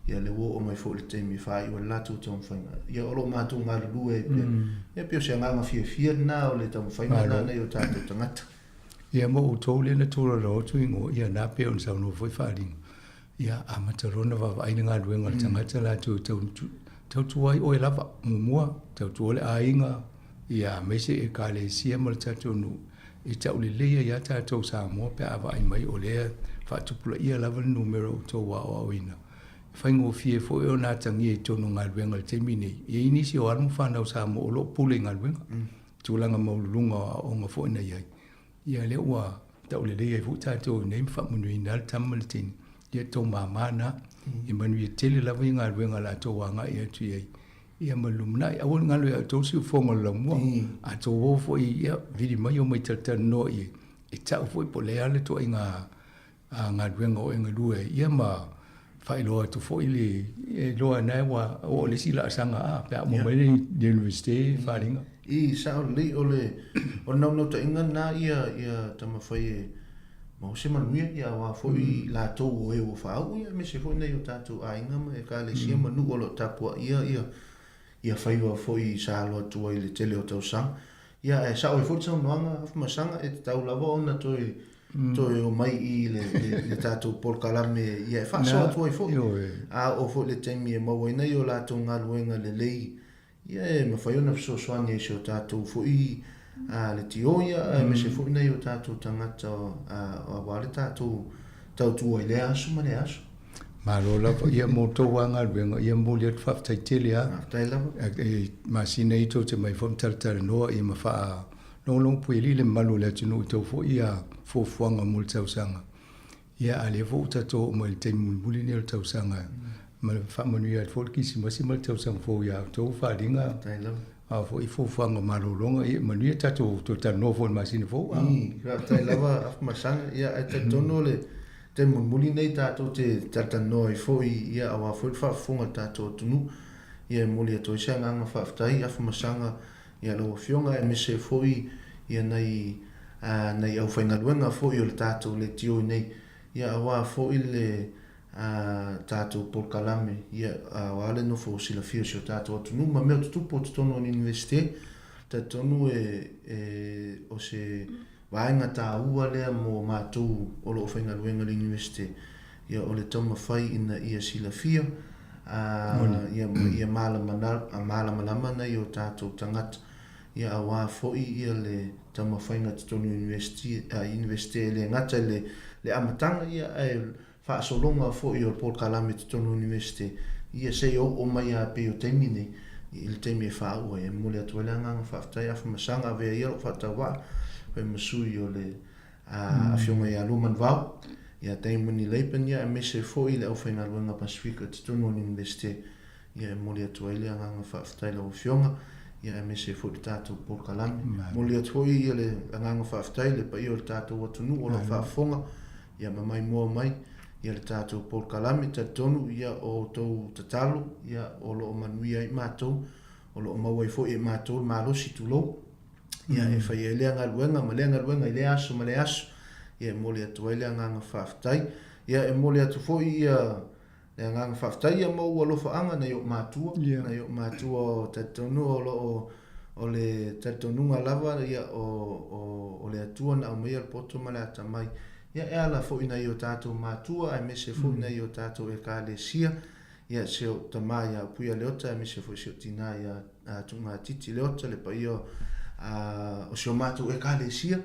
Ia lea ua oo mai foi i le taimi e faaiu ai le latou taumafaiga. Ia o lo o matou galulue ai pea. Ia pei o se agaga fiafia lena o le taumafaiga lena nai o tatou tagata. Ia ma outou lea na tolaulauina atu igoa, ia na pei ona saunoa foi Faaaliga, ia amata loa ona vaavaai le galuega a le tagata latou e tautua ai oe lava, muamua, tautua le aiga, ia aemaise Ekalesia ma le tatou nuu, e taulelei ai lava tatou Samoa pe a vaai mai o lea e faatupulaia lava le numera o outou aoaoina. E faigofie foi ona atagia i totonu o galuega i le taimi nei, e i ai nisi o alo ma fanau Samoa o lo o pule i galuega, tulaga maualuluga o aoaoga foi na i ai. Ia lea ua taulelei ai foi tatou i nei ma faamanuiaina ai le tama ma le teine, ia tou mama na, e manuia tele lava i galuega o le a tou agai atu i ai, ia ma le lumanai. Aua ne i galo ia outou le siufofoga o le laumua, a outou o foi, ia vili mai omai talatalanoa i ai, e tau foi po o le a le ituaiga galuega o e galue ai, ia ma faailoa atu foi le, e iloa lena ua oo le isi laasaga a pe a uma mai le Iunivesite Faaaliga. I, sao lelei, o le o le naunautaiga lena ia ia taumafai e maua se manuia ia aua foi latou o e ua faauu ia aemaise foi nai o tatou aiga ma ekalesia ma nuu o lo o tapuaia ia ia faiva foi sa alo atu ai i le tele o tausaga. Ia ae sao ai foi le saunoaga Afamasaga e tatau lava ona toe toe omai i le, le, le tatou polokalame ia e faasoa atu ai foi. A oo foi le taimi e maua ai nai o latou galuega lelei, ia e mafai ona fesoasoani ai i si o tatou foi a, le tio ia, aemaise foi nai o tatou tagata aua le tatou tautua i lea aso ma lea aso. Malo lava ia mo tou lava galuega, ia momoli atu faafetai tele lava. Faafetai lava. E masina ia tou te mai foi ma talatalanoa ia ma faa Logologo puialii le mamalu o le atunuu i tou foi ia fuafuaga mo le tausaga. Ia, a lea foi ua tatou oo mai i le taimi mulimuli lenei o le tausaga, ma le faamanuia atu foi le Kerisimasi ma le tausaga fou ia outou faaaliga, a o foi fuafuaga o malologa, ia manuia tatou toe talanoa foi i le masina fou. Faafetai lava Afamasaga. Ia, ae talitonu o le taimi mulimuli lenei tatou te talatalanoa ai foi, ia, aua foi le faafofoga a le tatou atunuu. Ia, e momoli atu ai se agaga faafetai Afamasaga Ia lau Afioga aemaise foi ia nai nai aufaigaluega foi o le tatou leitio nei, ia aua foi le tatou polokalame, ia aua le nofo silafia o si o tatou atunuu ma mea o tutupu o totonu o le Iunivesite. Talitonu e e o se vaega taua lea mo matou o lo o faigaluega i le Iunivesite. Ia, o le taumafai ina ia silafia, ā, ia, ia malamalama nai o tātou tagata, ia, auā foi ia le taumafaiga totonu o University, ā, Iunivesite e le gata i le, le amataga, ia, ae faasologa foi o le polokalame totonu o Iunivesite, ia, seia oo mai lava pei o taimi nei, i le taimi e faauu ai. E momoli atu ai le agaga faafetai, Afamasaga, avea ia lou faatauvaa, fai ma sui o le Afioga ia Lua Manuvao, ia Damon Laban, ia aemaise foi le aufaigaluega Pasifika i totonu o le Iunivesite, ia e momoli atu ai le agaga faafetai i lau Afioga, ia aemaise foi le tatou polokalame. Momoli atu foi ia le agaga faafetai i le paia o le tatou atunuu o lo o faafofoga, ia ma maimoa mai ia le tatou polokalame. Talitonu ia o outou tatalo ia o lo o manuia ai matou, o lo o maua ai foi e matou le malosi, tulou. Ia, e fai ai lea galuega ma lea galuega i lea aso ma lea aso. Ia, e momoli atu ai le agaga faafetai. Ia, e momoli atu foi ia le agaga faafetai ia ma ou alofaaga nai ou matua, nai ou matua o talitonu o lo o o le talitonuga lava ia o, o, o le Atua na aumaia le poto ma le atamai. Ia, e ala foi nai o tātou matua aemaise foi nai o tātou Ekalesia. Ia, si ou tama ia Puia Leota aemaise foi si ou tinā ia Tuugatiti Leota, le paia o si o matou Ekalesia,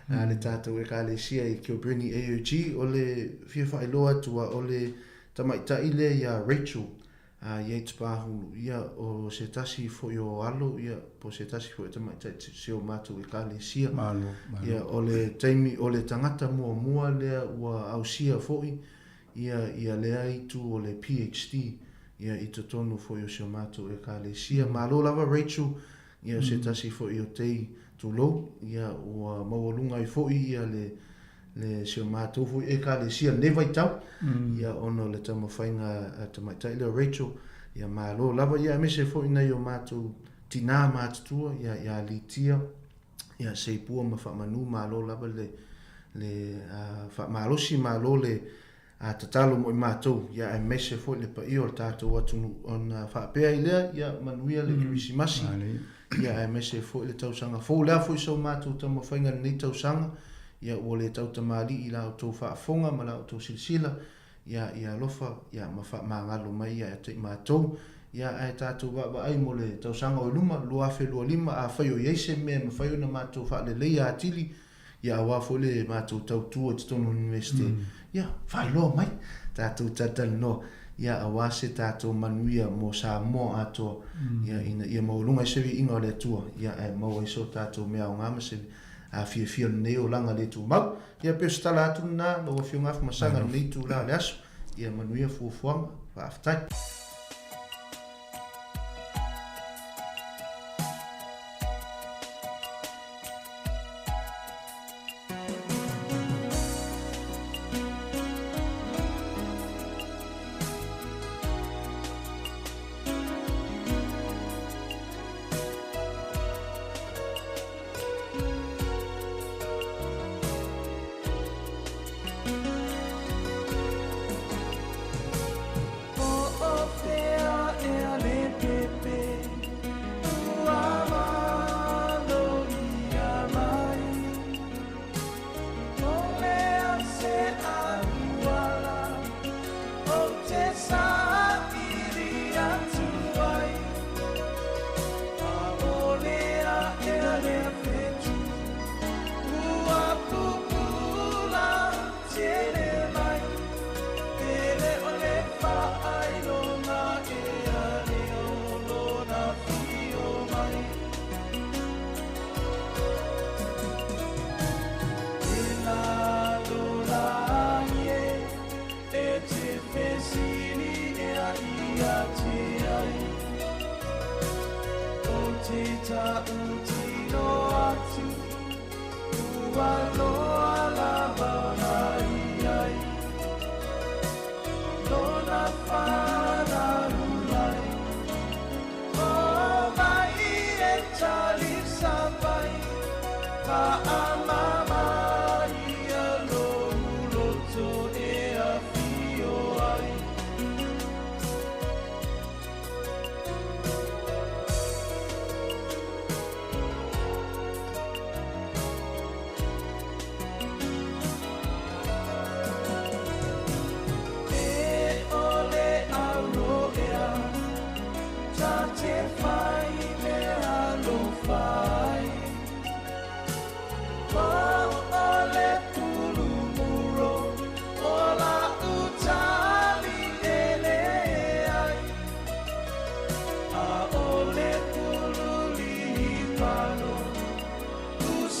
le tatou Ekalesia i Kilbirnie AOG, o le fia faailoa atu a o le tamaitai lea ia Rachel Yates Pahulu, ia o se tasi foi o alo, ia po o se tasi foi o tamaitai si o matou Ekalesia. Malo, malo. Ia o le taimi o le tagata muamua lea ua ausia foi ia ia lea itu o le PHD ia i totonu foi o si o matou Ekalesia. Malo lava Rachel, ia o se tasi foi o tei tulou, ia ua maualuga ai foi ia le le si o matou foi Ekalesia i lenei vaitau, ia ona o le taumafaiga a tamaitai lea o Rachel, ia malo lava, ia aemaise foi nai o matou tinā matutua ia ia Litia, ia Seipua ma Faamanu, malo lava le le faamalosi, malo le tatalo mo i matou, ia aemaise foi le paia o le tatou atunuu. Ona faapea ai lea, ia manuia le Kerisimasi, ia aemaise foi le tausaga fou. O le a foi so matou taumafaiga i lenei tausaga, ia ua le tautamalii i la outou faafofoga ma la outou silasila, ia ia alofa ia ma faamagalo mai ia te i matou, ia ae tatou vaavaai mo le tausaga o i luma, 2025, afai o i ai se mea e mafai ona matou faaleleia atili, ia aua foi le matou tautua i totonu o le Iunivesite, ia faailoa mai, tatou talatalanoa, ia aua se tatou manuia mo Samoa atoa, ia ina ia maualuga ai se viiga o le Atua, ia ae maua ai so tatou mea aoga ma se fiafia o lenei olaga le tumau. Ia pei o se tala atu lena lau Afioga Afamasaga i lenei itula o le aso, ia manuia fuafuaga, faafetai.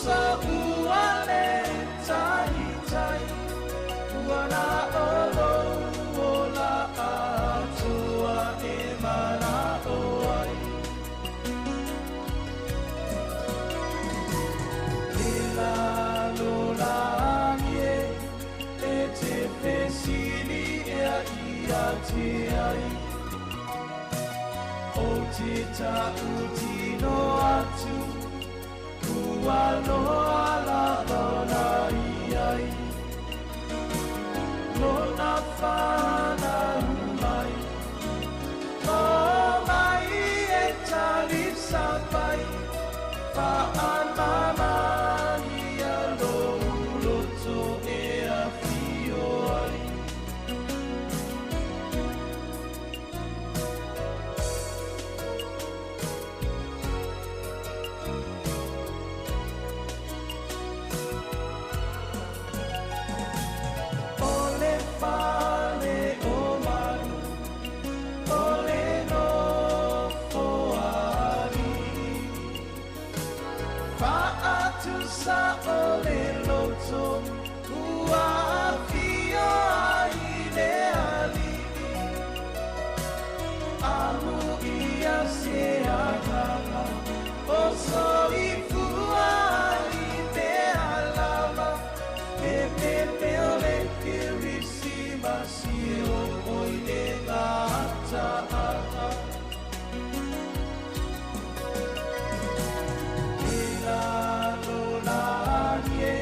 Ua le taitai, ua na o lou ola atoa e mana'o ai. E lalolagi e, e te fesili ea ia te ai. O te ta'utino atu, ua loa lava ona i ai. Lona fanau mai, o mai e talisapai, fa'amama ia lou loto e afio ai. O le fale o manu, o le nofo a alii, fa'atusa o le loto, ua afio ai le alii. Amuia se agaga, o soifua ai mea lava, e pepe o le Kerisimasi e oo i le gata'aga. E lalolagi e,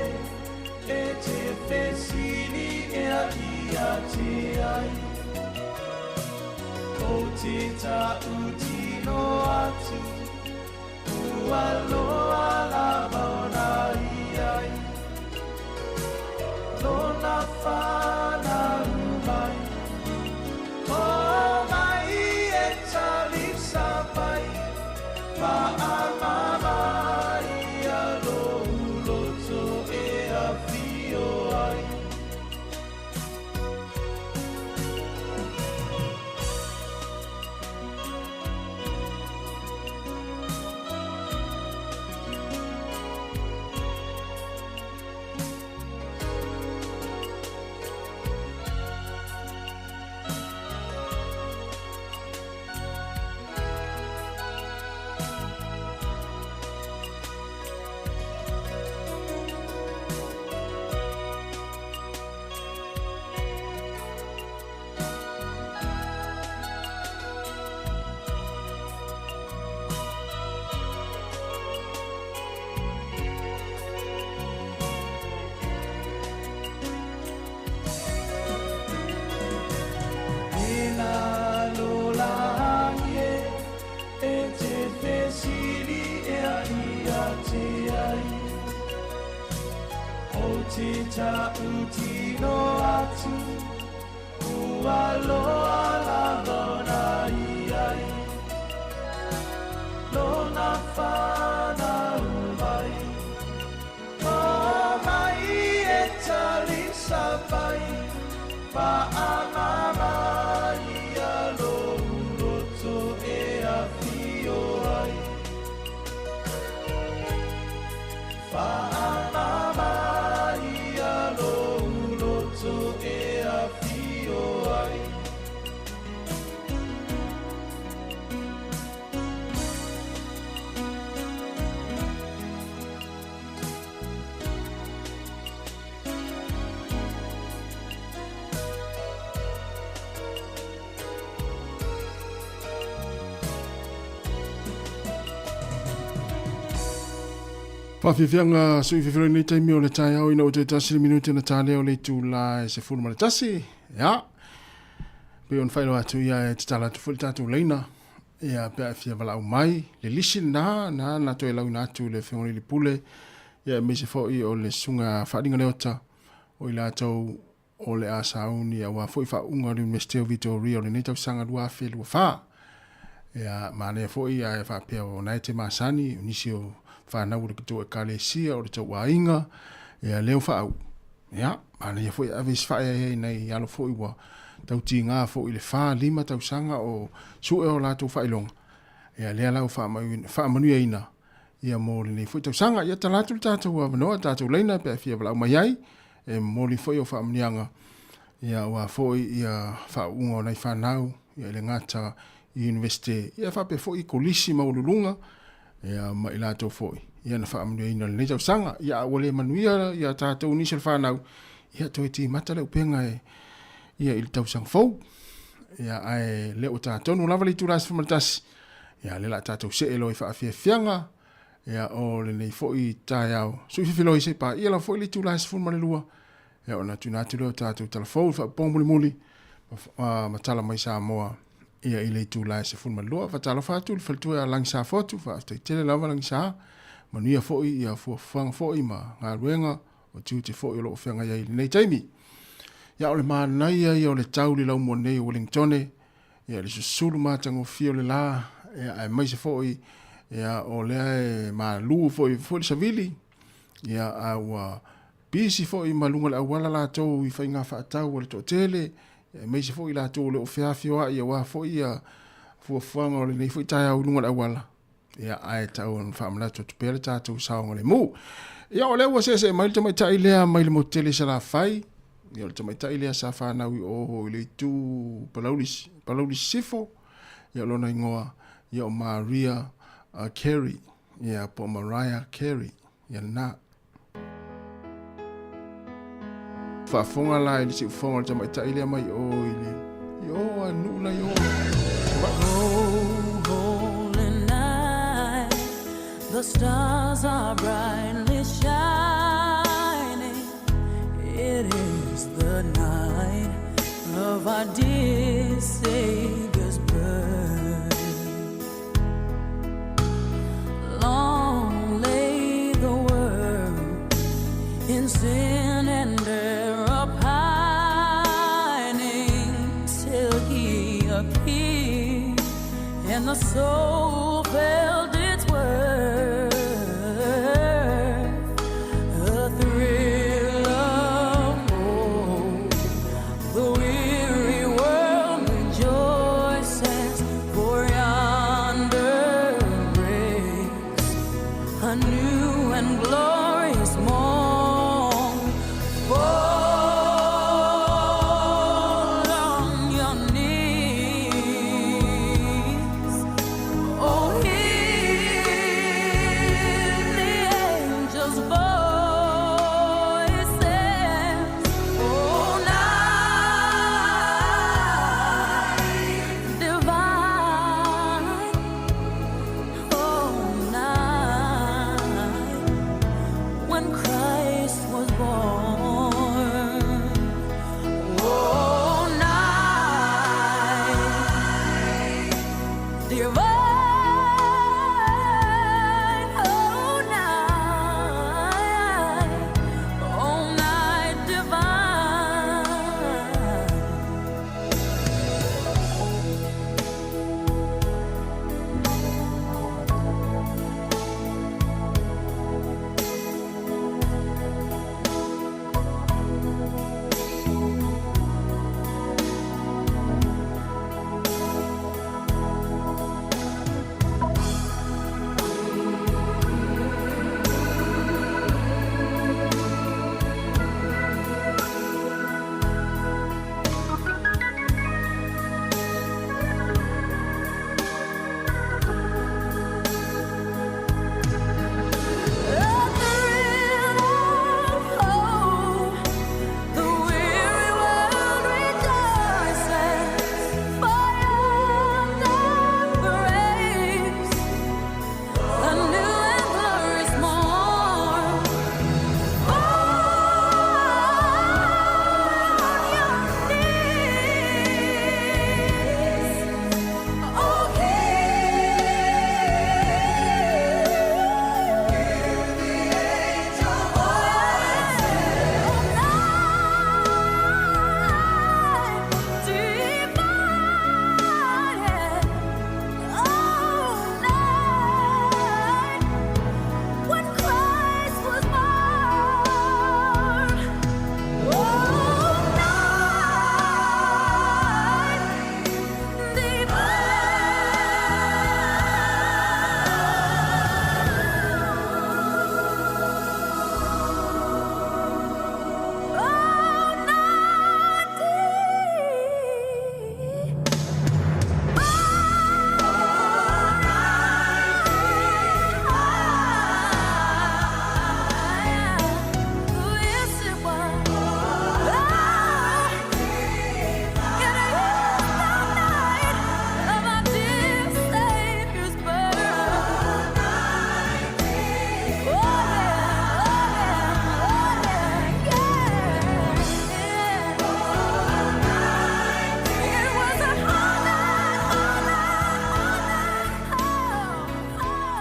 e te fesili ea ia te ai. O te ta'utino atu, ua loa lava ona i ai. Lona fanau mai, o mai e talisapai, fa'amama ia lou loto e afio ai. E lalolagi e, e te fesili ea ia te ai. O te ta'utino atu, ua loa lava ona i ai. Lona fanau mai, o mai e talisapai, fa'amama ia lou loto e afio ai. Fa'amama ia lou loto e afio ai. Faafiafiaga sui fefelo nei taimi o le taeao ina ua toe tasi le minute na talea o le itula e 11. Ia, pei ona faailoa atu ia e tatala atu foi le tatou laina. Ia, pe a e fia valaau mai, le lisi lena, na na toe lauina atu le Afioga i le Pule, ia aemaise foi o le Susuga Faaaliga Leota, o i latou o le a sauni aua foi faauuga o le Iunivesite o Vitoria o lenei tausaga 2024. Ia, manaia foi ae faapea o na e te masani, o nisi o whanau o le tou ekalesia, o le tou aiga, ia leo whaau. Ia, manaia foi ave isi whaea ia nei alo foi ua tautīngā foi le 4, 5 tausaga o sue o latou whailonga. Ia, lea lau whaamanuiaina. Ia mo lenei foi tausaga. Ia tala atu le tatou avanoa, tatou laina pe a fia valaau mai ai, e momoli foi o faamanuiaga, ia aua foi ia faauuga o nai fanau, ia e le gata i Iunivesite, ia faapea foi i kolisi maualuluga, ia ma i latou foi, ia na faamanuiaina i lenei tausaga. Ia a ua le manuia ia tatou nisi o le fanau, ia toe timata le upega e, ia i le tausaga fou. Ia ae lea ua tatonu lava le itula 11, Ia, lea la tatou see loa i faafiafiaga, ia, o lenei foi taeao. Sui fefiloi se pa ia la foi le itula e 12, ia, ona tuuina atu lea o tatou talafou i faapopoga mulimuli, ma, ma tala mai Samoa, ia, i le itula e 12. Faatalofa atu i le faletua ia Lagisa Fotu, faafetai tele lava Lagisa, manuia foi ia fuafuaga foi ma galuega o tiute foi o lo o feagai ai i lenei taimi. Ia, o le manaia ia o le tau i le laumua nei o Wellingtone, ia le susulu matagofie o le la, ia aemaise foi ia o lea e malu foi foi le savili, ia a ua pisi foi ma luga o le auala latou i faiga faatau a le toatele, aemaise foi latou o lo o feafioai aua foi ia fuafuaga o lenei foi taeao i luga o le auala. Ia, ae tau ona faamanatu atu pea le tatou saogalemu. Ia, o lea ua seesee mai le tamaitai lea mai le motu tele i Salafai. Ia, o le tamaitai lea sa fanau i o i le itu Palauli, Palauli Sisifo. Ia, o lona igoa, ia, o Maria Carey. Ia, po o Mariah Carey. Ia, lena. Faafofoga la i le siufofoga o le tamaitai lea mai o i le i o a nuu la i o. Oh, holy night, the stars are brightly shining. It is the night of our dear Savior's birth. Long lay the world in sin and error pining till he appeared and the soul felt its worth. A thrill of hope, the weary world rejoices, for yonder breaks a new and glorious morn. Fall on your knees. Oh, hear the angels' voices. Oh, night divine. Oh, night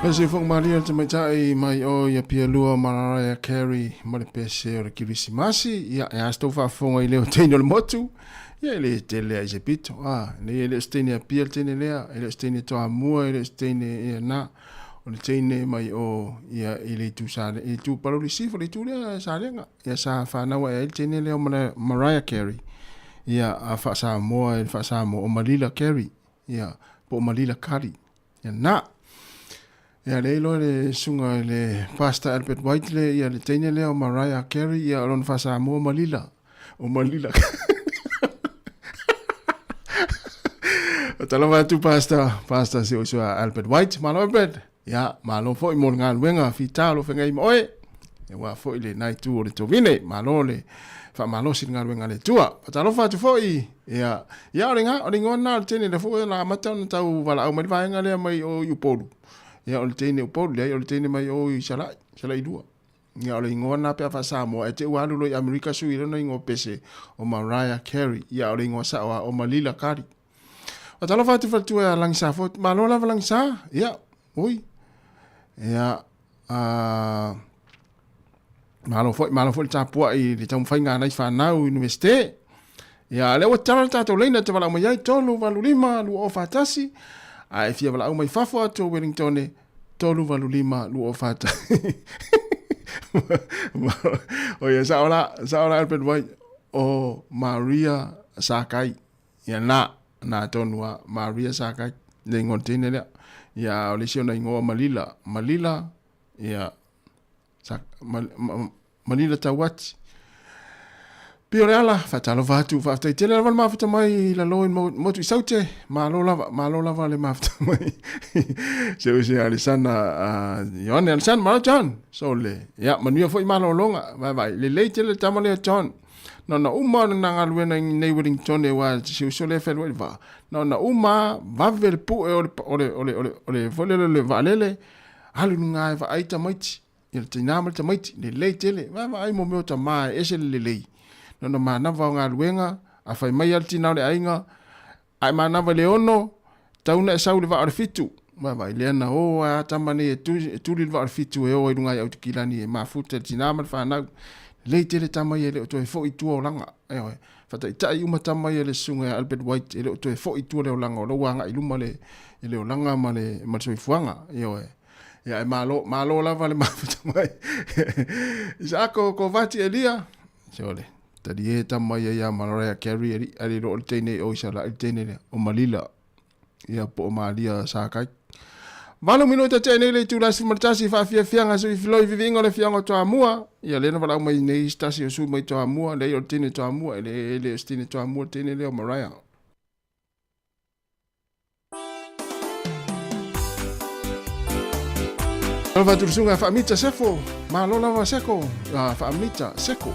Pese whakamaria le tamaitai mai o ia Pia Lua Mariah Carey ma le pese o le Kirisimasi. Ia, e a se tou faafofoga i leo teine o le motu. Ia, e le tele a i se pito. A, nei e le o se teine a Pia le teine lea, e le o se teine Toamua, e le o se teine, ia, na. O le teine mai o, ia, i le itu sa, i le itu Palauli Sifo, le itu lea Salega. Ia, sa whanau ai le teine lea o Mariah Carey. Ia, a faa-Samoa e le faa-Samoa o Malila Carey. Ia, po o Malila Curry. Ia na. Ia le iloa le susuga i le Pastor Albert White le ia le teine lea o Mariah Carey ia o lona faa-Samoa Malila. O Malila. O talofa atu Pastor, Pastor si uso a Albert White. Malo Albert. Ia, malo foi mo le galuega fita o lo feagai ma oe. Ia ua foi le nai tu o le tovine. Malo le faamalosi le galuega a le Atua. Faatalofa atu foi ia ia o le nga o le igoa lena o le teine lea foi na amata ona tau valaau mai le vaega lea mai o i Upolu. Ia o le teine Upolu leai o le teine mai o i Salai, Salai lua. Ia o le igoa lena pe a faa-Samoa ae te i ua alu loa i Amerika sui lona igoa pese o Mariah Carey. Ia o le igoa sao lava o Malila Kari. Faatalofa atu faletua ia Lagisa foi. Malo lava Lagisa. Ia, ui. Ia, malo foi, malo foi le tapuai i le taumafaiga a nai fanau i Universite. Ia, lea ua tatala le tatou laina e te valaau mai ai, 385 2041. A e fia valaau mai fafo atu o Wellington, 385 2041. O ia, sao la, sao la Albert White, o Maria Sakai. Ia na, na tonu a Maria Sakai, le ingoa o le teine lea. Ia, o le isi ona ingoa o Malila, Malila, ia, sa, ma, ma, Malila Tauati. Pio le ala, faatalofa atu, faafetai tele lava le mafuta mai i lalo i motu i Saute, malo lava, malo lava le mafuta mai. Se use Alisana, Ioane Alisana, malo John, sole, ia, manuia foi malologa, vai vai, lelei tele le tama lea John. Na ona uma ona na galuega i nei Wellington e wa si uso le whenua i vaa. Na ona uma vave le pu'e o le o le o le o le o le foi lele o le vaalele alu i luga e vaai tamaiti. Ia le tinā ma le tamaiti, lelei tele. Vaavaai mo mea o tamā e ese le lelei. Na ona manava o galuega, a fai mai lava le tinā o le aiga, a e manava i le 6, tau na e sau i le vaa o le 7. Vaavaai lea na o ai a tama nei e tuli le vaa o le 7 e o ai i luga i Autikilani e mafuta i le tinā ma le fanau. Lelei tele tama ia e le o toe foi i tua olaga. Ioe. Faataitai uma tama ia le susuga ia Albert White e le o toe foi i tua le olaga o la ua agai i luma le le olaga ma le ma le soifuaga. Ioe. Ia e malo, malo lava le mafuta mai. Isaako Kovati Elia. Sole. Talie tama ia ia Mariah Carey ali ali lo o le teine o Isala le teine lea o Malila. Ia po o Malia Sakai. Valo minute te nei le itula 11 faafiafiaga sui filoi viviga o le afioaga o Toamua. Ia lea na valaau mai nei se tasi o sui mai Toamua, leai o le teine Toamua, e le, e le o se teine Toamua le teine lea o Mariah. Lava atu le susuga Faamita Sefo, malo lava Seko, Faamita Seko.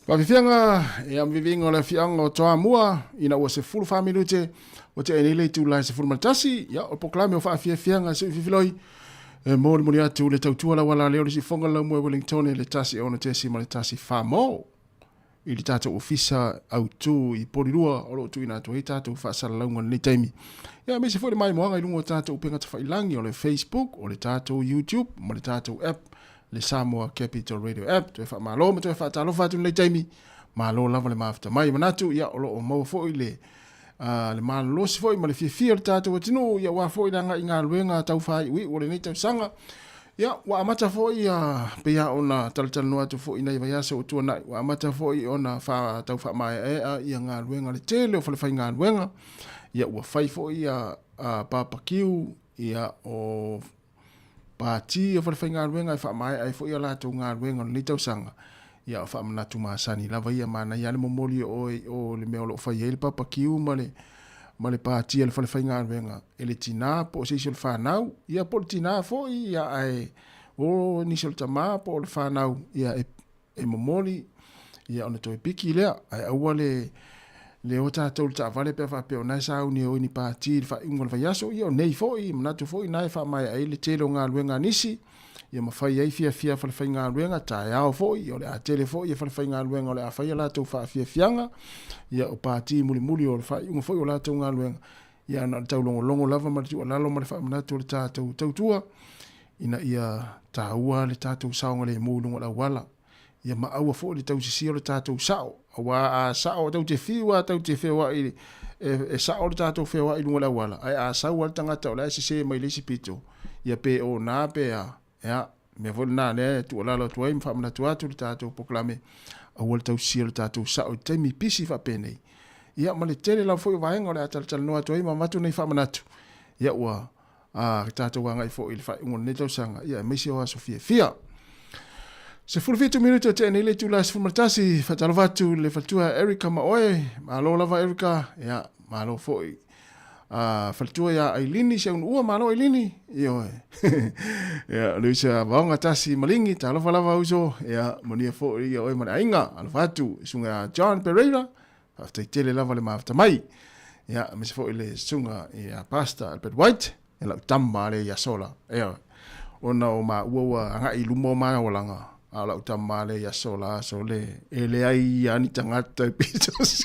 Faafiafiaga e a viviga o le afiaga o Toamua ina ua 14 minute ua tea nei le itula e 11 ia o polokalame o faafiafiaga se fifiloi e molimoli atu le tautua lauala lea o le sifoga laumua Wellington le 1 6.1 mo i le tatou ofisa autu i Polilua o lo o tuuina atu ai tatou faasalalauga i lenei taimi. Ia, aemaise foi le maimoaga i luga o tatou upega tafailangi o le Facebook, o le tatou YouTube ma le tatou app, le Samoa Capital Radio App. Toe faamalo ma toe faatalofa atu i lenei taimi. Malo lava le mafuta mai. Manatu, ia, o lo o maua foi le le malolosi foi ma le fiafia o le tatou atunuu, ia aua foi le agai i galuega tau faaiuiu o lenei tausaga. Ia, ua amata foi ia, pei lava ona talatalanoa atu foi i nai vaiaso ua tuanai, ua amata foi ona fa, tau faamaeaea ia galuega le tele o falefaigaluega. Ia, ua fai foi ia papakiu, ia, o pati o falefaigaluega e faamaea ai foi a latou galuega o lenei tausaga. Ia, o faamanatu masani lava ia, manaia lava le momoli o oe i o le mea o lo o fai ai le papakiu ma le ma le pati a le falefaigaluega e le tinā po o se isi o le fanau, ia po o le tinā foi, ia ae o nisi o le tamā po o le fanau, ia e, e momoli, ia ona toe piki lea, ae aua le le o tatou i le taavale pe a faapea o na e sauni e o i ni pati i le faaiuga o le vaiaso, ia o nei foi, manatu foi na e faamaea ai le tele o galuega a nisi, ia ma fai ai fiafia falefaigaluega, taeao foi, ia o le a tele foi ia falefaigaluega o le a fai a latou faafiafiaga, ia o pati mulimuli o le faaiuga foi o latou galuega, ia na o le taulogologo lava ma le tuualalo ma le faamanatu o le tatou tautua, ina ia taua le tatou saogalemu i luga o le auala, ia ma aua foi le tausisia o le tatou sao, aua a sao tatou te fiu lava tatou te feoai e sao le tatou feoai i luga o le auala, ae a sau lava le tagata o la e sese mai le isi pito, ia pe ona pe a, ia, mea foi lena lea e tuualalo atu ai ma faamanatu atu le tatou polokalame, aua le tausisia o le tatou sao i taimi pisi faapenei. Ia, ma le tele lava foi o vaega o le a talatalanoa atu ai ma avatu nei faamanatu, ia ua a tatou agai foi i le faaiuga o lenei tausaga, ia aemaise o aso fiafia. 17 minute o tea nei le itula e 11, faatalofa atu i le faletua Erica ma oe, malo lava Erica, ia, malo foi. Faletua ia Ailini si aunuua, malo Ailini, ioe. Ia, le uso ia Vaoga Tasi Maligi, talofa lava uso, ia, manuia foi ia oe ma le aiga, alofa atu, susuga ia John Pereira, Faafetai tele lava le mafuta mai. Ia, aemaise foi le susuga ia Pastor Albert White, ia lau tama lea ia Sola. Ia, ona o maua ua agai i luma o maolaga, a o lau tama lea ia Sola, sole, e leai ia ni tagata e pito si.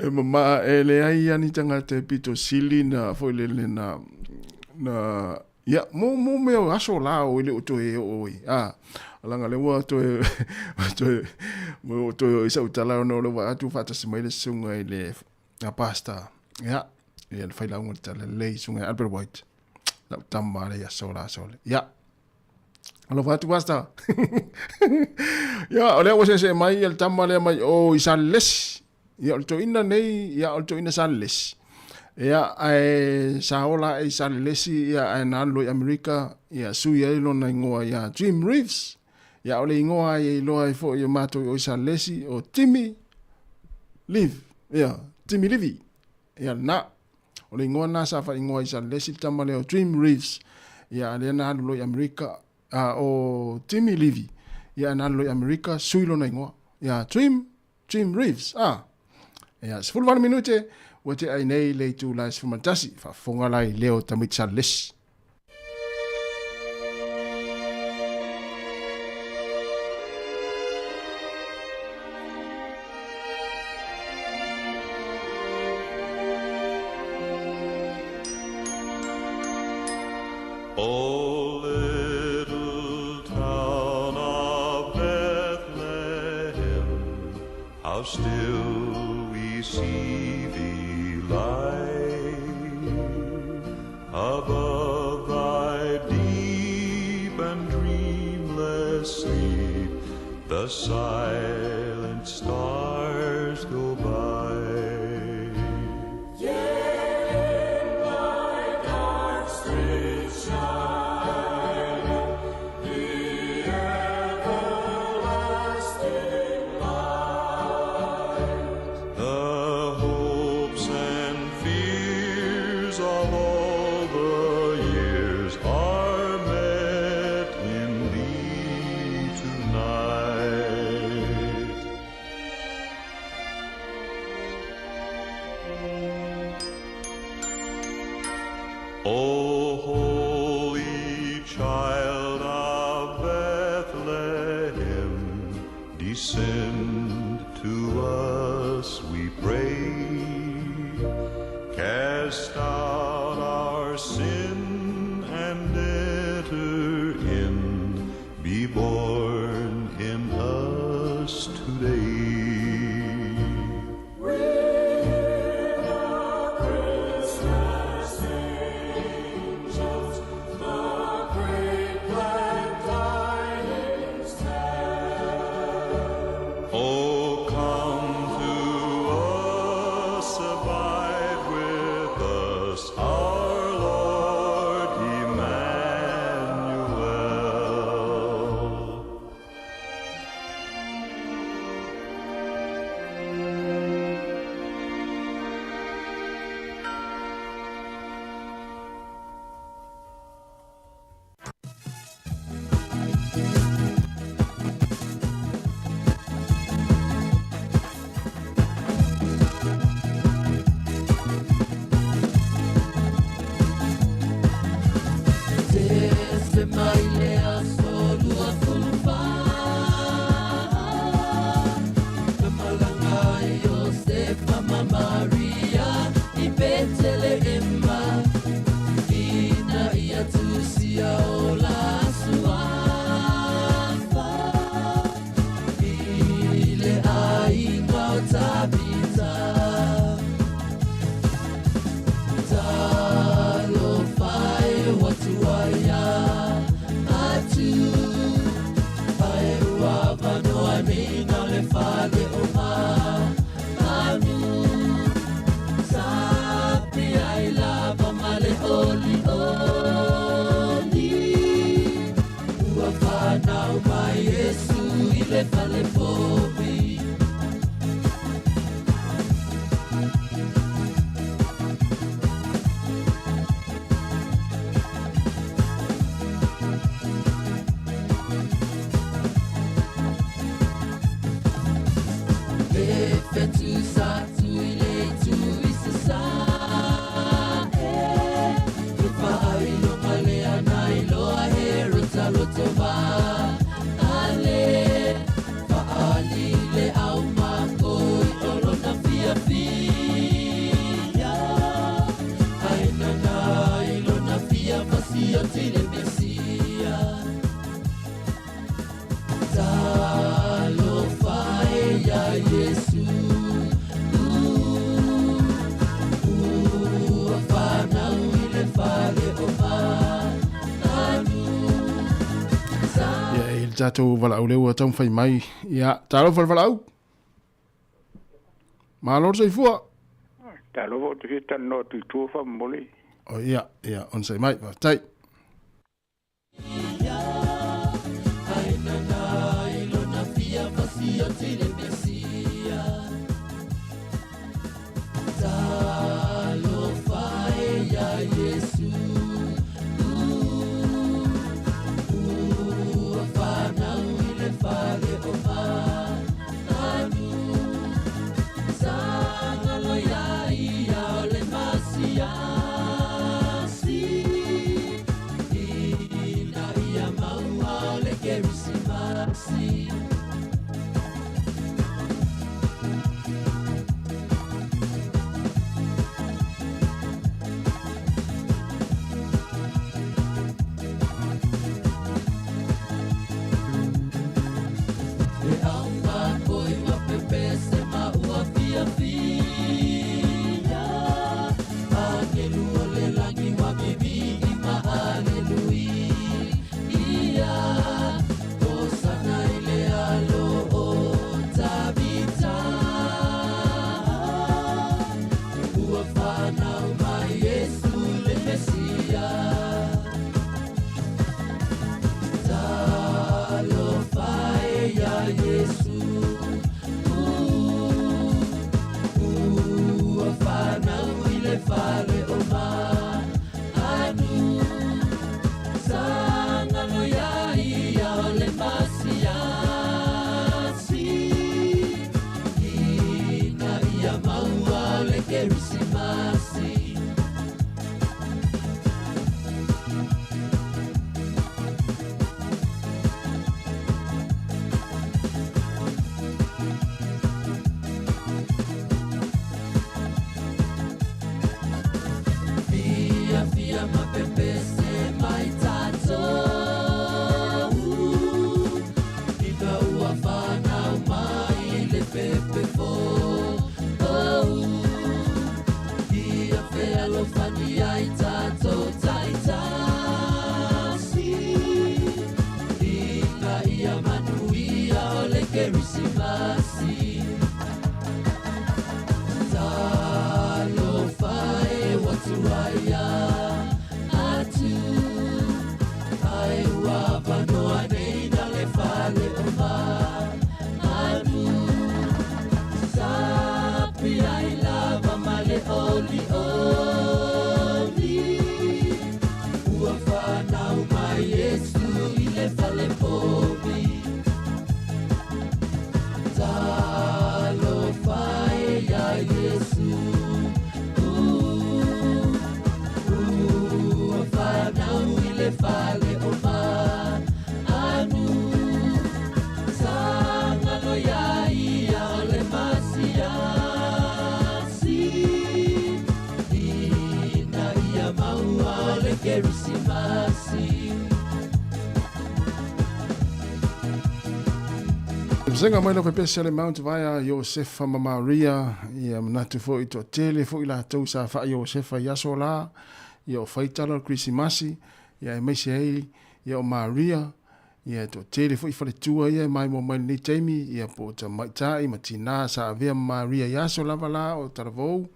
E mama e leai a ni tagata e pito sili na foi lele na na ia mo mo mea o aso la o le o toe o oi. A laga le ua toe toe mo toe o isa utala ona o le wa atu faatasi mai le susuga i le a pastor. Ia, ia le failauga o le talalelei susuga ia Albert White. Lau tama le aso la aso le. Ia. Alofa atu pastor. Ia, o lea ua seesee mai ia le tama lea mai o i Salelesi. Ia, o le toeaina nei, ia, o le toeaina Salelesi. Ia, ae sa ola ae i Salelesi, ia, ae na alu loa i Amerika, ia, sui ai lona igoa ia Jim Reeves. Ia, o le igoa ai e iloa ai foi e matou i o i Salelesi, o Timmy Liv. Ia, Timmy Livi. Ia, lena. O le igoa lena sa faaigoa i Salelesi le tama lea o Jim Reeves. Ia, a lea na alu loa i Amerika, a o Timmy Livi, ia, na alu loa i Amerika, sui lona igoa. Ia, Jim, Jim Reeves, a. Ia, 18 minute, ua tea ai nei le itula e 11, faafofoga la i leo o tamaiti Salelesi. O little town of Bethlehem, how still we see thee lie above thy deep and dreamless sleep, the silent stars go by. Yet in thy dark street shineth the everlasting light. The hopes and fears of all the years are met in thee tonight. O holy child of Bethlehem, descend to us, we pray. Cast out our sin and enter in, be born in us today. We hear the Christmas angels, the great glad tidings tell. O come to us, abide with us, our Lord Emmanuel. Ale, tatou valaau lea ua taumafai mai. Ia, talofa le valaau. Malo le soifua. Talofa ou te fia talanoa atu i tua faamolemole. O ia, ia, onosai mai, faafetai. Vasega mai lau pepesi ale Mount Vaea Iosefa ma Maria, ia manatu foi toatele foi latou sa faa Iosefa i aso la, ia o faitala o le Kerisimasi, ia aemaise ai ia o Maria, ia e toatele foi faletua ia e maimoa mai lenei taimi, ia po o tamaitai ma tinā sa avea ma Maria i aso lava la o talavou,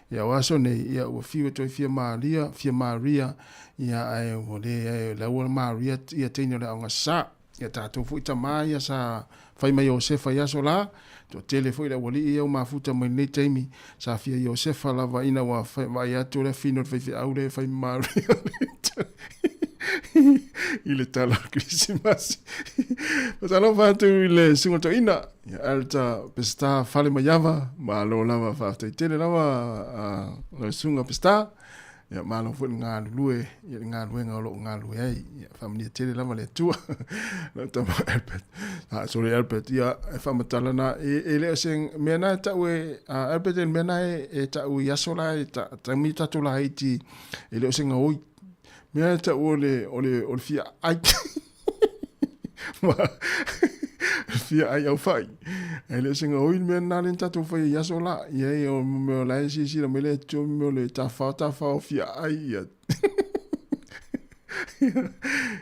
ia o aso nei, ia ua fiu e toe fia Maria, fia Maria, ia ae ua le laua Maria ia teine o le aoga sa. Ia tatou foi tama ia sa fai mai Iosefa i aso la, toatele foi le aualii ia ua mafuta mai lenei taimi, sa fia Iosefa lava ina ua vaai atu lea fino le faifeau lea e fai ma Maria i le tala o le Kerisimasi. Faatalofa atu i le susuga toeaina, ia Alta Peseta Fale Maiava, malo lava faafetai tele lava lau susuga Peseta. Ia, malo foi le galulue i le galuega o lo o galulue ai. Ia, faamanuia tele lava le Atua. Lau tama Albert. Ah, sorry Albert. Ia, e faamatala na, e, e le o se mea na e tau e, ah, Albert, e le mea na e, e tau i aso la, e ta, taimi tatou laiti, e le o se gaoi. Mea e tau o le, o le, o le fia ai. Ma, fia ai au whai. E le o se gaoi le mea na le tatou whai i aso la. Ia, ia, o mea o la e sisila mai le atua, mea o le tawhao, tawhao fia ai ia.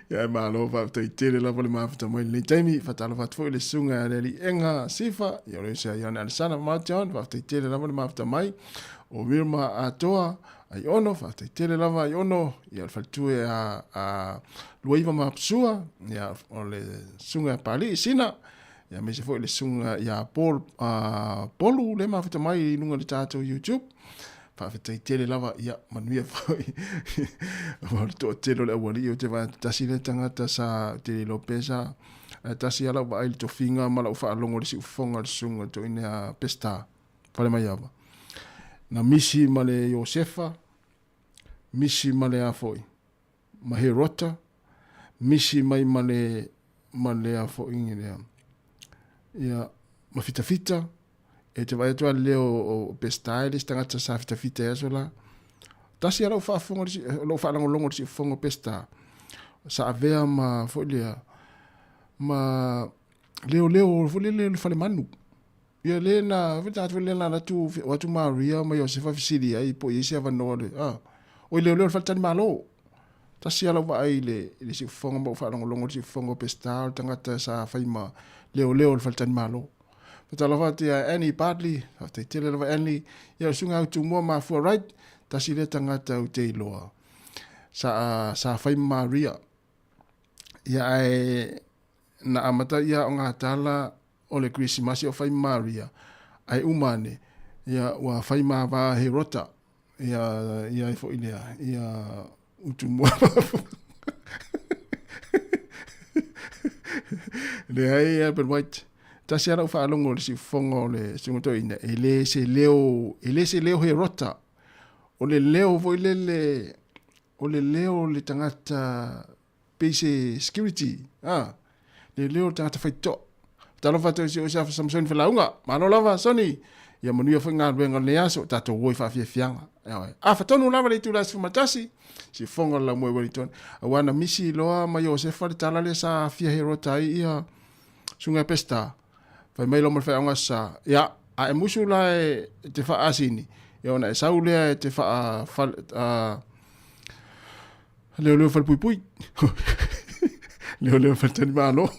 Ia e malo faafetai tele lava le mafuta mai lenei taimi. Faatalofa atu foi i le susuga ia Lealiiega Sifa, ia o le uso ia Ioane Alesana Mation, faafetai tele lava le mafuta mai. O Wilma Atoa Aiono, faafetai tele lava Aiono, ia o le faletua a, a Luaiva Mapusua, ia o le susuga ia Palii Sina, ia aemaise foi le susuga ia Paul, Polu le mafuta mai i luga o le tatou YouTube. Faafetai tele lava, ia manuia foi. Aua o le toatele o le aualii ou te vaai atu tasi lea tagata sa te le iloa pe sa ae tasi lava lau vaai i le tofiga ma lau faalogo i le siufofoga o le susuga toeaina ia Peseta Falemaiava. Na misi ma le Iosefa, misi ma le a foi, ma Herota, misi mai ma le ma le a foi lea. Ia ma fitafita, e te vaai atu a le leo o Peseta e le isi tagata sa fitafita i aso la. Tasi a lau faafofoga lou faalogologo i le siufofoga o Peseta, sa avea ma foi lea ma leoleo foi lele o le falemanu. Ia le na, foi tagata foi lea na alu atu, o atu Maria ma Iosefa fesili ai po o i ai se avanoa le, ah, oi leoleo o le faletalimalo. Tasi lava lau vaai i le, i le siufofoga ma ou faalogologo i le siufofoga o Peseta o le tagata sa fai ma leoleo o le faletalimalo. Faatalofa atu ia Annie Bartley, faafetai tele lava Annie, ia o le susuga ia Tumua Mafua Wright, tasi lea tagata ou te iloa sa, sa fai ma Maria. Ia ae na amata ia o ngā tala o le Kerisimasi o fai ma Maria, ae uma ane, ia ua fai ma va Herota, ia, ia ai foi lea, ia Utumua Mafua. Leai, Albert White, tasi lava lau faalogo i le siufofoga o le susuga toeaina, e le se leo, e le se leo Herota, o le leo foi lele, o le leo o le tagata pei se security, a, le leo o le tagata faitotoa. Talofa atu i si ou uso ia Samsoni Felauga, malo lava Soni, ia manuia foi galuega o lenei aso, tatou o i faafiafiaga. Ioe. Afa tonu lava le itula 11, siufofoga o le laumua i Wellington, aua na misi loa ma Iosefa le tala lea sa aafia Herota ai ia susuga ia Peseta. Fai mai loa ma le faiaoga sa, ia, a e musu la e te faaasini, ia ona e sau lea e te faa, fale, leoleo falepuipui. Leoleo faletalimalo.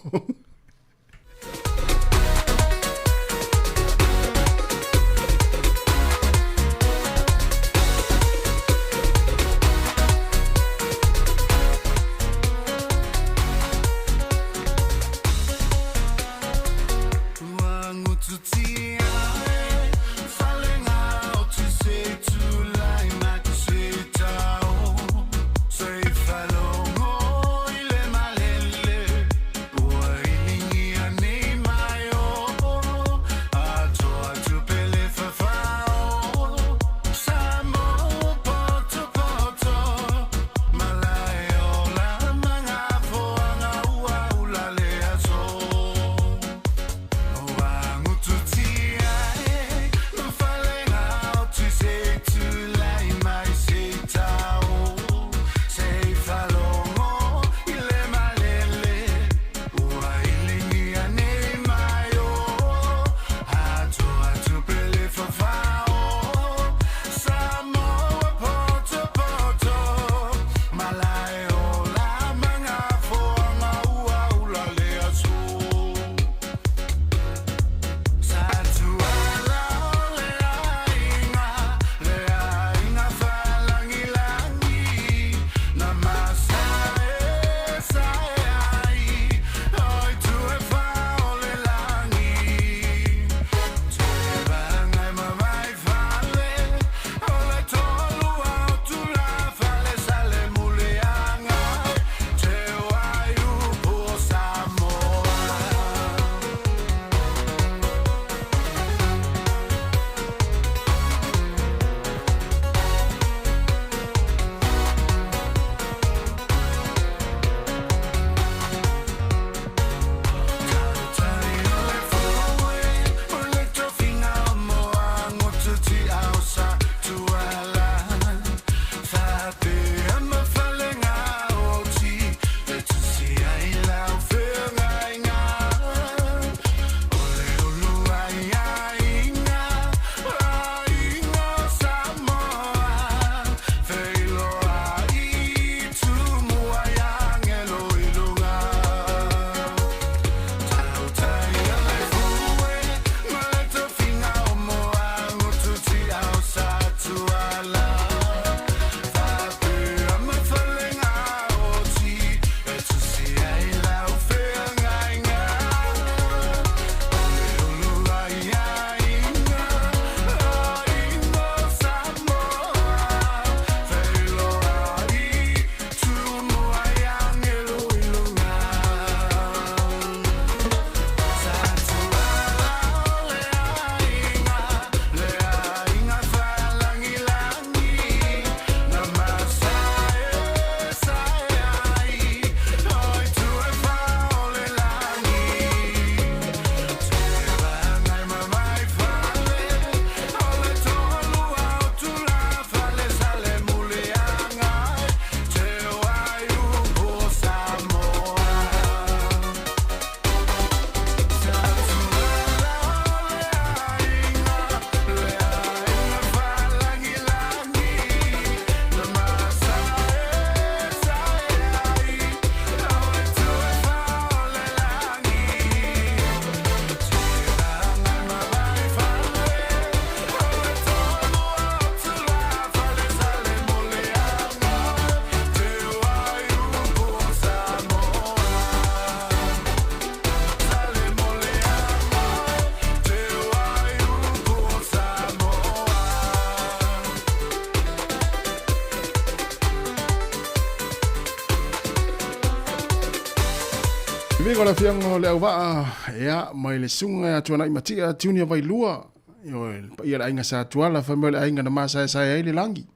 Taimiga o le afioga o Leauvaa, ia, mai le susuga ia Tuanai Matia Junior Vailua, ioe, le paia o le aiga Sa Tuala, fai mai o le aiga na masaesae ai le lagi.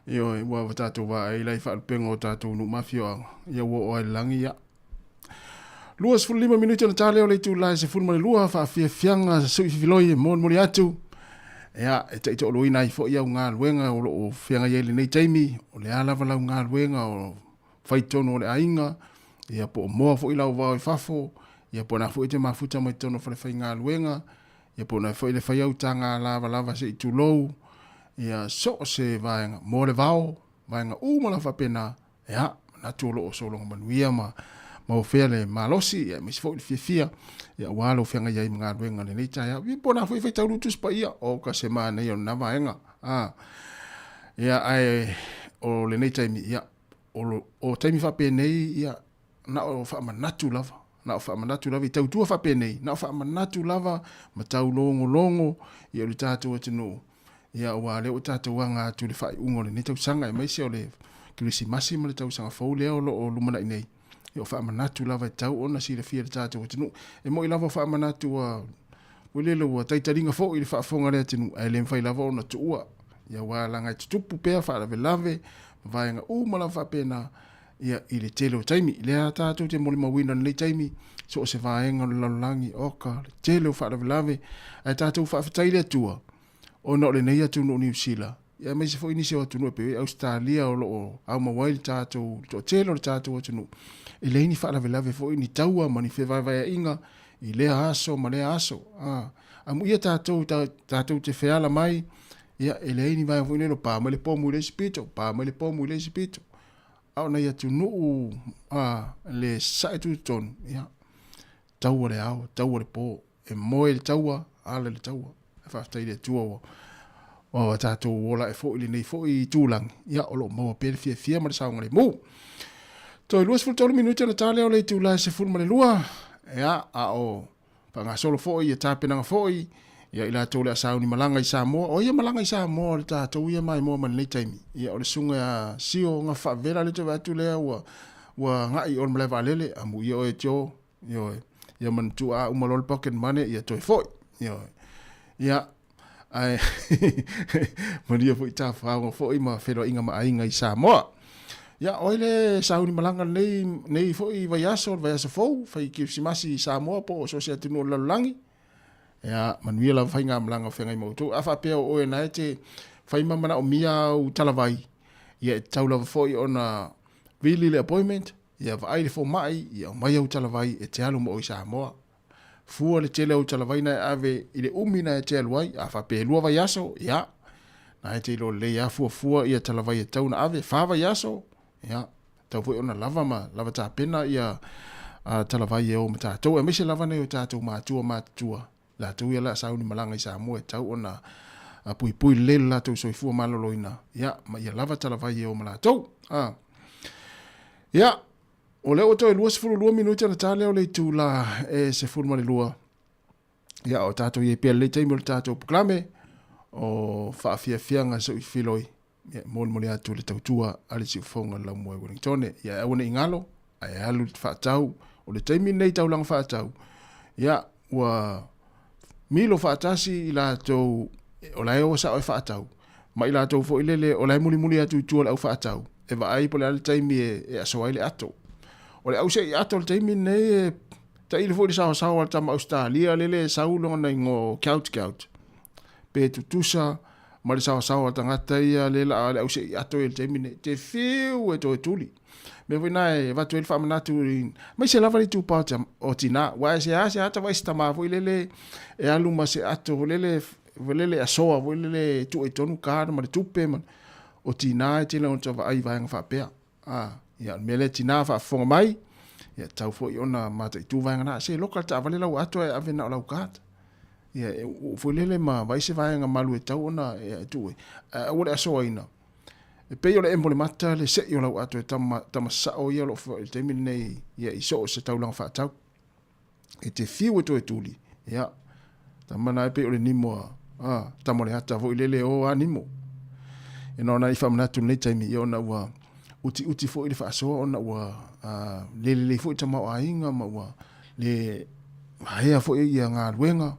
Ioe, ua ua tatou vaai la i faalupega o tatou nuu ma afioaga, ia ua oo lava i le lagi, ia. 25 minute ona ta lea o le itula e 12 faafiafiaga sui fifiloi e molimoli atu. Ia, e taitoaluaina ai foi au galuega o lo o feagai ai i lenei taimi, o le a lava lau galuega o fai tonu o le aiga, ia po o moa foi lau vao i fafo, ia po o na foi e te mafuta mai totonu o falefaigaluega, ia po o na foi le fai au taga lavalava se i tulou, ia so o se vaega, moa le vao, vaega uma lava faapena, ia, manatu o lo o sologa manuia ma maua fea le malosi, ia aemaise foi le fiafia, ia aua lou feagai ai ma galuega i lenei taeao. Ia po o na foi e faitau le Tusi Paia, o ka se manaia o lena vaega. A, ia, ae o lenei taimi, ia, o, o taimi faapenei, ia, na o faamanatu lava, na o faamanatu lava i tautua faapenei, na o faamanatu lava ma taulogologo ia o le tatou atunuu, ia aua lea ua tatou aga atu i le faaiuga o lenei tausaga, aemaise o le Kerisimasi ma le tausaga fou lea o lo o lumanai nei. Ia o faamanatu lava e tatau ona silafia e le tatou atunuu. E moni lava o faamanatu ua ua lele ua taitaliga foi i le faafofoga a le atunuu, ae le mafai lava ona tuua, ia aua leaga e tutupu pea faalavelave ma vaega uma lava faapena ia i le tele o taimi. Lea tatou te molimauina i lenei taimi, so o se vaega o le lalolagi, oka, le tele o faalavelave, ae tatou faafetai i le Atua, ona o lenei atunuu o Niu Sila, ia aemaise foi nisi o atunuu e pei o Ausetalia o lo o aumau ai le tatou, le toatele o le tatou atunuu, e leai ni faalavelave foi, ni taua ma ni fevaevaeaiga i lea aso ma lea aso. A, amuia tatou, tatou te feala mai, ia, e leai ni vaega foi lele o pa mai le pomu i le isi pito, pa mai le pomu i le isi pito. A o nai atunuu, a, le sae tutotonu, ia, taua le ao, taua le po, e moe le taua, ala le taua. Ae faafetai i le Atua ua ua tatou ola ae foi i lenei foi itulagi, ia o lo o maua pea le fiafia ma le saogalemu. Toe 23 minute ona ta lea o le itula e 12, ia, a o faagasolo foi ia tapenaga foi, ia i latou o le a sauni malaga i Samoa. O ia malaga i Samoa o le tatou ia maimoa mai lenei taimi. Ia o le susuga ia Sio Gafaavela le toe vaai atu lea ua ua agai i o le malae vaalele, amuia oe Joe, Ioe. Ia manatua a uma loa le pocket money, ia toe foi. Ioe. Ia, ae manuia foi tafaoga foi ma feiloaiga ma aiga i Samoa. Ia, oi le sauni malaga lenei, nei foi vaiaso, le vaiaso fou, fai kerisimasi i Samoa po o so o se atunuu o le lalolagi. Ia, manuia lava faigamalaga o feagai ma outou. A faapea o oe na e te fai ma manaomia au talavai, ia e tatau lava foi ona vili le appointment, Ia vaai le fomai, ia aumai au talavai e te alu ma oe i Samoa. Fua le tele o au talavai na e ave i le umi na e te alu ai, a faapea e lua vaiaso, ia, na e te iloa lelei lava fuafua ia talavai e tatau ona ave, fa vaiaso, ia, tatau foi ona lava ma lava tapena ia talavai e o ma tatou, aemaise lava nai o tatou matua matutua, latou ia la sauni malaga i Samoa e tatau ona puipui lelei lo latou soifua maloloina, ia, ma ia lava talavai e o ma latou. A. Ia, o lea ua toe 22 minute ona ta lea o le itula e 12. Ia, o tatou i ai pea lenei taimi o le tatou polokalame o faafiafiaga soifiloi. Ia, e molimoli atu le tautua a le siufofoga o le laumua i Wellingtone. Ia, aua ne i galo, ae alu le faatau. O le taimi lenei taulaga faatau, ia, ua milo faatasi i latou o la e o sao e faatau, ma i latou foi lele o la e mulimuli atu i tua o le au faatau, e vaai po o le a le taimi e aso ai le ato. O le au se'i ato i le taimi lenei e taili foi le saosaoa a le tama Ausetalia lele e sau lona igoa o Couch Couch, pe tutusa ma le saosaoa a tagata ia le laa le ausei ato i le taimi nei, te fiu e toe tuli. Mea foi na e avatu ai le faamanatu i, aemaise lava le itupa o tina, aua e seasea ata vaai se tama foi lele e alu ma se ato foi lele, foi lele asoa foi lele e tuu ai tonu card ma le tupe ma, o tina e tele ona vaai i vaega faapea. A, ia, o le mea lea tina faafofoga mai, ia tatau foi ona mataitu vaega na, se loka le taavale lau ato ae ave na o lau card. Ia, e uu foi lele ma vaai se vaega malu e tatau ona e tuu ai. Ae aua le asoaina. E pei o le emo le mata le sei o lau ato e tama, tama sao ia o lo o feoai i le taimi lenei ia i so o se taulaga faatau. E te fiu e toe tuli, ia, tama na e pei o le nimo a, a, tama o le ata foi lele o a nimo. E na ona i faamanatu lenei taimi, ia ona ua utiuti foi le faasoa ona ua le lelei foi tamaoaiga ma ua le vaea foi ia galuega,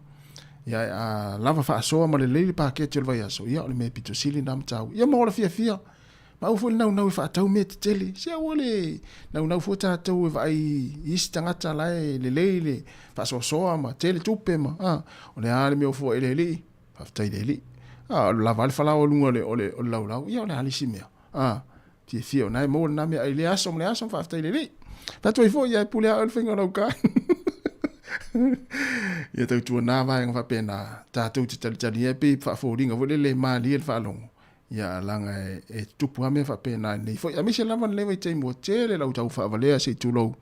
ia ae a lava faasoa ma lelei le paketi o le vaiaso, ia o le mea pito sili lena mataupu. Ia ma ola fiafia, ma aua foi le naunau e faatau mea tetele. Se aua le naunau fua tatou e vaai i isi tagata la e lelei le faasoasoa ma tele tupe ma, a, o le a le mea ua fua i le Alii? Faafetai i le Alii. A, o le lava a le falaoa i luga o le, o le, o le laulau, ia o le a le isi mea? A, fiafia o na e maua lena mea ai lea aso ma le aso, faafetai i le Alii. Fai atu ai foi, ia e pule a oe le faiga o lau kai. Ia tautuana vaega faapena, tatou te talitali ai pei faafoliga foi lele e malie le faalogo. Ia leaga e, e tutupu lava mea faapena i lenei foi. Aemaise lava lenei vaitaimi ua tele lau tau faavalea se i tulou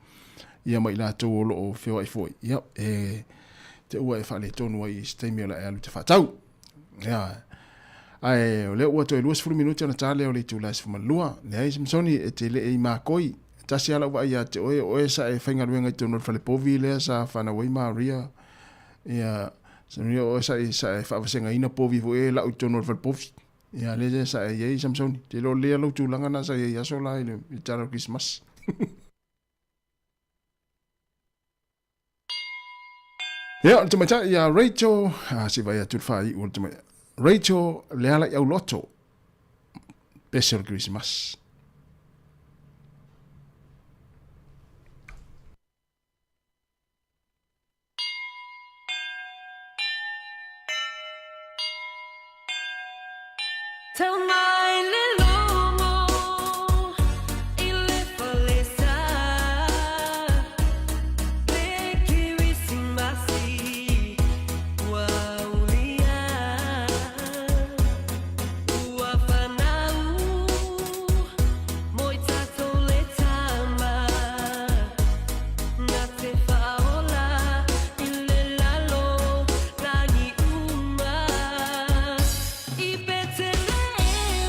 ia ma i latou o lo o feoai foi. Ia, e te ua e faaletonu ai i se taimi o le a e alu te faatau. Ia, ae o lea ua toe 20 minute ona ta lea o le itula e 12. Leai, Samsoni, e te le i makoi. E tasi lava lau vaai ia te oe, o oe sa e faigaluega i totonu o le fale povi lea sa fanau ai Maria. Ia, Samsoni, o oe sa e, sa e faavasegaina povi foi e lau i totonu o le fale povi. Ia, lea sa e i ai, Samsoni. Te iloa lea lou tulaga na sa i ai i aso la i le, i le tala o le Kerisimasi. Ia, o le tamaitai ia Rachel, a se i vaai atu le faaiu o le tamaitai. Rachel Lealaiauloto, pese o le Kerisimasi. Tau mai le logo i le falesa Le Kerisimasi ua ulia Ua fanau mo i tatou le tama Na te whaola i le lalo lagi uma. I Petelehema.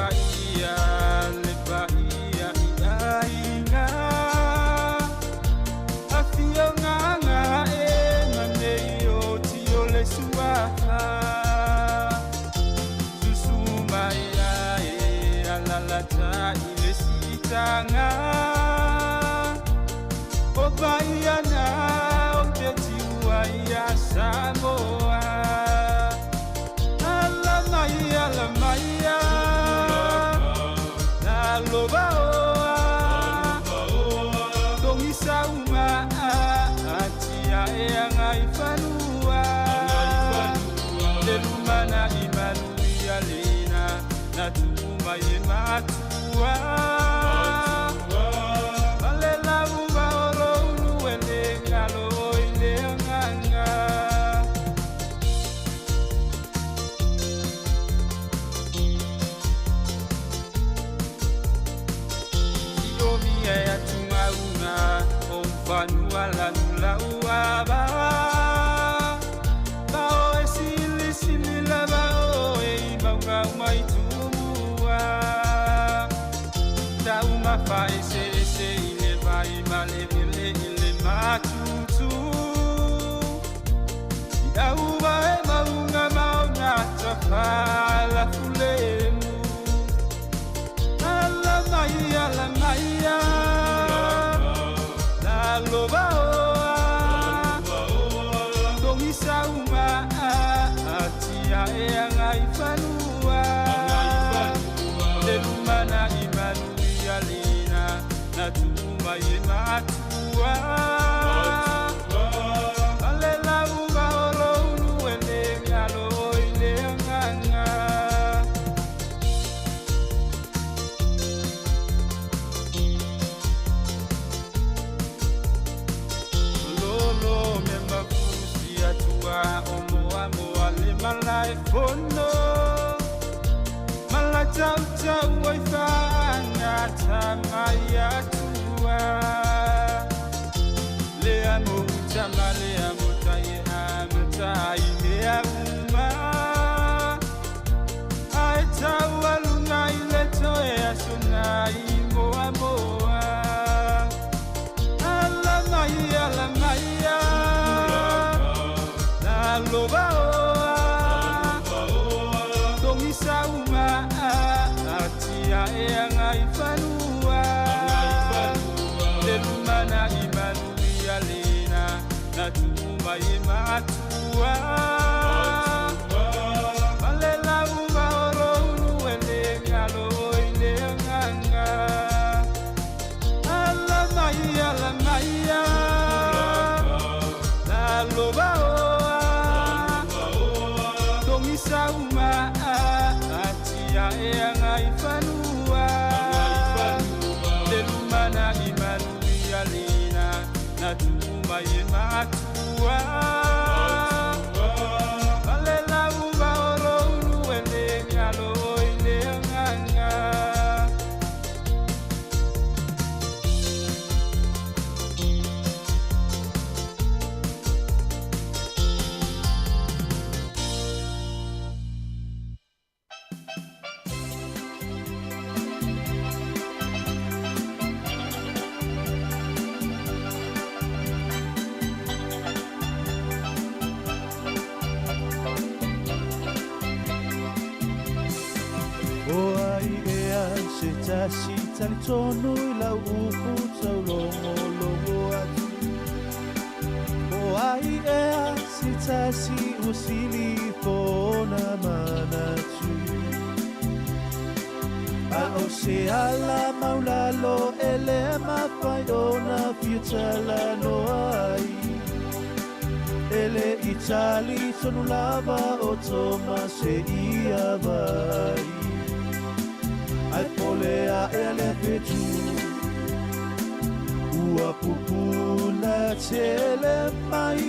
paia le paia i aiga. Afioga e manei o ti o le suafa. Susu mai ae alalata i le sitaga. O paia na o te tiua ia Samoa. Ala mai, ala mai, lalo vaoa. Togisa uma atia e agai fanua. Le lumana i manuia lena na tuuma e matua. Male lau vaolo ulu e le galo i le agaga. Iomi e atugauna o fanua lanu lauava. Bao e silisili lava o e i mauga uma i tumua. Taumafa eseese i le vai malelele i le matutu. I auva e maunga maona tafala fulemu. Ala mai, ala mai, lalo vaoa. Togisa uma atia e agai fanua. Le lumana i manuia lena na tuuma e matua. Ale lau vaolo ulu e le galo i le agaga. Lolo me mafusi atua o moa moa le malae fono. Mala tau tau ai whaangata mai atua. Le amo utama le amo tai amata i mea uma. Ai tau alunga i le toe asona i moa moa. Ala mai, ala mai, lalo vaoa. Togisa uma atia e agai fanua. Le lumana i manuia lena na tuuma e matua. Male lau vaolo ulu e le galo i le agaga. Ala mai, ala mai, lalo vaoa. Togisa uma atia e agai fanua. Le lumana i manuia lena na tuuma e matua. Male lau vaolo ulu e le galo i le agaga. O ai ea se tasi talitonu i lau upu taulogo logo atu. O ai ea se tasi o sili fona manatu. A o se ala maulalo e le mawhai ona fiatala noa ai. Ele itali tonu lava o toma se ia vai. Ai pole a ele fetu. Ua pupuna tele mai.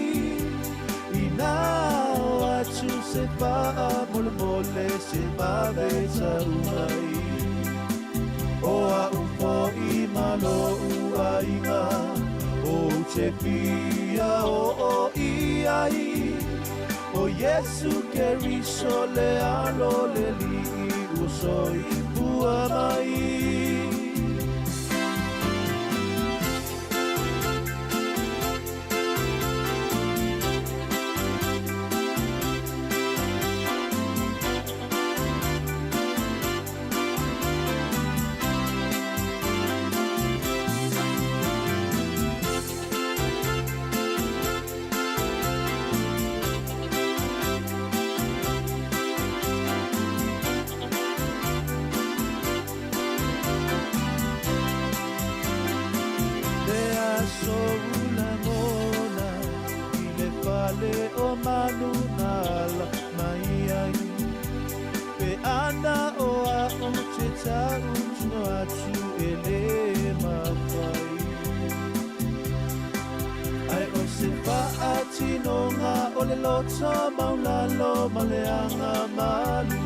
Ina o atu se faa mole mole se mave tau mai. O a ufo i malo ua inga. O te fia o o i ai. O Yesu Keriso le alo le li i uso i soifua mai. Le aso ulamona i le fale o manu na ala mai ai. Pe ana o a'u te ta'utino atu e lē mafai. Ae o se fa'atinoga o le loto maulalo ma le aga malu.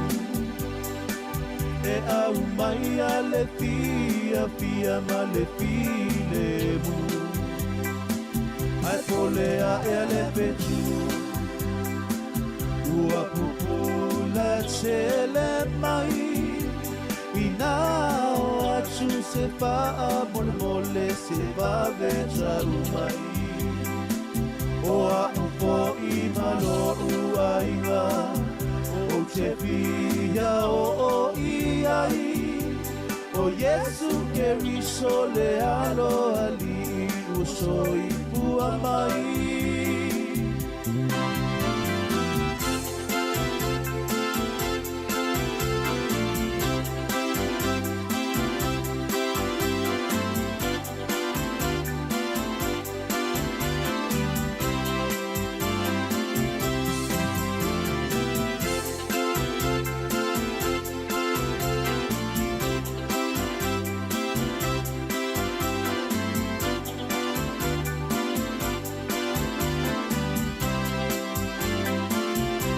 E aumai a le fiafia ma le filemu. Ae pole a'e a le fetu. Ua pupula tele mai. Inā o atu se fa'amolemole se vave ta'u mai. O a'u fo'i ma lo'u aiga. Ou te fia o'o i ai. O Iesu Keriso le alo ali'i ua soifua mai.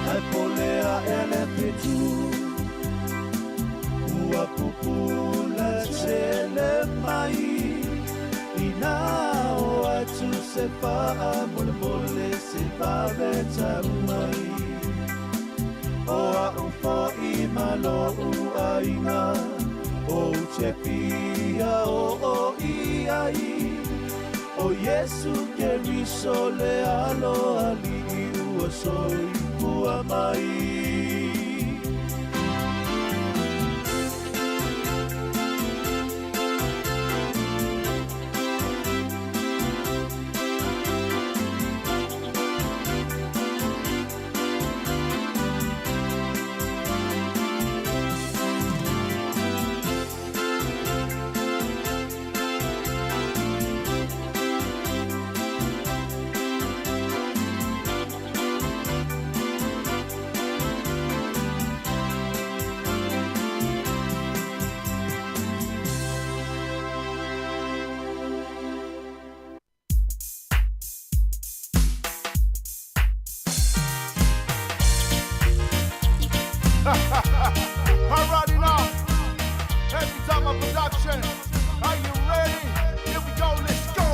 Ae pole a'e a le fetu. Ua pupula tele mai. Inā o atu se fa'amolemole se vave ta'u mai. O a'u fo'i ma lo'u aiga. Ou te fia o'o i ai. O Iesu Keriso le alo ali'i ua soifua mai. Alrighty now. Happy Tama Production. Are you ready? Here we go, let's go.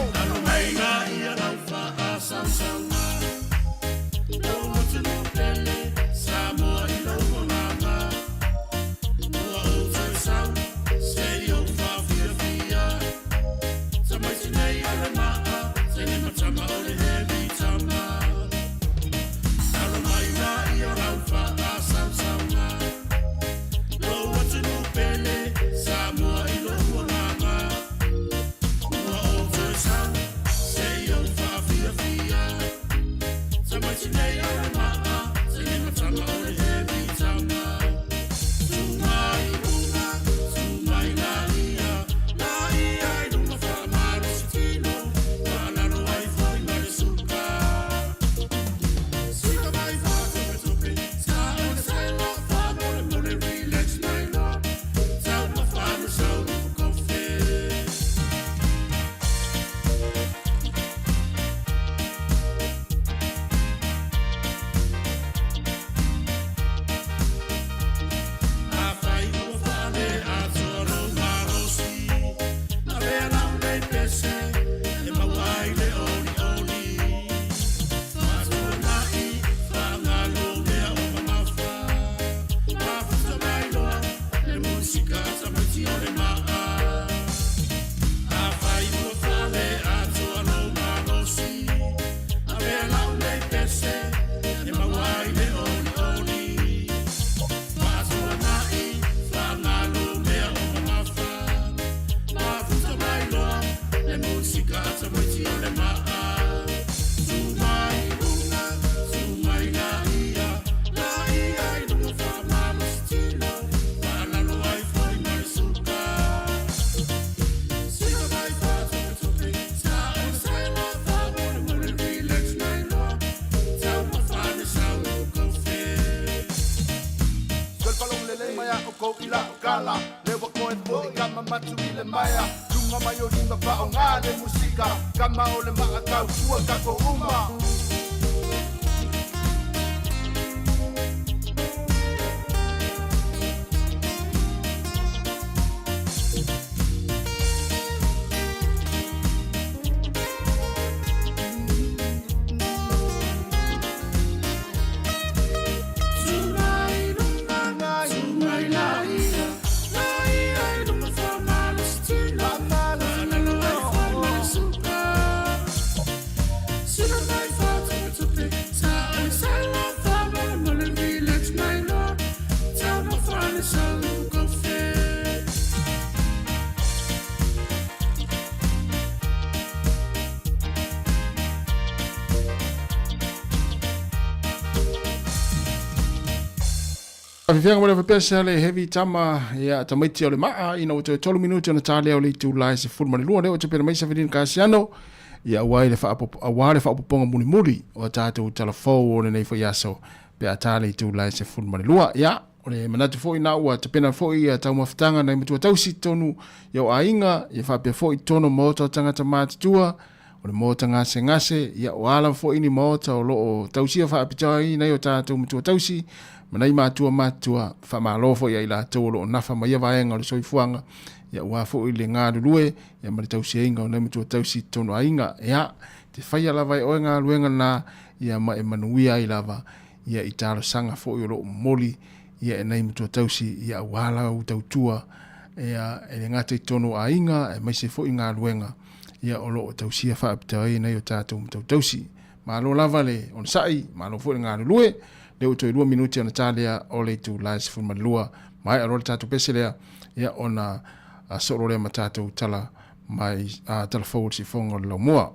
mala Le ua koe fo'i kama matu i le maea Luga mai o lima fa'aogā le musika Kama o le ma'atautua tatou uma. Afifeaga mo le faapea le heavy tama ia tamaiti o le maa ina ua toe 3 minuti ona talea o le itula e 12 lea ua tapena mai Safelina Kasiano ia aua le faapopo aua le faapopoga mulimuli o tatou talafou o lenei foi aso pe a ta le itula e 12 ia o le manatu foi na ua tapena foi ia taumafataga nai matua tausi tonu ia o aiga ia faapea foi tonu maota o tagata matutua o le maota gasegase, ia o a lava foi ni maota o lo o tausia faapitoa ai nai o tatou matua tausi ma nai matua matutua, faamalo foi ia i latou o lo o nafa ma ia vaega o le soifuaga, ia aua foi le galulue ia ma le tausiaina o nai matua tausi i totonu o aiga. Ia, te faia lava e oe galuega na, ia ma e manuia ai lava ia i talosaga foi o lo o momoli ia e nai matua tausi ia aua lau tautua ia e le gata i totonu o aiga aemaise foi galuega ia o lo o tausia faapitoa ai nai o tatou matautausi. Malo lava le onosai, malo foi le galulue, lea ua toe 2 minuti ona ta lea o le itula e 12, maea loa le tatou pese lea, ia ona soo lea ma tatou tala mai tala fou o le sifoga o le laumua.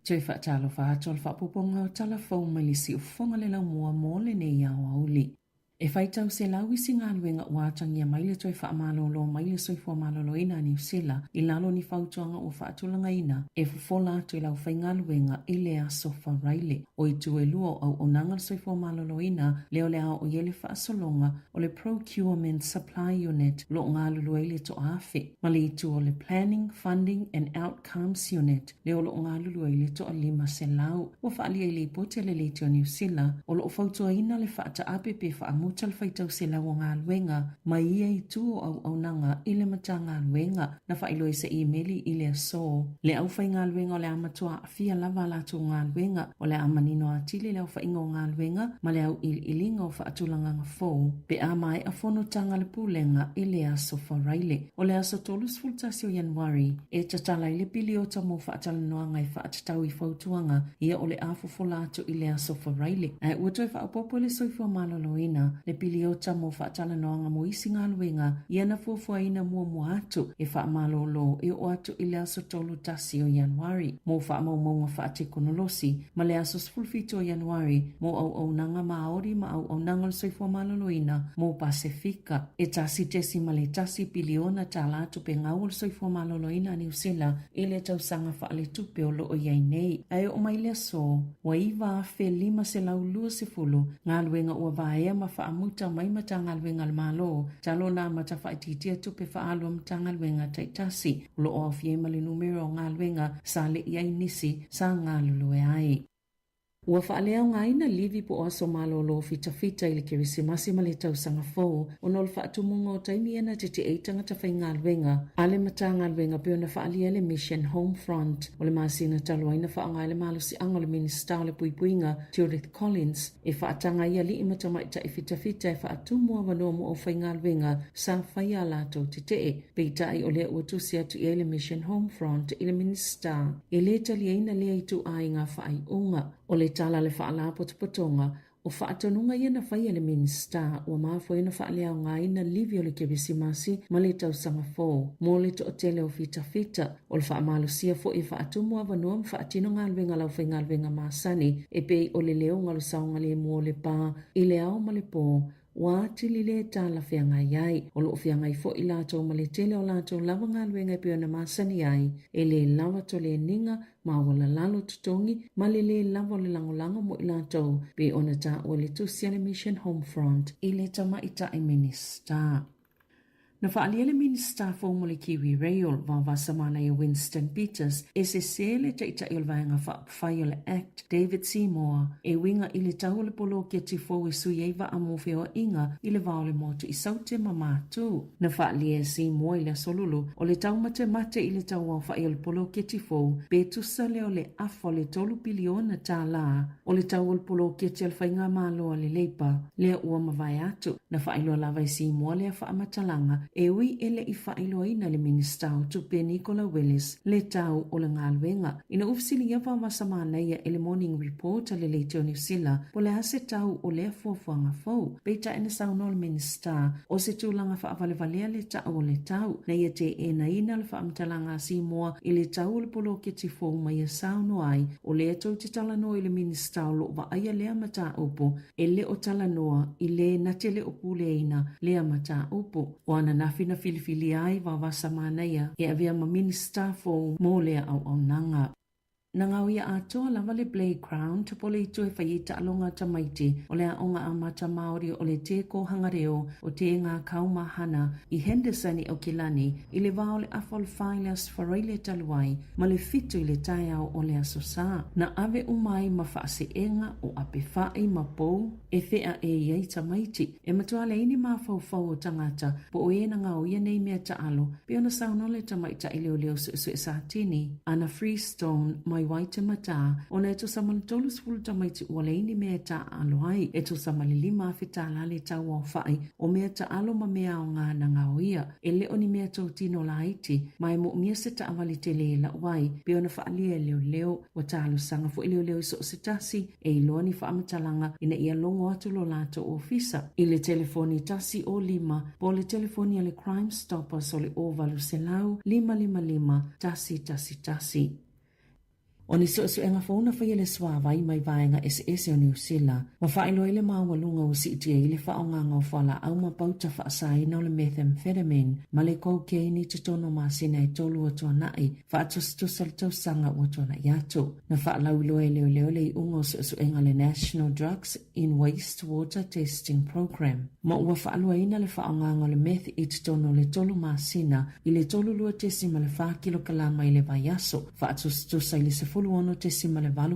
Toe faatalofa atu o le faaopoopoga o tala fou mai le siufofoga le laumua mo lenei aoauli. E faitau selau isi galuega ua atagia mai le toe faamalolo mai le soifua maloloina a Niu Sila i lalo o ni fautuaga ua faatulagaina e fofola atu i le aufaigaluega i le Aso Faraile. O itu e lua o auaunaga a le soifua maloloina lea o le a oo i ai le faasologa o le Procurement Supply Unit o lo o galulue ai le toa-afe ma le itu o le Planning, Funding and Outcomes Unit lea o lo o galulue ai le toa-500. Ua faaalia i lipoti a le Leitio a Niu Sila, o lo o fautuaina le faataape pe faamuta le faitau selau o galuega mai ia itu o auaunaga i le Matagaluega. Na faailoa i se imeli i le aso, le aufaigaluega o le a matua aafia lava a latou galuega, o le a manino atili le aofaiga o galuega ma le auiliiliga o faatulagaga fou pe a maea fonotaga a le Pulega i le Aso Faraile. O le aso 31 o Ianuari, e tatala ai le piliota mo faatalanoaga e faatatau i fautuaga ia o le a fofola atu i le aso Faraile. Ae ua toe faaopoopo e le Soifua Maloloina le piliota mo faatalanoaga mo isi galuega ia na fuafuaina muamua atu e faamalolo e oo atu i le aso 31 o Ianuari mo faamaumauga faatekonolosi ma le aso 17 o Ianuari mo auaunaga Māori ma auaunaga o le soifua maloloina mo Pasefika. E $1.1 piliona tālā tupe gau o le soifua maloloina a Niu Sila i le tausaga faaletupe o lo o i ai nei. Ae oo mai le aso, ua 9,520 galuega ua vaea ma faamuta mai Matagaluega a le Malo talu ona amata faaitiitia tupe faaalu a Matagaluega taitasi. O lo o aofia ai ma le numera o galuega sa leʻi ai nisi sa galulue ai. Ua faaleaogaina livi po o aso malolo fitafita i le Kerisimasi ma le Tausaga Fou ona o le faatumuga o taimi ia na teteʻe ai tagata faigaluega a le Matagaluega pei ona faaalia e le Mission Home Front o le masina talu ai na faaaoga ai le malosiaga o le Minisita o le Puipuiga Judith Collins e faataga ai alii ma tamaitai fitafita e faatumu avanoa mo aufaigaluega sa faia a latou tetee. Peitai o lea ua tusi atu i ai le Mission Home Front i le Minisita e le taliaina lea ituaiga faaiuga. O le tala a le Faalapotopotoga, o faatonuga ia na faia e le Minisita ua mafua ai ona faaleaogaina livi o le Kerisimasi ma le Tausaga Fou mo le toatele o fitafita. O le faamalosia foi e faatumu avanoa ma faatino galuega a le aufaigaluega masani e pei o le leoga o le saogalemu o le pa i le ao ma le po Ua atili le talafeagai ai. O lo o feagai foi latou ma le tele o latou lava galuega e pei ona masani ai, e lē lava toleniga ma aualalalo totogi ma le lē lava o le lagolago mo i latou, pei ona taua e le tusi a le Mission Home Front i le Tamaitai Minisita. Na faaalia le Minisita fou mo le Kiwi Rail, Vaovasa Manaia Winston Peters, e sesē le Taitai o le Vaega Faaupufai o le Act, David Seymour, e uiga i le tau o le poloketi fou e sui ai vaa mo feoaiga i le va o le motu i Saute ma Matu. Na faaalia e Seymour i le Aso Lulu o le taumatemate i le tauaofai o le poloketi fou pe tusa lea o le afa o le $3 piliona o le tau o le poloketi a le Faigamalo a le Leipa lea ua mavae atu. Na faailoa lava e Seymour lea faamatalaga e ui e le i faailoaina e le Minisita o Tupe Nicola Willis le tau o le galuega. Ina ua fesiligia Vaovasa Manaia e le Morning Report a le Leitio Niu Sila po o le a se tau o lea fuafuaga fou, peitai na saunoa le Minisita o se tulaga faavalevalea le tau o le tau na ia teenaina le faamatalaga a Seymour i le tau o le poloketi fou ma ia saunoa ai o lea tou te talanoa i le Minisita o lo o vaaia lea mataupu e le o talanoa i lē na te le o puleaina lea mataupu. O ananafi na filifilia ai Vaovasa Manaia e avea ma Minisita fou mo lea auaunaga. Na gaoia atoa lava le playground po o le itu e fai ai taaloga a tamaiti o le Aoga Amata Māori o le Te Kōhanga Reo o Te Ngākau Mahana i Henderson i Aukilani i le vā o le afa o le 4 i le Aso Faraile talu ai ma le 7 i le taeao o le Aso Sa. Na ave uma ai ma faaseega o apefaʻi ma pou e feaʻe i ai tamaiti. E matua leai ni mafaufau o tagata po o e na gaoia nei mea taalo, pei ona saunoa le tamaitai leoleo suesue Satini, Ana Freestone, mai Waitematā, ona e tusa ma le 30 tamaiti ua leai ni mea e taaalo ai, e tusa ma le $5,000 tālā le tau aofaʻi o mea taalo ma mea aoga na gaoia. E le o ni mea totino laiti, ma e moomia se taavale tele e lau ai, pei ona faaalia e leoleo. Ua talosaga foi leoleo i so o se tasi e iloa ni faamatalaga ina ia logo atu lo latou ofisa i le telefoni 105 po o le telefoni a le Crime Stoppers o le 0800 555 111. O ni suesuega fou na faia e le Suavai mai vaega eseese o Niu Sila, ua faailoa ai le maualuga ua siitia ai le faaaogaga o fualaau ma pauta faasaina o le methamphetamine ma le cocaine i totonu o masina e tolu ua tuanai, faatusatusa le tausaga ua tuanai atu. Na faalauiloa e leoleo le iuga o suesuega a le National Drugs in Waste Water Testing Program, ma ua faaluaina le faaaogaga o le meth i totonu o le tolu masina i le 32.4 kilokalama i le vaiaso, faatusatusa i le 16.8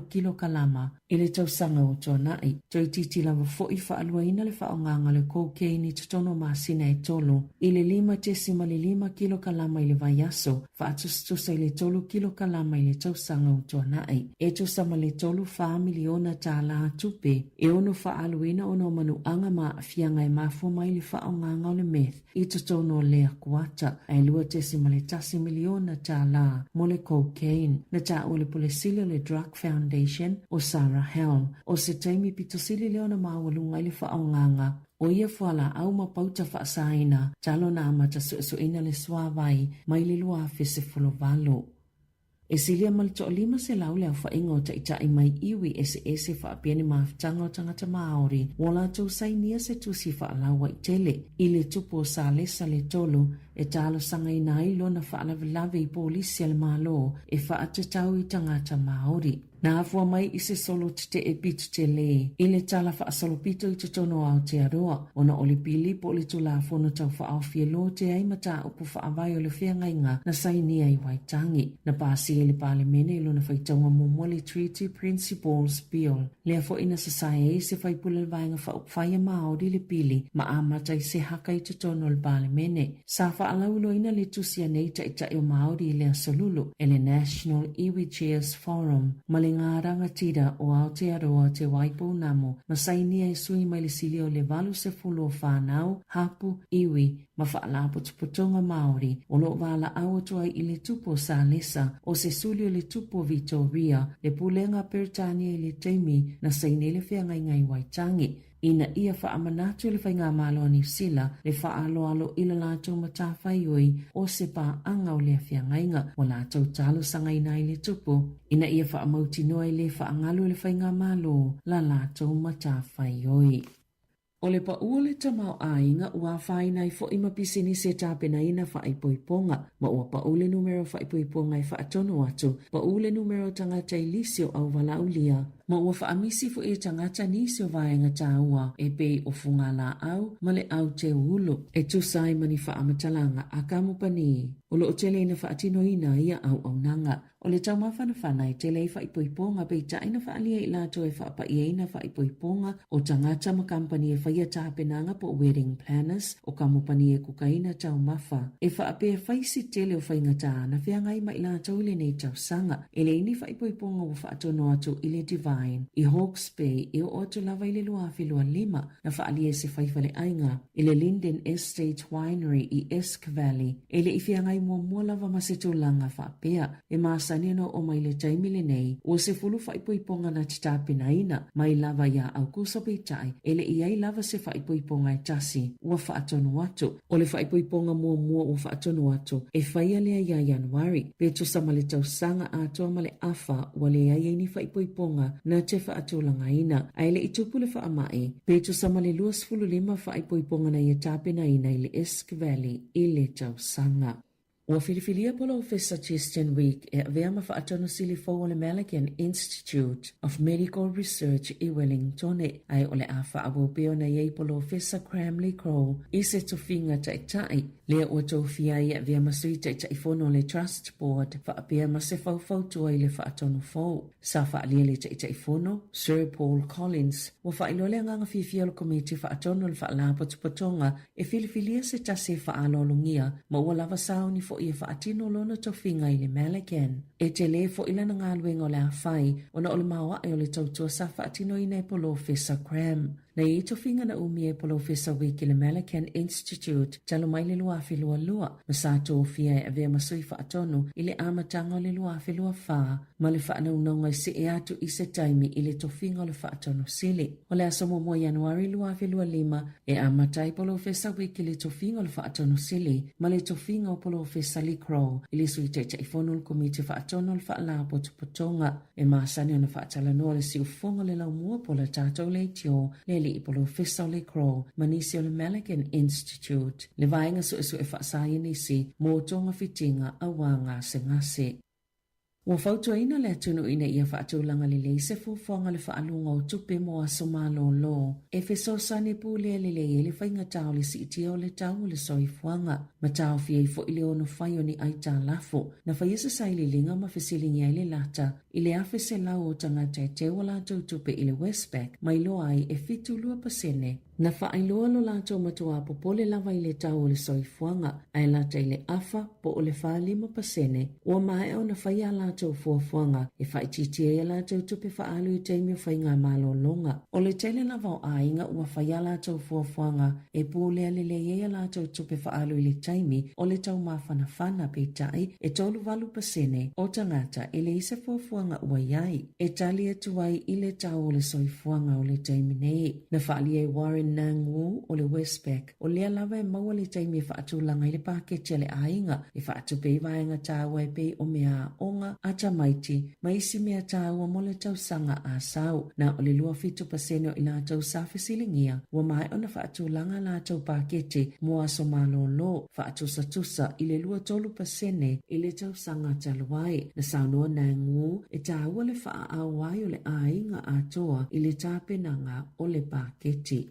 kilokalama i le tausaga ua tuanai. Toeitiiti lava foi faaluaina le faaaogaga o le cocaine i totonu o masina e tolu i le 5.5 kilokalama i le vaiaso, faatusatusa i le tolu kilokalama i le tausaga ua tuanai. E tusa ma le tolu fa miliona tālā tupe e ono faaaluina ona o manuaga ma aafiaga e mafua mai i le faaaogaga o le meth i totonu o lea kuata, ae $2.1 miliona tālā mo le cocaine. Na taua le Pule Sili o le Drug Foundation o Sarah Helm, o se taimi pito sili lea ona maualuga i le faaaogaga o ia fualaau ma pauta faasaina talu ona amata suesueina le suavai mai le 2018. E silia ma le 500 le aofaiga o taitai mai iwi eseese faapea ni mafutaga o tagata Māori ua latou sainia se tusi faalauaitele i le tupu o Salesa le Tolu e talosagaina ai lona faalavelave i polisi a le Malo e faatatau i tagata Māori. Na afua mai i se solo tetee pito telē i le tala faasolopito i totonu o Aotearoa ona o le pili po o le Tulafono Tau Faaofi e lotea ai mataupu faavae o le feagaiga na sainia i Waitangi. Na pasia e le Palemene i lona faitauga muamua le Treaty Principles Bill, lea foi na sasae ai se faipule o le Vaega Faaupufai a Māori le pili ma amata ai se haka i totonu o le Palemene. Sa faalauiloaina le tusi a nei taitai o Māori i le Aso Lulu e le National Iwi Chairs Forum ma le Ngā Rangatira o Aotearoa Te Waipounamu ma sainia e sui mai le silia o le 80 o whānau, hapu, iwi ma faalapotopotoga Māori o lo o valaau atu ai i le tupu o Salesa o se suli o le tupu o Vitoria le pulega a Peretania i le taimi na saini ai le feagaiga i Waitangi ina ia faamanatu e le Faigamalo a Niu Sila le faaaloalo i le latou matafaioi o se paaga o lea feagaiga ua latou talosagaina ai le tupu ina ia faamautinoa e le faagalu e le Faigamalo la latou matafaioi. O le paʻu o le tamaoaiga ua afaina ai foi ma pisinisi e tapenaina faaipoipoga, ma ua paʻu le numera o faaipoipoga e faatonu atu, paʻu le numera o tagata i lisi o auwalaaulia, ma ua faamisi foi e tagata nisi o vaega taua e pei o fugalaau ma le au teu ulu. E tusa ai ma ni faamatalaga a kamupani o lo o tele ina faatinoina ia auaunaga. O le taumafanafana e tele ai faaipoipoga peitai na faaalia i latou e faapaia ai nā faaipoipoga o tagata ma kamupani e faia tapenaga po o wedding planners o kamupani e kukaina taumafa e faapea e fai si tele o faigata na feagai ma i latou i lenei tausaga. E leai ni faaipoipoga ua faatonu atu i le Divine i Hawke's Bay e oo atu lava i le 2025 na faaalia e se fai faleaiga i le Linden Estate Winery i Esk Valley e le i feagai muamua lava ma se tulaga faapea. E masani ona oo mai le taimi lenei, ua sefulu faaipoipoga na te tapenaina mai lava iā Aukuso peitai e le i ai lava se faaipoipoga e tasi ua faatonu atu. O le faaipoipoga muamua ua faatonu atu, e faia lea iā Ianuari, pe tusa ma le tausaga atoa ma le afa ua leai ai ni faaipoipoga na te faatulagaina, ae le i tupu le faamai, pe tusa ma le 25 faaipoipoga na ia tapenaina i le Esk Valley i le tausaga. Ua filifilia Polofesa Justin Week e avea ma faatonu sili fou o le Malaghan Institute of Medical Research i Wellingtone, ae o le a faaauau pea ona i ai Polofesa Cramley Crowe i se tofiga taitai, lea ua tofia ai e avea ma sui taitaifono o le Trust Board faapea ma se faufautua i le faatonu fou. Sa faaalia le Taitaifono, Sir Paul Collins, ua faailoa le agaga fiafia o le Komiti Faatonu o le Faalapotopotoga e filifilia se tasi e faaaloalogia ma ua lava sauni foi e faatino lona tofiga i le Malaghan. E tele foi lana galuega o le a fai ona o le maoae o le tautua sa faatinoina e Polofesa Graham. Na i ai tofiga na umia e Polofesa Wiki i le Malacan Institute talu mai le 2022, ma sa tofia e avea ma sui faatonu i le amataga o le 2024 ma le faanaunauga e see atu i se taimi i le tofiga o le faatonu sili. O le aso 1 Ianuari 2025 e amata ai Polofesa Wiki i le tofiga o le faatonu sili ma le tofiga o Polofesa Lee Crow i le Sui Taitaifono o le Komiti Faatonu o le Faalapotopotoga. E masani ona faatalanoa le siufofoga o le laumua po o le tatou leitio, le alii polofesa o Lee Crow ma nisi o le Malaghan Institute, le vaega suesue faasaienisi mo togafitiga auā gasegase. Ua fautuaina le atunuu ina ia faatulaga lelei se fuafuaga o le faaaluga o tupe mo aso malolo e fesoasoani pulea lelei ai le faigata o le siitia o le tau o le soifuaga ma taofia ai foi le ono fai o ni aitalafu. Na faia se sailiiliga ma fesiligia ai le lata i le 1,100 o tagata e teu a latou tupe i le Westpac ma iloa ai e 72% na faailoa lo latou matuā popole lava i le tau o le soifuaga, ae lata i le afa po o le 45% ua maea ona faia a latou fuafuaga e faaitiitia ai a latou tupe faaalu i taimi o faiga malologa. O le tele lava o aiga ua faia a latou fuafuaga e pulea lelei ai a latou tupe faaalu i le taimi o le taumafanafana, peitai, e 38% o tagata e leai se fuafuaga ua i ai e tali atu ai i le tau o le soifuaga o le taimi nei. Na faaalia e Warren Nang Wu o le Westpac, o lea lava e maua le taimi e faatulaga ai le paketi a le aiga e faatupe ai vaega taua e pei o meaaoga a tamaiti ma isi mea taua mo le tausaga a sau. Na o le 27% o i latou sa fesiligia ua maea ona faatulaga a latou paketi mo aso malolo, faatusatusa i le 23% i le tausaga talu ai. Na saunoa Nang Wu e taua le faaao ai o le aiga atoa i le tapenaga o le paketi.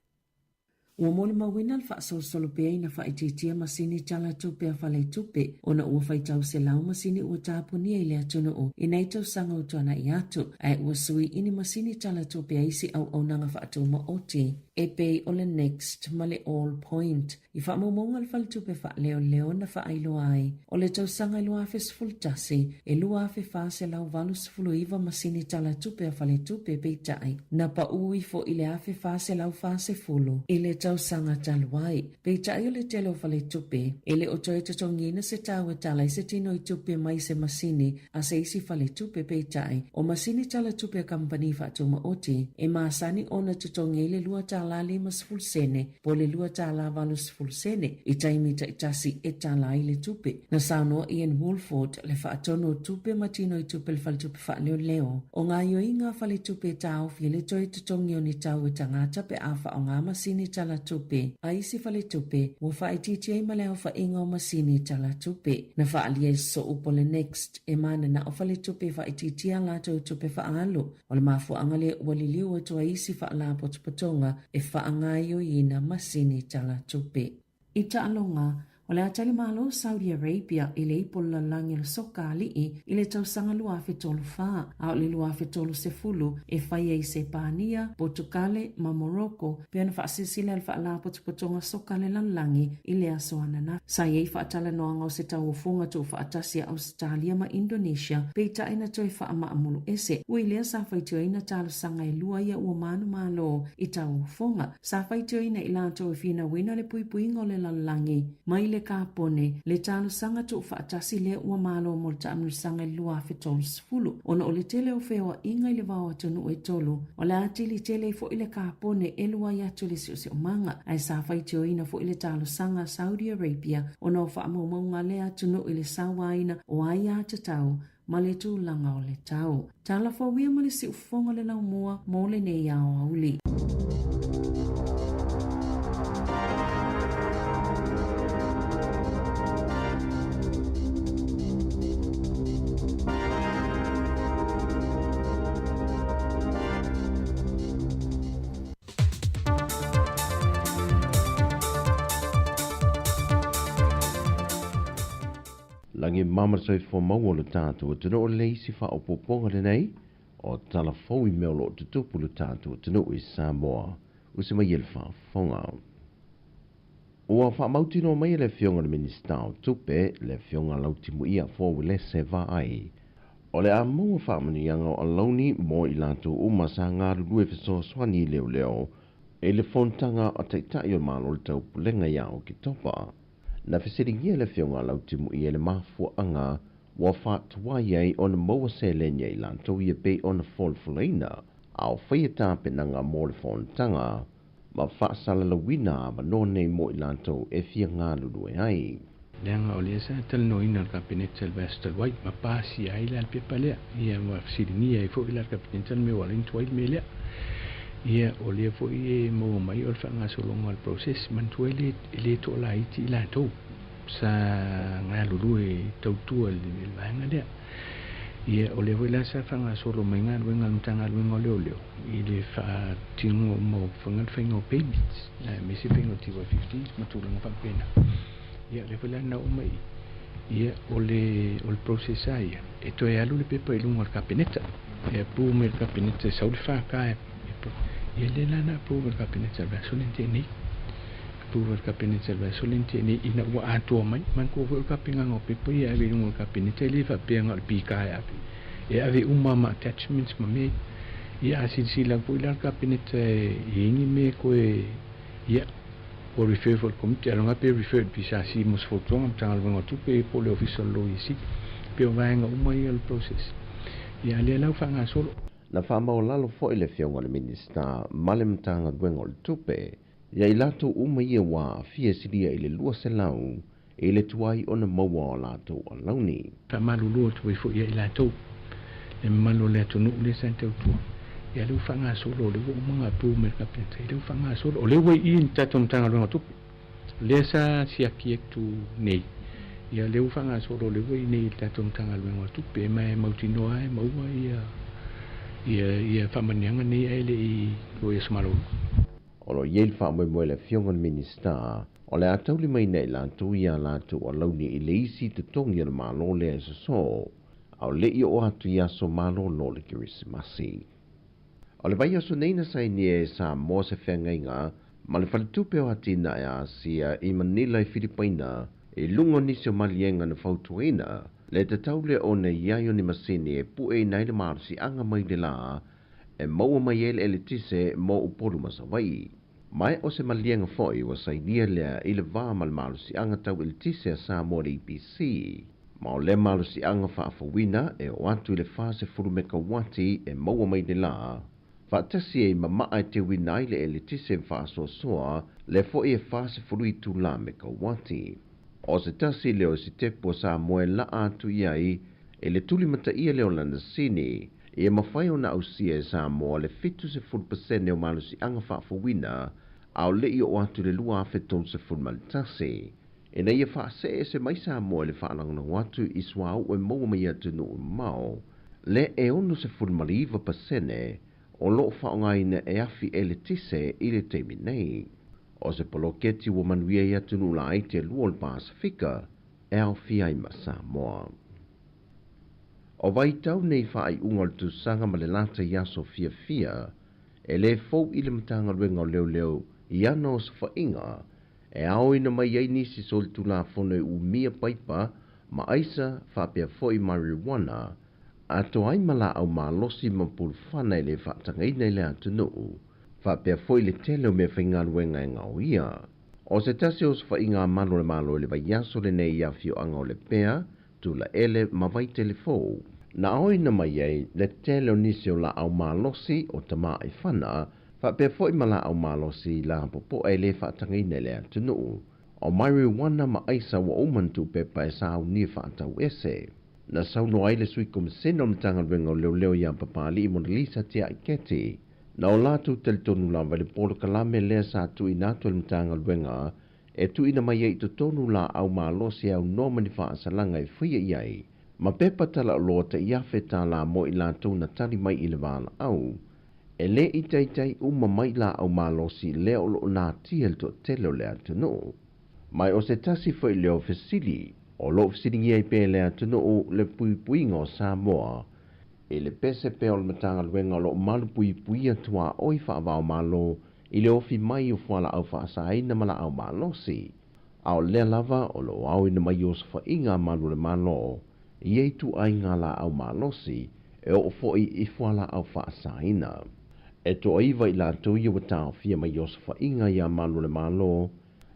Ua molimauina le faasolosolo pea ina faaitiitia masini tala tupe a faletupe ona ua faitau selau masini ua tapunia i le atunuu i nai tausaga ua tuanai atu, ae ua sui i ni masini tala tupe a isi auaunaga faatumaoti e pei o le Next ma le All Point. I faamaumauga a le Faletupe Faaleoleo na faailoa ai, o le tausaga 2011, e 2,489 masini tala tupe a faletupe, peitai, na paū ifo i le 1,440 i le tausaga talu ai. Peitai o le tele o faletupe, e le o toe totogiina se tau e tala ai se tino i tupe mai se masini a se isi faletupe, peitai, o masini tala tupe a kamupani faatumaoti, e masani ona totogi ai le $2.50 sene po o le $2.80 sene i taimi taitasi e tala ai le tupe. Na saunoa Ian Woolford, le faatonu o tupe ma tino i tupe le Faletupe Faaleoleo, o gaoioiga a faletupe e taofi ai le toe totogi o ni tau e tagata pe a faaaoga masini tala tupe a isi faletupe ua faaitiitia ai ma le aofaiga o masini tala tupe. Na faaalia i soo po le Next e mananao faletupe e faaitiitia a latou tupe faaalu. O le mafuaaga lea ua liliu atu ai isi faalapotopotoga e faagaoioiina masini tala tupe. I taaloga, o le a tali malo Saudi Arabia i le ipu o le lalolagi o le soka alii i le tausaga 2034, a o le 2030 e fai ai Sepania, Potukale ma Morocco pei ona faasilasila e le Faalapotopotoga Soka a le Lalolagi i le aso ananafi. Sa i ai faatalanoaga o se tauofoga tuufaatasi a Ausetalia ma Indonesia, peitai na toe faamaamulu ese. Ui lea sa faitioina talosaga e lua ia ua manumalo i tauofoga. Sa faitioina i latou e finauina le puipuiga o le lalolagi mai le kapone, le talosaga tuufaatasi lea ua malo mo le taamilosaga i le 2030. Ona o le tele o feoaiga i le vao atunuu e tolu, o le atili tele ai foi le kapone e luai atu i le siosiomaga, ae sa faitioina foi le talosaga a Saudi Arabia ona o faamaumauga a lea atunuu i le sauaina o aiatatau ma le tulaga o le tau. Tala fauia ma le siufofoga o le laumua mo lenei aoauli. Lagi mama soifua maua lo tatou atunuu le isi faaopoopoga lenei o tala fou i mea o lo o tutupu lo tatou atunuu i Samoa. Usi mai e le faafofoga. Ua faamautinoa mai e le Afioga i le Minisita o Tupe, le Afioga Lautimuia Fua Uelese Vaai, o le a maua faamanuiaga o alauni mo i latou uma sa galulue fesoasoani i leoleo. I le fonotaga a Taitai o le Malo o le Taupulega ia Oketopa, na fesiligia e le Afioga a Lautimuia i le mafuaaga ua faatuai ai ona maua seleni a i latou ia pei ona folafolaina, a o faia tapenaga mo le fonotaga ma faasalalauina avanoa nei mo i latou e fia galulue ai. Leaga o lea sa talanoaina e le Kapeneta i le vaiaso talu ai, ma pasia ai la le pepa lea, ia ma fesiligia ai foi la le Kapeneta le mea ua ala ai ona tuai le mea lea. Ia, o lea foi e maua mai o le faagasologa o le process, manatua e le, e le toalaiti i latou sa galulue e tautua i le vaega lea. Ia, o lea foi la sa faagasolo mai galuega a le Matagaluega o Leoleo i le faatinoga uma o le faiga o payments, aemaise faiga o TY15 ma tulaga faapena. Ia, o lea foi la na oo mai i i, ia, o le, o le process lava ia, e toe alu le pepa i luga o le Kapeneta, e approve mai e le Kapeneta e sau le FK e, ia lea la na approve e le Kapeneta i le vaiaso lea na tea nei. Approve e le Kapeneta i le vaiaso lea na tea nei ina ua atoa mai. Manatua foi o le tapenaga o pepa ia e ave i luga o le Kapeneta e le faapea na o le pika e ave. E ave uma lava ma attachments ma mea ia. Ia a silasila foi la le Kapeneta e i ai ni mea e toe, ia, ua refer foi i le Komiti, ailoga pe refer i le PSC mo se fautuaga, Matagaluega o Tupe po o le Ofisa o le Loia Sili. E pei o vaega uma ia o le process. Ia a o lea la ua faagasolo. Na faamaualalo foi le Afioga i le Minisita ma le Matagaluega o le Tupe ia i latou uma ia ua aafia e silia i le 200 i le tuai ona maua o latou alauni. Faamalulu atu ai foi ia i latou, le mamalu o le atunuu lea sa tautua, ia lea ua faagasolo, o lea ua uma ona approve mai e le Kapeneta, ia lea ua faagasolo. O lea ua i i le tatou Matagaluega o Tupe, o lea sa siaki atu nei, ia lea ua faagasolo, o lea ua i nei i le tatou Matagaluega o Tupe, ma e mautinoa lava e maua ia, ia, ia faamanuiaga nei ae le i oo i Aso Malolo. O lo o i ai le faamoemoe a le Afioga i le Minisita o le a taulimaina e latou ia latou alauni i le isi totogi o le Malo lea e sosoo, a o le i oo atu i aso malolo o le Kerisimasi. O le vaiaso nei na sainia e Samoa se feagaiga ma le Faletupe o Atinae a Asia i Manila i Filipaina i luga o nisi o maliega na fautuaina le tatau lea ona i ai o ni masini e pueina ai le malosiaga mai le lā e maua mai ai le eletise mo Upolu ma Savaii. Ma o se maliega foi ua sainia lea i le va ma le malosiaga tau eletise a Samoa le EPC. Ma o lea malosiaga faafouina e oo atu i le 40 mekauati e maua mai le lā, faatasi ai ma maa e teuina ai le eletise faasoasoa lea foi e 40 itulā mekauati. O se tasi lea o sitepu a Samoa e laa atu i ai i le tulimataia lea o lana sini, ia mafai ona ausia e Samoa le 70% o malosiaga faafouina a o le i oo atu i le 2031, ina ia faaseese mai Samoa i le faalagolago atu i suauu e maua mai atunuu mamao, lea e 69% o lo o faaaogaina e afi eletise i le taimi nei. O se poloketi ua manuia i atunuu laiti e lua o le Pasefika e aofia ai ma Samoa. O vaitau nei faaiuga o le tausaga ma le lata i aso fiafia, e le fou i le Matagaluega o Leoleo i ana osofaiga e aoina mai ai nisi solitulafono e umia paipa ma aisa faapea foi marijuana, atoa ai ma laau malosi ma pulufana e le faatagaina i le atunuu, faapea foi le tele o meafaigaluega e gaoia. O se tasi o osofaiga a malu o le Malo i le vaiaso lenei i afioaga o Lepea, Tulaele ma Vaitele Fou, na aoina mai ai le tele o nisi o laau malosi o Tamaaifana, faapea foi ma laau malosi lapopoa e le faatagaina i le atunuu. O marijuana ma aisa ua uma ona tuupepa e saunia faatau ese. Na saunoa ai le Sui Komisena o le Matagaluega o Leoleo ia Papali'i Monalisa Tiaiketi, na o latou talitonu lava i le polokalame lea sa tuuina atu e le Matagaluega e tuuina mai ai i totonu laau malosi e aunoa ma ni faasalaga e faia i ai ma pepa talaoloa tai $1,000 mo i latou na tali mai i le valaau. E le i taitai uma mai laau malosi lea o lo o natia i le toatele o le atunuu. Ma o se tasi foi lea o fesili o lo o fesiligia ai pea e le atunuu le puipuiga o Samoa i le pese pea o le Matagaluega o lo o malupuipuia tuaoi faava-o-Malo i le ofi mai o fualaau faasaina ma laau malosi, a o lea lava o lo o aoina mai osofaiga a malu o le Malo i ia ituaiga laau malosi e oo foi i fualaau faasaina. E toaiva i latou ia ua taofia mai i osofaiga iā malu o le Malo,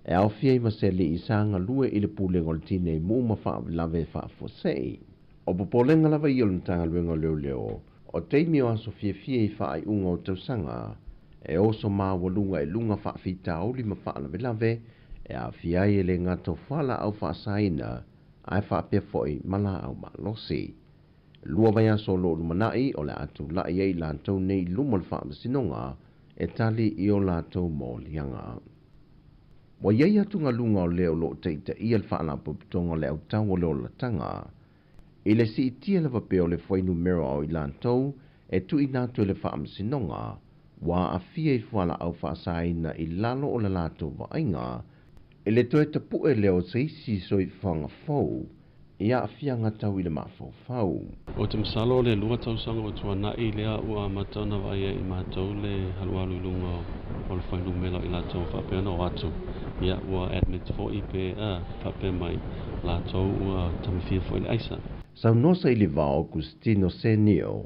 e aofia ai ma se alii sa galue i le Pulega o le Tinei Mu ma Faalavelave Faafuasei. O popolega lava ia o le Matagaluega o Leoleo, o taimi o aso fiafia i faaiuga o tausaga, e oso maualuga i luga faafitauli ma faalavelave e aafia ai e le gata o fualaau faasaina ae faapea foi ma laau malosi. 2 vaiaso o lo o lumanai o le a tulai ai latou nei i luma o le faamasinoga e tali i o latou moliaga. Ua i ai atugaluga o lea o lo o taitaia le Faalapotopotoga o le Autau o le Olataga i le siitia lava pea o le fuainumera o i latou e tuuina atu e le faamasinoga ua aafia i fualaau faasaina i lalo o le latou vaaiga i le toe tapue lea o se isi soifuaga fou i aafiaga tau i le mafaufau. Ou te masalo o le 2 tausaga ua tuanai lea ua amata ona vaaia i matou le alualu i luga o le fuainumera o i latou ua faapea ona o atu, ia ua admit foi pe faapea mai latou ua taumafia foi le aisa. Saunoa Sailivao Augustino Senio,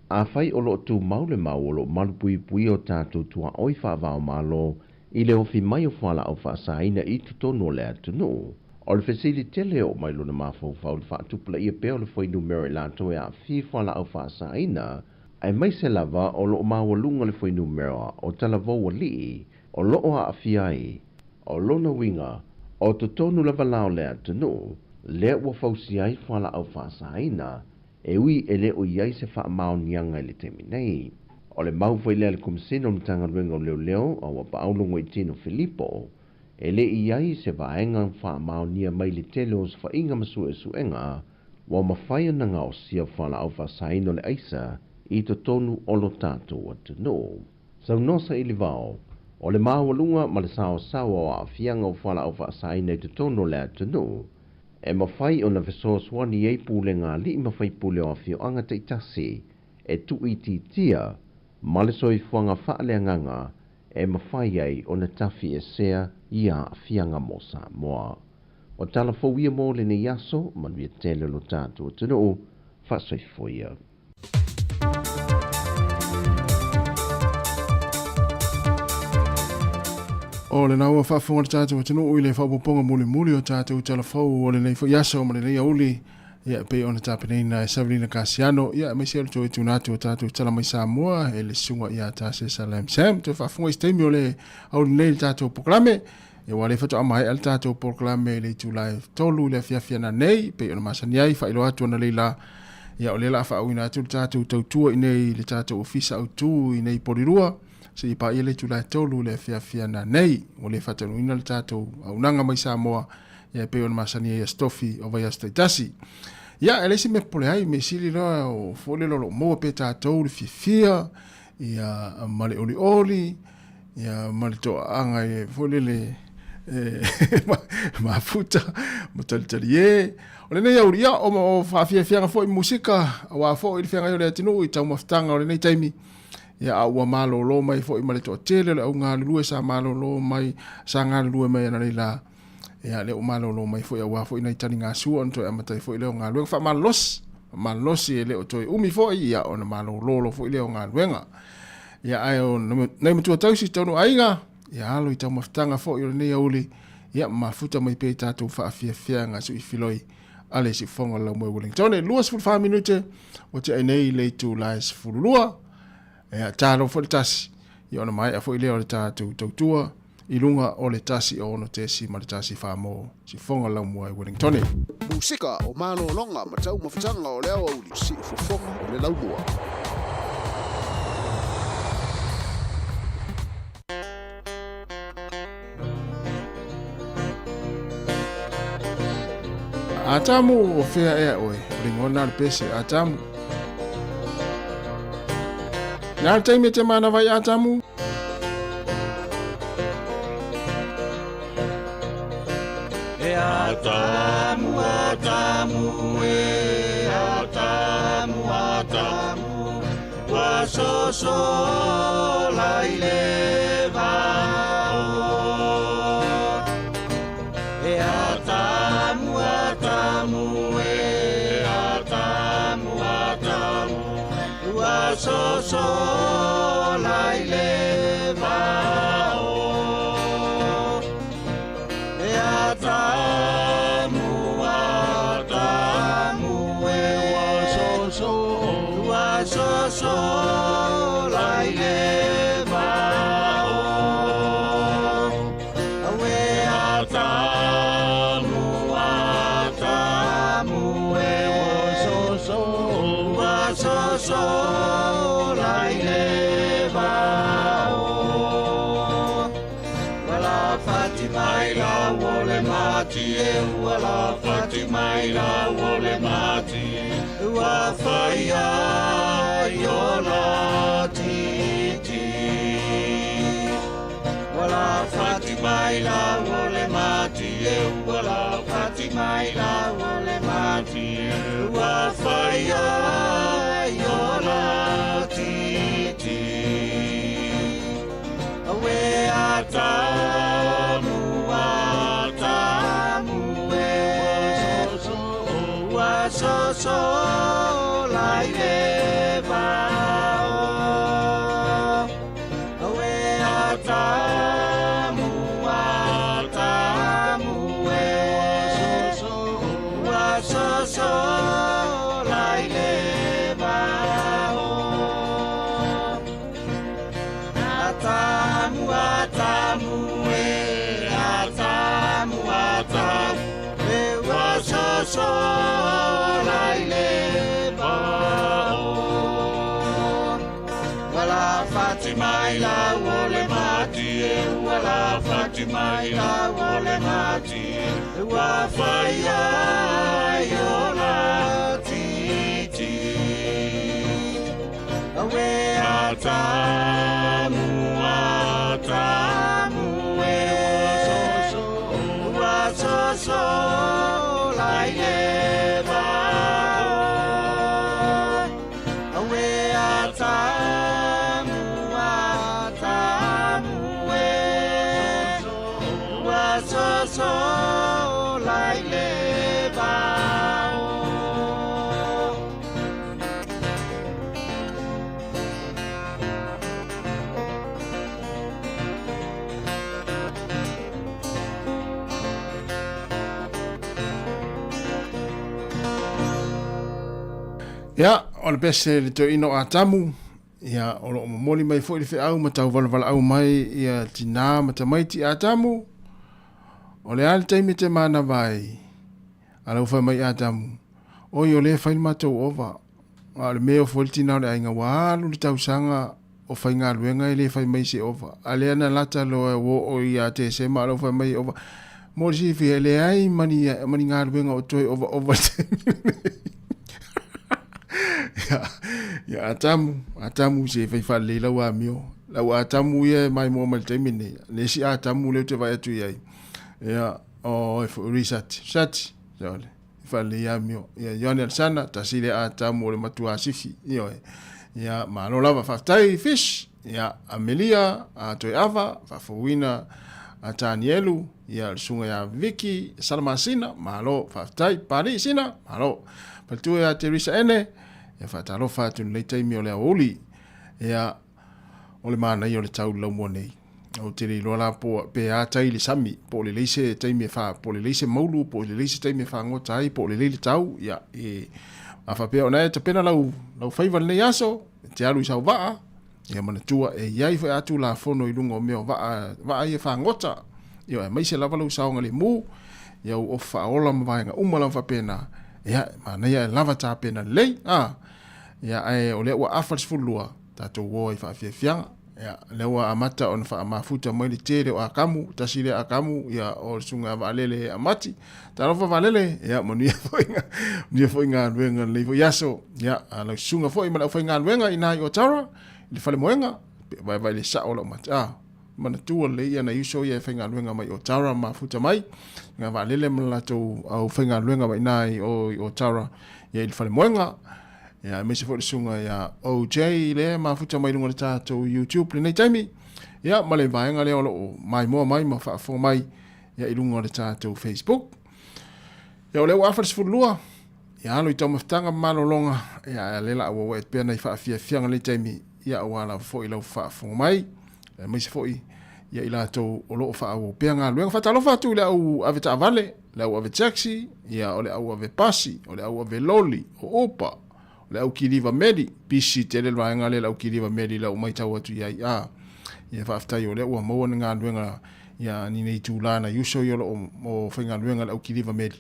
Afai o lo o tumau le mau o lo o malupuipuia o tatou tuaoi faava-o-Malo i le ofi mai o fualaau faasaina i totonu o le atunuu, o le fesili tele e oo mai lona mafaufau i le faatupulaia pea o le fuainumera i latou e aafia i fualaau faasaina, aemaise lava o lo o maualuga le fuainumera o talavou alii o lo o aafia ai. O lona uiga, o totonu lava la o le atunuu lea ua fausia ai fualaau faasaina, e ui e le o i ai se faamaoniaga i le taimi nei. O le mau foi lea a le Komesina o le Matagaluega o Leoleo a ua paau Logoitino Filipo, e le i ai se vaega faamaonia mai le tele o osofaiga ma suesuega ua mafai ona gaosia fualaau faasaina o le aisa i totonu o lo tatou atunuu. Saunoa Sailivao, o le maualuga ma le saosaoa o aafiaga o fualaau faasaina i totonu o le atunuu, e mafai ona fesoasoani ai pulega alii ma faipule o afioaga taitasi e tuuitiitia ma le soifuaga faaleagaga e mafai ai ona tafiesea i aafiaga mo Samoa. O tala fou ia mo lenei aso, manuia tele o lo tatou atunuu, faasoifoia. O lena ua faafofoga le tatou atunuu i le faaopoopoga mulimuli o tatou tala fou o lenei foi aso ma lenei aoauli, ia e pei ona tapenaina e Savelina Kasiano, ia aemaise o le toe tuuina atu o tatou tala mai Samoa e le susuga ia Tasesa Lam Sam. Toe faafofoga i se taimi o le aoauli nei i le tatou polokalame. Ia ua le faatoa maea le tatou polokalame i le itula e 3 i le afiafi ananei, pei ona masani ai, faailoa atu analeila, ia o lea o le a faauuina atu le tatou tautua i nei i le tatou ofisa autu i nei Polirua, seia paia le itula e 3 i le afiafi ananei. Ua le faataunuuina le tatou auaunaga mai Samoa, ia e pei ona masani ai Aso Tofi o vaiaso taitasi. Ia, e leai se mea popole ai, mea sili loa o foi lele o lo o maua pea tatou le fiafia, ia ma le olioli, ia ma le toaaga e foi lele e mafuta ma talitali e. O lenei aoauli, ia, o faafiafiaga foi musika, aua foi le feagai o le atunuu i taumafataga o lenei taimi, ia a ua malolo mai foi ma le toatele o le au galulue sa malolo mai, sa galulue mai analeila, ia lea ua malolo mai foi aua foi nai taligasua ona toe amata ai foi lea o galuega faamalolosi, faamalolosi e le o toe umi foi, ia ona malolo loa foi lea o galuega. Ia ae o nai matua tausi tonu aiga, ia alo i taumafataga foi o lenei aoauli, ia mafuta mai pea i tatou faafiafiaga suifiloi a le siufofoga o le Laumua i Wellington. 24 minute ua tea ai nei le itula e 12. Ia talo foi le tasi, ia ona maea foi lea o le tatou tautua i luga o le 106.1 mo Siufofoga o le Laumua i Wellington. Musika o malologa ma taumafataga o le aoauli, Siufofoga o le Laumua. Atamu o fea ea oe, o le ingoa lena o le pese, Atamu. Le a le taimi e te manava ai Atamu? E Atamu, Atamu, e Atamu, Atamu, ua sosola i le vao. E Atamu, Atamu, e Atamu, Atamu, ua sosola lai le vao. Awe atamu, atamu e so ua so so lai le vao. Wala fati mai la wole mati e wala fati mai la wole mati ua whaia i ola titi. Wala fati mai la wole mati e wala fati mai la wole mati ua whaia i ola titi. Awe atamu, atamu e ua so so lai le vao. Awe atamu, atamu e ua so so lai le vao. Atamu, atamu e, atamu, atamu e ua so so lai le vao. Wala fati mai la wole mati e, wala fati mai la wole mati e, ua whaia i ola titi. Awe atamu, atamu e, ua so so lai le vao. Awe atamu, atamu e, ua so so lai le vao. Ia, o le pese le toeaina o Atamu, ia, o lo o momoli mai foi le feau ma tauvalavalaau mai ia tinā ma tamaiti Atamu, o le a le taimi e te manava ai, a lau fai mai Atamu, oi o lea e fai le matou ova, a o le mea o foi le tinā o le aiga, ua alu le tausaga o faigaluega e le fai mai se ova, a lea na lata loa e ua oo ia Tesema a lau fai mai ova, mo le silafia e leai ma ni, ma ni galuega o toe ovaova i le taimi lenei. Ia, ia Atamu, Atamu se fai faalelei lau amio. Lau Atamu ia e maimoa mai le taimi lenei. Le isi Atamu lea ou te vaai atu i ai. Ia, o e foi Risati. Sati, ia ole. E faalelei amio. Ia, Ioane Alesana, tasi lea Atamu o le matua sifi. Ioe. Ia, malo lava. Faafetai, Fish. Ia, Amelia, a Toeava, faafouina a Tanielu, ia, le susuga ia Vicky Salamasina, malo, faafetai. Pali Sina, malo. Faletua ia Teresa Ene, ia faatalofa atu i lenei taimi o le aoauli. Ia, o le manaia o le tau i le laumua nei. Ou te le iloa la po, pe a tai le sami, po o lelei se taimi e wha, po o lelei se maulu, po o lelei se taimi e whangota ai, po o lelei le tau, ia, e, a whapea ona e tapena lau, lau faiva lenei aso, e te alu i sau vaa, ia manatua e iai foi a tulafono i luga o mea o vaa, vaa ia fagota, ia aemaise lava lou saogalemu, ia ou ofu faaola ma vaega uma lava faapena, ia, e manaia e lava tapena lelei, a, ia, ae o lea ua afa le 12, tatou o ai faafiafiaga, ia, lea ua amata ona faamafuta mai le tele o akamu, tasi lea akamu, ia, o le susuga ia Vaalele Amati, talofa Vaalele, ia, manuia foi, manuia foi galuega lenei foi aso, ia, a lau susuga foi ma le aufaigaluega i ina i Otara, i le falemoega, pe vaevae le sao o lau mata, a, manatua lelei ia nai uso ia e faigaluega mai Otara mafuta mai, nga Vaalele ma le latou aufaigaluega mai ina i o i Otara, ia i le falemoega, ia, aemaise foi le susuga ia OJ lea e mafuta mai luga o le tatou YouTube lenei taimi, ia, ma le vaega lea o lo o maimoa mai ma faafofoga mai ia i luga o le tatou Facebook. Ia, o lea ua afa le 12, ia alo i taumafataga ma malologa, ia, ae lea la auauai atu pea nai faafiafiaga lenei taimi, ia, aua lava foi lau faafofoga mai, aemaise foi ia i latou o lo o faaauau pea galuega. Faatalofa atu i le au ave taavale, le au ave taxi, ia, o le au ave pasi, o le au ave loli, o Uber, le au kiliva meli, pisi tele le vaega lea le au kiliva meli lea ua matau atu i ai a. Ia faafetai o lea ua maua ni galuega ia ni nei itula nai uso ia o lo o faigaluega le au kiliva meli.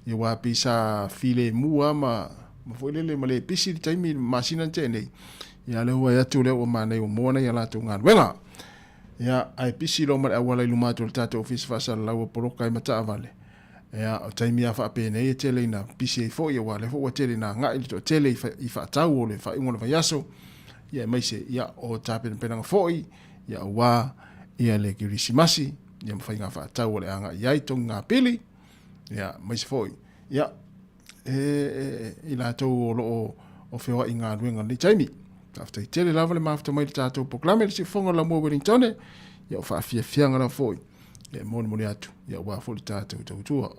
Ia aua pei sa filemu lava ma ma foi lele ma le pisi le taimi i le masina na tea nei. Ia a o lea ua vaai atu o lea ua manaia ua maua nai a latou galuega. Ia ae pisi loa ma le auala i luma atu o le tatou ofisa faasalalau ua poloka ai ma taavale. Ia, o taimi lava faapenei e tele ina pisi ai foi, aua o lea foi ua tele ina agai le toatele i faatau o le faaiuga o le vaiaso, ia aemaise ia, o tapenapenaga foi, ia aua ia le Kerisimasi, ia ma faiga faatau o le a agai i ai togiga pili, ia aemaise foi, ia, e, i latou o lo o o feoai i galuega i lenei taimi. Faafetai tele lava le mafuta mai i le tatou polokalame le Siufofoga o le Laumua Wellingtone, ia o faafiafiaga lava foi e molimoli atu ia aua foi le tatou tautua.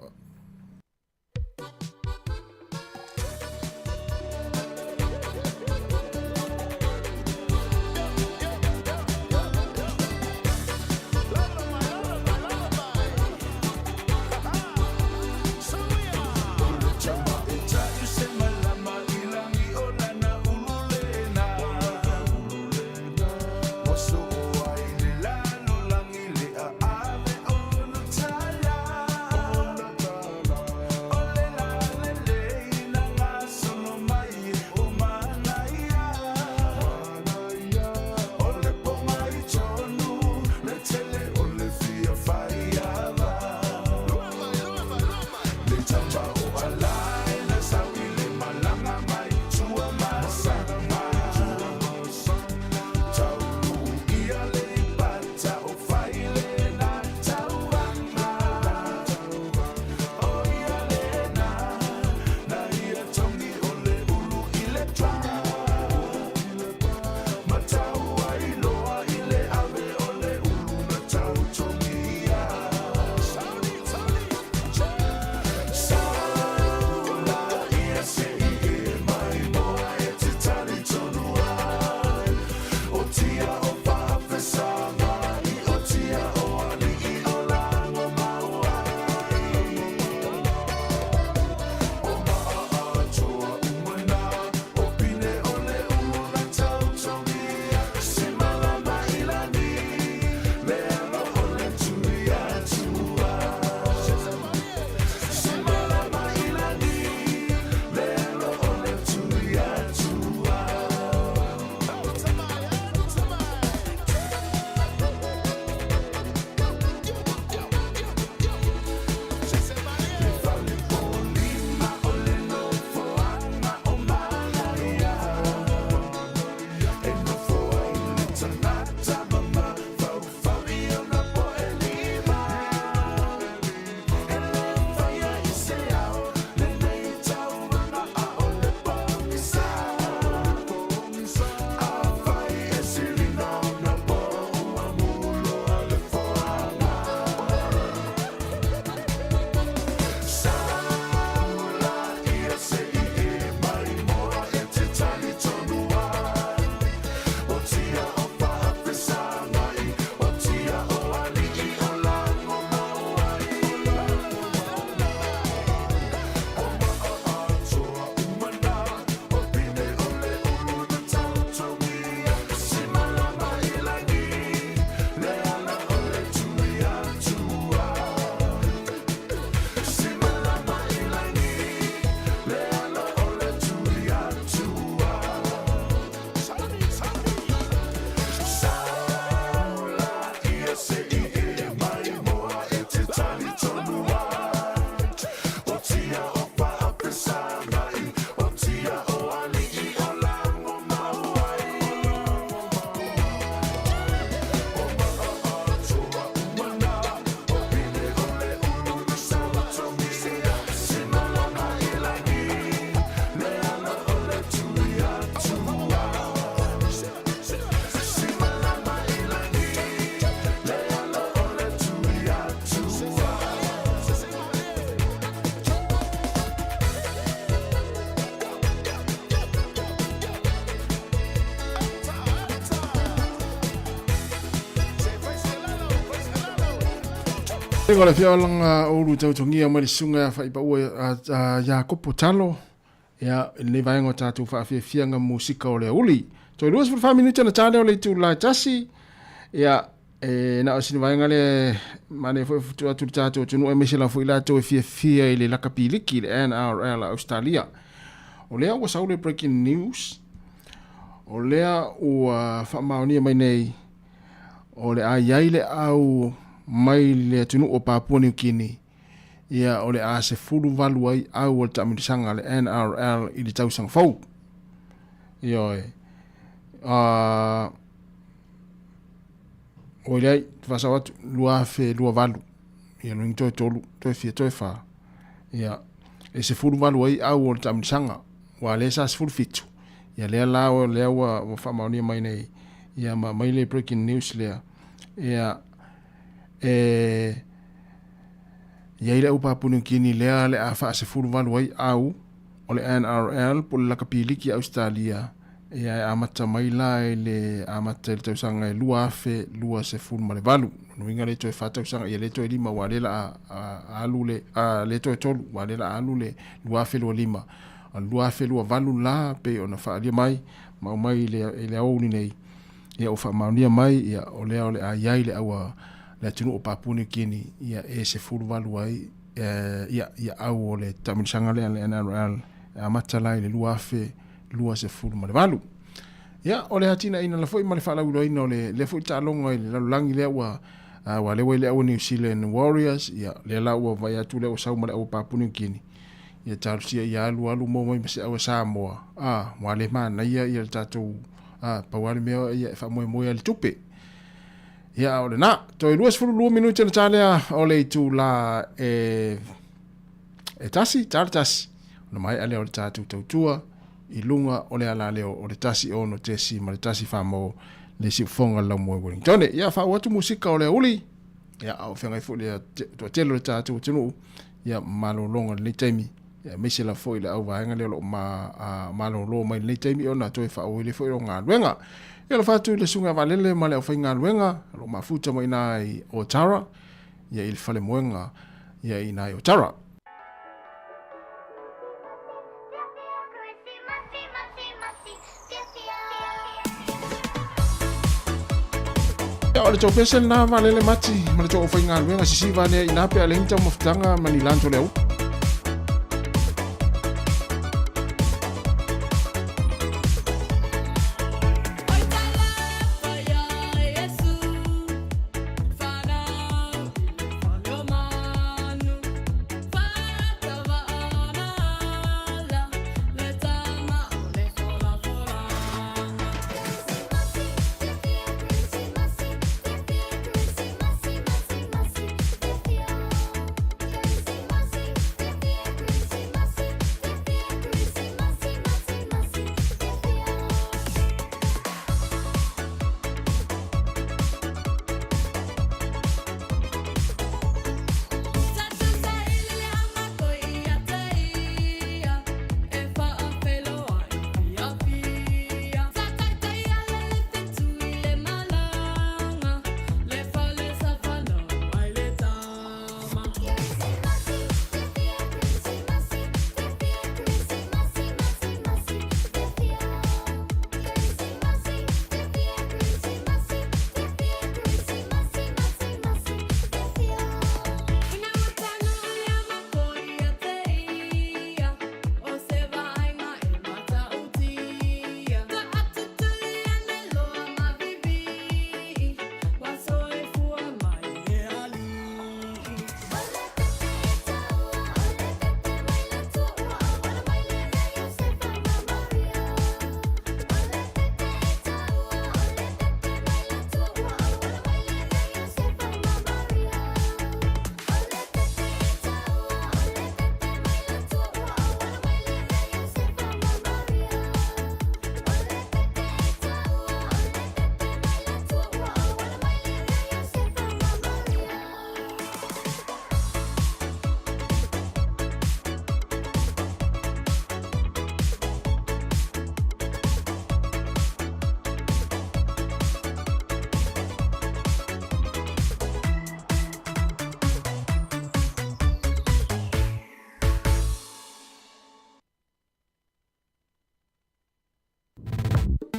Ko le fiaolanga o ulu tautogia mai le susuga ia Faipaua Iakopo Talo. Ia, i lenei vaega o tatou faafiafiaga musika o le auli. Toe 24 minute ona ta lea o le itula e tasi. Ia, e na o sina vaega lea manaia foi atu atu le tatou atunuu aemaise lava foi latou e fiafia i le lakapi liki, le NRL a Australia. O lea ua sau le breaking news, o lea ua faamaonia mai nei o le a i ai le au mai le atunuu o Papua New Guinea ia o le a 18 ai au o le taamilosaga a le NRL i le tausaga fou. Ioe. Oi leai, faasao atu, 2028. Ia lona toe tolu, toe fia, toe fa. Ia, e 18 ai au o le taamilosaga. Ua lea sa 17. Ia lea la o lea ua, ua faamaonia mai nei. Ia ma mai le breaking news lea. Ia, e i ai le au Papua New Guinea lea le a faasefuluvalu ai au o le NRL po o le Lakapi Liki a Ausetalia ia e amata mai la i le amata i le tausaga e 2028. Lona uiga le toe fa tausaga ia le toe lima aua lea la a alu le a le toe tolu aua lea la a alu le 2025. O le 2028 la pei ona faaalia mai ma aumai i le aoauli nei ia ua faamaonia mai ia o lea o le a i ai le au a le atunuu o Papua New Guinea ia e 18 ai ia ia au o le taamilosaga lea le NRL e amata la i le 2028. Ia o le atinaeina la foi ma le faalauiloaina o le lea foi taaloga i le lalolagi lea ua ua lea ua i le au New Zealand Warriors ia lea la ua vaai atu lea ua sau ma le au Papua New Guinea ia talosia ia alu alu maua mai ma se au a Samoa a ua le manaia ia le tatou a pau lava le mea ia e faamoemoe i le tupe. Ia o lena, toe 22 minute na ta lea o le itula e e tasi, ta le tasi. Ona maea lea o le tatou tautua i luga o le alaleo o le tasi ono tesi ma le tasi whamau le siufonga le laumua i Wellington. Ia whaau atu musika o le uli. Ia au whengai fo le toatele o le tatou atunuu. Ia malologa lenei taimi. Ia aemaise lava foi le auvaega lea o lo o ma, a, malolo mai lenei taimi ona toe faaauau ai foi o galuega. Ia alofa atu i le susuga vaalele ma le aufaigaluega o lo o mafuta mai ina i Otara, ia i le falemoega ia i ina i Otara. Ia, o le tou pese lena vaalele mati ma le tou aufaigaluega sisiva lea ina pe a leai ni taumafataga ma ni lanto le au.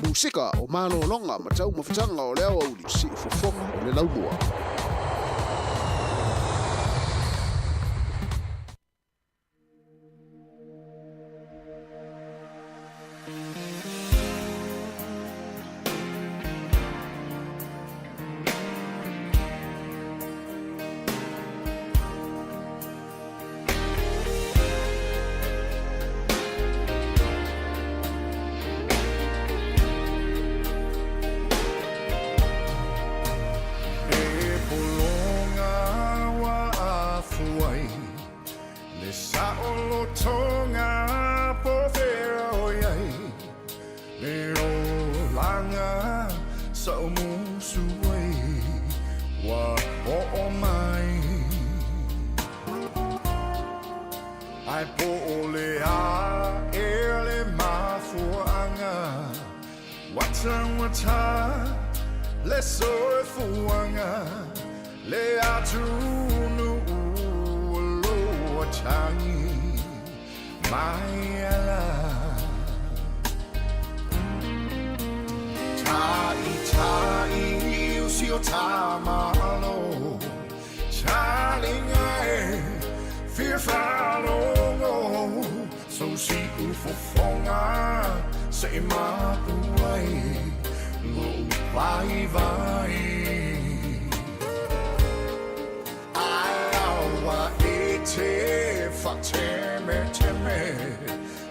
Musika, o malologa ma taumafataga o le aoauli, siufofoga o le laumua. E pologa ua afu ai le saolotoga po o fea o i ai le olaga sa ou musu ai ua oo mai. Ae po o le a ea le mafuaaga ua taugata le soifuaga le atunuu o lo o tagi mai ala. Ta'ita'i o si o tā Malo Talinga e fia faalogo Sou siufofoga se'i mapu ai Lo'u vaivai Ae aua e te faatemeteme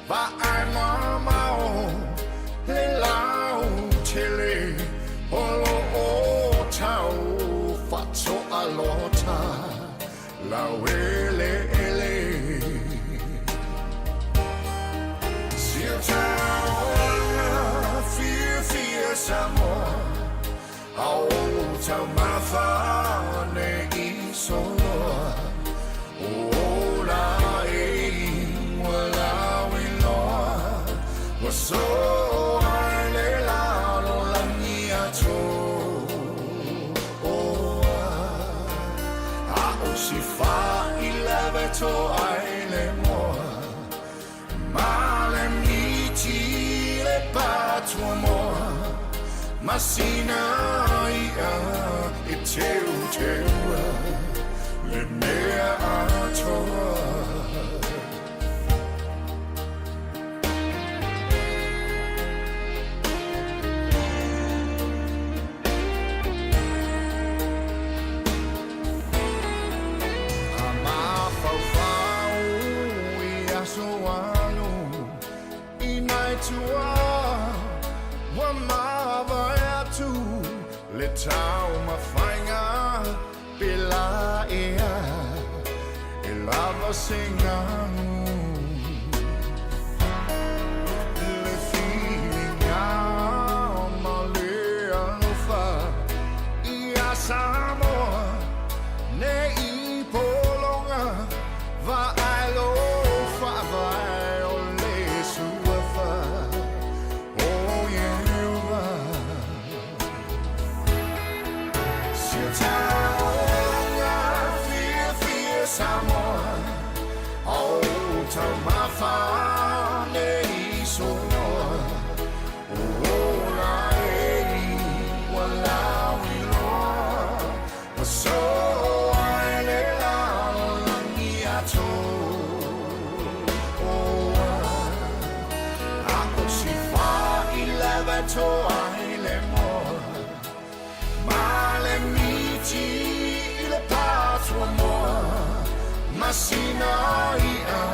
Vaai mamao le lautele O lo o tau faatoalota laueleele Si o taoga fiafia Samoa A o taumafa nei soloa O ola e ua lauiloa Ua soa i le lalolagi atoa A o si fai lava e toa ai le moa Ma le miti le patuamoa Ma sina i'a e teuteua le mea atoa. A mafaufau i aso alu i nai tua ua mavae atu le taumafaiga pe la ea e lava se galu. Le filiga ma le alofa ia Samoa nei pologa vaai lo faavae o le suafa o Ieova. Si o taoga fiafia Samoa o taumafa nei soloa O ola e ua lauiloa Ua soa i le lalolagi atoa A o si fai lava e toa ai le moa Ma le miti i le patuamoa Ma sina i'a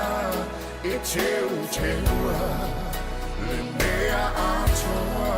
e teuteua le mea atoa.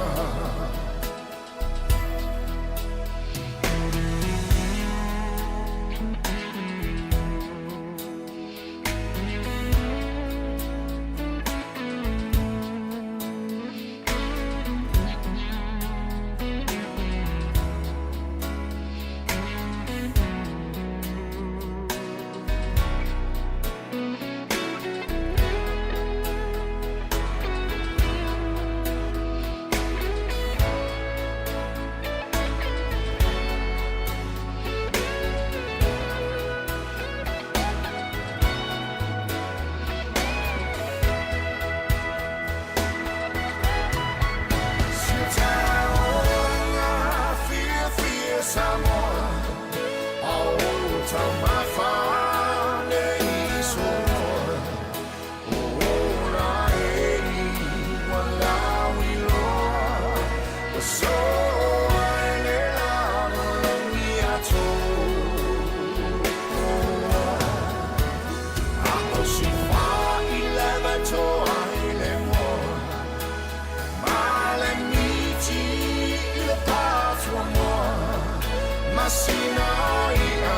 Masina o i'a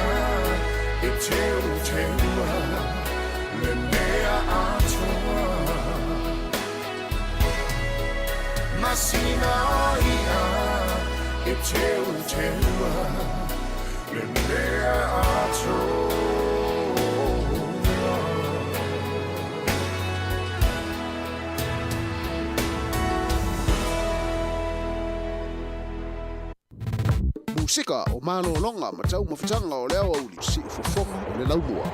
e teuteua le mea atoa. Masina o i'a e teuteua le mea atoa. Musika o malologa ma taumafataga o le aoauli siufofoga o le laumua.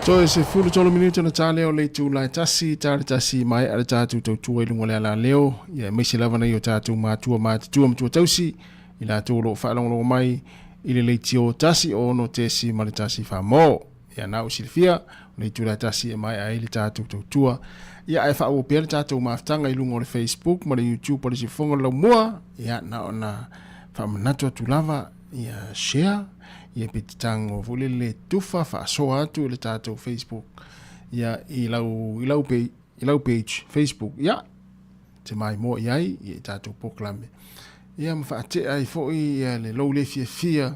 Toe 13 minute ona ta lea o le itula e tasi, ta le tasi maea le tatou tautua i luga o le alaleo, ia aemaise lava nai o tatou matua matutua matua tausi, i latou o lo o faalogologo mai i le leitio 1 6.1 Famo. Ia na ua silafia, o le itula e tasi e maea ai le tatou tautua. Ia ae faaauau pea le tatou mafutaga i luga o le Facebook ma le YouTube o le Siufofoga o le Laumua. Ia na ona faamanatu atu lava, ia share, ia pe te tago foi lele tufa faasoa atu i le tatou Facebook ia i lau i lau pe i lau page Facebook ia te maimoa i ai ia i tatou polokalame ia ma faatea ai foi ia le lou le fiafia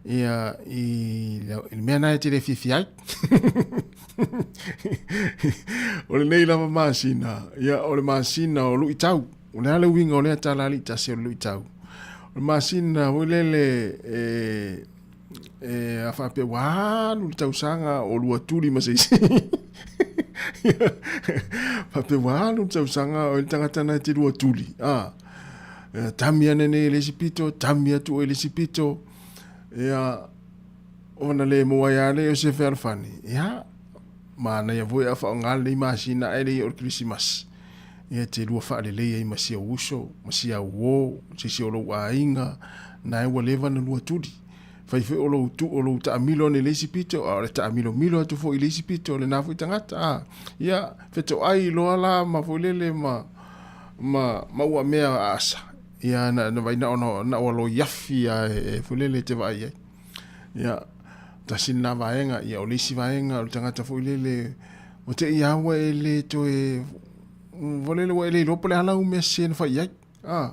ia i le mea na e te le fiafia ai. O lenei lava masina, ia o le masina o luitau. O le a le uiga o lea tala alii tasi o le luitau? O le masina foi lele e e a faapea ua alu le tausaga o lua tuli ma se isi. Faapea ua alu le tausaga o le tagata na e te lua tuli. A, tami ane nei e le isi pito, tami atu e le isi pito. Ia, ona le maua ai lava lea o se fealofani. Ia, manaia foi a faaaoga lenei masina ae le i oo i le Kerisimasi. Ia te lua faalelei ai ma si ou uso, ma si au uō, se isi o lou aiga, na e ua leva ona lua tuli. Fai foi o lou tu, o lou taamilo ane i le isi pito, a o le taamilomilo atu foi i le isi pito o lena foi tagata. A, ia, fetoai loa la ma foi lele ma, ma, ma ua mea aasa. Ia, na, na vai na ona, na ua loiafi a e, e foi lele e te vaai ai. Ia, tasi lena vaega, ia o le isi vaega o le tagata foi lele, Ua te i a ua e le toe ua lele ua e le iloa po o le a lau mea sese na fai i ai. A,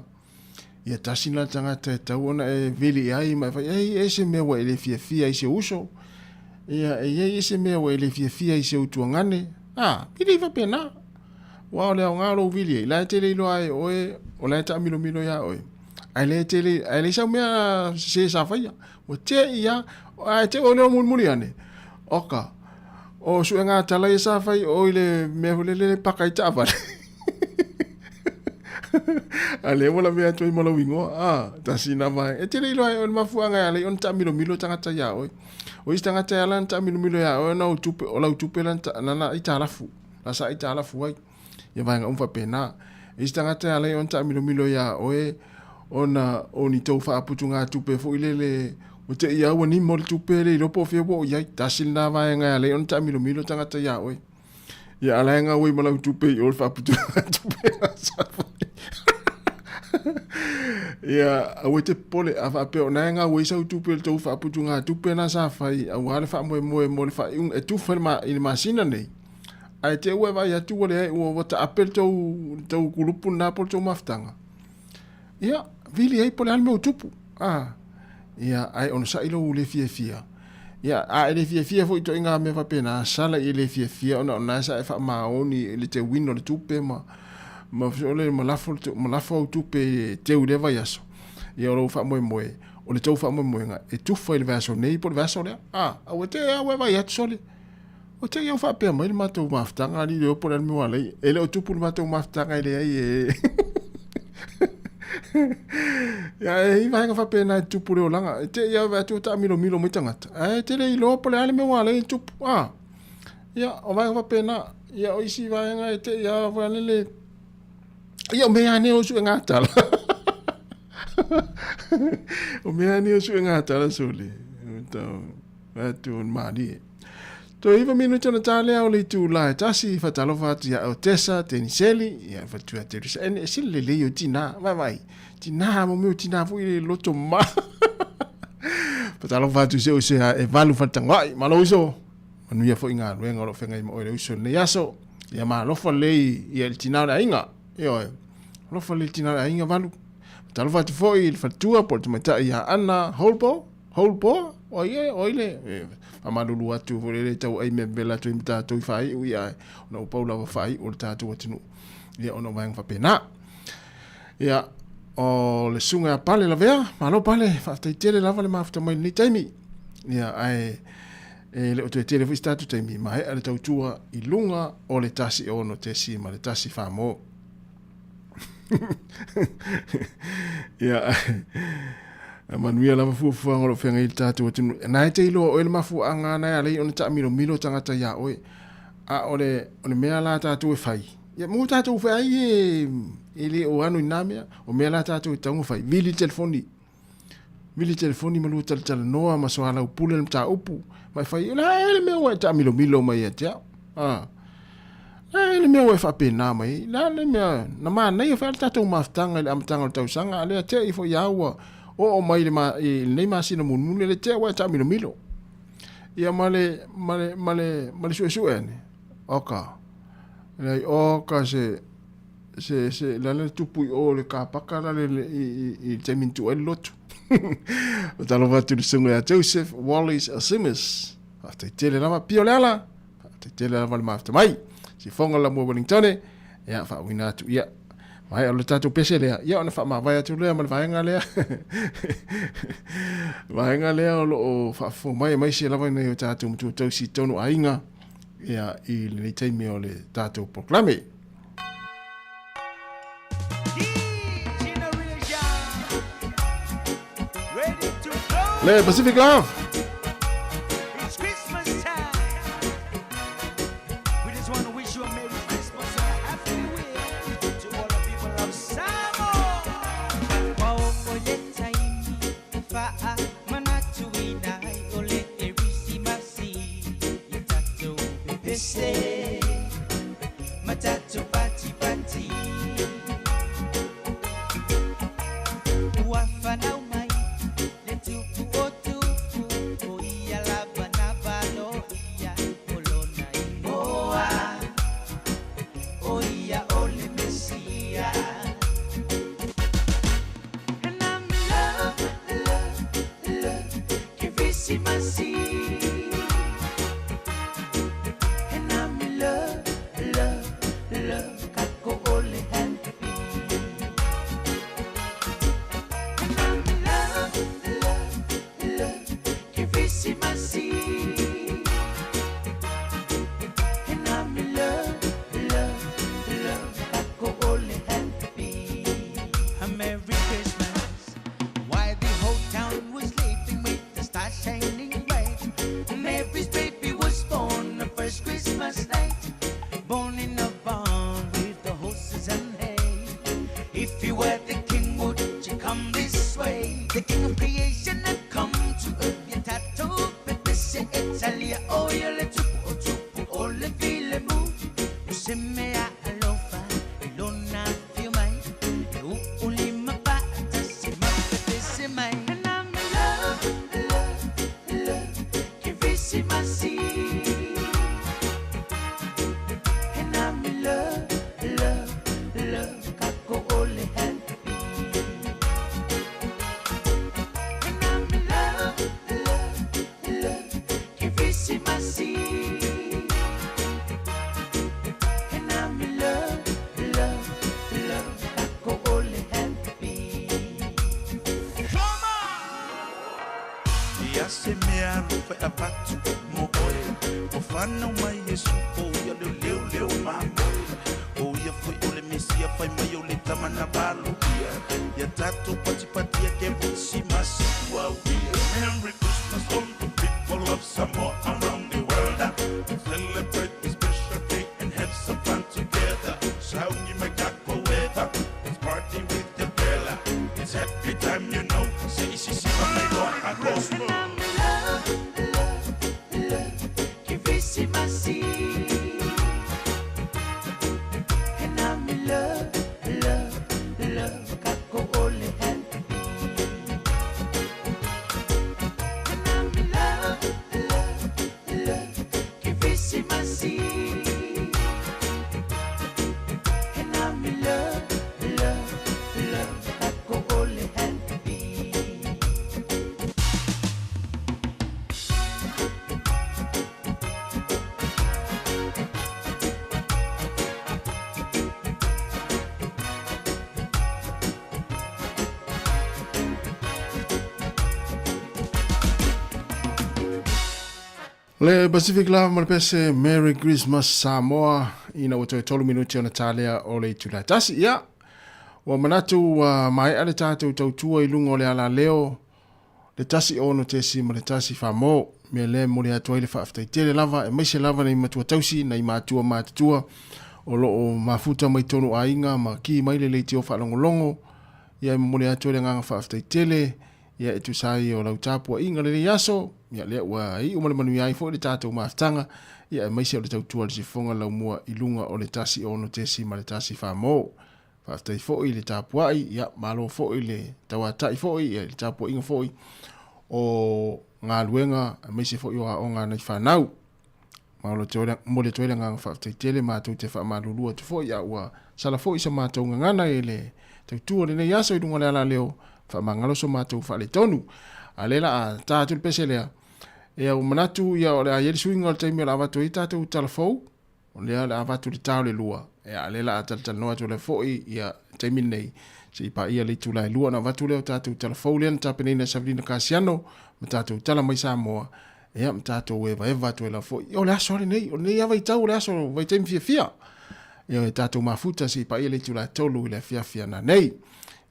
ia tasi la tagata e tau ona e vili i ai ma e fai, ei, e se mea ua e le fiafia i se uso. Ia, e iai e se mea ua e le fiafia i se utuagane. A, vili i faapena. Ua o le aoga o lou vili ai, la e te le iloa ai e oe, o la e taamilomilo iā oe. Ae le te le, ae leai sau mea sese sa faia. Ua te i a, ae te ua leo mulimuli ane. Oka, o suega tala ia sa fai o i le mea foi lele paka i taavale. A lea ua lavea atu ai ma lou igoa. A, tasi na vaega. E te le iloa ai o le mafuaaga e ala ai ona taamilomilo tagata iā oe. O isi tagata e ala ona taamilomilo iā oe ona o tupe, o lau tupe la na aitalafu, la sa aitalafu ai. Ia vaega uma faapena. E isi tagata e ala ai ona taamilomilo iā oe ona o ni tou faaputugatupe foi lele ua te i a ua nimo le tupe le iloa po o fea ua oo i ai. Tasi lena vaega e ala ai ona taamilomilo tagata iā oe. Ia a la e gauai ma lau tupe i o le faaputugatupe na sa fai. Ia, aua e te popole, a faapea o na e gauai sau tupe i le tou faaputugatupe na sa fai auā le faamoemoe mo le faaiuga e tufa i le masina nei. Ae te ua e vaai atu ua leai, ua, ua taape le tou, le tou kulupu lena po o le tou mafutaga. Ia, vili ai po o le a le mea ua tupu. A, ia, ae onosai lou le fiafia. Ia, a e le fiafia foi i ituaiga mea faapena, sala i e le fiafia ona o lena sa e faamaoni i le teuina o le tupe ma, ma, ole, ma lafo, ma lafo au tupe e teu i lea vaiaso. Ia, o lou faamoemoe, o le tou faamoemoega, e tufa i le vaiaso nei po o le vaiaso lea. A, aua te aua e vaai atu sole. Ua te i au faapea mai le matou mafutaga alii le opo le alii mea alai. E le o tupu le matou mafutaga e leai e. Ia e i vaega faapena e tupu le olaga. E te i au atu taamilomilo mai tagata. Ae te le iloa po o le a le mea ua alai e tupu. Ah. Ia o vaega faapena. Ia o isi vaega e te i au foi le Ia o mea ane o suega tala. O mea ane o suega tala sole. Tau atu o malie. Toe iva minute ona tā lea o le itulā e tasi, whatalofa atu ia Otesa, Teniseli, ia whatua Teresa. Ene, e sili lelei o tinā, vai vai, tinā, mo meo tinā foi le loto ma. Whatalofa atu se o se e valu whatangai, malo uso. Manuia foi ngā luenga o lo whengai ma oe le uso nei aso. Ia malofa lei ia le tinā o le ainga. E oe, alofa lei tinā o le ainga valu. Whatalofa atu foi le whatua po le tamaitai ia Anna Holbo. Whole poa, o ai e, o ai le, e, faamalulu atu foi le tau ai mea vela atu i ma tatou i faaiu ia ai, ona ua pau lava faaiu o le tatou atunuu. Ia, ona o vaega faapena. Ia, o le susuga ia Pale Lavea, malo Pale, faafetai tele lava le mafuta mai i lenei taimi. Ia, ae e le o toe tele foi se tatou taimi, maea le tautua i luga o le 1 6.1 famo. Ia, manuia lava fuafuaga o lo o feagai i le tatou atunuu. Na e te iloa oe le mafuaaga na e ala ai ona taamilomilo tagata iā oe. A o le, o le mea la tatou e fai, ia mo tatou feai e, e le o ano i nā mea. O mea la tatou e tatau ona fai, vili le telefoni. Vili telefoni ma lua talatalanoa ma soalaupule le mataupu. Ma e fai, o le a ea le mea ua e taamilomilo mai ia te au? Ah. Le a le mea ua e faapena mai ai? Le a le mea, na manaia foi lava le tatou mafutaga i le amataga o le tausaga, a o lea te i foi lava ua oo mai i le ma, i lenei masina mulimuli, lea te ua e taamilomilo. Ia ma le, ma le, ma le, ma le suesue ane, oka, leai, oka se, se, se, le a le tupu i o le kapaka la le, i, i, i le taimi na tuu ai le lotu. Talofa atu i le susuga ia Joseph Wallis Simmers. Faafetai tele lava. Pio le ala. Faafetai tele lava le mafuta mai. Sifoga la mua Wellingtone. Ia, faauiina atu ia. Mai o le tatou pese lea. Ia, ona faamavae atu lea ma le vaega lea. Vaega lea o lo o faafofoga mai aemaise lava nai o tatou matua tausi tonu aiga ia, i lenei taimi o le tatou polokalame. Le Pacific Love. It's Christmas time. We just want to wish you a Merry Christmas and a Happy New Year to all the people of Samoa. Ia se mea alofa e avatu mo oe Ua fanau mai Iesu o ia leo leo leo mamoe O ia foi o le Mesia fai mai o le tama na valo ia Ia tatou patipatia ke Krisimasi ua uia Merry Christmas all the people of Samoa around the world Celebrate this special day and have some fun together Sauni mai kako eva Let's party with the fella It's happy time you know Se isi si mai loa a Le Pacific Love ma le pese Merry Christmas Samoa ina ua toe 3 minuti ona talea o le itula tasi. Ia, ua manatu ua maea le tatou tautua i luga o le alaleo le 1 6 tesi ma le 1 famo. Mea lea e momoli atu ai le faafetai tele lava aemaise lava nei matua tausi, nai matua matutua o lo o mafuta mai tonu aiga ma ki mai le leitio faalogologo. Ia e momoli atu ai le agaga faafetai tele ia e tusa ai o lau tapuaiga lenei aso, ia lea ua iu ma le manuia ai foi le tatou mafutaga, ia aemaise o le tautua a le sifoga laumua i luga o le 1 6 tesi ma le 1 famo. Faafetai foi le tapuai, ia malo foi le tauatai foi, ia le tapuaiga foi o galuega aemaise foi o aoga a nai fanau. Ma o le momoli atu ai le agaga faafetai tele, matou te faamalulu atu foi a ua sala foi sa matou gagana i le tautua o lenei aso i luga o le alaleo, faamagalo so matou faaletonu. A lea la a ta atu le pese lea, ia ua manatu ia o le a i ai le suiga o le taimi o le a avatu ai tatou tala fou, o lea o le a avatu le ta o le lua, ia a lea la a talatalanoa atu lea foi ia taimi lenei, se i paia le itula e lua ona avatu lea o tatou tala fou lea na tapenaina e Savelina Kasiano ma tatou tala mai Samoa, ia ma tatou evaeva atu ai lava foi. Ia o le aso lava lenei, o lenei lava vaitau o le aso vaitaimi fiafia. Ia e tatou mafuta se i paia le itula e 3 i le afiafi ana nei.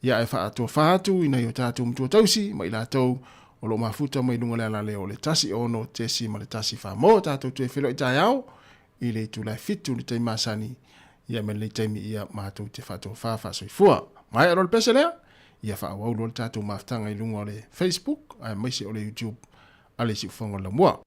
Ia ae faatofa atu i nai o tatou matua tausi ma i latou o lo o mafuta mai luga o le alaleo o le 1 6 tesi ma le 1 4 mo tatou toe feiloai taeao i le itula e 7 le taimi masani ia ma lenei taimi ia matou te faatofa faasoifua. Maea loa le pese lea, ia faaauau loa le tatou mafutaga i luga o le Facebook aemaise o le YouTube a le Siufofoga o le Laumua.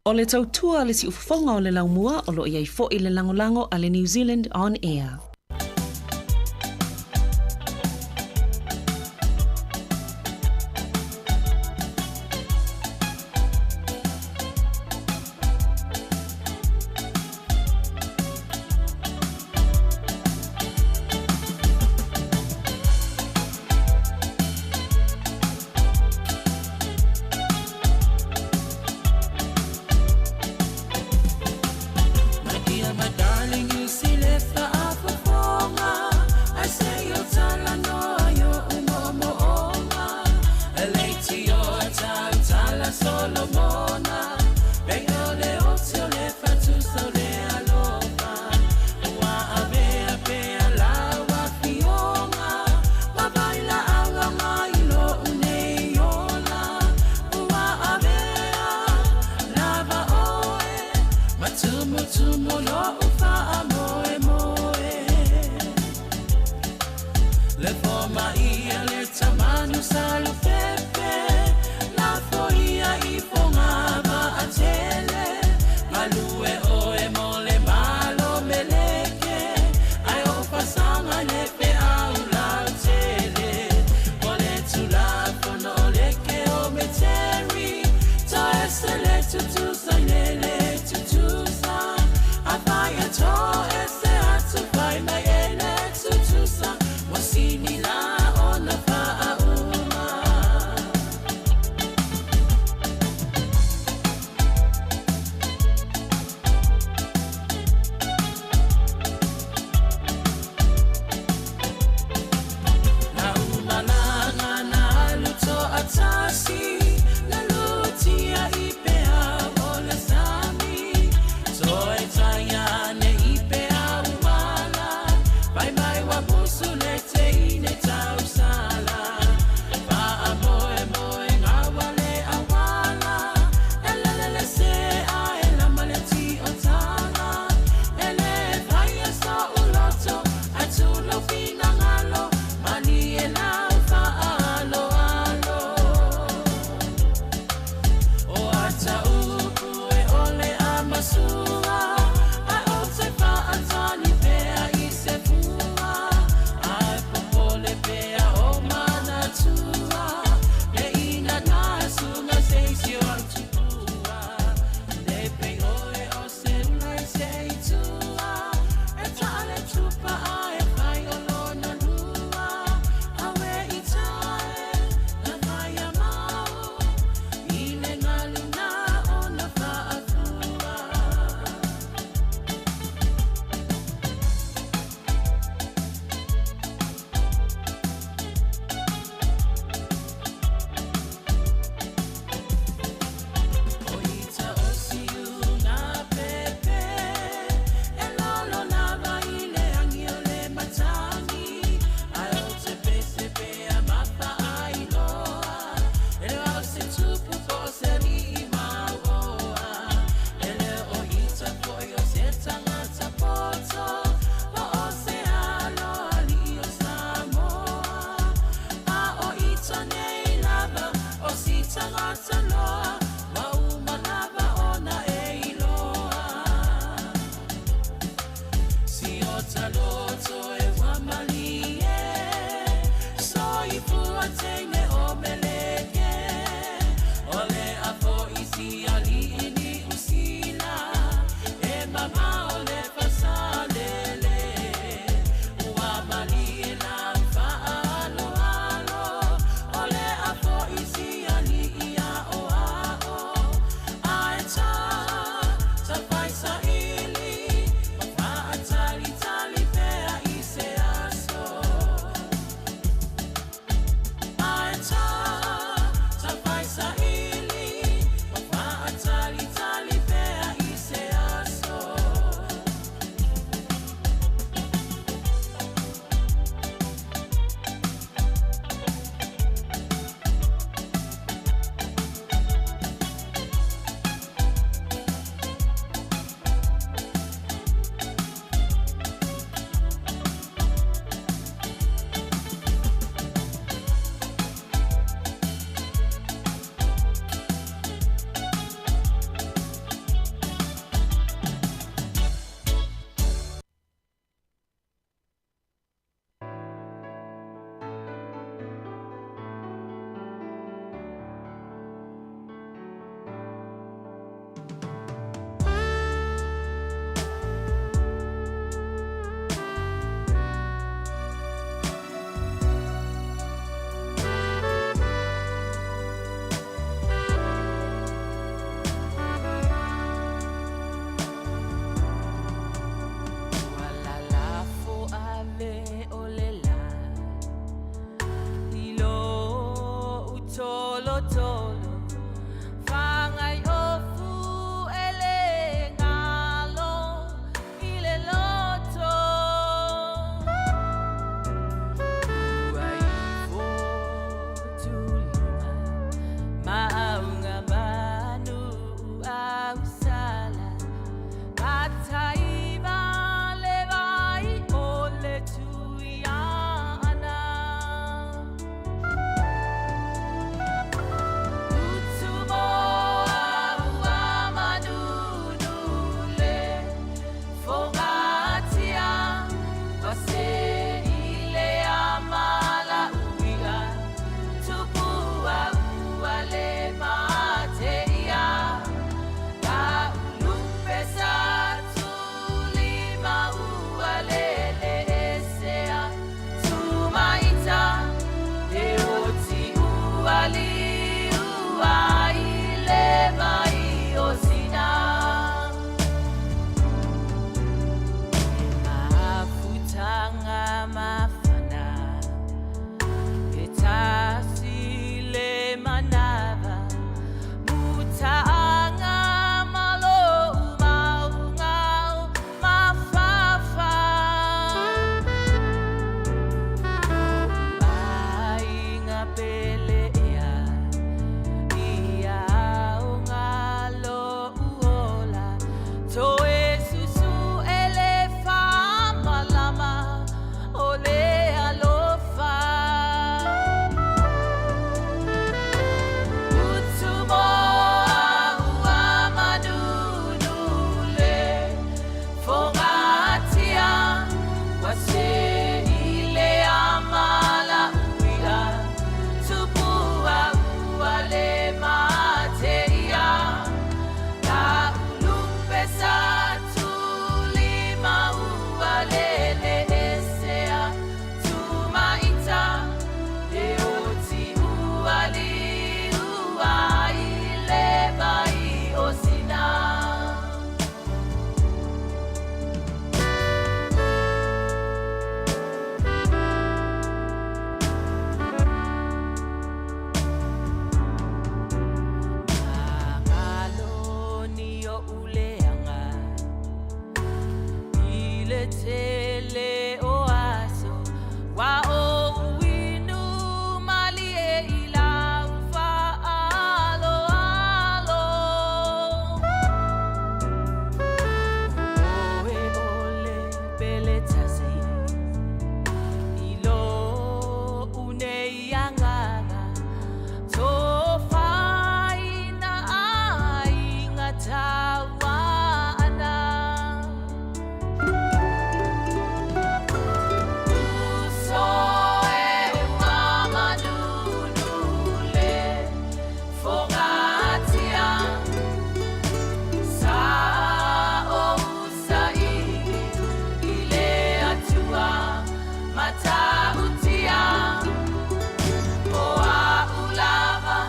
O le tautua a le siufofoga o le laumua o lo o i ai foi le lagolago a le New Zealand On Air. tolotolo Whangai o fu e le ngalo i le loto Ua ifo tulima Maunga manu au sala Mataiva le vai o le tuiana Utumoa ua manunule Fongatia wa se ile amala uia Tupua ua le mateia Ka ulupe sa tulima ua lele esea Tumaita e oti ua liua i le vai o Sina. E mafutanga mafana e tasi le manava Mutaanga malo maungau mafafa Aiga pele ea ia o ngalo uola Toe susu ele whamalama o le alofa Utumoa ua manunule Fongatia wa se ile amala uia Tupua ua le mateia Ka ulupe sa tulima ua lele esea Tumaita e oti ua liua i le vai o Sina. Magalo ni o uleanga i le tele o aso wa o uinu malie i lau faaaloalo. Oe ole pele tasi i lo unei anganga Tofaina aiga tauana Uso e ua manunule Fongatia sa o usaili i le Atua matautia O a'u lava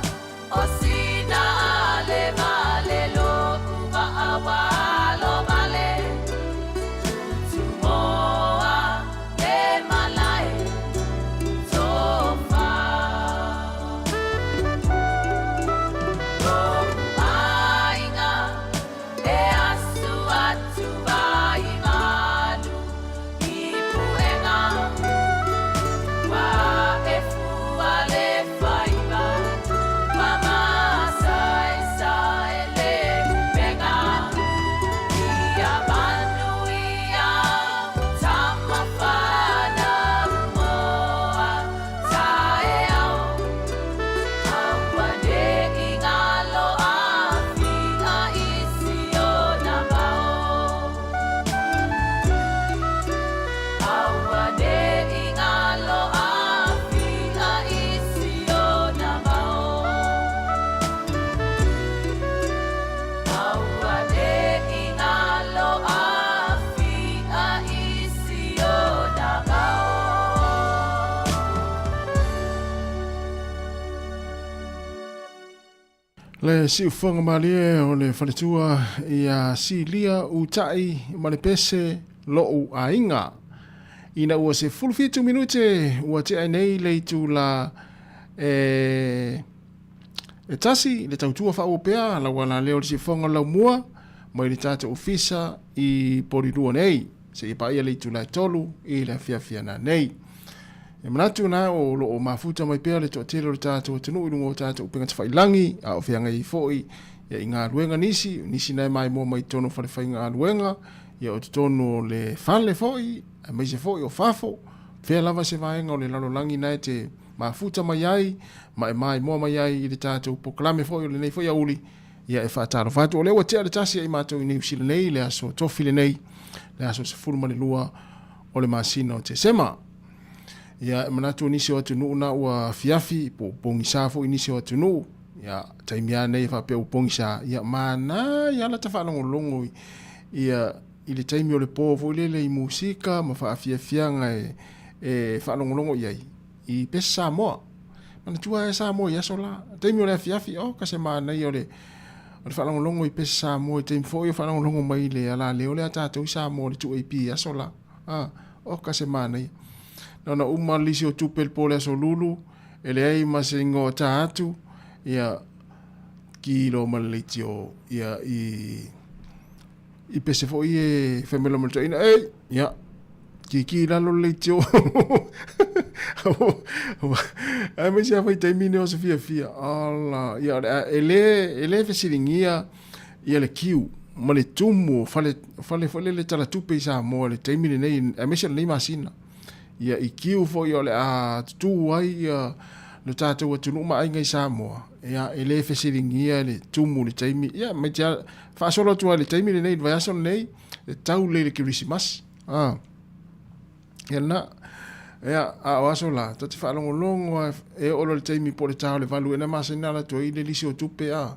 o sina ale vale lo'u va'a vale Tutumoa le malae tofa Lo'u aiga e asu atu vai malu i puega Ua e fua le faiva ma masaesae le upega Ia manuia tamafana moa taeao Aua ne i ngalo afia i siona mao Aua ne i ngalo afia i siona mao Aua ne i ngalo afia i siona mao. Le siufoga malie o le faletua ia Silia Uta'i ma le pese Lo'u Aiga. Ina ua 17 minute ua tea ai nei le itula e. E tasi le tautua faaauau pea lau alaleo i le siufofoga o le laumua mai le tatou ofisa i Polilua nei, seia paia le itula e 3 i le afiafi ana nei. E manatu na o lo o mafuta mai pea le toatele o le tatou atunuu i luga o tatou upega tafailagi, a o feagai ai foi ia i galuega nisi, nisi na e maimoa mai totonu o fale faigaluega, ia o totonu o le fale foi, aemaise foi o fafo, fea lava se vaega o le lalolagi na e te mafuta mai ai ma e maimoa mai ai i le tatou polokalame foi o lenei foi aoauli, ia e faatalofa atu. O lea ua tea le tasi ia i matou i Niu Sila nei, le aso Tofi lenei, le aso 12 o le masina o Tesema. Ia, e manatu o nisi o atunuu na ua afiafi, po o pogisa foi nisi o atunuu, ia, taimi lava nei e faapea ua pogisa, ia, manaia lava ta faalogologo ia, i le taimi o le po foi lele i musika ma faafiafiaga e, e faalogologo i ai i pese Samoa. Manatua e Samoa i aso la. Taimi o le afiafi, oh, ka se manaia o le, o le faalogologo i pese Samoa i taimi foi o faalogologo mai le alaleo lea tatou i Samoa le 2AP i aso la. Ah, oh, ka se manaia. Na ona uma le lisi o tupe le po le aso lulu, e leai ma se ingoa ta atu, ia, ki lo ma le leitio, ia, i, i pese foi e fai mai loa ma le toeaina, ei, ia, kiki i lalo le leitio. Aemaise lava vaitaimi nei o se fiafia. Ala, ia, e le, e le fesiligia ia le kiu ma le tumu o fale, fale foi lele talatupe i Samoa i le taimi lenei, aemaise o lenei masina. Ia, i kiu foi o le a tutū ai ia lo tatou atunuu ma aiga i Samoa, ia, e le fesiligia le tumu i le taimi, ia, mai te faasolo atu ai i le taimi lenei, i le vaiaso lenei, e tau lelei i le Kerisimasi. Ah. Ia na, ia, a o aso la, ta te faalogologo lava e oo loa i le taimi po o le ta o le 8 ea na masani ona alu atu ai le lisi o tupe, a.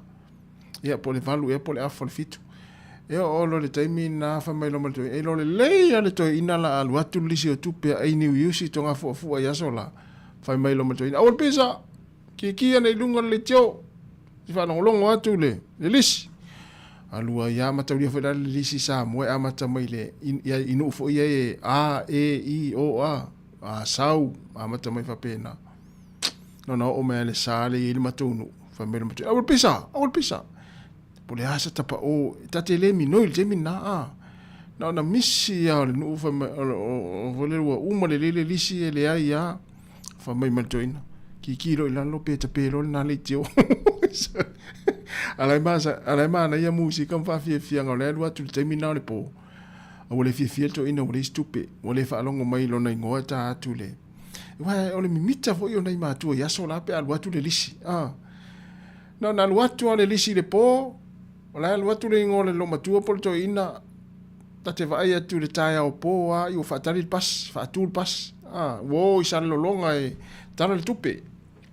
Ia, po o le 8 ea po o le afa o le 7. E oo loa i le taimi na fai mai loa ma le toeaina, e iloa lelei lava le toeaina la alu atu le lisi o tupe a ai niuiusi togafuafua i aso la. Fai mai loa ma le toeaina, aua le pisa, kiki ane i luga o le leitio. I faalogologo atu le, le lisi. Alu ai lava mataulia foi la le lisi Samoa e amata mai le, i, i nuu foi ia e A, E, I, O, A, A, sau, amata mai faapena. Na ona oo mai lava i le sa lea e i ai le matou nuu, fai mai le matou, aua le pisa, aua le pisa. Po o le a se tapa o, ta te le minoi i le taimi lena, a. Na ona misi lava o le nuu fai mai, o, o, o, ua uma lelei le lisi e leai lava. Fai mai ma le toeaina, kiki loa i lalo pe tape loa lena leitio. A la e masa, a la e manaia musika ma faafiafiaga o la e alu atu i le taimi lena o le po. A ua le fiafia le toeaina ua leai se tupe, ua le faalogo mai i lona igoa e ta atu le. Aua o le mimita foi o nai matua i aso la pe a alu atu le lisi. Ah. Na ona alu atu lava le lisi i le po, o la e alu atu le igoa o le loomatua po o le toeaina, Ta te vaai atu i le taeao po a i ua faatali le pasi, faatu le pasi. A, ua o i Salelologa e tala le tupe.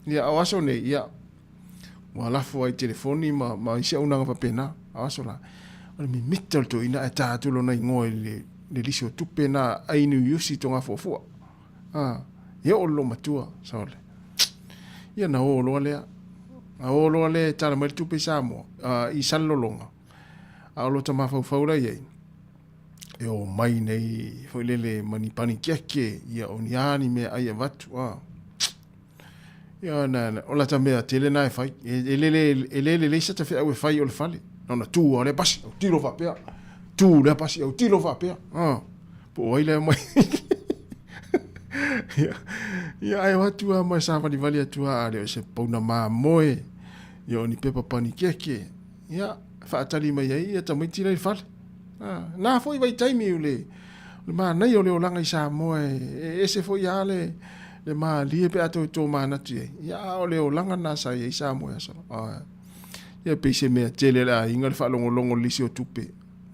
Ia, a o aso nei, ia, ua lafo ai i telefoni ma, ma isi auaunaga faapena. A o aso la, o le mimita o le toeaina ae ta atu lona igoa i le, le lisi o tupe na ai niuiusi i Togafuafua. A, e oo le loomatua, sole. Ia na o loa lea. Na o loa lea e tala mai le tupe i Samoa, i Salelologa. A o lota mafaufau la i ai, e o mai nei foi lele ma ni panikeke, ia o ni a ni meaai e avatu, a. Ia na, na, o lata mea tele na e fai. E, e lele, e le lelei sa ta feau e fai o le fale. Na ona tu lava lea pasi, autilo faapea. Tu lea pasi, autilo faapea. A, po o ai lea mai. Ia, ia ae o atu lava ma e savalivali atu lava, a le o se pauna mamoe, ia o ni pepa panikeke. Ia, faatali mai ai ia tamaiti la i le fale. Ah, na foi vaitaimi o le, o le manaia o le olaga i Samoa e, e ese foi lava le, le malie pe a toe tomanatu i ai. Ia, a o le olaga lena sa i ai Samoa i aso la. Ah, ia pei se mea tele a le aiga le faalogologo i le lisi o tupe.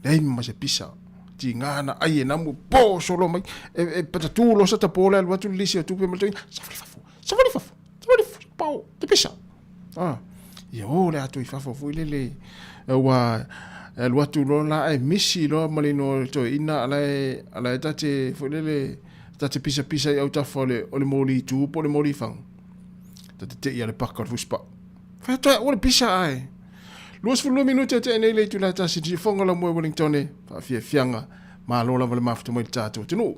Leai ma se pisa. Tiga na ai e namu po solo mai. E, e patatū loa sa tapo le alu atu le lisi o tupe ma le toeaina, savali fafo, savali fafo, savali fafo, pao, te pisa. Ah, ia o le atu i fafo foi lele, ua e alu atu loa la ae misi loa ma le igoa o le toeaina a la e, a la e ta te foi lele, ta te pisapisa i autafa o le, o le moli tu po o le moli fagu. Ta te tei i a le paka o le fusipaa. Fai atu ai, ua le pisa ae. 22 minute e tea nei le itula e tasi i Siufogo la moe Wellingtone, faafiafiaga, malo lava le mafuta mai le tatou atunuu.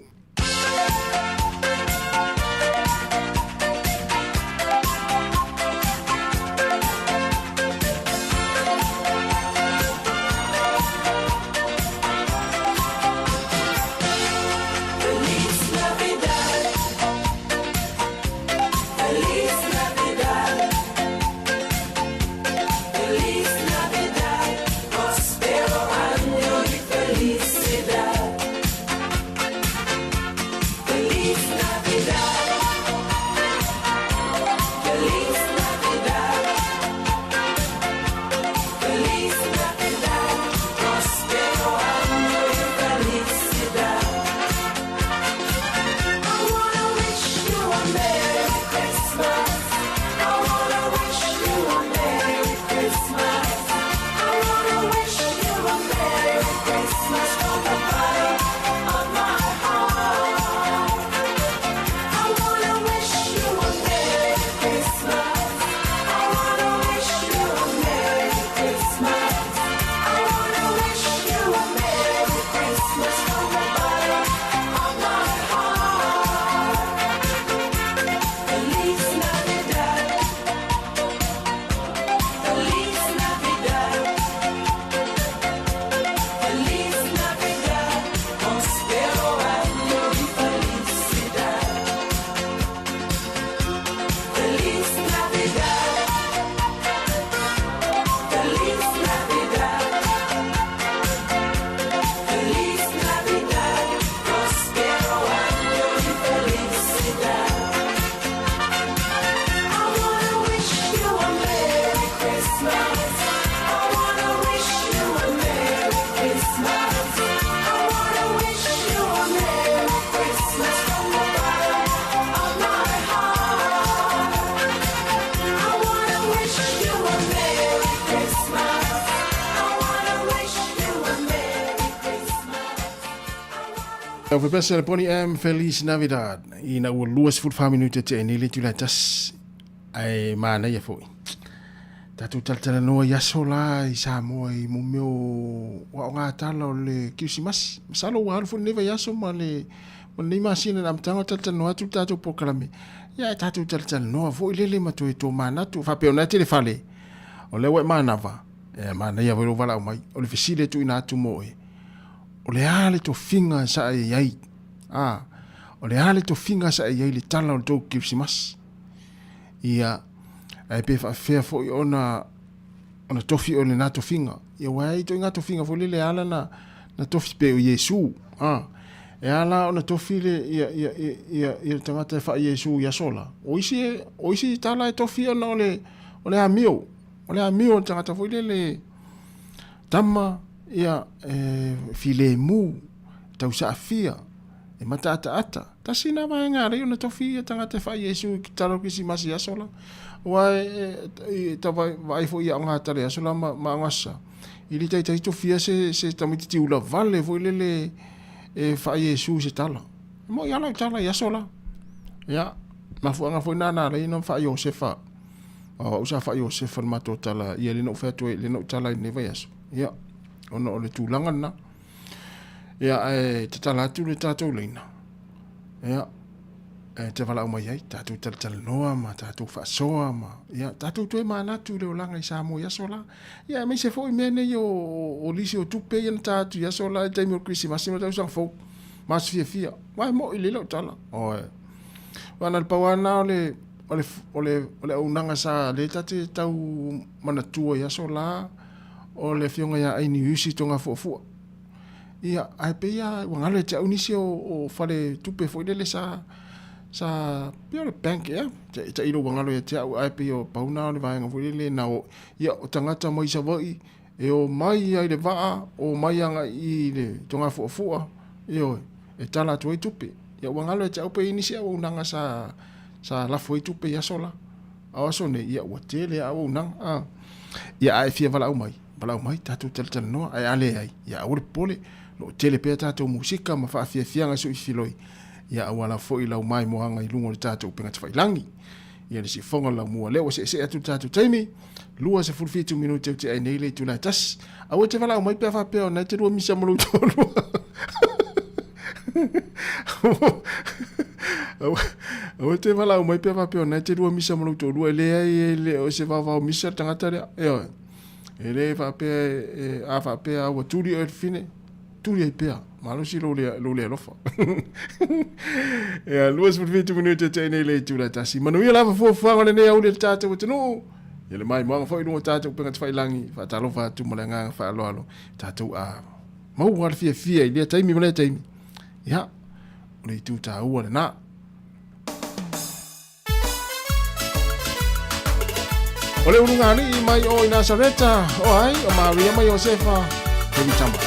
Au pepesa le Boney M Feliz Navidad ina ua 24 minute te nei le itula e tasi ae manaia foi. Tatou talatalanoa i aso la i Samoa i mo mea o aoga tala o le Kirisimasi. Masalo ua alu foi lenei vaiaso ma le ma lenei masina i le amataga o talatalanoa atu le tatou polokalame. Ia ae tatou talatalanoa foi lele ma toe tomanatu faapea o na e tele fale. O lea ua e manava, e manaia foi lou valaau mai. O le fesili e tuuina atu mo oe. O le a le tofiga sa e i ai? A, o le a le tofiga sa e i ai i le tala o le tou Kerisimasi? Ia, ae pe faafefea foi ona ona tofi oe i lena tofiga. Ia, aua e i ai ituaiga tofiga foi lele e ala na, na tofi pei o Iesu. A, e ala ona tofi le, ia, ia, ia, ia, ia le tagata e faa-Iesu i aso la. O isi, o isi tala e tofi ona o le, o le amio. O le amio o le tagata foi lele, tama, ia, e filemu, tausaafia, e mataataata. Tasi na vaega alai ona tofi ia tagata e faa Iesu i tala o Kerisimasi i aso la. Aua e, e, e ta vaai foi i aoga tala i aso la ma, ma aoga sa. I le taitai tofia se, se tamaitiiti ula vale foi lele e faa Iesu i se tala. E moi lava lau tala i aso la. Ia, mafuaaga foi na na alai ona faa Iosefa. O au sa faa Iosefa le matou tala, ia lea na ou fai atu ai, lea na ou tala ai i lenei vaiaso. Ia, ona o le tulaga lena. Ia, ae tatala atu le tatou laina. Ia, e te valaau mai ai, tatou talatalanoa ma tatou faasoa ma, ia, tatou toe manatu i le olaga i Samoa i aso la. Ia, aemaise foi mea nei o, o lisi o tupe ia na ta atu i aso la i taimi o le Kerisimasi ma le tausaga fou. Ma aso fiafia. Aua e moi lelei lau tala. Oe. Aua na o le pau lava lena o le, o le, o le, o le auaunaga sa lea ta te tau manatua i aso la, o le afioga ia Aini Usi Togafuafua. Ia, ae pei lava ua galo ia te au nisi o, o fale tupe foi lele sa, sa, pei o le bank ea, tailo ua galo ia te au, ae pei o pau na o le vaega foi lele na o, ia, o tagata mai Savaii, e o mai ai le vaa, o mai agai i le Togafuafua, ioe, e tala atu ai tupe. Ia ua galo ia te au pei nisi auaunaga sa, sa lafo ai tupe i aso la. A o aso nei, ia ua tele lava auaunaga. A. Ia a e fia valaau mai, valaau mai, tatou talatalanoa, ae a leai, ia aua le popole, o lo o tele pea tatou musika ma faafiafiaga e suifiloi, ia aua lava foi lau maimoaga i luga o le tatou upega tafailagi. Ia le siufofoga o le laumua, lea ua seesee atu le tatou taimi, 27 minute o tea ai nei le itula e tasi. Aua e te valaau mai pe a faapea o na e te lua misa ma lou toalua. Aua e te valaau mai pe a faapea o na e te lua misa ma lou toalua. E leai e le o se vaovao misa le tagata lea. Ioe. E le faapea e, a faapea ua tuli oe le fine, tuli ai pea. Malosi lou le, lou le alofa. Ia, 27 minute e tea nei le itula e tasi. Manuia lava fuafuaga o lenei aoauli i le tatou atunuu. Ia le maimoaga foi i luga o tatou upega tafailagi. Faatalofa atu ma le agaga faaaloalo. Tatou a maua le fiafia i lea taimi ma lea taimi. Ia, o le itu taua lena. O le ulugalii mai o i Nasareta, o ai, o Maria ma Iosefa, Heavy Tama.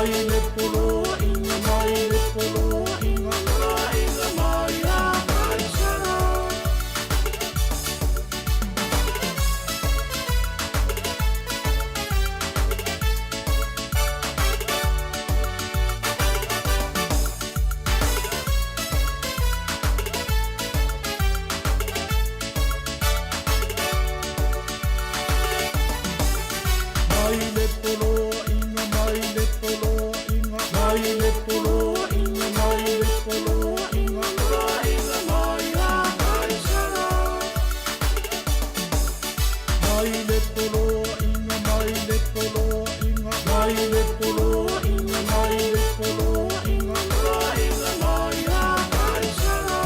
Mai le poloaiga, mai le poloaiga, poloaiga mai a Kaisara. Mai le poloaiga, mai le poloaiga, mai le poloaiga, mai le poloaiga, poloaiga mai a Kaisara. Mai le poloaiga, mai le poloaiga, mai le poloaiga, mai le poloaiga, poloaiga mai a Kaisara.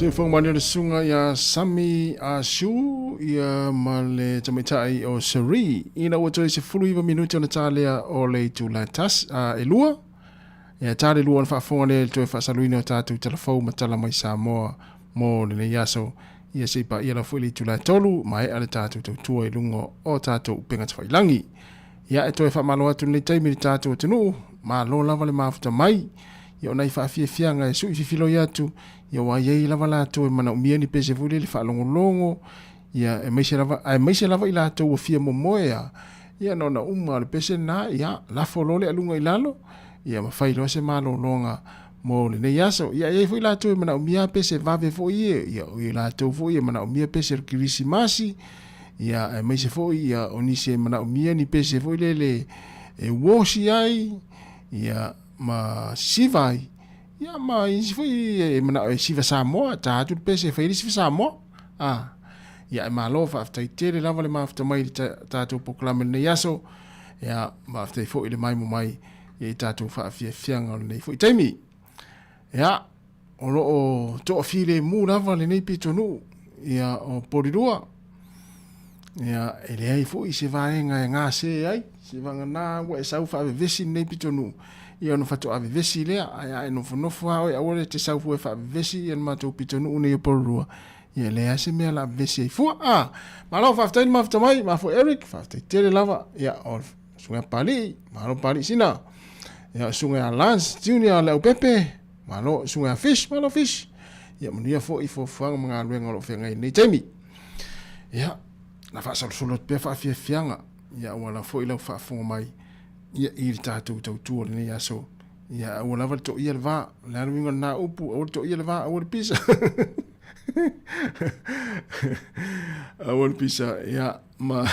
Teufoga mani o le susuga ia Sami Ashu ia ma le tamaitai o Seri ina ua toe 19 minute ona ta lea o le itula tas a e lua. Ia ta le lua ona faafofoga lea i le toe faasaluina o tatou talafou ma tala mai Samoa mo lenei aso. Ia se i paia lava foi le itula e tolu, maea le tatou tautua i luga o tatou upega tafailagi. Ia e toe faamalo atu lenei taimi i le tatou atunuu, malo lava le mafuta mai. Ia o nai faafiafiaga e sui fifiloi atu, ia ua i ai lava latou e manaomia ni pese foi lele faalogologo, ia aemaise lava, aemaise lava i latou ua fia momoe a, ia na ona uma o le pese lena, ia lafo loa le aluga i lalo, ia ma fai loa se malologa mo lenei aso. Ia e i ai foi latou e manaomia pese vave foi ia, ia o i latou foi e manaomia pese o le Kerisimasi, ia aemaise foi ia o nisi e manaomia ni pese foi lele e uosi ai, ia ma sisiva ai, ia ma isi foi e manao e siva Samoa, ta atu le pese e fai ai le siva Samoa. A, ia e malo faafetai tele lava le mafuta mai i le tatou polokalame i lenei aso. Ia, faafetai foi i le maimo mai ia i tatou faafiafiaga o lenei foi taimi. Ia, o lo o toafilemu lava lenei pitonuu ia o Polilua. Ia, e leai foi se vaega e gase ai, se vagana ua e sau faavevesi lenei pitonuu, ia ona faatoa vevesi lea, ae a e nofonofo lava oe aua e te sau fua e faavevesi ia le matou pitonuu nei o Polilua, ia e leai se mea o le a vevesi ai fua. Ah, malo faafetai le mafuta mai, mafua Eric, faafetai tele lava, ia o Susuga ia Papalii, malo Papalii Sina. Ia, Susuga ia Lance Junior Leaupepe, malo Susuga ia Fish, malo Fish. Ia, manuia foi fuafuaga ma galuega o lo o feagai i lenei taimi. Ia, na faasolosolo atu pea faafiafiaga, ia aua lava foi lau faafofoga mai ia i le tatou tautua o lenei aso. Ia, aua lava le toia le va. O le a le uiga o lena upu, aua le toia le va, aua le pisa. Aua le pisa, ia, ma,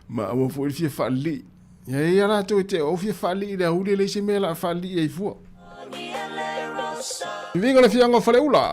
ma aua foi le fia faalilii. Ia e ia latou e te o fia faalilii i le auli e leai se mea o le a faalilii ai fua. Viviga le fiaga o Faleula.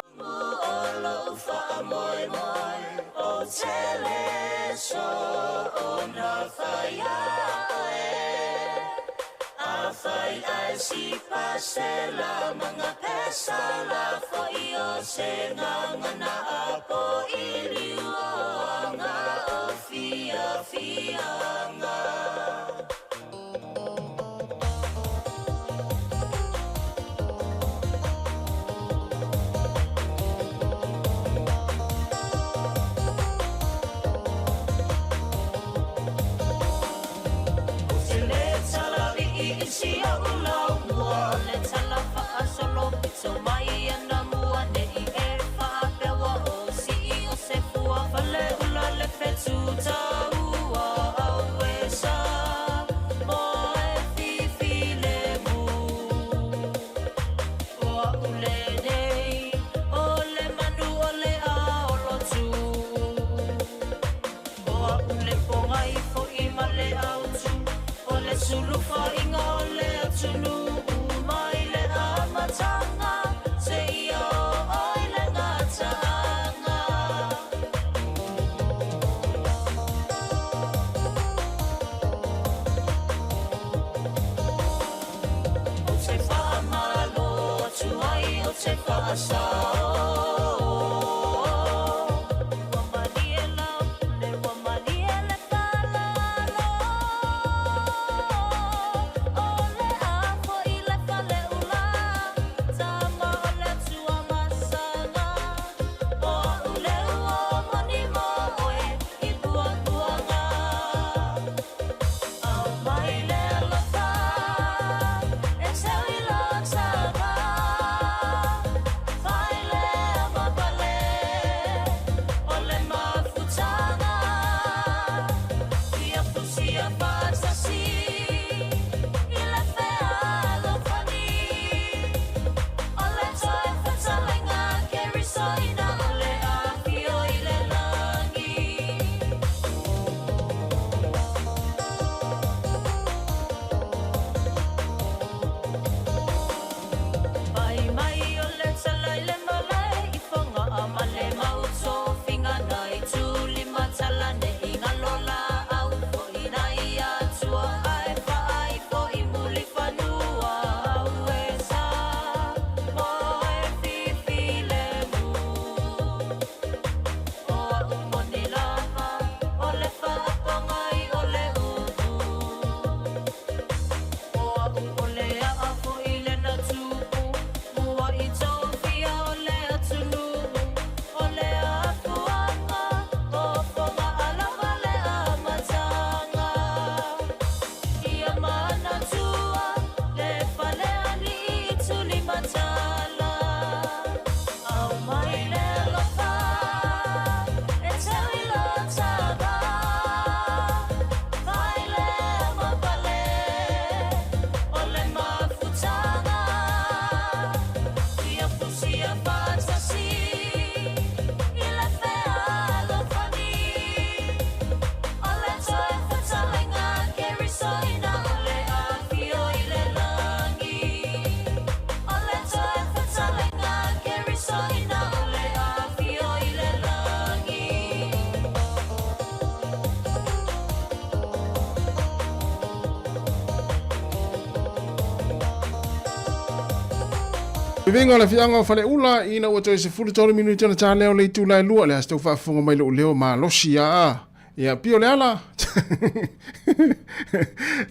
Viviga o le afioaga o Faleula ina ua toe 13 minute ona ta lea o le itula e lua le aso tau faafofoga mai lou leo malosi a ia pio le ala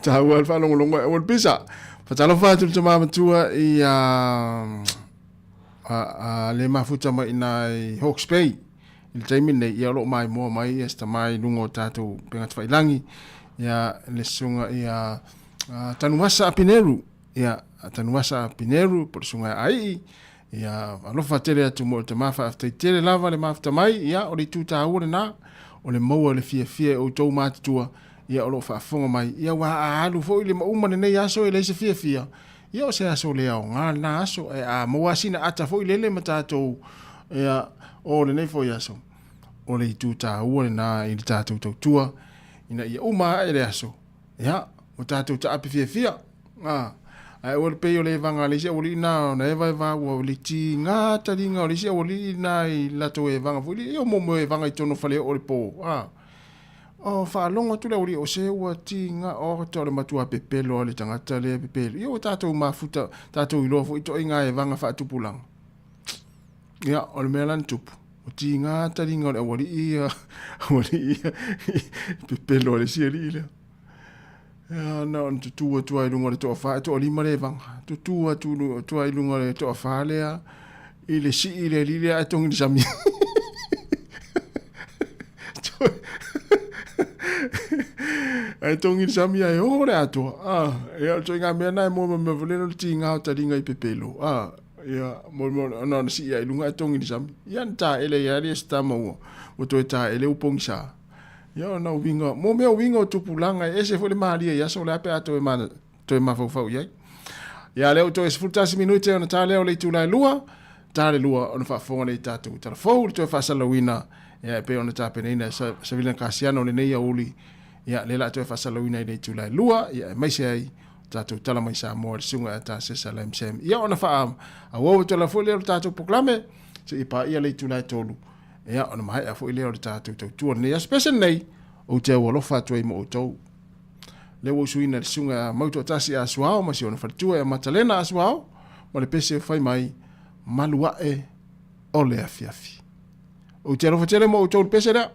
taua le faalogologo e aua le pisa fatalofa atu le tama matua i a a le mafuta mai ina i Hawke's Bay i le taimi lenei ia o lo o maimoa mai ia se tama i luga o tatou upega tafailagi ia le susuga ia Tanuvasa Apineru ia Tanuvasa Apineru po o le susuga ia Aii ia alofa tele atu mo le tama faafetai tele lava le mafuta mai ia o le itu taua lena o le maua le fiafia e outou matutua ia o lo o faafofoga mai ia ua a alu foi le mauma lenei aso e leai se fiafia ia o se aso le aoga lena aso ae a maua sina ata foi lele ma tatou ia o lenei foi aso o le itu taua lena i le tatou tautua ina ia uma ae le aso ia ua tatou taape fiafia a ae aua le pei o le evaga a le isi aualii na ona eva eva ua le tiga taliga o le isi aualii na i latou evaga foi ia mo mo evaga i totonu o fale o le po a o faalogo atu le aualii o se ua tiga o ta o le matua pepelo a le tagata lea pepelo ia ua tatou mafuta tatou iloa foi itoaiga evaga faatupulaga Ia, o le mea la na tupu, ua tiga taliga o le aualii ia, aualii ia, pepelo a le isi alii lea. Ia, na ona tutū atu lava i luga o le toafa, e toalima le evaga. Tutū atu lava i luga o le toafa lea, i le sii i le alii lea ae togi le sami. Ae togi le sami ae o le atoa. Ah, ia, o le ituaiga mea lena e mua ma mea foi lele o le tiga o taliga i pepelo. Ah. Ia, mo mo ona ona sii ai lunga e tongi le sami. Ia na taele ia ali se tama ua ua toe taele ua pogisa. Ia ona uiga, mo mea uiga o tupulaga e ese foi le malie i aso o le a pe a toe ma toe mafaufau i ai. Ia lea ua toe 11 minute ona ta lea o le itula e lua, ta le lua ona faafofoga lea i tatou tala fou le toe faasalalauina ia e pei ona tapenaina e Savilina Kasiano lenei aoauli. Ia lea la toe faasalalauina i le itula e lua, ia aemaise ai tatou tala mai Samoa le susuga ia Tasesa Lamsam. Ia ona faa auau atu lava foi lea o le tatou polokalame seia paia le itula e tolu. Ia ona maea foi lea o le tatou tautua lenei aso pese lenei ou te aualofa atu ai mo outou. Lea ua usuina le susuga ia Mautoatasi Asuao ma si ona faletua ia Matalena Asuao ma le pese o fai mai malu ae o le afiafi. Ou te alofa tele mo outou le pese lea.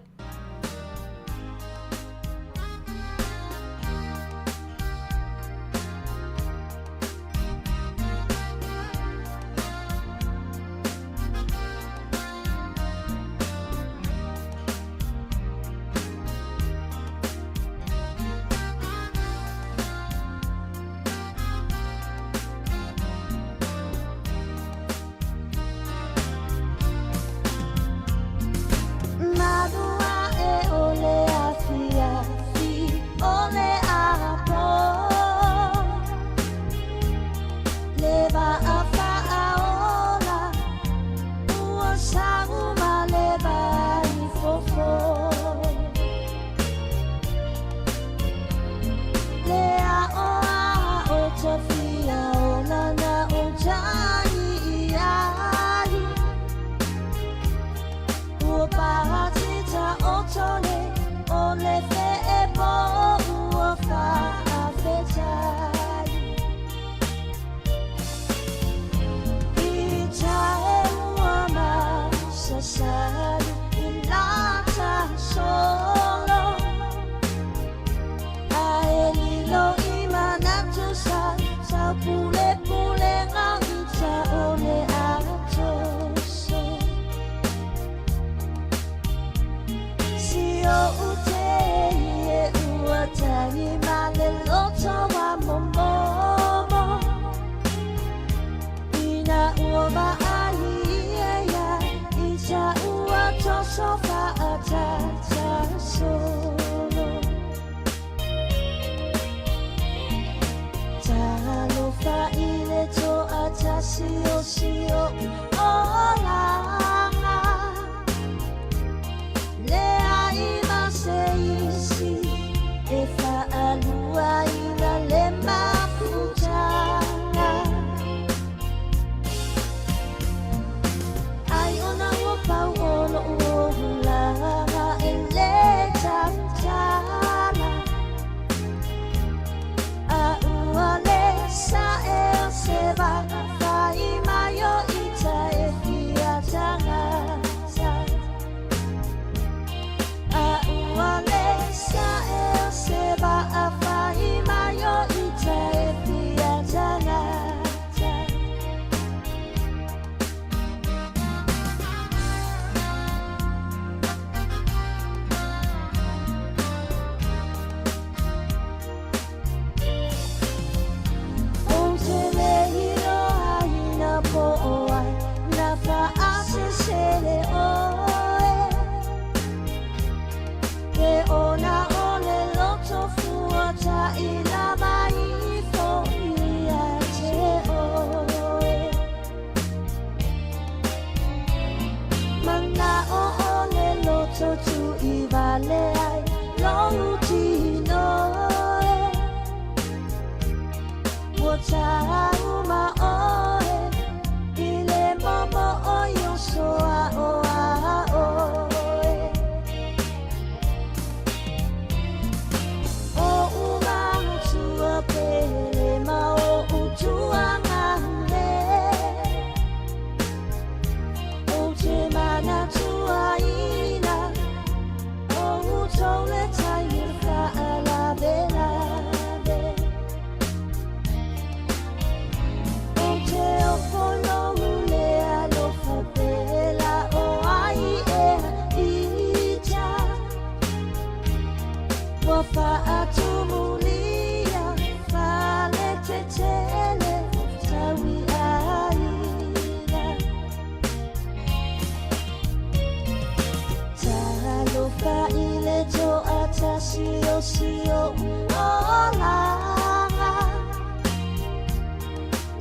si o'u olaga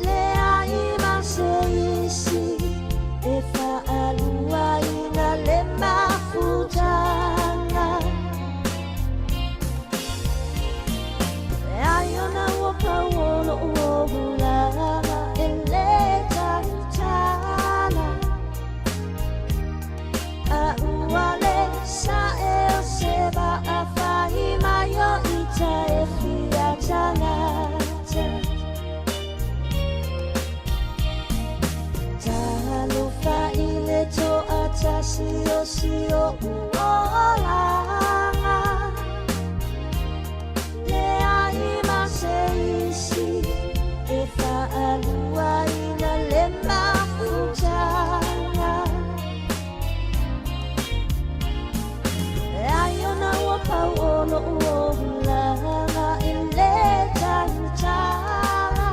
Leai ma se isi e fa'aluaina le mafutaga Leai ona ua pau o lo'u olaga e lē tautala A ua le sa'e o se va'a fai mai o ita e fia tagata Talofa i le to'atasi o si o'u olaga Leai ma se isi e fa'aluaina le mafutaga Leai ona ua pau o lo'u olaga e lē tautala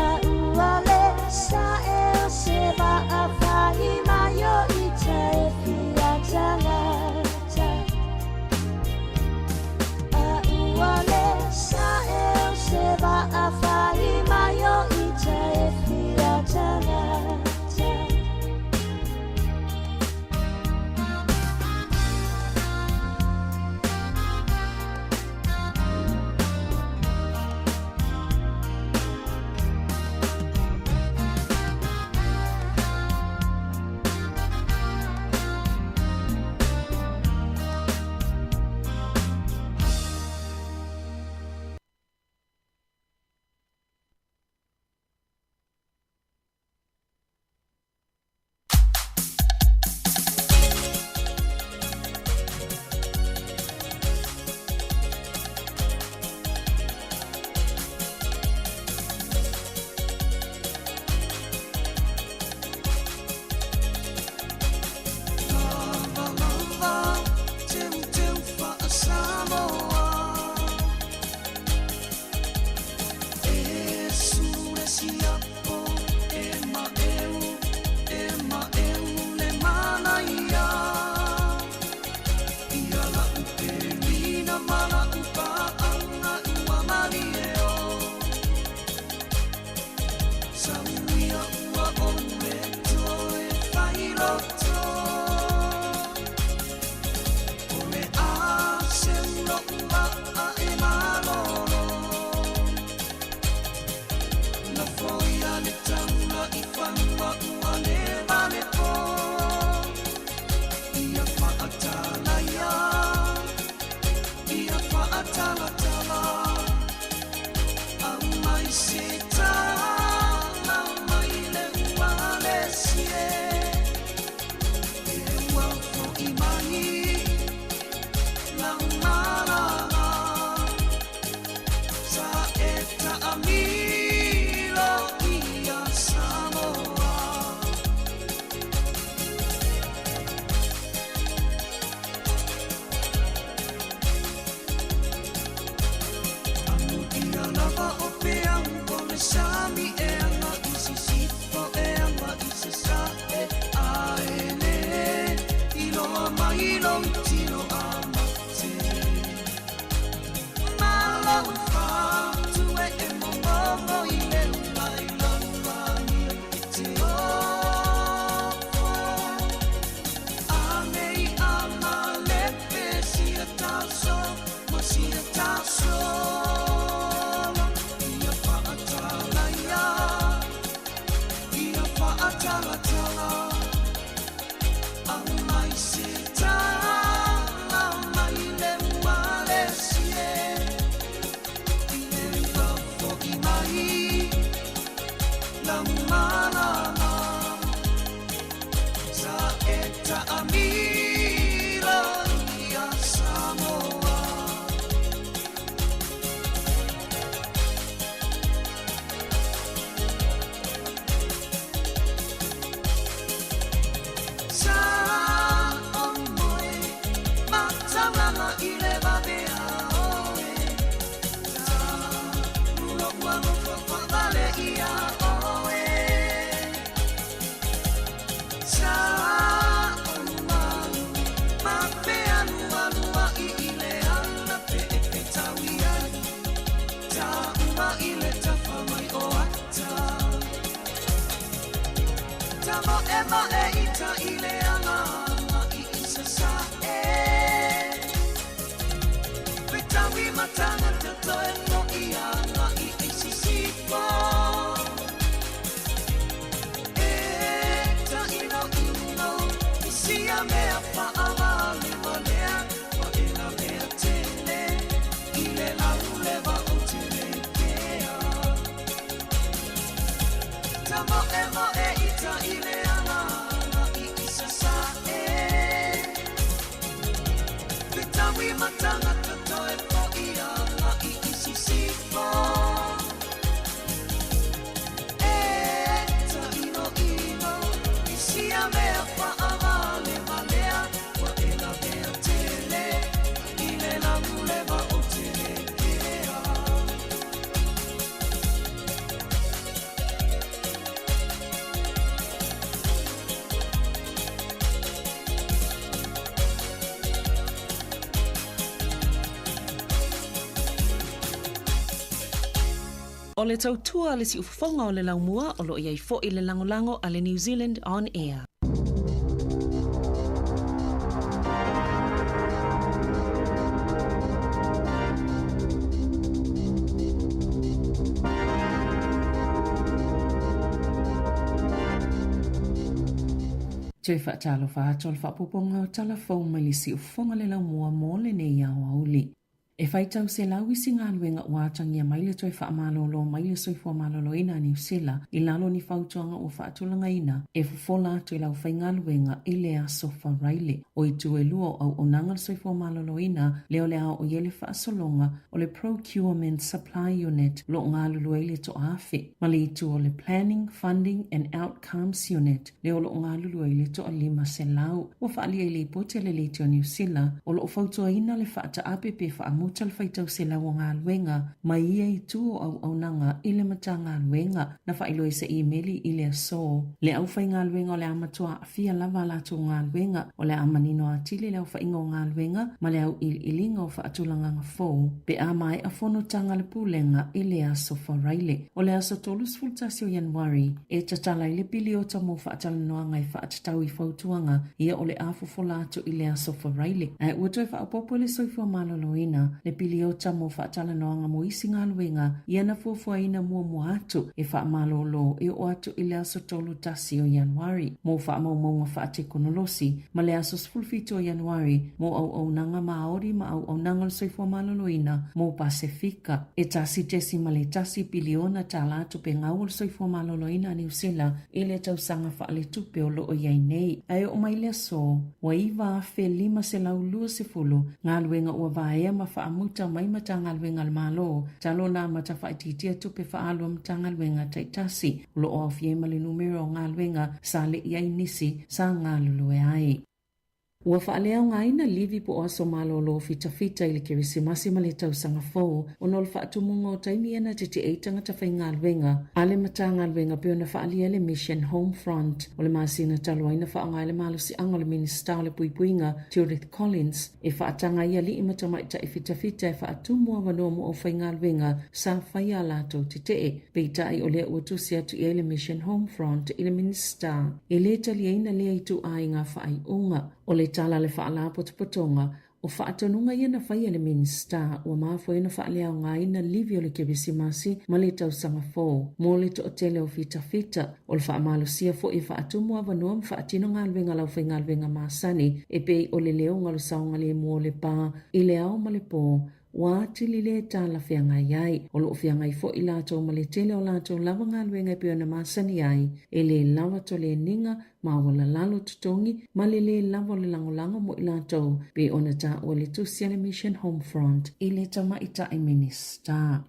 A ua le sa'e o se va'a fai mai o ita e fia tagata A ua le sa'e o se va'a fai mai o ita e fia tagata. Tamoemoe ita i le ala i i Sasae. Fetaui ma tagata toe fo'i agai i Sisifo. E taʻinoʻino i sia mea faavalevalea ua e lavea tele i le laulewa o Telekea. Tamoemoe ita i le ala i i Sasae. Fetaui ma tagata toe fo'i agai i Sisifo. E taʻinoʻino i sia mea faavalevalea ua e lavea tele i le laulewa o Telekea. O le tautua a le siufofoga o le laumua o lo o i ai foi le lagolago a le New Zealand On Air. Toe faatalofa atu o le faaopoopoga o tala fou mai le siufofoga le laumua mo lenei aoauli. E faitau selau isi galuega ua atagia mai le toe faamalolo mai le soifua maloloina a Niu Sila i lalo o ni fautuaga ua faatulagaina e fofola atu i le aufaigaluega i le Aso Faraile. O itu e lua o auaunaga le soifua maloloina lea o le a oo i ai le faasologa o le Procurement Supply Unit o lo o galulue ai le toaafe ma le itu o le Planning, Funding and Outcomes Unit lea o lo o galulue ai le toa 500. Ua faaalia i lipoti a le Leitio a Niu Sila, o lo o fautuaina le faataape pe faamuta le faitau selau o galuega mai ia itu o auaunaga i le Matagaluega. Na faailoa i se imeli i le aso le aufaigaluega o le a matua aafia lava a latou galuega, o le a manino atili le aofaiga o galuega ma le auiliiliga o faatulagaga fou pe a maea fonotaga a le Pulega i le aso Faraile. O le aso 31 o Ianuari, e tatala ai le piliota mo faatalanoaga e faatatau i fautuaga ia o le a fofola atu i le aso Faraile. Ae ua toe faaopoopo e le Soifua Maloloina le piliota mo faatalanoaga mo isi galuega ia na fuafuaina muamua atu e faamalolo e oo atu i le aso 31 o Ianuari mo faamaumauga faatekonolosi ma le aso 17 o Ianuari mo auaunaga Māori ma auaunaga o le soifua maloloina mo Pasefika. E 1.1 piliona tālā tupe gau o le soifua maloloina a Niu Sila i le tausaga faaletupe o lo o i ai nei. Ae oo mai le aso, ua 9,520 galuega ua vaea ma faamuta mai Matagaluega a le Malo talu ona amata faaitiitia tupe faaalu a Matagaluega taitasi o lo o aofia ai ma le numera o galuega sa leʻi ai nisi sa galulue ai. Ua faaleaogaina livi po o aso malolo fitafita i le Kerisimasi ma le Tausaga Fou ona o le faatumuga o taimi ia na teteʻe ai tagata faigaluega a le Matagaluega pei ona faaalia e le Mission Home Front o le masina talu ai na faaaoga ai le malosiaga o le Minisita o le Puipuiga Judith Collins e faataga ai alii ma tamaitai fitafita e faatumu avanoa mo aufaigaluega sa faia a latou tetee. Peitai o lea ua tusi atu i ai le Mission Home Front i le Minisita e le taliaina lea ituaiga faaiuga. O le tala a le Faalapotopotoga, o faatonuga ia na faia e le Minisita ua mafua ai ona faaleaogaina livi o le Kerisimasi ma le Tausaga Fou mo le toatele o fitafita. O le faamalosia foi e faatumu avanoa ma faatino galuega a le aufaigaluega masani e pei o le leoga o le saogalemu o le pa i le ao ma le po ua atili le talafeagai ai. O lo o feagai foi latou ma le tele o latou lava galuega e pei ona masani ai, e le lava toleniga ma aualalalo totogi ma le le lava o le lagolago mo i latou, pei ona taua le tusi a le Mission Home Front i le Tamaitai Minisita.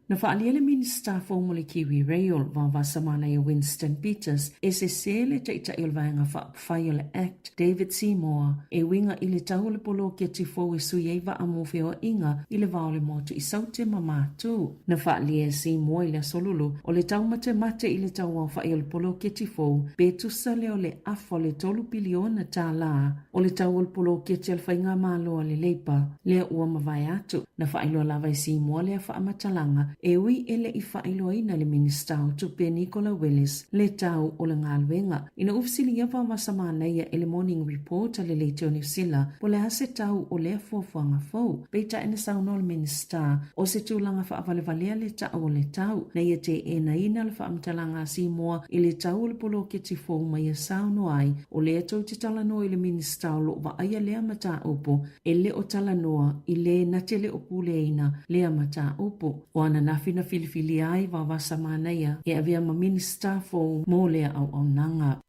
Na faaalia le Minisita fou mo le Kiwi Rail, Vaovasamanaia Winston Peters, e sese le Taitai o le Vaega Faaupufai o le Act, David Seymour, e uiga i le tau o le poloketi fou e sui ai vaa mo feoaiga i le va o le motu i Saute ma Matu. Na faaalia e Seymour i le Aso Lulu o le taumatemate i le tauaofai o le poloketi fou pe tusa lea o le afa o le $3 piliona tālā o le tau o le poloketi a le Faigamalo a le Leipa lea ua mavae atu. Na faailoa lava e Seymour lea faamatalaga E ui e le i faailoaina e le Minisita o Tupe Nicola Willis le tau o le galuega, ina ua fesiligia Vaovasamanaia e le Morning Report a le Leitio Niu Sila po o le a se tau o lea fuafuaga fou. Peitai na saunoa le Minisita o se tulaga faavalevalea le tau o le tau, na ia teenaina le faamatalaga a Simoa i le tau o le poloketi fou ma ia saunoa ai o lea tou te talanoa i le Minisita o lo o vaaia lea mataupu e le o talanoa i lē na te le o puleaina lea mataupu. O ananafi na filifilia ai Vaovasamanaia e avea ma Minisita fou mo lea auaunaga.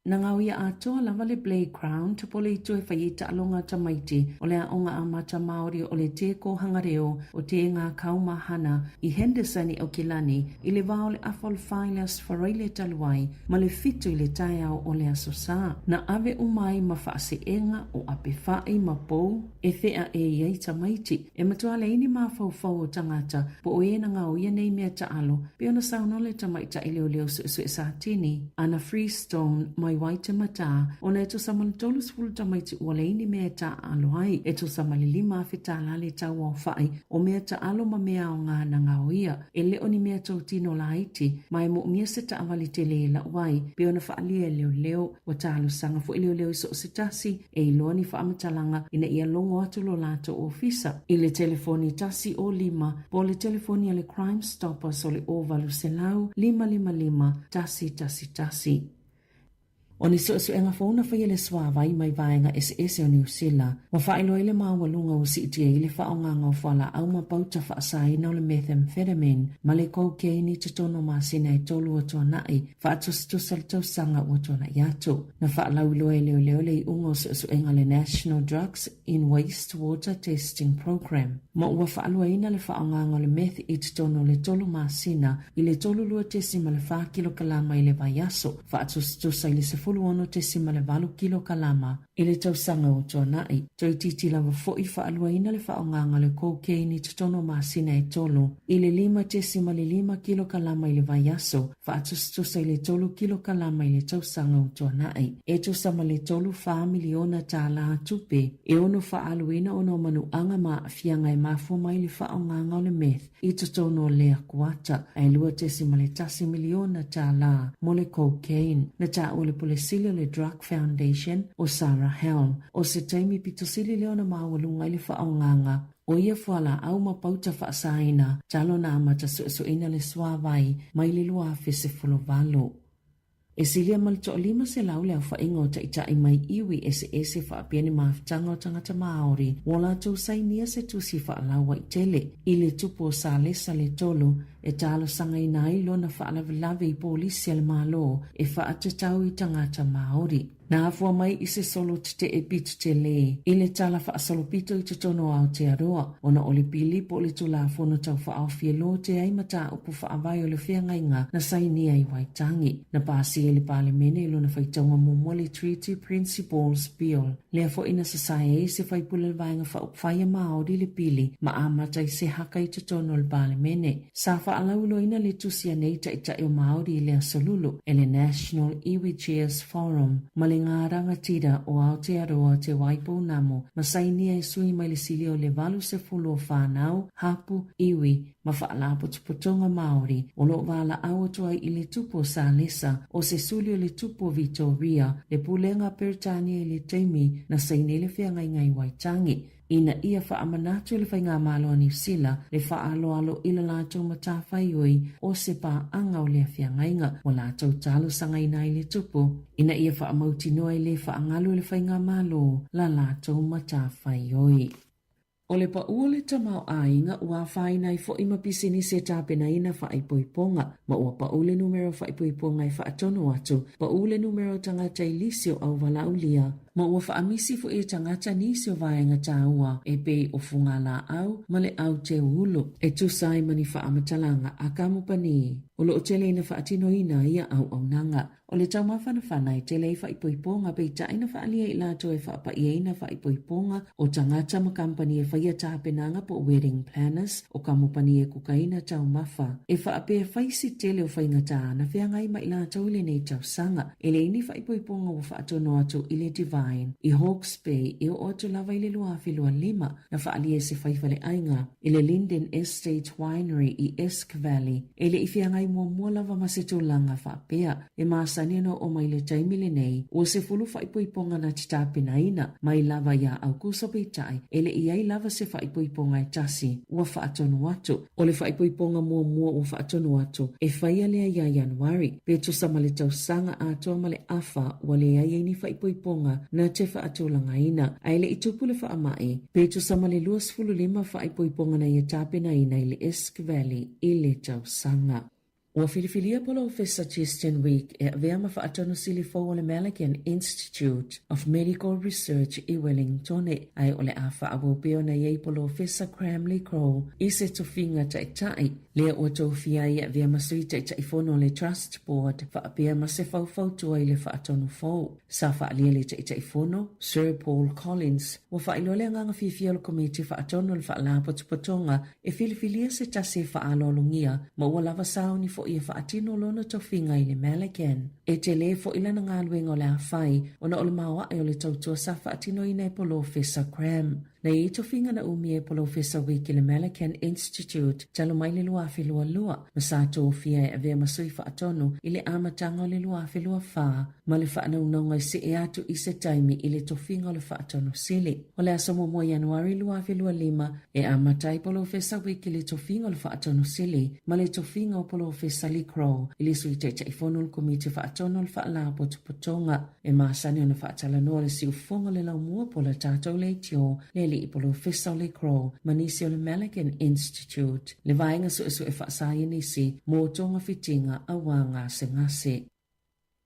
Na gaoia atoa lava le playground po o le itu e fai ai taaloga a tamaiti o le Aoga Amata Māori o le Te Kōhanga Reo o Te Ngākau Mahana i Henderson i Aukilani i le vā o le afa o le 4 i le Aso Faraile talu ai ma le 7 i le taeao o le Aso Sa. Na ave uma ai ma faaseega o apefaʻi ma pou e fea e i ai tamaiti. E matua leai ni mafaufau o tagata po o e na gaoia nei mea taalo, pei ona saunoa le tamaitai leoleo suesue Satini, Ana Freestone mai Waitematā, ona e tusa ma le 30 tamaiti ua leai ni mea e taaalo ai, e tusa ma le $5,000 tālā le tau aofaʻi o mea taalo ma mea aoga na gaoia. E le o ni mea totino laiti, ma e moomia se taavale tele e lau ai, pei ona faaalia e leoleo. Ua talosaga foi leoleo i so o se tasi e iloa ni faamatalaga ina ia logo atu lo latou ofisa i le telefoni 105 po o le telefoni a le Crime Stoppers o le 0800 555 111. O ni suesuega fou na faia e le Suavai mai vaega eseese o Niu Sila, ua faailoa ai le maualuga ua siitia ai le faaaogaga o fualaau ma pauta faasaina o le methamphetamine ma le cocaine i totonu o masina e tolu ua tuanai, faatusatusa le tausaga ua tuanai atu. Na faalauiloa e leoleo le iuga o suesuega a le National Drugs in Waste Water Testing Programme, ma ua faaluaina le faaaogaga o le meth i totonu o le tolu masina i le 32.4 kilokalama i le vaiaso, faatusatusa i le 16.8 kilokalama i le tausaga ua tuanai. Toeitiiti lava foi faaluaina le faaaogaga o le cocaine i totonu o masina e tolu i le 5.5 kilokalama i le vaiaso, faatusatusa i le 3 kilokalama i le tausaga ua tuanai. E tusa ma le 34 miliona tālā tupe e ono faaaluina ona o manuaga ma aafiaga e mafua mai i le faaaogaga o le meth i totonu o lea kuata, ae $2.1 miliona tālā mo le cocaine. Na taua le Pule Sili o le Drug Foundation o Sarah Helm, o se taimi pito sili lea ona maualuga i le faaaogaga o ia fualaau ma pauta faasaina talu ona amata suesueina le suavai mai le 2018. E silia ma le 1,500 le aofaiga o taitai mai iwi eseese faapea ni mafutaga o tagata Māori ua latou sainia se tusi faalauaitele i le tupu o Salesa le Tolu e talosagaina ai lona faalavelave i polisi a le Malo e faatatau i tagata Māori. Na afua mai i se solo tetee pito tele i le tala faasolopito i totonu o Aotearoa ona o le pili po o le Tulafono Tau Faaofi e lotea ai mataupu faavae o le feagaiga na sainia i Waitangi. Na pasia e le Palemene i lona faitauga muamua le Treaty Principles Bill, lea foi na sasae ai se faipule o le Vaega Faaupufai a Māori le pili ma amata ai se haka i totonu o le Palemene. Sa faalauiloaina le tusi a nei taitai o Māori i le Aso Lulu e le National Iwi Chairs Forum ma le Ngā Rangatira o Aotearoa Te Waipounamu ma sainia e sui mai le sili o le 80 o whānau, hapu, iwi ma faalapotopotoga Māori o lo o valaau atu ai i le tupu o Salesa o se suli o le tupu o Vitoria le pulega a Peretania i le taimi na saini ai le feagaiga i Waitangi ina ia faamanatu e le Faigamalo a Niu Sila le faaaloalo i le latou matafaioi o se paaga o lea feagaiga ua latou talosagaina ai le tupu ina ia faamautinoa e le faagalu e le Faigamalo la latou matafaioi. O le paʻu o le tamaoaiga ua afaina ai foi ma pisinisi e tapenaina faaipoipoga, ma ua paʻu le numera o faaipoipoga e faatonu atu, paʻu le numera o tagata i lisi o auwalaaulia, ma ua faamisi foi e tagata nisi o vaega taua e pei o fugalaau ma le au teu ulu, e tusa ai ma ni faamatalaga a kamupani o lo o tele ina faatinoina ia auaunaga. O le taumafanafana e tele ai faaipoipoga peitai na faaalia i latou e faapaia faaipoipoga o tagata ma kamupani e faia tapenaga po o wedding planners o kamupani e kukaina taumafa e faapea fai se tele o faigata na feagai ma i latou i lenei tausaga. E leai ni faaipoipoga ua faatonu atu i le device. Wine i Hawke's Bay e oo atu lava i le 2025, na faaalia e se fai faleaiga i le Linden Estate Winery i Esk Valley, e le i feagai muamua lava ma se tulaga faapea. E masani ona oo mai le taimi lenei, ua 10 faaipoipoga na te tapenaina mai lava iā Aukuso peitai e le i i ai lava se faaipoipoga e tasi ua faatonu atu. O le faaipoipoga muamua ua faatonu atu, e faia lea iā Ianuari, pe tusa ma le tausaga atoa ma le afa ua leai ai ni faaipoipoga na te faatulagaina, ae le i tupu le faamai, pe tusa ma le 25 faaipoipoga na ia tapenaina i le Esk Valley i le tausaga. Ua filifilia Polofesa Justin Week e avea ma faatonu sili fou o le Malaghan Institute of Medical Research i Wellingtone, ae o le a faaauau pea ona i ai Polofesa Graham Le Crow i se tofiga taitai, lea ua tofia ai e avea ma sui taitaifono o le Trust Board faapea ma se faufautua i le faatonu fou. Sa faaalia le Taitaifono, Sir Paul Collins, ua faailoa le agaga fiafia o le Komiti Faatonu o le Faalapotopotoga e filifilia se tasi e faaaloalogia ma ua lava sauni foi e faatino lona tofiga i le Malaghan. E tele foi lana galuega o le a fai ona o le maoae o le tautua sa faatinoina e Polofesa Graham. Na i ai tofiga na umia e Polofesa Wiki i le Malaghan Institute talu mai le 2022 ma sa tofia e avea ma sui faatonu i le amataga o le 2024 ma le faanaunauga e see atu i se taimi i le tofiga o le faatonu sili. O le aso muamua Ianuari 2025, e amata ai Polofesa Wiki i le tofiga o le Faatonu Sili ma le tofiga o Polofesa Lee Crow i le Sui Taitaifono o le Komiti Faatonu o le Faalapotopotoga. E masani ona faatalanoa le siufofoga o le laumua po o le tatou leitio, le alii Polofesa o Lee Crow ma nisi o le Malaghan Institute, le vaega suesue faasaienisi mo togafitiga auā gasegase.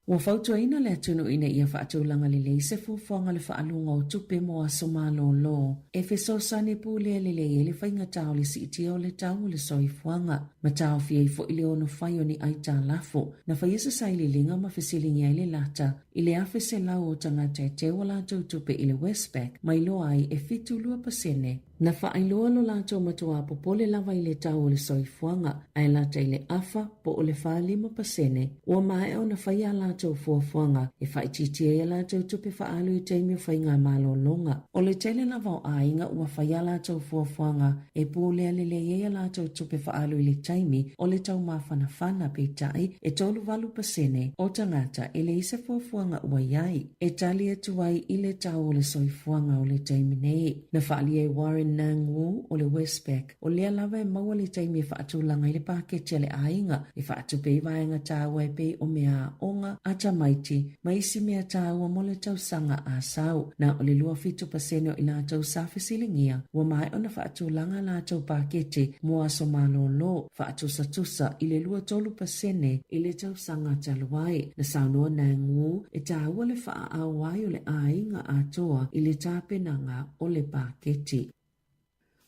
Ua fautuaina le atunuu ina ia faatulaga lelei se fuafuaga o le faaaluga o tupe mo aso malolo e fesoasoani pulea lelei ai le faigata o le siitia o le tau o le soifuaga, ma taofia ai foi le ono fai o ni aitalafu. Na faia se sailiiliga ma fesiligia ai le lata i le 1,100 o tagata e teu a latou tupe i le Westpac ma iloa ai e 72% Na faailoa lo latou matuā popole lava i le tau o le soifuaga, ae lata i le afa po o le 45%, ua maea ona fai a latou fuafuaga e faaitiitia ai a latou tupe faaalu i taimi o faiga malologa. O le tele lava o aiga ua fai a latou fuafuaga e pulea lelei ai a latou tupe faaalu i le taimi o le taumafanafana, peitai, e 38% o tagata e leai se fuafuaga ua i ai e tali atu ai i le tau o le soifuaga o le taimi nei. Na faaalia e Warren Nang Wu o le Westpac, o lea lava e maua le taimi e faatulaga ai le paketi a le aiga e faatupe ai vaega taua e pei o meaaoga a tamaiti ma isi mea taua mo le tausaga a sau. Na o le 27% o i latou sa fesiligia ua maea ona faatulaga a latou paketi mo aso malolo faatusatusa i le 23% i le tausaga talu ai. Na saunoa Nang Wu e taua le faaao ai o le aiga atoa i le tapenaga o le paketi.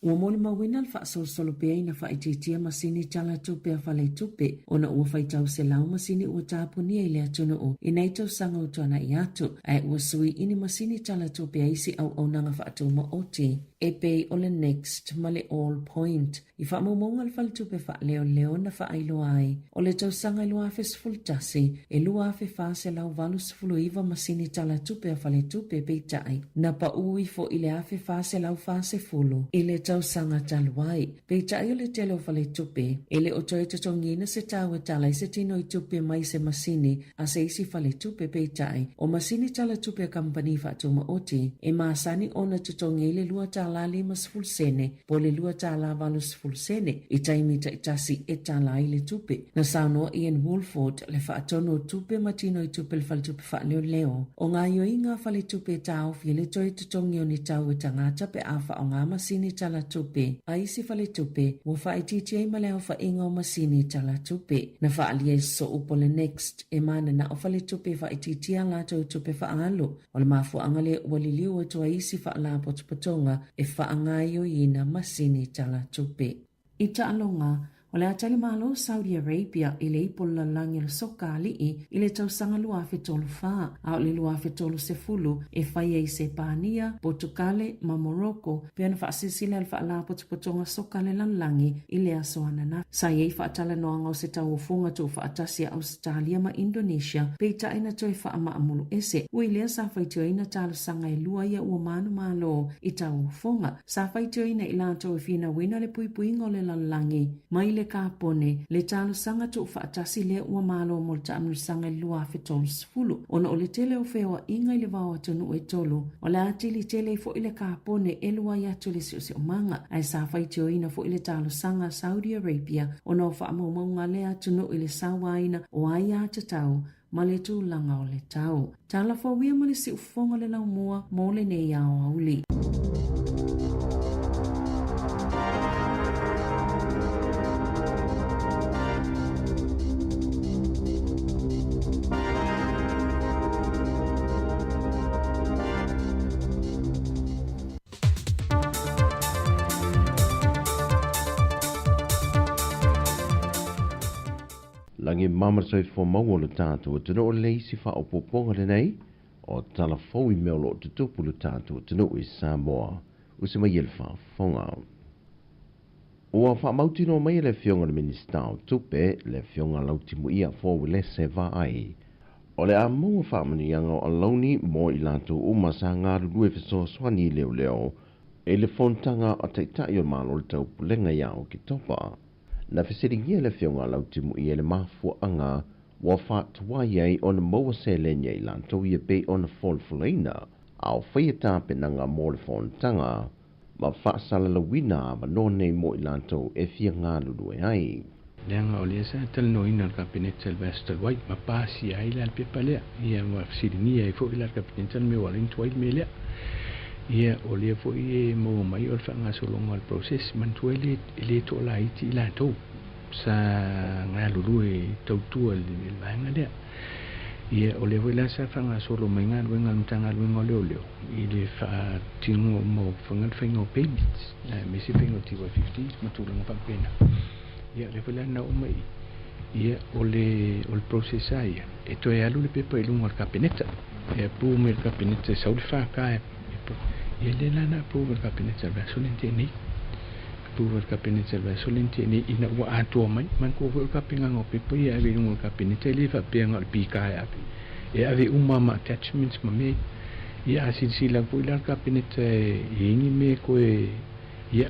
Ua molimauina le faasolosolo pea ina faaitiitia masini tala tupe a faletupe ona ua faitau selau masini ua tapunia i le atunuu i nei tausaga ua tuanai atu, ae ua sui i ni masini tala tupe a isi auaunaga faatumaoti e pei o le Next ma le All Point. I faamaumauga a le Faletupe Faaleoleo na faailoa ai, o le tausaga e 2011, e 2,489 masini tala tupe a faletupe, peitai, na paū ifo i le 1,440 i le tausaga talu ai. Peitai o le tele o faletupe, e le o toe totogiina se tau e tala ai se tino i tupe mai se masini a se isi faletupe, peitai, o masini tala tupe a kamupani faatumaoti, e masani ona totogi ai le $2.50 sene po o le $2.80 sene i taimi taitasi e tala ai le tupe. Na saunoa Ian Woolford, le faatonu o tupe ma tino i tupe le Faletupe Faaleoleo, o gaoioiga a faletupe e taofi ai le toe totogi o ni tau e tagata pe a faaaoga masini tala tupe a isi faletupe ua faaitiitia ai ma le aofaiga o masini tala tupe. Na faaalia e soo po le Next e mananao faletupe e faaitiitia a latou tupe faaalu. O le mafuaaga lea ua liliu atu ai isi faalapotopotoga e faagaoioiina masini tala tupe. I taaloga, O le a tali malo Saudi Arabia i le ipu o le lalolagi o le soka alii i le tausaga 2034, a o le 2030 e fai ai Sepania, Potukale ma Morocco pei ona faasilasila e le Faalapotopotoga Soka a le Lalolagi i le aso ananafi. Sa i ai faatalanoaga o se tauofoga tuufaatasi a Ausetalia ma Indonesia, peitai na toe faamaamulu ese. Ui lea sa faitioina talosaga e lua ia ua manumalo i tauofoga. Sa faitioina i latou e finauina le puipuiga o le lalolagi mai le kapone, le talosaga tuufaatasi lea ua malo mo le taamilosaga i le 2030. Ona o le tele o feoaiga i le vao atunuu e tolu, o le atili tele ai foi le kapone e luai atu i le siosiomaga, ae sa faitioina foi le talosaga a Saudi Arabia ona o faamaumauga a lea atunuu i le sauaina o aiatatau ma le tulaga o le tau. Tala fou ia ma le siufofoga o le laumua mo lenei aoauli. Lagi mama soifua maua lo tatou atunuu le isi faaopoopoga lenei o tala fou i mea o lo o tutupu lo tatou atunuu i Samoa. Usi mai e le faafofoga. Ua faamautinoa mai e le Afioga i le Minisita o Tupe, le Afioga Lautimuia Afoa Uelese Vaai, o le a maua faamanuiaga o alauni mo i latou uma sa galulue fesoasoani i leoleo i le fonotaga a Taitai o le Malo o le Taupulega ia Oketopa. Na fesiligia le Afioga Lautimuia i le mafuaaga ua faatuai ai ona maua seleni a i latou ia pei ona folafolaina a o faia tapenaga mo le fonotaga ma faasalalauina avanoa nei mo i latou e fia galulue ai. Leaga o lea sa talanoaina le Kapeneta i le vaiaso talu ai, ma pasia ai la le pepa lea, ia ua fesiligia ai foi la le Kapeneta le mea ua ala ai ona tuai le mea lea. Ia o lea foi e maua mai o le faagasologa o le process, manatua e le, e le toalaiti i latou sa galulue e tautua i le vaega lea. Ia o lea foi la sa faagasolo mai galuega a le Matagaluega o Leoleo i le faatinoga uma o faiga le faiga o payments, aemaise faiga o TY15 ma tulaga faapena. Ia o lea foi la na oo mai i i, ia o le o le process lava ia, e toe alu le pepa i luga o le Kapeneta, e approve mai e le Kapeneta e sau le FK e ia lea la na approve e le Kapeneta i le vaiaso lea na tea nei. Approve e le Kapeneta i le vaiaso lea na tea nei ina ua atoa mai. Manatua foi o le tapenaga o pepa ia e ave i luga o le Kapeneta e le faapea na o le pika e ave. E ave uma lava ma attachments ma mea ia. Ia a silasila foi la le Kapeneta e i ai ni mea e toe, ia,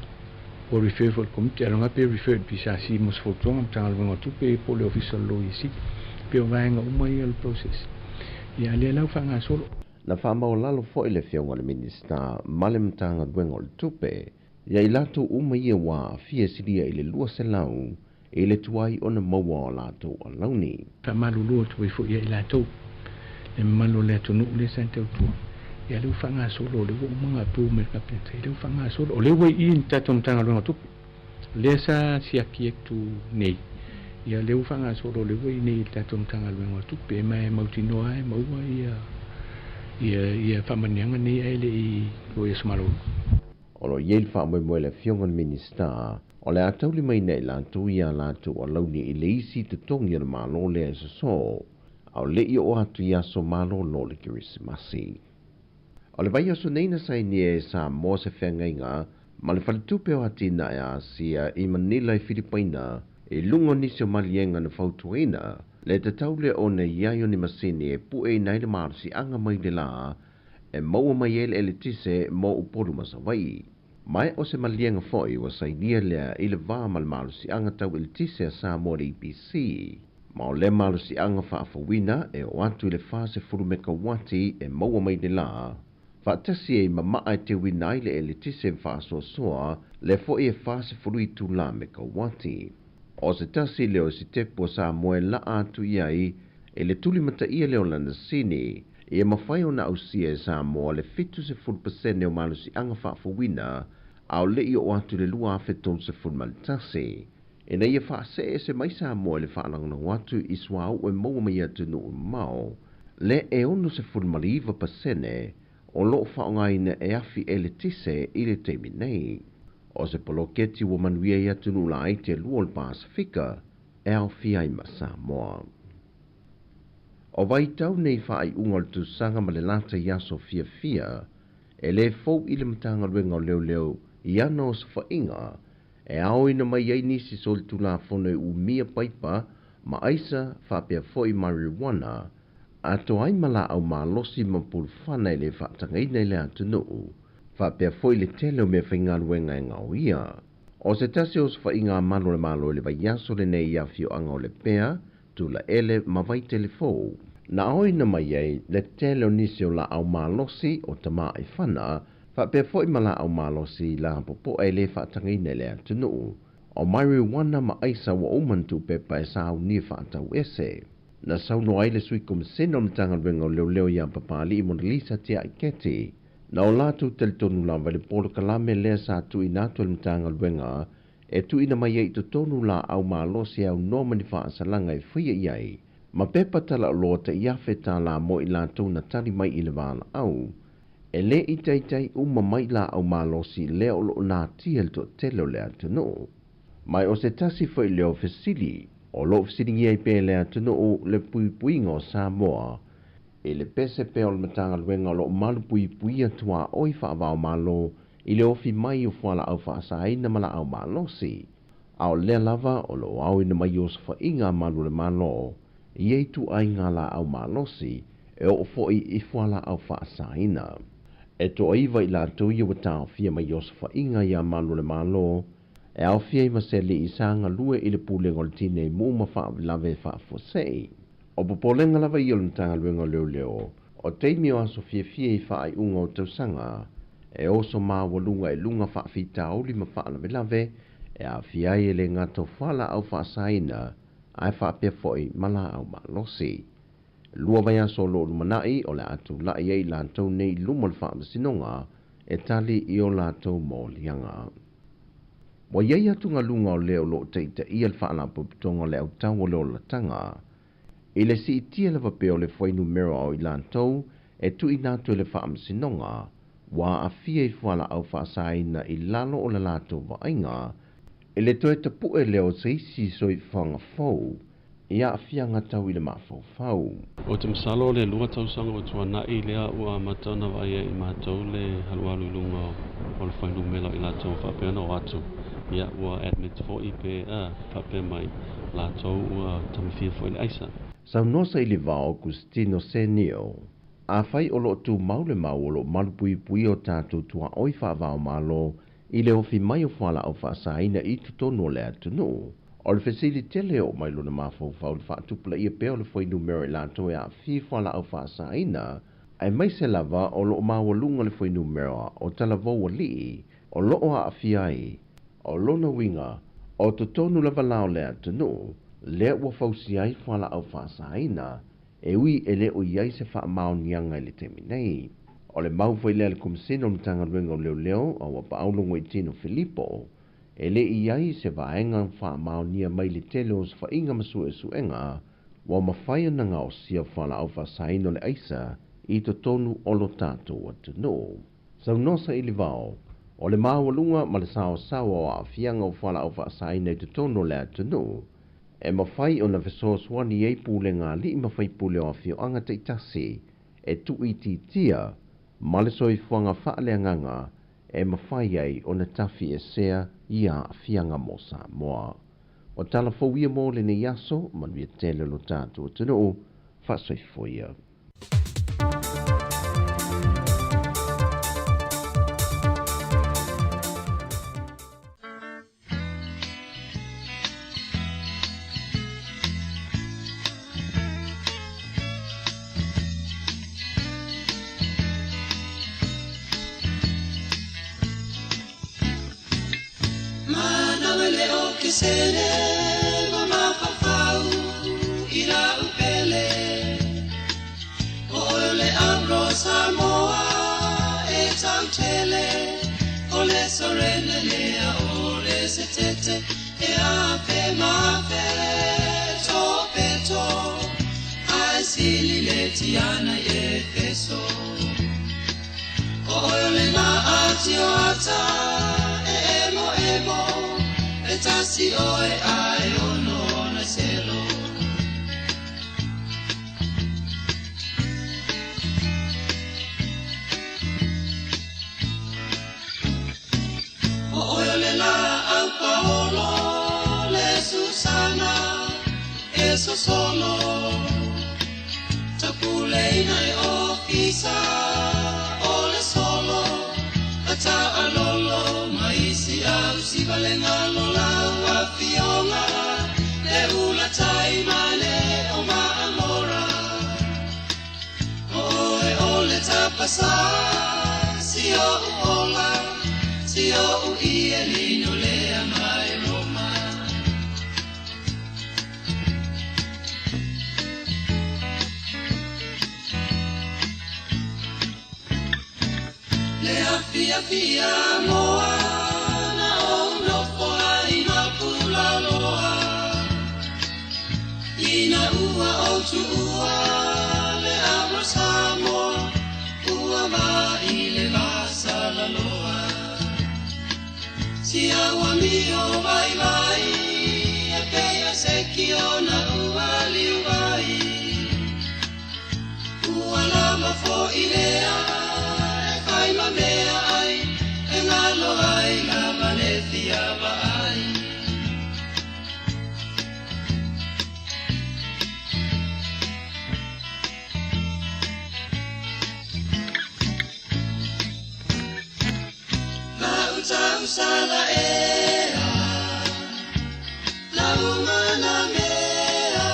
ua refer foi i le Komiti, ailoga pe refer i le PSC mo se fautuaga, Matagaluega o Tupe po o le Ofisa o le Loia Sili. E pei o vaega uma ia o le process. Ia a lea la ua faagasolo. Na faamaualalo foi le Afioga i le Minisita ma le Matagaluega o le Tupe ia i latou uma ia ua aafia silia i le 200 i le tuai ona maua o latou alauni. Faamalulu atu ai foi ia i latou, le mamalu o le atunuu lea sa tautua, ia lea ua faagasolo, o lea ua uma ona approve mai e le Kapeneta, ia lea ua faagasolo. O lea ua i i le tatou Matagaluega o Tupe, o lea sa siaki atu nei, ia lea ua faagasolo, o lea ua i nei i le tatou Matagaluega o Tupe, ma e mautinoa lava e maua ia, ia, ia faamanuiaga nei ae le i oo i aso malolo. O lo o i ai le faamoemoe a le Afioga i le Minisita o le a taulimaina e latou ia latou alauni i le isi totogi o le Malo lea e sosoo, a o le i oo atu i aso malolo o le Kerisimasi. O le vaiaso nei na sainia e Samoa se feagaiga ma le Faletupe o Atinae a Asia i Manila i Filipaina i luga o nisi o maliega na fautuaina le tatau lea ona i ai o ni masini e pueina ai le malosiaga mai le lā e maua mai ai le eletise mo Upolu ma Savaii. Ma o se maliega foi ua sainia lea i le va ma le malosiaga tau eletise a Samoa le EPC. Ma o lea malosiaga faafouina e oo atu i le 40 mekauati e maua mai le lā, faatasi ai ma maa e teuina ai le eletise faasoasoa lea foi e 40 itula mekauati. O se tasi lea o sitepu a Samoa e laa atu i ai i le tulimataia lea o lana sini, ia mafai ona ausia e Samoa le 70% o malosiaga faafouina a o le i oo atu i le 2031, ina ia faaseese mai Samoa i le faalagolago atu i suauu e maua mai atunuu mamao, lea e 69% o lo o faaaogaina e afi eletise i le taimi nei. O se poloketi ua manuia ai atunuu laiti e lua o le Pasefika e aofia ai ma Samoa. O vaitau nei faaiuga o le tausaga ma le lata i aso fiafia, e le fou i le Matagaluega o Leoleo i ana osofaiga e aoina mai ai nisi solitulafono e umia paipa ma aisa faapea foi marijuana, atoa ai ma laau malosi ma pulufana e le faatagaina i le atunuu, faapea foi le tele o meafaigaluega e gaoia. O se tasi o osofaiga a malu o le Malo i le vaiaso lenei i afioaga o Lepea, Tulaele ma Vaitele Fou, na aoina mai ai le tele o nisi o laau malosi o tamaaifana, faapea foi ma laau malosi lapopoa e le faatagaina i le atunuu. O marijuana ma aisa ua uma ona tuupepa e saunia faatau ese. Na saunoa ai le Sui Komisena o le Matagaluega o Leoleo ia Papali'i Monalisa Tia'i Keti, na o latou talitonu lava i le polokalame lea sa tuuina atu e le Matagaluega e tuuina mai ai i totonu laau malosi e aunoa ma ni faasalaga e faia i ai ma pepa talaoloa tai $1,000 mo i latou na tali mai i le valaau. E le i taitai uma mai laau malosi lea o lo o natia i le toatele o le atunuu. Ma o se tasi foi lea o fesili o lo o fesiligia ai pea e le atunuu le puipuiga o Samoa i le pese pea o le Matagaluega o lo o malupuipuia tuaoi faava-o-Malo i le ofi mai o fualaau faasaina ma laau malosi, a o lea lava o lo o aoina mai osofaiga a malu o le Malo i ia ituaiga laau malosi e oo foi i fualaau faasaina. E toaiva i latou ia ua taofia mai osofaiga ia malu o le Malo e aofia ai ma se alii sa galue i le Pulega o le Tinei Mu ma Faalavelave Faafuasei. O popolega lava ia o le Matagaluega o Leoleo, o taimi o aso fiafia i faaiuga o tausaga, e oso maualuga i luga faafitauli ma faalavelave e aafia ai e le gata o fualaau faasaina ae faapea foi ma laau malosi. Lua vaiaso o lo o lumanai o le a tulai ai i latou nei i luma o le Faamasinoga e tali i o latou moliaga. Ua i ai atugaluga o le o lo o taitaia le Faalapotopotoga o le Autau o le Olataga i le siitia lava pea o le fuainumera o i latou e tuuina atu e le Faamasinoga ua aafia i fualaau faasaina i lalo o le latou vaaiga i le toe tapue lea o se isi soifuaga fou i aafiaga tau i le mafaufau. Ou te masalo o le lua tausaga ua tuanai lea ua amata ona vaaia e i matou le alualu i luga o le fuainumera o i latou ua faapea ona o atu, ia ua admit foi pe faapea mai latou ua taumafia foi le aisa. Saunoa Sailivao Agustino Senio, Afai o lo o tumau le mau o lo o malupuipuia o tatou tuaoi faava-o-Malo i le ofi mai o fualaau faasaina i totonu o le atunuu, o le fesili tele e oo mai lona mafaufau i le faatupulaia pea o le fuainumera i latou e aafia i fualaau faasaina, aemaise lava o lo o maualuga le fuainumera o talavou alii o lo o aafia ai. O lona uiga, o totonu lava la o le atunuu lea ua fausia ai fualaau faasaina, e ui e le o i ai se faamaoniaga i le taimi nei. O le mau foi lea a le Komisena o le Matagaluega o Leoleo a ua paau Logoitino Filipo, e le i ai se vaega faamaonia mai le tele o osofaiga ma suesuega ua mafai ona gaosia fualaau faasaina o le aisa i totonu o lo tatou atunuu. Saunoa Sailivao, o le maualuga ma le saosaoa o aafiaga o fualaau faasaina i totonu o le atunuu, e mafai ona fesoasoani ai pulega alii ma faipule o afioaga taitasi e tuuitiitia ma le soifuaga faaleagaga e mafai ai ona tafiesea i aafiaga mo Samoa. O tala fou ia mo lenei aso, manuia tele lo tatou atunuu, faasoifua ia. E tasi oe ae ono ona selo. O oe o le la au paolo le Susana e sosolo. Tapuleina e ofisa o le solo. Ata alolo maisi au sivalenga lola ua fionga. Le ula tai mane o maamora. O oe o le tapasa si o ola. Si o u i e lino lea mai Roma. Le afia fia moa na o nofo ai mapula loa. Ina ua o tuua le amo Samoa. Ua va i le vasala loa. Si aua mio vai vai, e peia se ki ona ua liu vai. Ua lava fo i lea, e fai ma mea ai, e ngalo ai lava le fia va ai. La uta usala ea, la umana mea,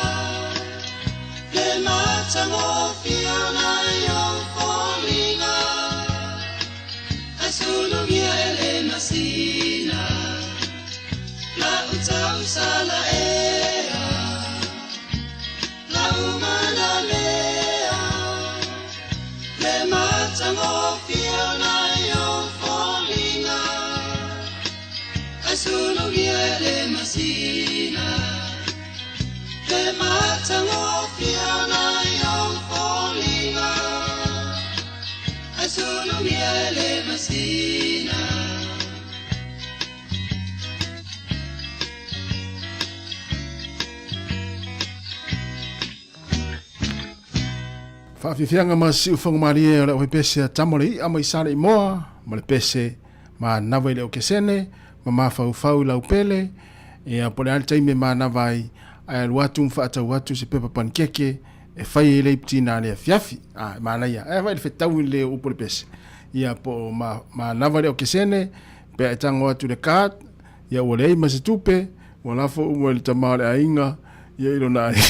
le matangofia na yo folinga, asulungia ele masina. La uta usala ea, la umana mea, le matangofia na yo folinga, asulungia ele masina. Le matangofia na yo folinga, asulungia ele masina. Faafiafiaga ma siufogomalie o le auaipese a tama o le i'a mai sa le imoa ma le pese manava i le okesene ma mafaufau i laupele ia po o le a le taimi e manava ai ae alu atu ma faatau atu se pepa panikeke e fai ai le iputina le afiafi a e manaia ae fai le fetau i le upu o le pese ia po o manava i le okesene pe a e tago atu i le card ia ua leai ma se tupe ua lafo uma i le tama o le aiga ia i lona aiga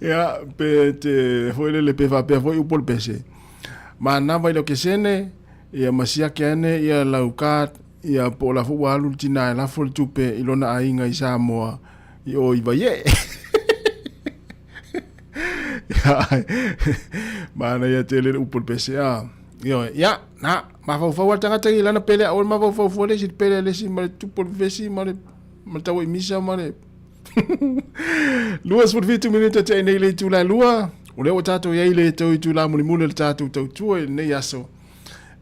ia pe te foi lele pe faapea foi upu o le pese manava i le okesene ia ma siaki ane ia lau card ia po o la foi ua alu le tina e lafo le tupe i lona aiga i Samoa i o i Vaiee ia manaia tele le upu o le pese a ioe ia na mafaufau a le tagata i lana pele aua le mafaufau fua le isi le pele a le isi ma le tupu o le vesi ma le ma le tau i misa ma le 27 minute te nei le itula e lua. O lea ua tātou i ai le tau itula mulimuli o le tātou tautua i lenei aso.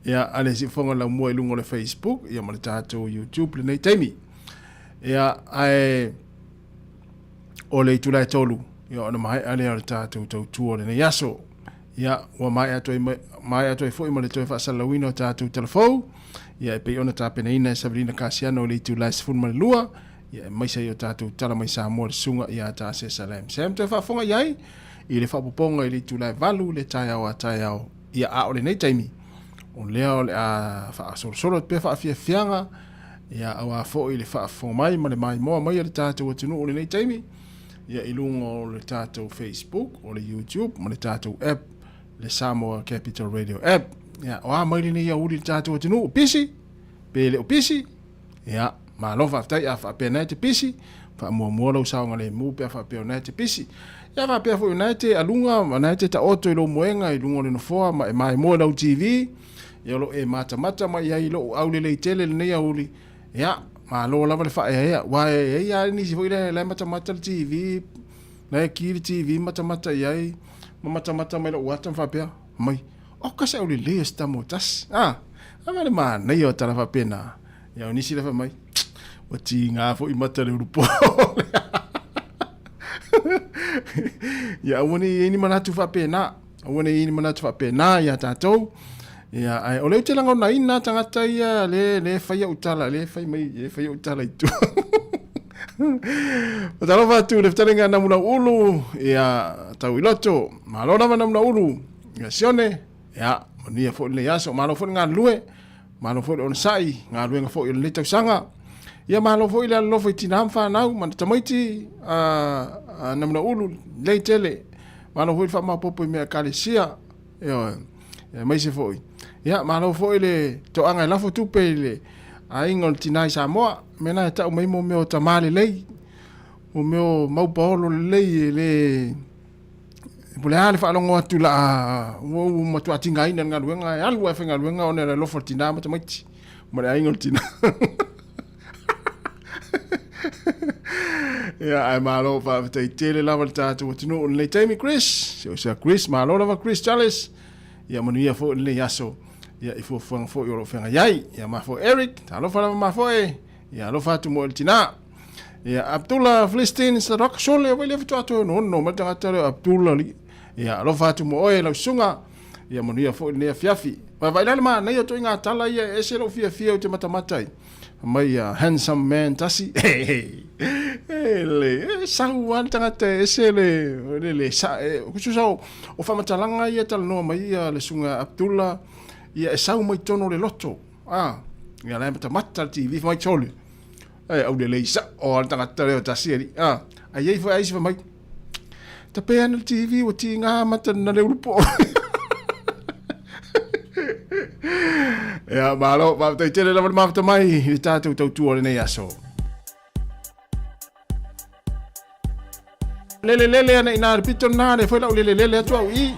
Ia, a le siufoga laumua i luga o le Facebook, ia ma le tātou YouTube lenei taimi. Ia, ae o le itula e tolu, ia ona maea lea o le tātou tautua o lenei aso. Ia, ua maea atu ai, maea atu ai foi ma le toe faasalalauina o tātou talafou. Ia, e pei ona tapenaina e Savelina Kasiano i le itula e 12, ia e maisa i o tātou tala mai Samoa le susuga ia Taase Salam Sam. Toe faafofoga i ai i le faaopoopoga i le itula e 8 le taeao a taeao. Ia, a o lenei taimi, o lea o le a faasolosolo atu pea faafiafiaga, ia, auā foi le faafofoga mai ma le maimoa mai a le tātou atunuu i lenei taimi, ia i luga o le tātou Facebook, o le YouTube ma le tātou app, le Samoa Capital Radio app. Ia, o a mai lenei aoauli i le tātou atunuu, pisi, pe le o pisi, ia, malo faafetai, a faapea na e te pisi, faamuamua lou saogalemu pe a faapea o na e te pisi. Ia faapea foi o na e te aluga, o na e te taoto i lou moega i luga o le nofoa ma e maimoa i lau TV, ia o lo o e matamata mai ai i lou aulelei tele lenei aoauli, Ia, malo lava le faaeaea, aua e i ai lava nisi foi la e matamata le TV, la e ki le TV matamata i ai, ma matamata mai lou ata ma faapea mai, oka se aulelei a si tama o tasi. A, A le manaia o tala faapena. Ia o nisi le fai mai, ua tiga foi mata le ulupo. Ia aua ne i ai ni manatu faapena. Aua ne i ai ni manatu faapena ia tatou. Ia, ae o lea ou te lagonaina tagata ia le, le fai au tala, le fai mai, le fai au tala i tua. Fatalofa atu le fetalaiga Namu Ulu, ia tau i loto. Malo lava Namu Ulu, ia Sione, ia manuia foi lenei aso, malo foi le galulue, malo foi le onosai, galuega foi o lenei tausaga. Ia malo foi le alolofa i tinā ma fanau ma tamaiti a Namu Ulu, lelei tele. Malo foi le faamaopoopo i mea ekalesia. Ioe. Aemaise foi. Ia, malo foi le toaga e lafo tupe i le aiga o le tinā i Samoa. Mea na e tau mai mo mea o tamā lelei, mo mea o mau paolo lelei e le po le a le faalogo atu la ua ua matua tigaina le galuega e alu lava e faigaluega ona e le alofa o le tinā ma tamaiti ma le aiga o le tinā. Ia, ae malo faafetai tele lava le tatou atunuu i lenei taimi, Chris. Se o sea Chris, malo lava Chris Charles. Ia manuia foi lenei aso. Ia, i fuafuaga foi o lo o feagai ai. Ia, mafoe Eric, talofa lava mafoe. Ia, alofa atu mo le tinā. Ia, Abdullah Philistine Sadok Sole, wai le faatoa toe ono mai le tagata lea o Abdullah li. Ia, alofa atu mo oe lau susuga. Ia manuia foi lenei afiafi. Vaavaai la le manaia o ituaiga tala ia e ese lou fiafia ou te matamata ai. Mai ia handsome man tasi. E le, e sau lava le tagata e ese le, le, le, sa, e, tusa o, o faamatalaga ia e talanoa mai ia le susuga Abdullah, ia e sau mai totonu o le loto. Ah, ia la e matamata le TV fai mai sole. E aulelei sa'o lava le tagata lea o tasi alii. A, a i ai foi aisi fai mai, Tape ana le TV ua tiga mata na le ulupo. Ia, malo, faafetai tele lava le mafuta mai i le tatou tautua o lenei aso. Lele lele ana ina le pito na le foi lau lele lele atu au i.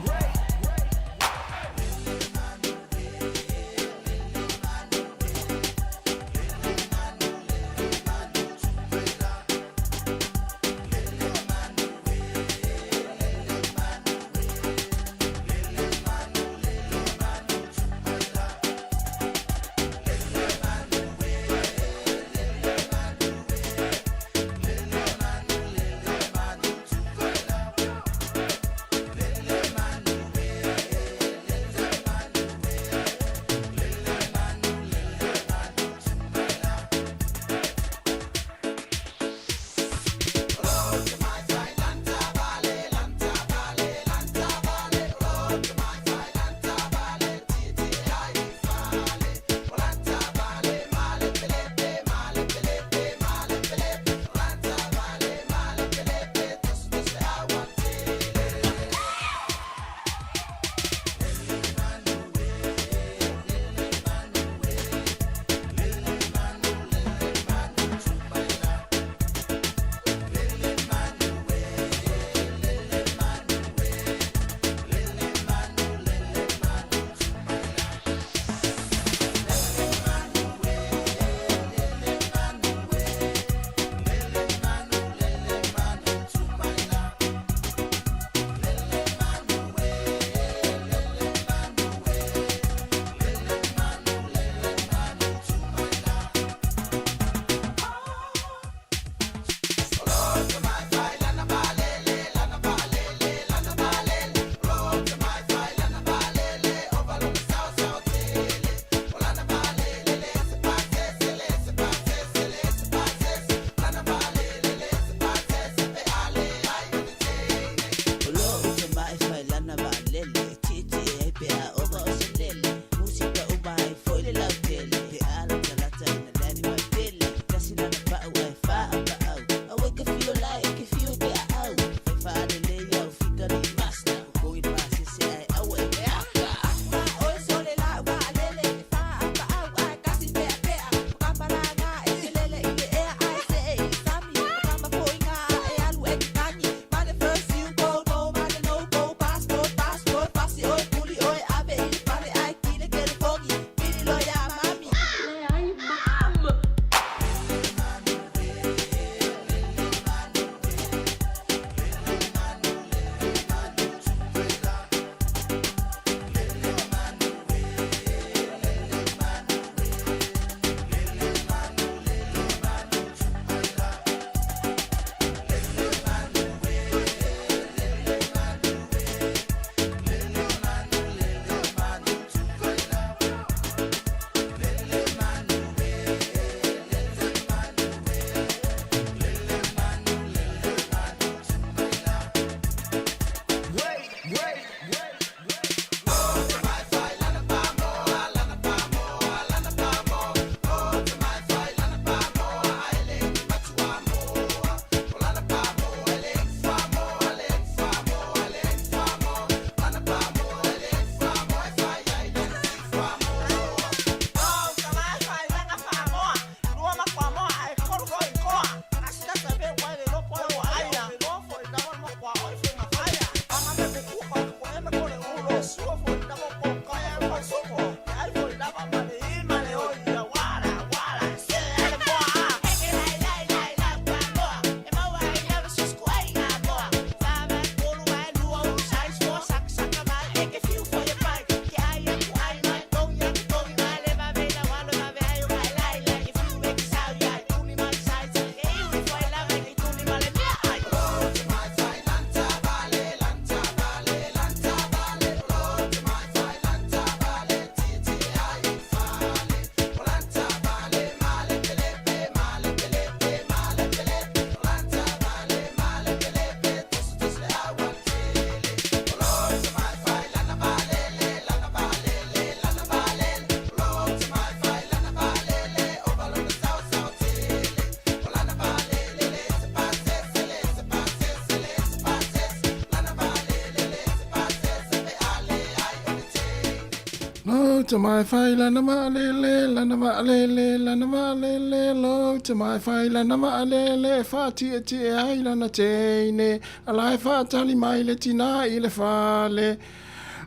Lo tama e fai lana vaalele, lana vaalele, lana vaalele, lo tama e fai lana vaalele, e faatietie ai lana teine, a la e faatali mai le tinā i le fale.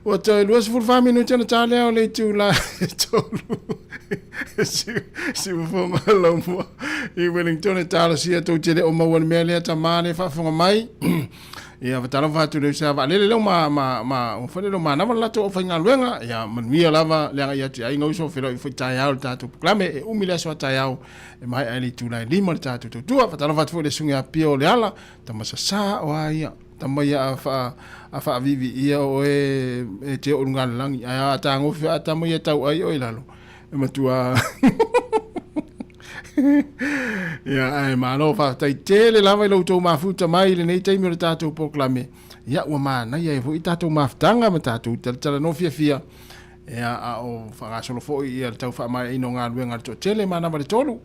Ua toe 24 minute ona ta lea o le itula e tolu. Siufofoga laumua i Wellington e talosia tou te le o maua le mea lea tama le faafofoga mai. Ia fatalofa atu le usa vaalele leo ma ma ma ua fale leo manava le latou aufaigaluega. Ia manuia lava le agai atu i aiga uso feiloai foi taeao le tatou polokalame e umi le aso a taeao e maea ai le itula e 5 le tatou tautua. Fatalofa atu foi i le susuga ia Pio Leala, tama sasā o a ia. Tama ia a wha a whaavivi ia o e e te o lunga le langi. Ai a tāgofi a tama ia tau ai o i lalo. E matua Ia, ai malo whaatai tele lava i lo tou mafuta mai i lenei taimi o le tātou polokalame. Ia, ua manaia ai foi tātou mafutaga ma tātou talatala no fiafia. Ia, a o whangasolo foi ia le tau whaamaeaina o galuega a le toatele manava le tolu.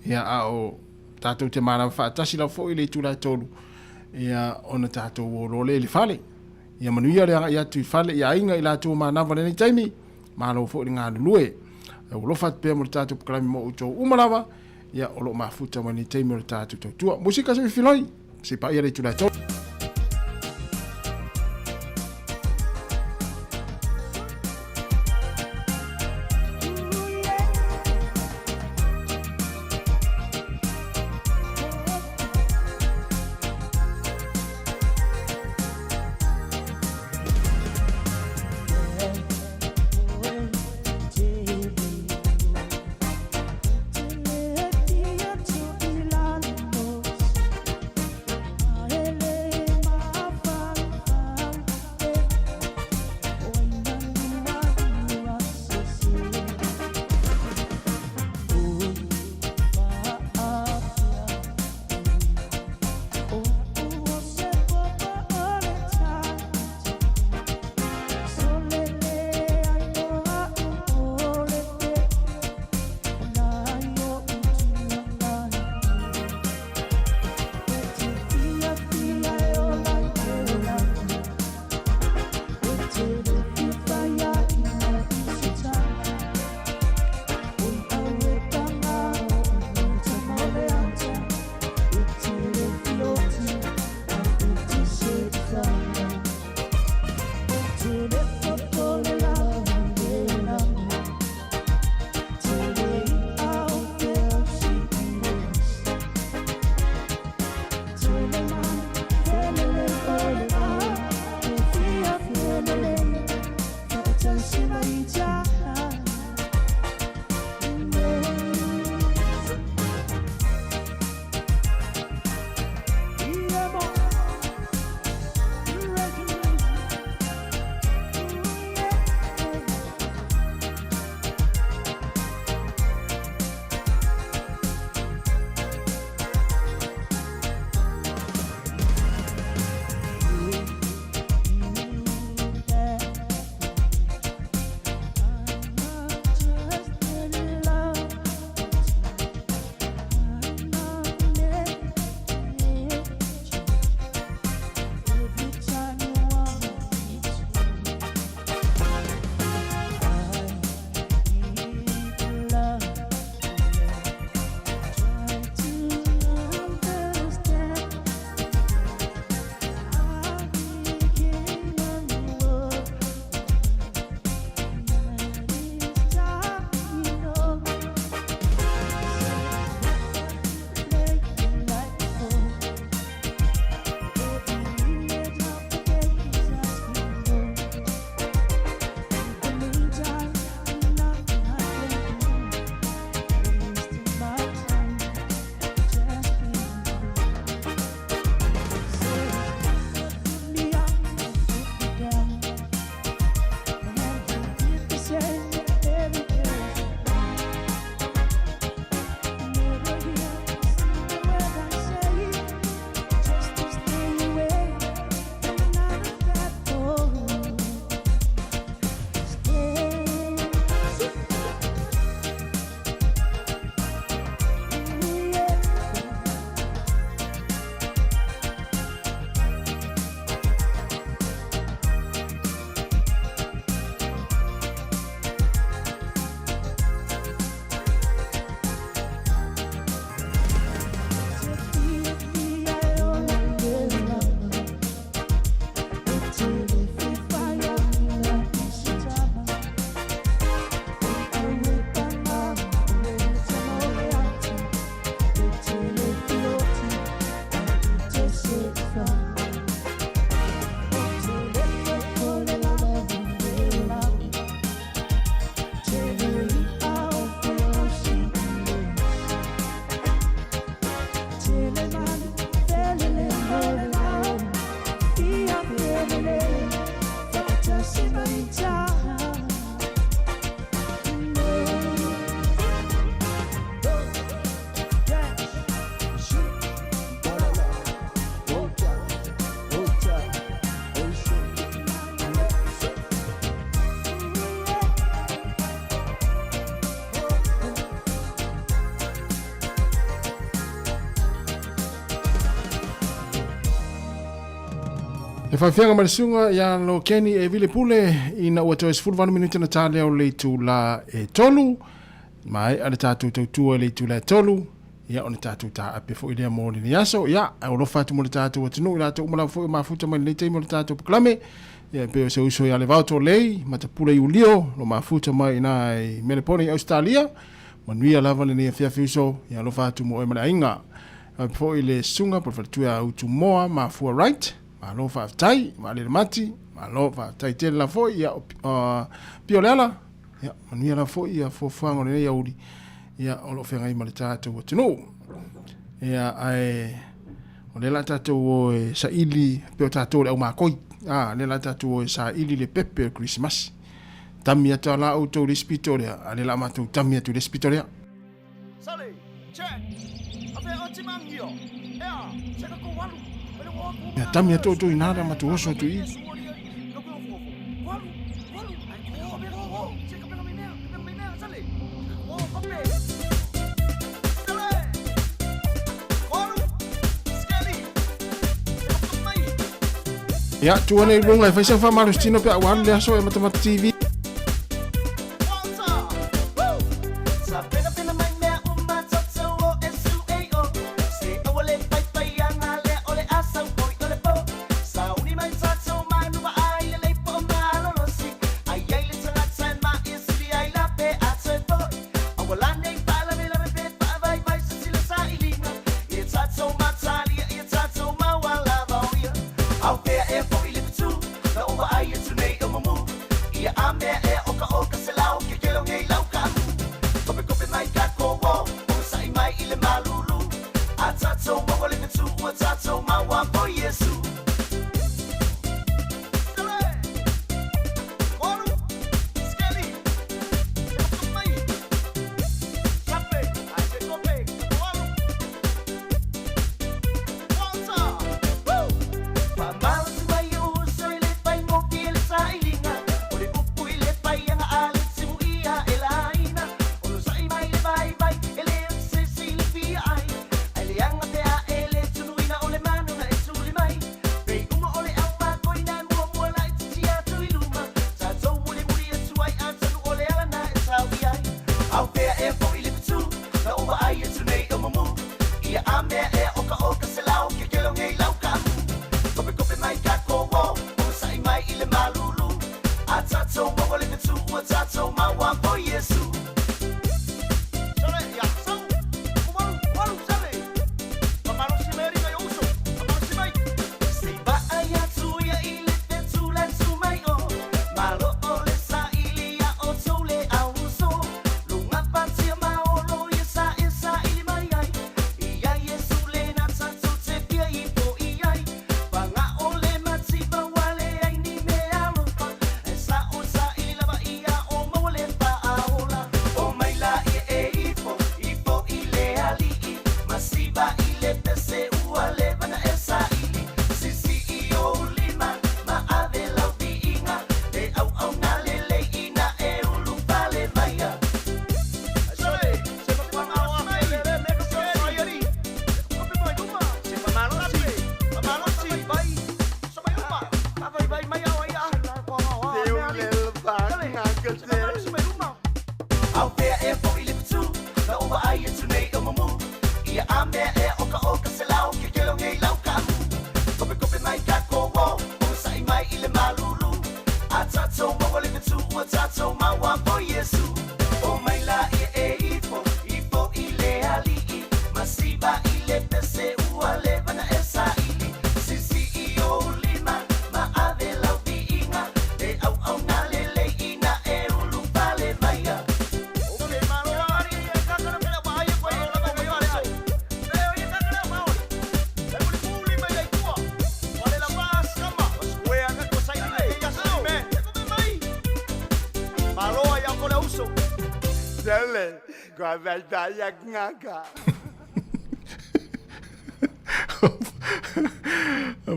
Ia, a o tātou te manava whaatasi lava foi i le itula e tolu. Ia, ona tātou o lole i le fale. Ia manuia le agai atu i fale i aiga i latou manava lenei taimi. Malo foi le galulue. E alofa atu pea mo le tatou polokalame mo outou uma lava. Ia, o lo o mafuta mai lenei taimi o le tatou tautua. Musika se filoi, se paia le itula e tolu. Le faafiaga ma le susuga ia lo Kenny e vile pule ina ua toe 18 minute na ta lea o le itula e tolu. Maea le tatou tautua i le itula e tolu, ia ona tatou taape foi lea mo lenei aso. Ia, ae alofa atu mo le tatou atunuu i latou uma lava foi o mafuta mai lenei taimi o le tatou polokalame. Ia, e pei o se uso ia Levao Tolei, Matapula Iulio, lo mafuta mai ina i Melepone i Ausetalia. Manuia lava lenei afiafi uso, ia alofa atu mo oe ma le aiga. Faapea foi le susuga po o le faletua ia Utumoa Mafua Wright, malo faafetai, Vaalele Mati, malo faafetai tele lava foi, ia, Pio Leala, ia, manuia lava foi ia fuafuaga o lenei aoauli, ia, o lo o feagai ma le tatou atunuu. Ia, ae, o lea la tatou o e saili, pei o tatou o le au makoi, a, lea la tatou o e saili le pepe o le Kerisimasi. Tami atu lava la outou i le isi pito lea, a o lea la matou tami atu i le isi pito lea. Ia tami atu outou i ina le matou oso atu i i. Ia, tuu ane i luga e fai sau faamalositino pe a ua alu le aso e Matamata TV.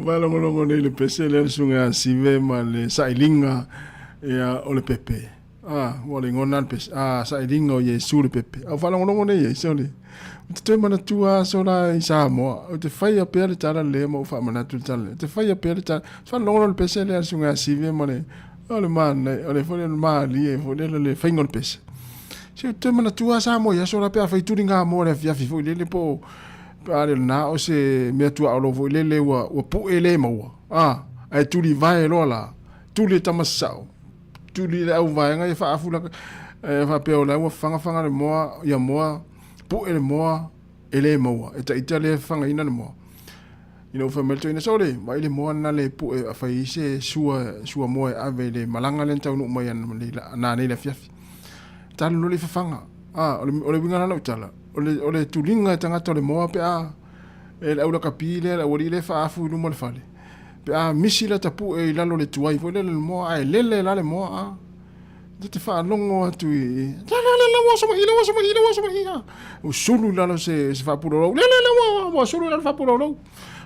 Faalogologo nei le pese lea le susuga ia Sive ma le sailiga ia o le pepe. A, ua le igoa lena le pese. A, sailiga o Iesu le pepe. A o faalogologo nei ai, sole. Ou te toe manatua aso la i Samoa. Ou te faia pea le tala lea ma ou faamanatu le tala lea. Ou te faia pea le tala. Ou te faalogologo le pese lea a le Susuga ia Sive ma le, o le manaia, o le foi lea o le malie foi lea le faiga o le pese. Se ou te toe manatua Samoa i aso la pe afai tuli gamoa i le afiafi foi lele po o, pe a le o lena o se mea tuaolo foi lele ua, ua pue le maua. A, ae tulivae loa la, tuli e tama sasao. Tuli le auvaega ia faaafu la e faapea o la ua faga faga le moa ia moa pue le moa e le maua e taita le fagaina le moa. Ina ua fai mai le toeaina, Sole, vaai le moa lena le pue a fai ai se sua, sua moa e ave i le malaga lea na taunuu mai nanei i le afiafi. Tala loa le fafaga. A, o le, o le uiga la lau tala, o le, o le tuliga e tagata o le moa pe a e le aulakapi lea, le aualii lea e faaafu i luma o le fale. Pe a misi lata pue i lalo o le tuai foi lele le moa, ae lele la le moa, a. Ta te faalogo atu i, la la la la ua oso mai i, la ua oso mai i, la ua oso mai i, a. Ua sulu i lalo se, se faapulolou, le le le ua, ua sulu i lalo faapulolou.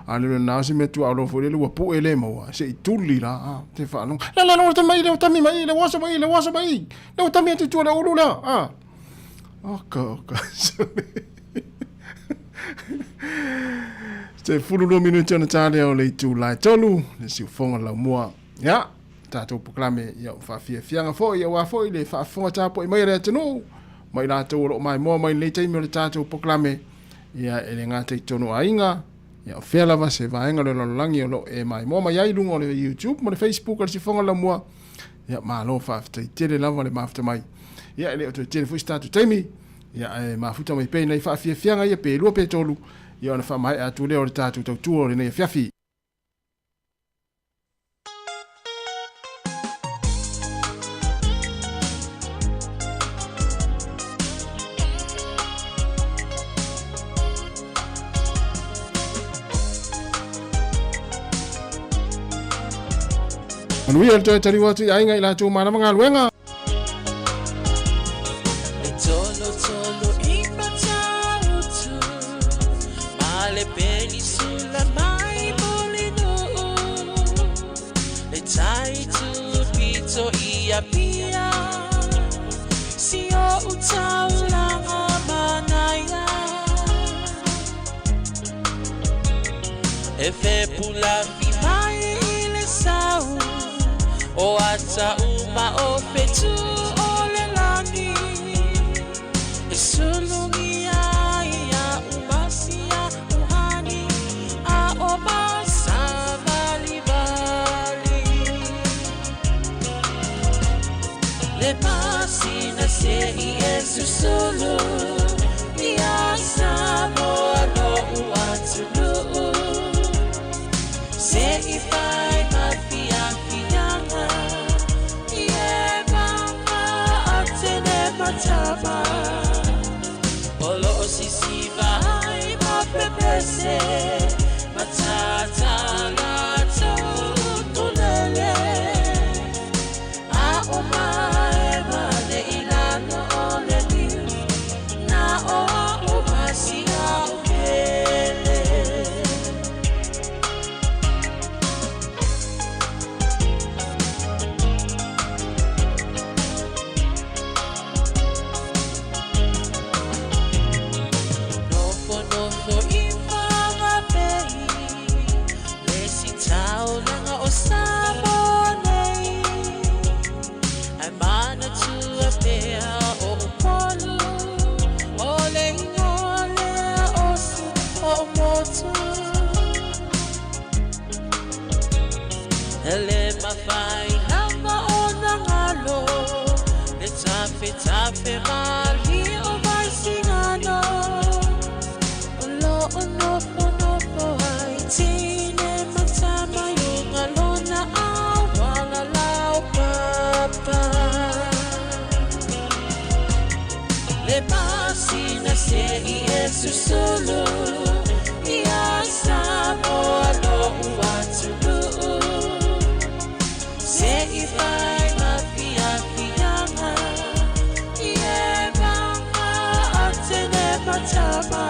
A le na o se mea tuaolo foi lele ua pue le maua, se i tuli la, a, te faalogo. La la la ua tami mai i, la ua tami mai i, la ua oso mai i, la ua oso mai i, la ua tami atu i tua le ulu lea, a. Oka, oka. 12 minute ona tā lea o le itula e 3, le siufoga laumua. Ia, tatou polokalame, ia, o faafiafiaga foi, aua foi le faafofoga tapuai mai a le atunuu, ma i latou o lo o maimoa mai i lenei taimi o le tatou polokalame, ia, e le gata i totonu o aiga, ia, o fea lava se vaega o le lalolagi o lo o e maimoa mai ai i luga o le YouTube ma le Facebook a le Siufoga Laumua, ia, malo faafetai tele lava le mafuta mai. Ia, e le o toe tele foi se tatou taimi, ia, ae mafuta mai pea i nai faafiafiaga ia, pe 2 pe 3, ia, ona faamaea atu lea o le tatou tautua o lenei afiafi. Manuia le toe taliu atu i aiga i latou malama galuega. E tolotolo i Matautu, ma le penisula mai Mulinuu, le tai tupito i Apia, si o'u taulaga manaia. E fepulafi mai i le sau, o ata uma o fetu o le lagi. E sulugia ai a umasia uhani, a o masavalivali. Le masina se i e susulu, ia Samoa lo'u atunuu. Se i fai ma fiafiaga, i e mama atene matama. O lo'o sisiva ai ma pepese, matata latou tulele. A o mae wale i lalo o le liu, na o a'u masia o pele. Nofonofo i Whanganui, le si taulaga o Samoa nei. Ae manatua pea o Upolu, o le ingoa lea o si o'u motu. E le mafai lava ona galo, le tafetafe malie o Vaisigano. O lo'o nofonofo ai teine ma tama i luga lona auala laupapa. Le masina se i e susulu, ia Samoa lo'u atunuu. Se i fai ma fiafiaga, i e mama atene matama.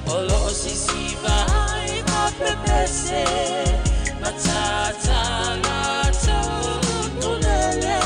O lo'o sisiva ai ma pepese, matata latou tulele.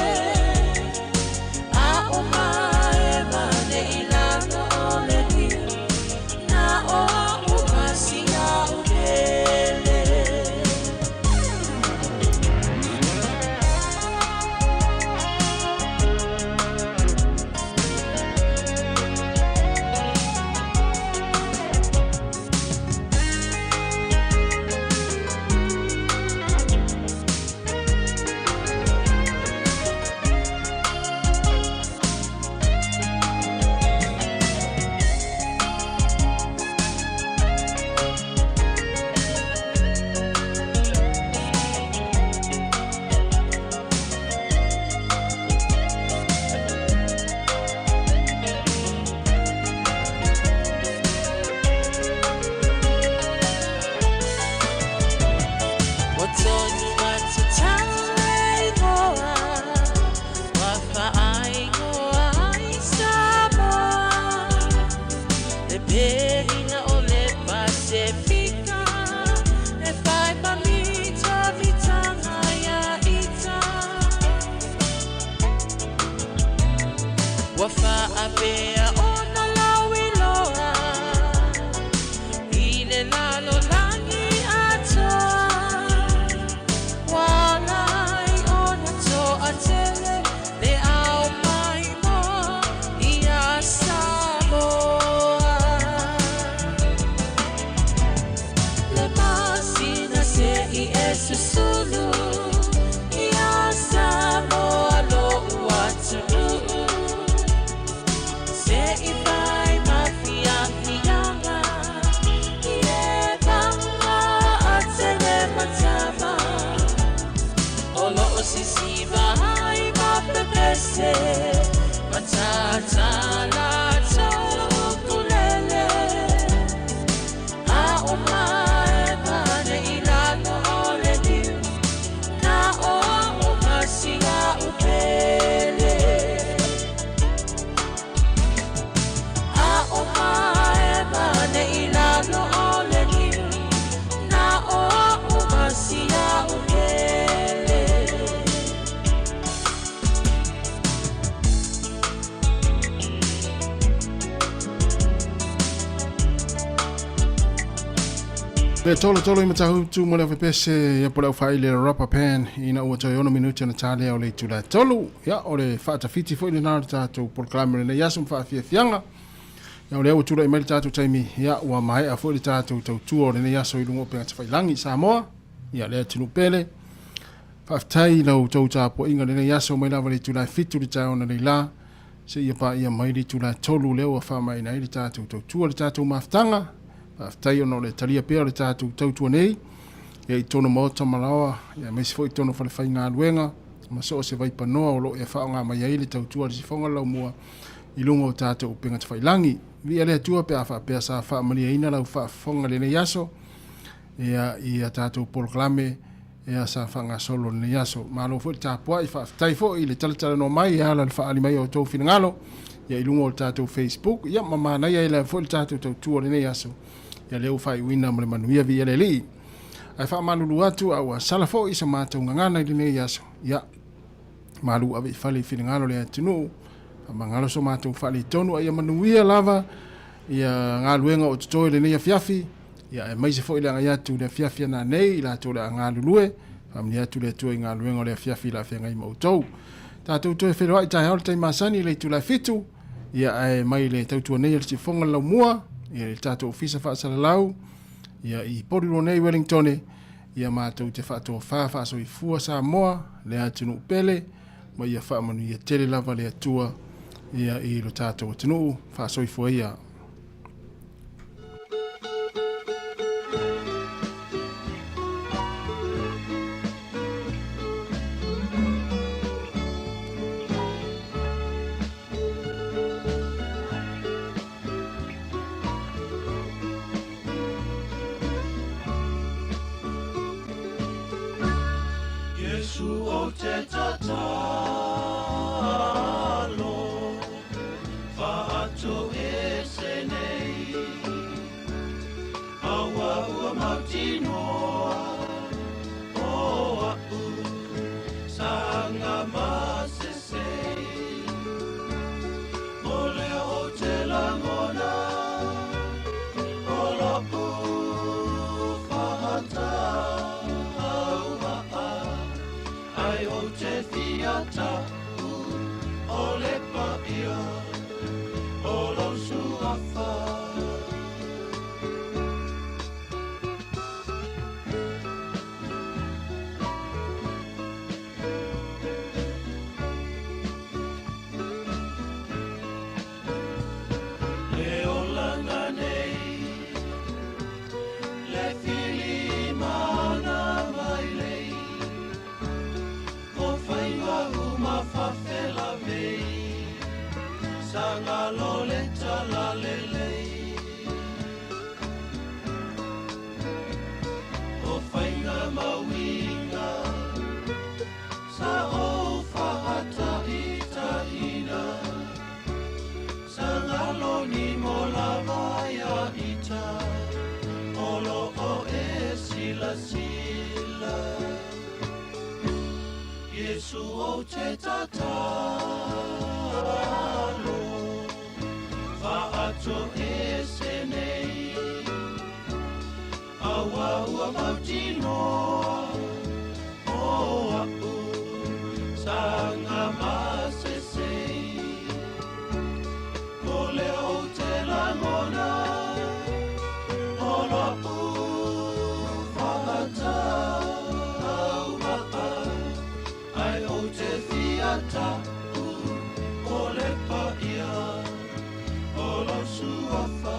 sisiva ai ma pepese Matata la taukulele A o mae pane i lalo o le liu Na o o masia upele A o mae pane i lalo o le liu Na o o masia upele. Le tolo tolo i matahutu mo le awhepese ia po le au le rubber pan ina ua toi ono minuti ona tālea o le itula tolu. Ia o le whaatawhiti fo i le nā tātou polokalame le nei aso mwhaafiafianga. Ia o le au tula i mai le tātou taimi ia ua mae a fo i le tātou tautua o le nei aso i lunga o penga tawhailangi Samoa. Ia le atunu pele. Whaaftai lau tau tāpo inga le nei aso mai lava le itula fitu le tāona le la. Se ia pa ia mai le itula tolu leo a wha mai nei le tātou tautua le tātou mafutanga. Whaaftai ona o le talia pea o le tātou tautua nei. Ia i tono maota malawa, ia meisi fo i tono whale whai ngā luenga. Ma so o se vaipanoa o lo e wha o ngā mai ai le tautua le sifonga lau mua i lunga o tātou upenga te whailangi. Vi a le atua pe a wha pea sa wha mania ina lau wha whonga le nei aso. Ia i a tātou polokalame ia sa wha ngā solo le nei aso. Malo fo i tāpua i whaaftai fo i le talatala no mai ia ala le whaali mai o tō whinangalo. Ia i lunga o tātou Facebook. Ia mamana ia i le fo i le tātou tautua le nei aso. Ia leo whai uina mo le manuia vi ele lii. Ai wha malulu atu a ua sala fo i sa mātou ngangana i le nei aso. Ia malu ave i fale i whinangalo le atunu. Mangalo so mātou whaali tonu a ia manuia lava. Ia ngā luenga o tutoe le nei afiafi. Ia e maise fo i le anga atu le afiafi ana nei i la tō le anga lulue. Whamni atu le atua i ngā luenga o le afiafi la afia ngai mautou. Tātou toe whenua i tai hao le tai masani le tula fitu. Ia e mai le tautua nei le tifonga lau mua. Ia le tātou ofisa whaasalalau. Ia i Porirua nei Wellingtone. Ia mātou te whaatoa wha whaaso i fua Samoa le atunu pele. Ma ia whaamanu ia tele lava le atua. Ia i lo tātou atunu whaaso i fua ia. Yesu o te tatalo, whaato e se nei. Aua ua mautinoa, o au, sanga masesei. O lea o te langona, o lo'u whahata au aa. Ai o te fiata u, o le paia, o lo suafa. Le olanga nei, le filimana mai lei, o whainga uma whawhela mei, sanga lo le tala lelei. O whainga mauinga, sa o whahata ita ina, sanga lo ni mo lava ia ita, o lo o e sila sila. Yesu o te tatalo, whaato e se nei. Aua ua mautinoa, o au, sanga masesei. O lea o te langona, o lo'u whahata au aa. Ai o te fiata u, o le paia, o lo suafa.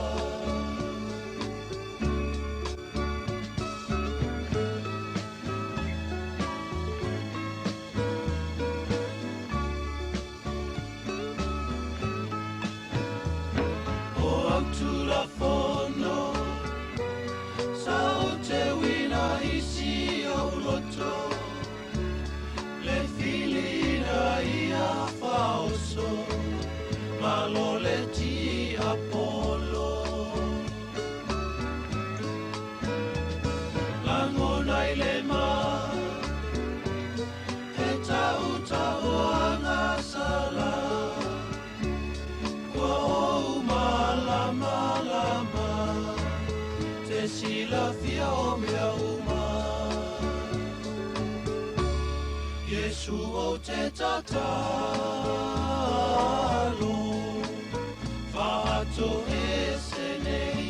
Lagona i le ma E tautaoaga sala Ua ou malamalama Te silafia o mea uma Iesu ou te tatalo Faatoese nei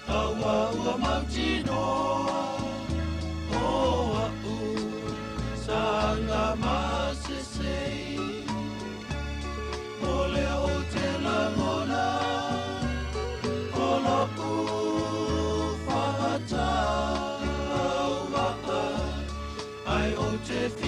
Aua ua mautinoa O a'u saga masesei O lea ou te lagona O lo'u fa'atauva'a Ai ou te